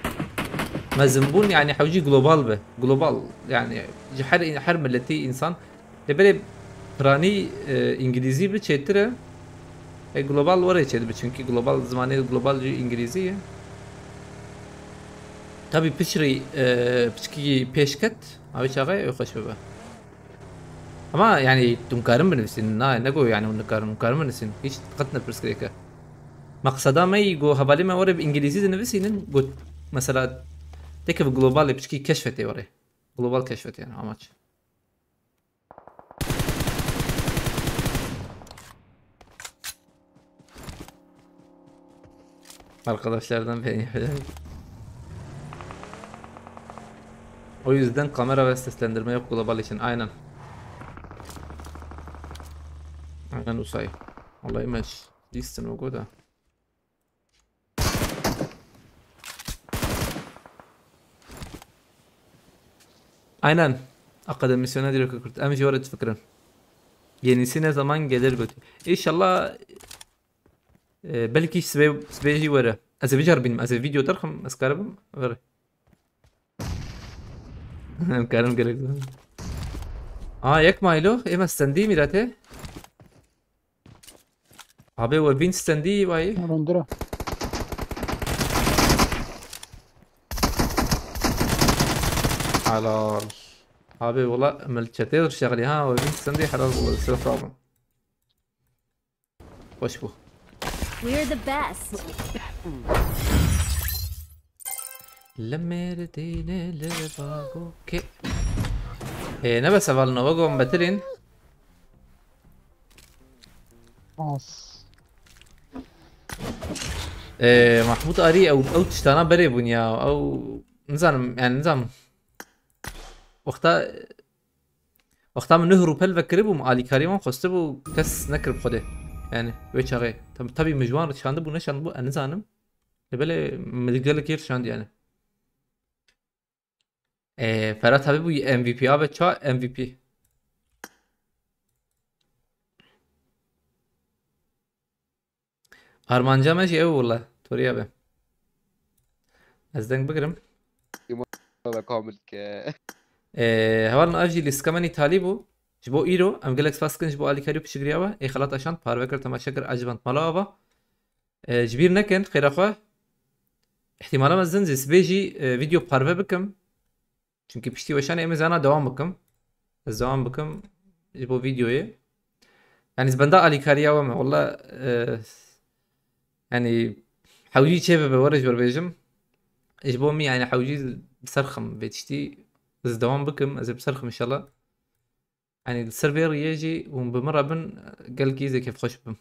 mezinbûn yani hewcî global be. Global yani ji her, her milletî insan. Lê belê piranî, e, îngilîzî bi çêtir e. E, global were çêdibe, çünkü global zimanê global jî îngilîzî ye. Tabii piçrî, e, piçkî pêş ket, ew çaxê ew xweş bibe. Ama yani tu karin binivîsîn, na, ne go yani hûn nikarin, hûn karin binivîsîn. Hiç qet ne pirsgirêk e. Meqseda me yî go hevalê me were bi îngilîzî dinivîsînin, go mesela têke bi globalê piçkî keşfetê were. Global keşfetê yani amaç. Arkadaşlardan beğeniyorum. O yüzden kamera ve seslendirme yok global için. Aynen. Aynen Usay. Vallahi maç. Listen o kadar. Aynen. Akademisyona direkt kurt. Em jî were difikirin. Yenisi ne zaman gelir götü? İnşallah, e, belki sibê, sibê jî were. Ez ê biceribînim. Ez ê video derxim. Ez karibim. Ver. Em karim gerek. Aa, yek maylo. Ê me stendî mîratê. Abi we vîn stendî vayî. Rondira. Helal. Abi wala mil çetê şexlî ha, we vîn stendî helal wala sir sağ olun. Hoş bu. We're the best. Li Mêrdînê li Bagokê. Ê, ne bes hevalino, wego em betilîn. As. Ê, Mahmut Arî, ew, ew tiştana berê bûn ya. Ew, nizanim, yani nizanim. Wexta, wexta min nuh rûpel vekiribûm, alîkarî wan xwestibû, kes nekirib xwedê. Yani, wê çaxê. Tab-, tabî min ji wan re şandibû, neşandibû, ez nizanim. Lê belê min gelekî şand yani. Ee, Ferhat abi bu M V P abi, ça M V P. Armanca me jî ew wala. Toriya be. Ez deng bigirim. Valla kamil ke. Ee, hevalin ev jî lîstika me nî talî bû. Ji bo îro, em gelek spas dikin ji bo alîkarî û piştgiriya we. Ê xelat eşand, parve kir, temaşe kir, eciband mala ava. E, ji bîr nekin, xêra xwe. Îhtimala mezin zî sibê jî, e, video parve bikim. Çünkü piştî weşanê em ê zana dewam bikim. Ez dewam bikim ji bo videoyê. Yani ez benda alîkariya we me. Walla, e, yani hewcî çê bibe, were ji we re bêjim. Ji bo min yani hewcî bi ser xim vê tiştî. Ez dewam bikim, ez ê bi ser xim inşallah. Yani li ser vê riyê jî hûn bi min re bin, gelkî zê kêfxweş bibim.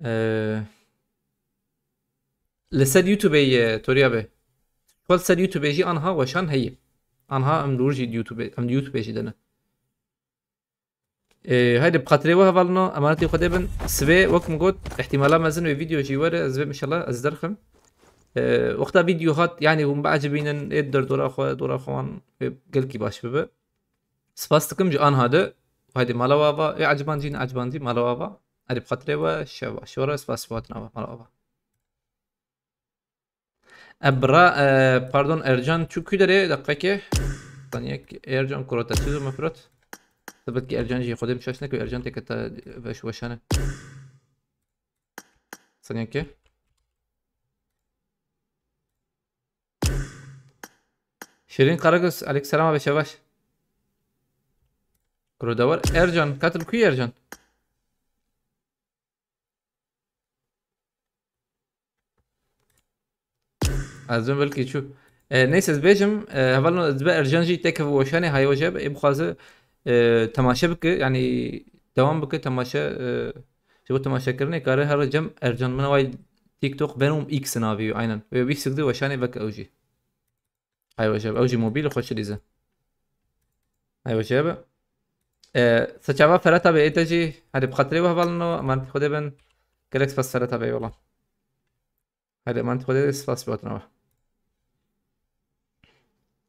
Ee, li ser YouTube'ê ye, Toriya be. Xwe li ser YouTube'ê jî anha weşan heye. Anha em li wir jî YouTube'ê, em li YouTube'ê jî dene. Ee, haydi bi xatirê we hevalino, emanetê Xwedê bin. Sibê, wek min got, ihtimala mezin wê video jî were, ez vê inşallah ez derxim. Ee, wexta video hat, yani hûn biecibînin, ê derdora xwe, dora xwe wan, wê gelkî baş bibe. Spas dikim ji anha de. Haydi mala we ava. Ê ecibandî ne ecibandî mala we ava. Erê bi xatirê we şev baş. Were spas ji bo hatina we mala we ava. E, bira, e, pardon, Ercan çû ku derê? Deqekê. Saniyek Ercan kurota çi zû me firot. Sebet ki Ercan jî Xwedê min şaş neke, Ercan têkete veş weşane. Saniyekê. Şirin Karagöz, aleyküm selam abi, şev baş. Kuro da var. Ercan, katıl kuyu Ercan? Ez dün belki çû. E, neyse, ez bêjim, e, hevalno ez be Ercan jî têkeve weşanê, hay weşe, ê bixwaze, e, temaşe bike, yani devam bike temaşe, e, ji bo temaşekirinê kare her cem Ercan min way TikTok Venom X navî, aynen. Wê bîst di weşanê veke ew jî. Ay wecebe. Ew jî mobîl xweş dîze. Ay wecebe. E, seçava Ferhat abi ê te jî. Hadi bi xatirê we hevalino, emanetî Xwedê bin. Gelek spas Ferhat abi, eyvallah. Hadi emanetî Xwedê, spas bi hatina we.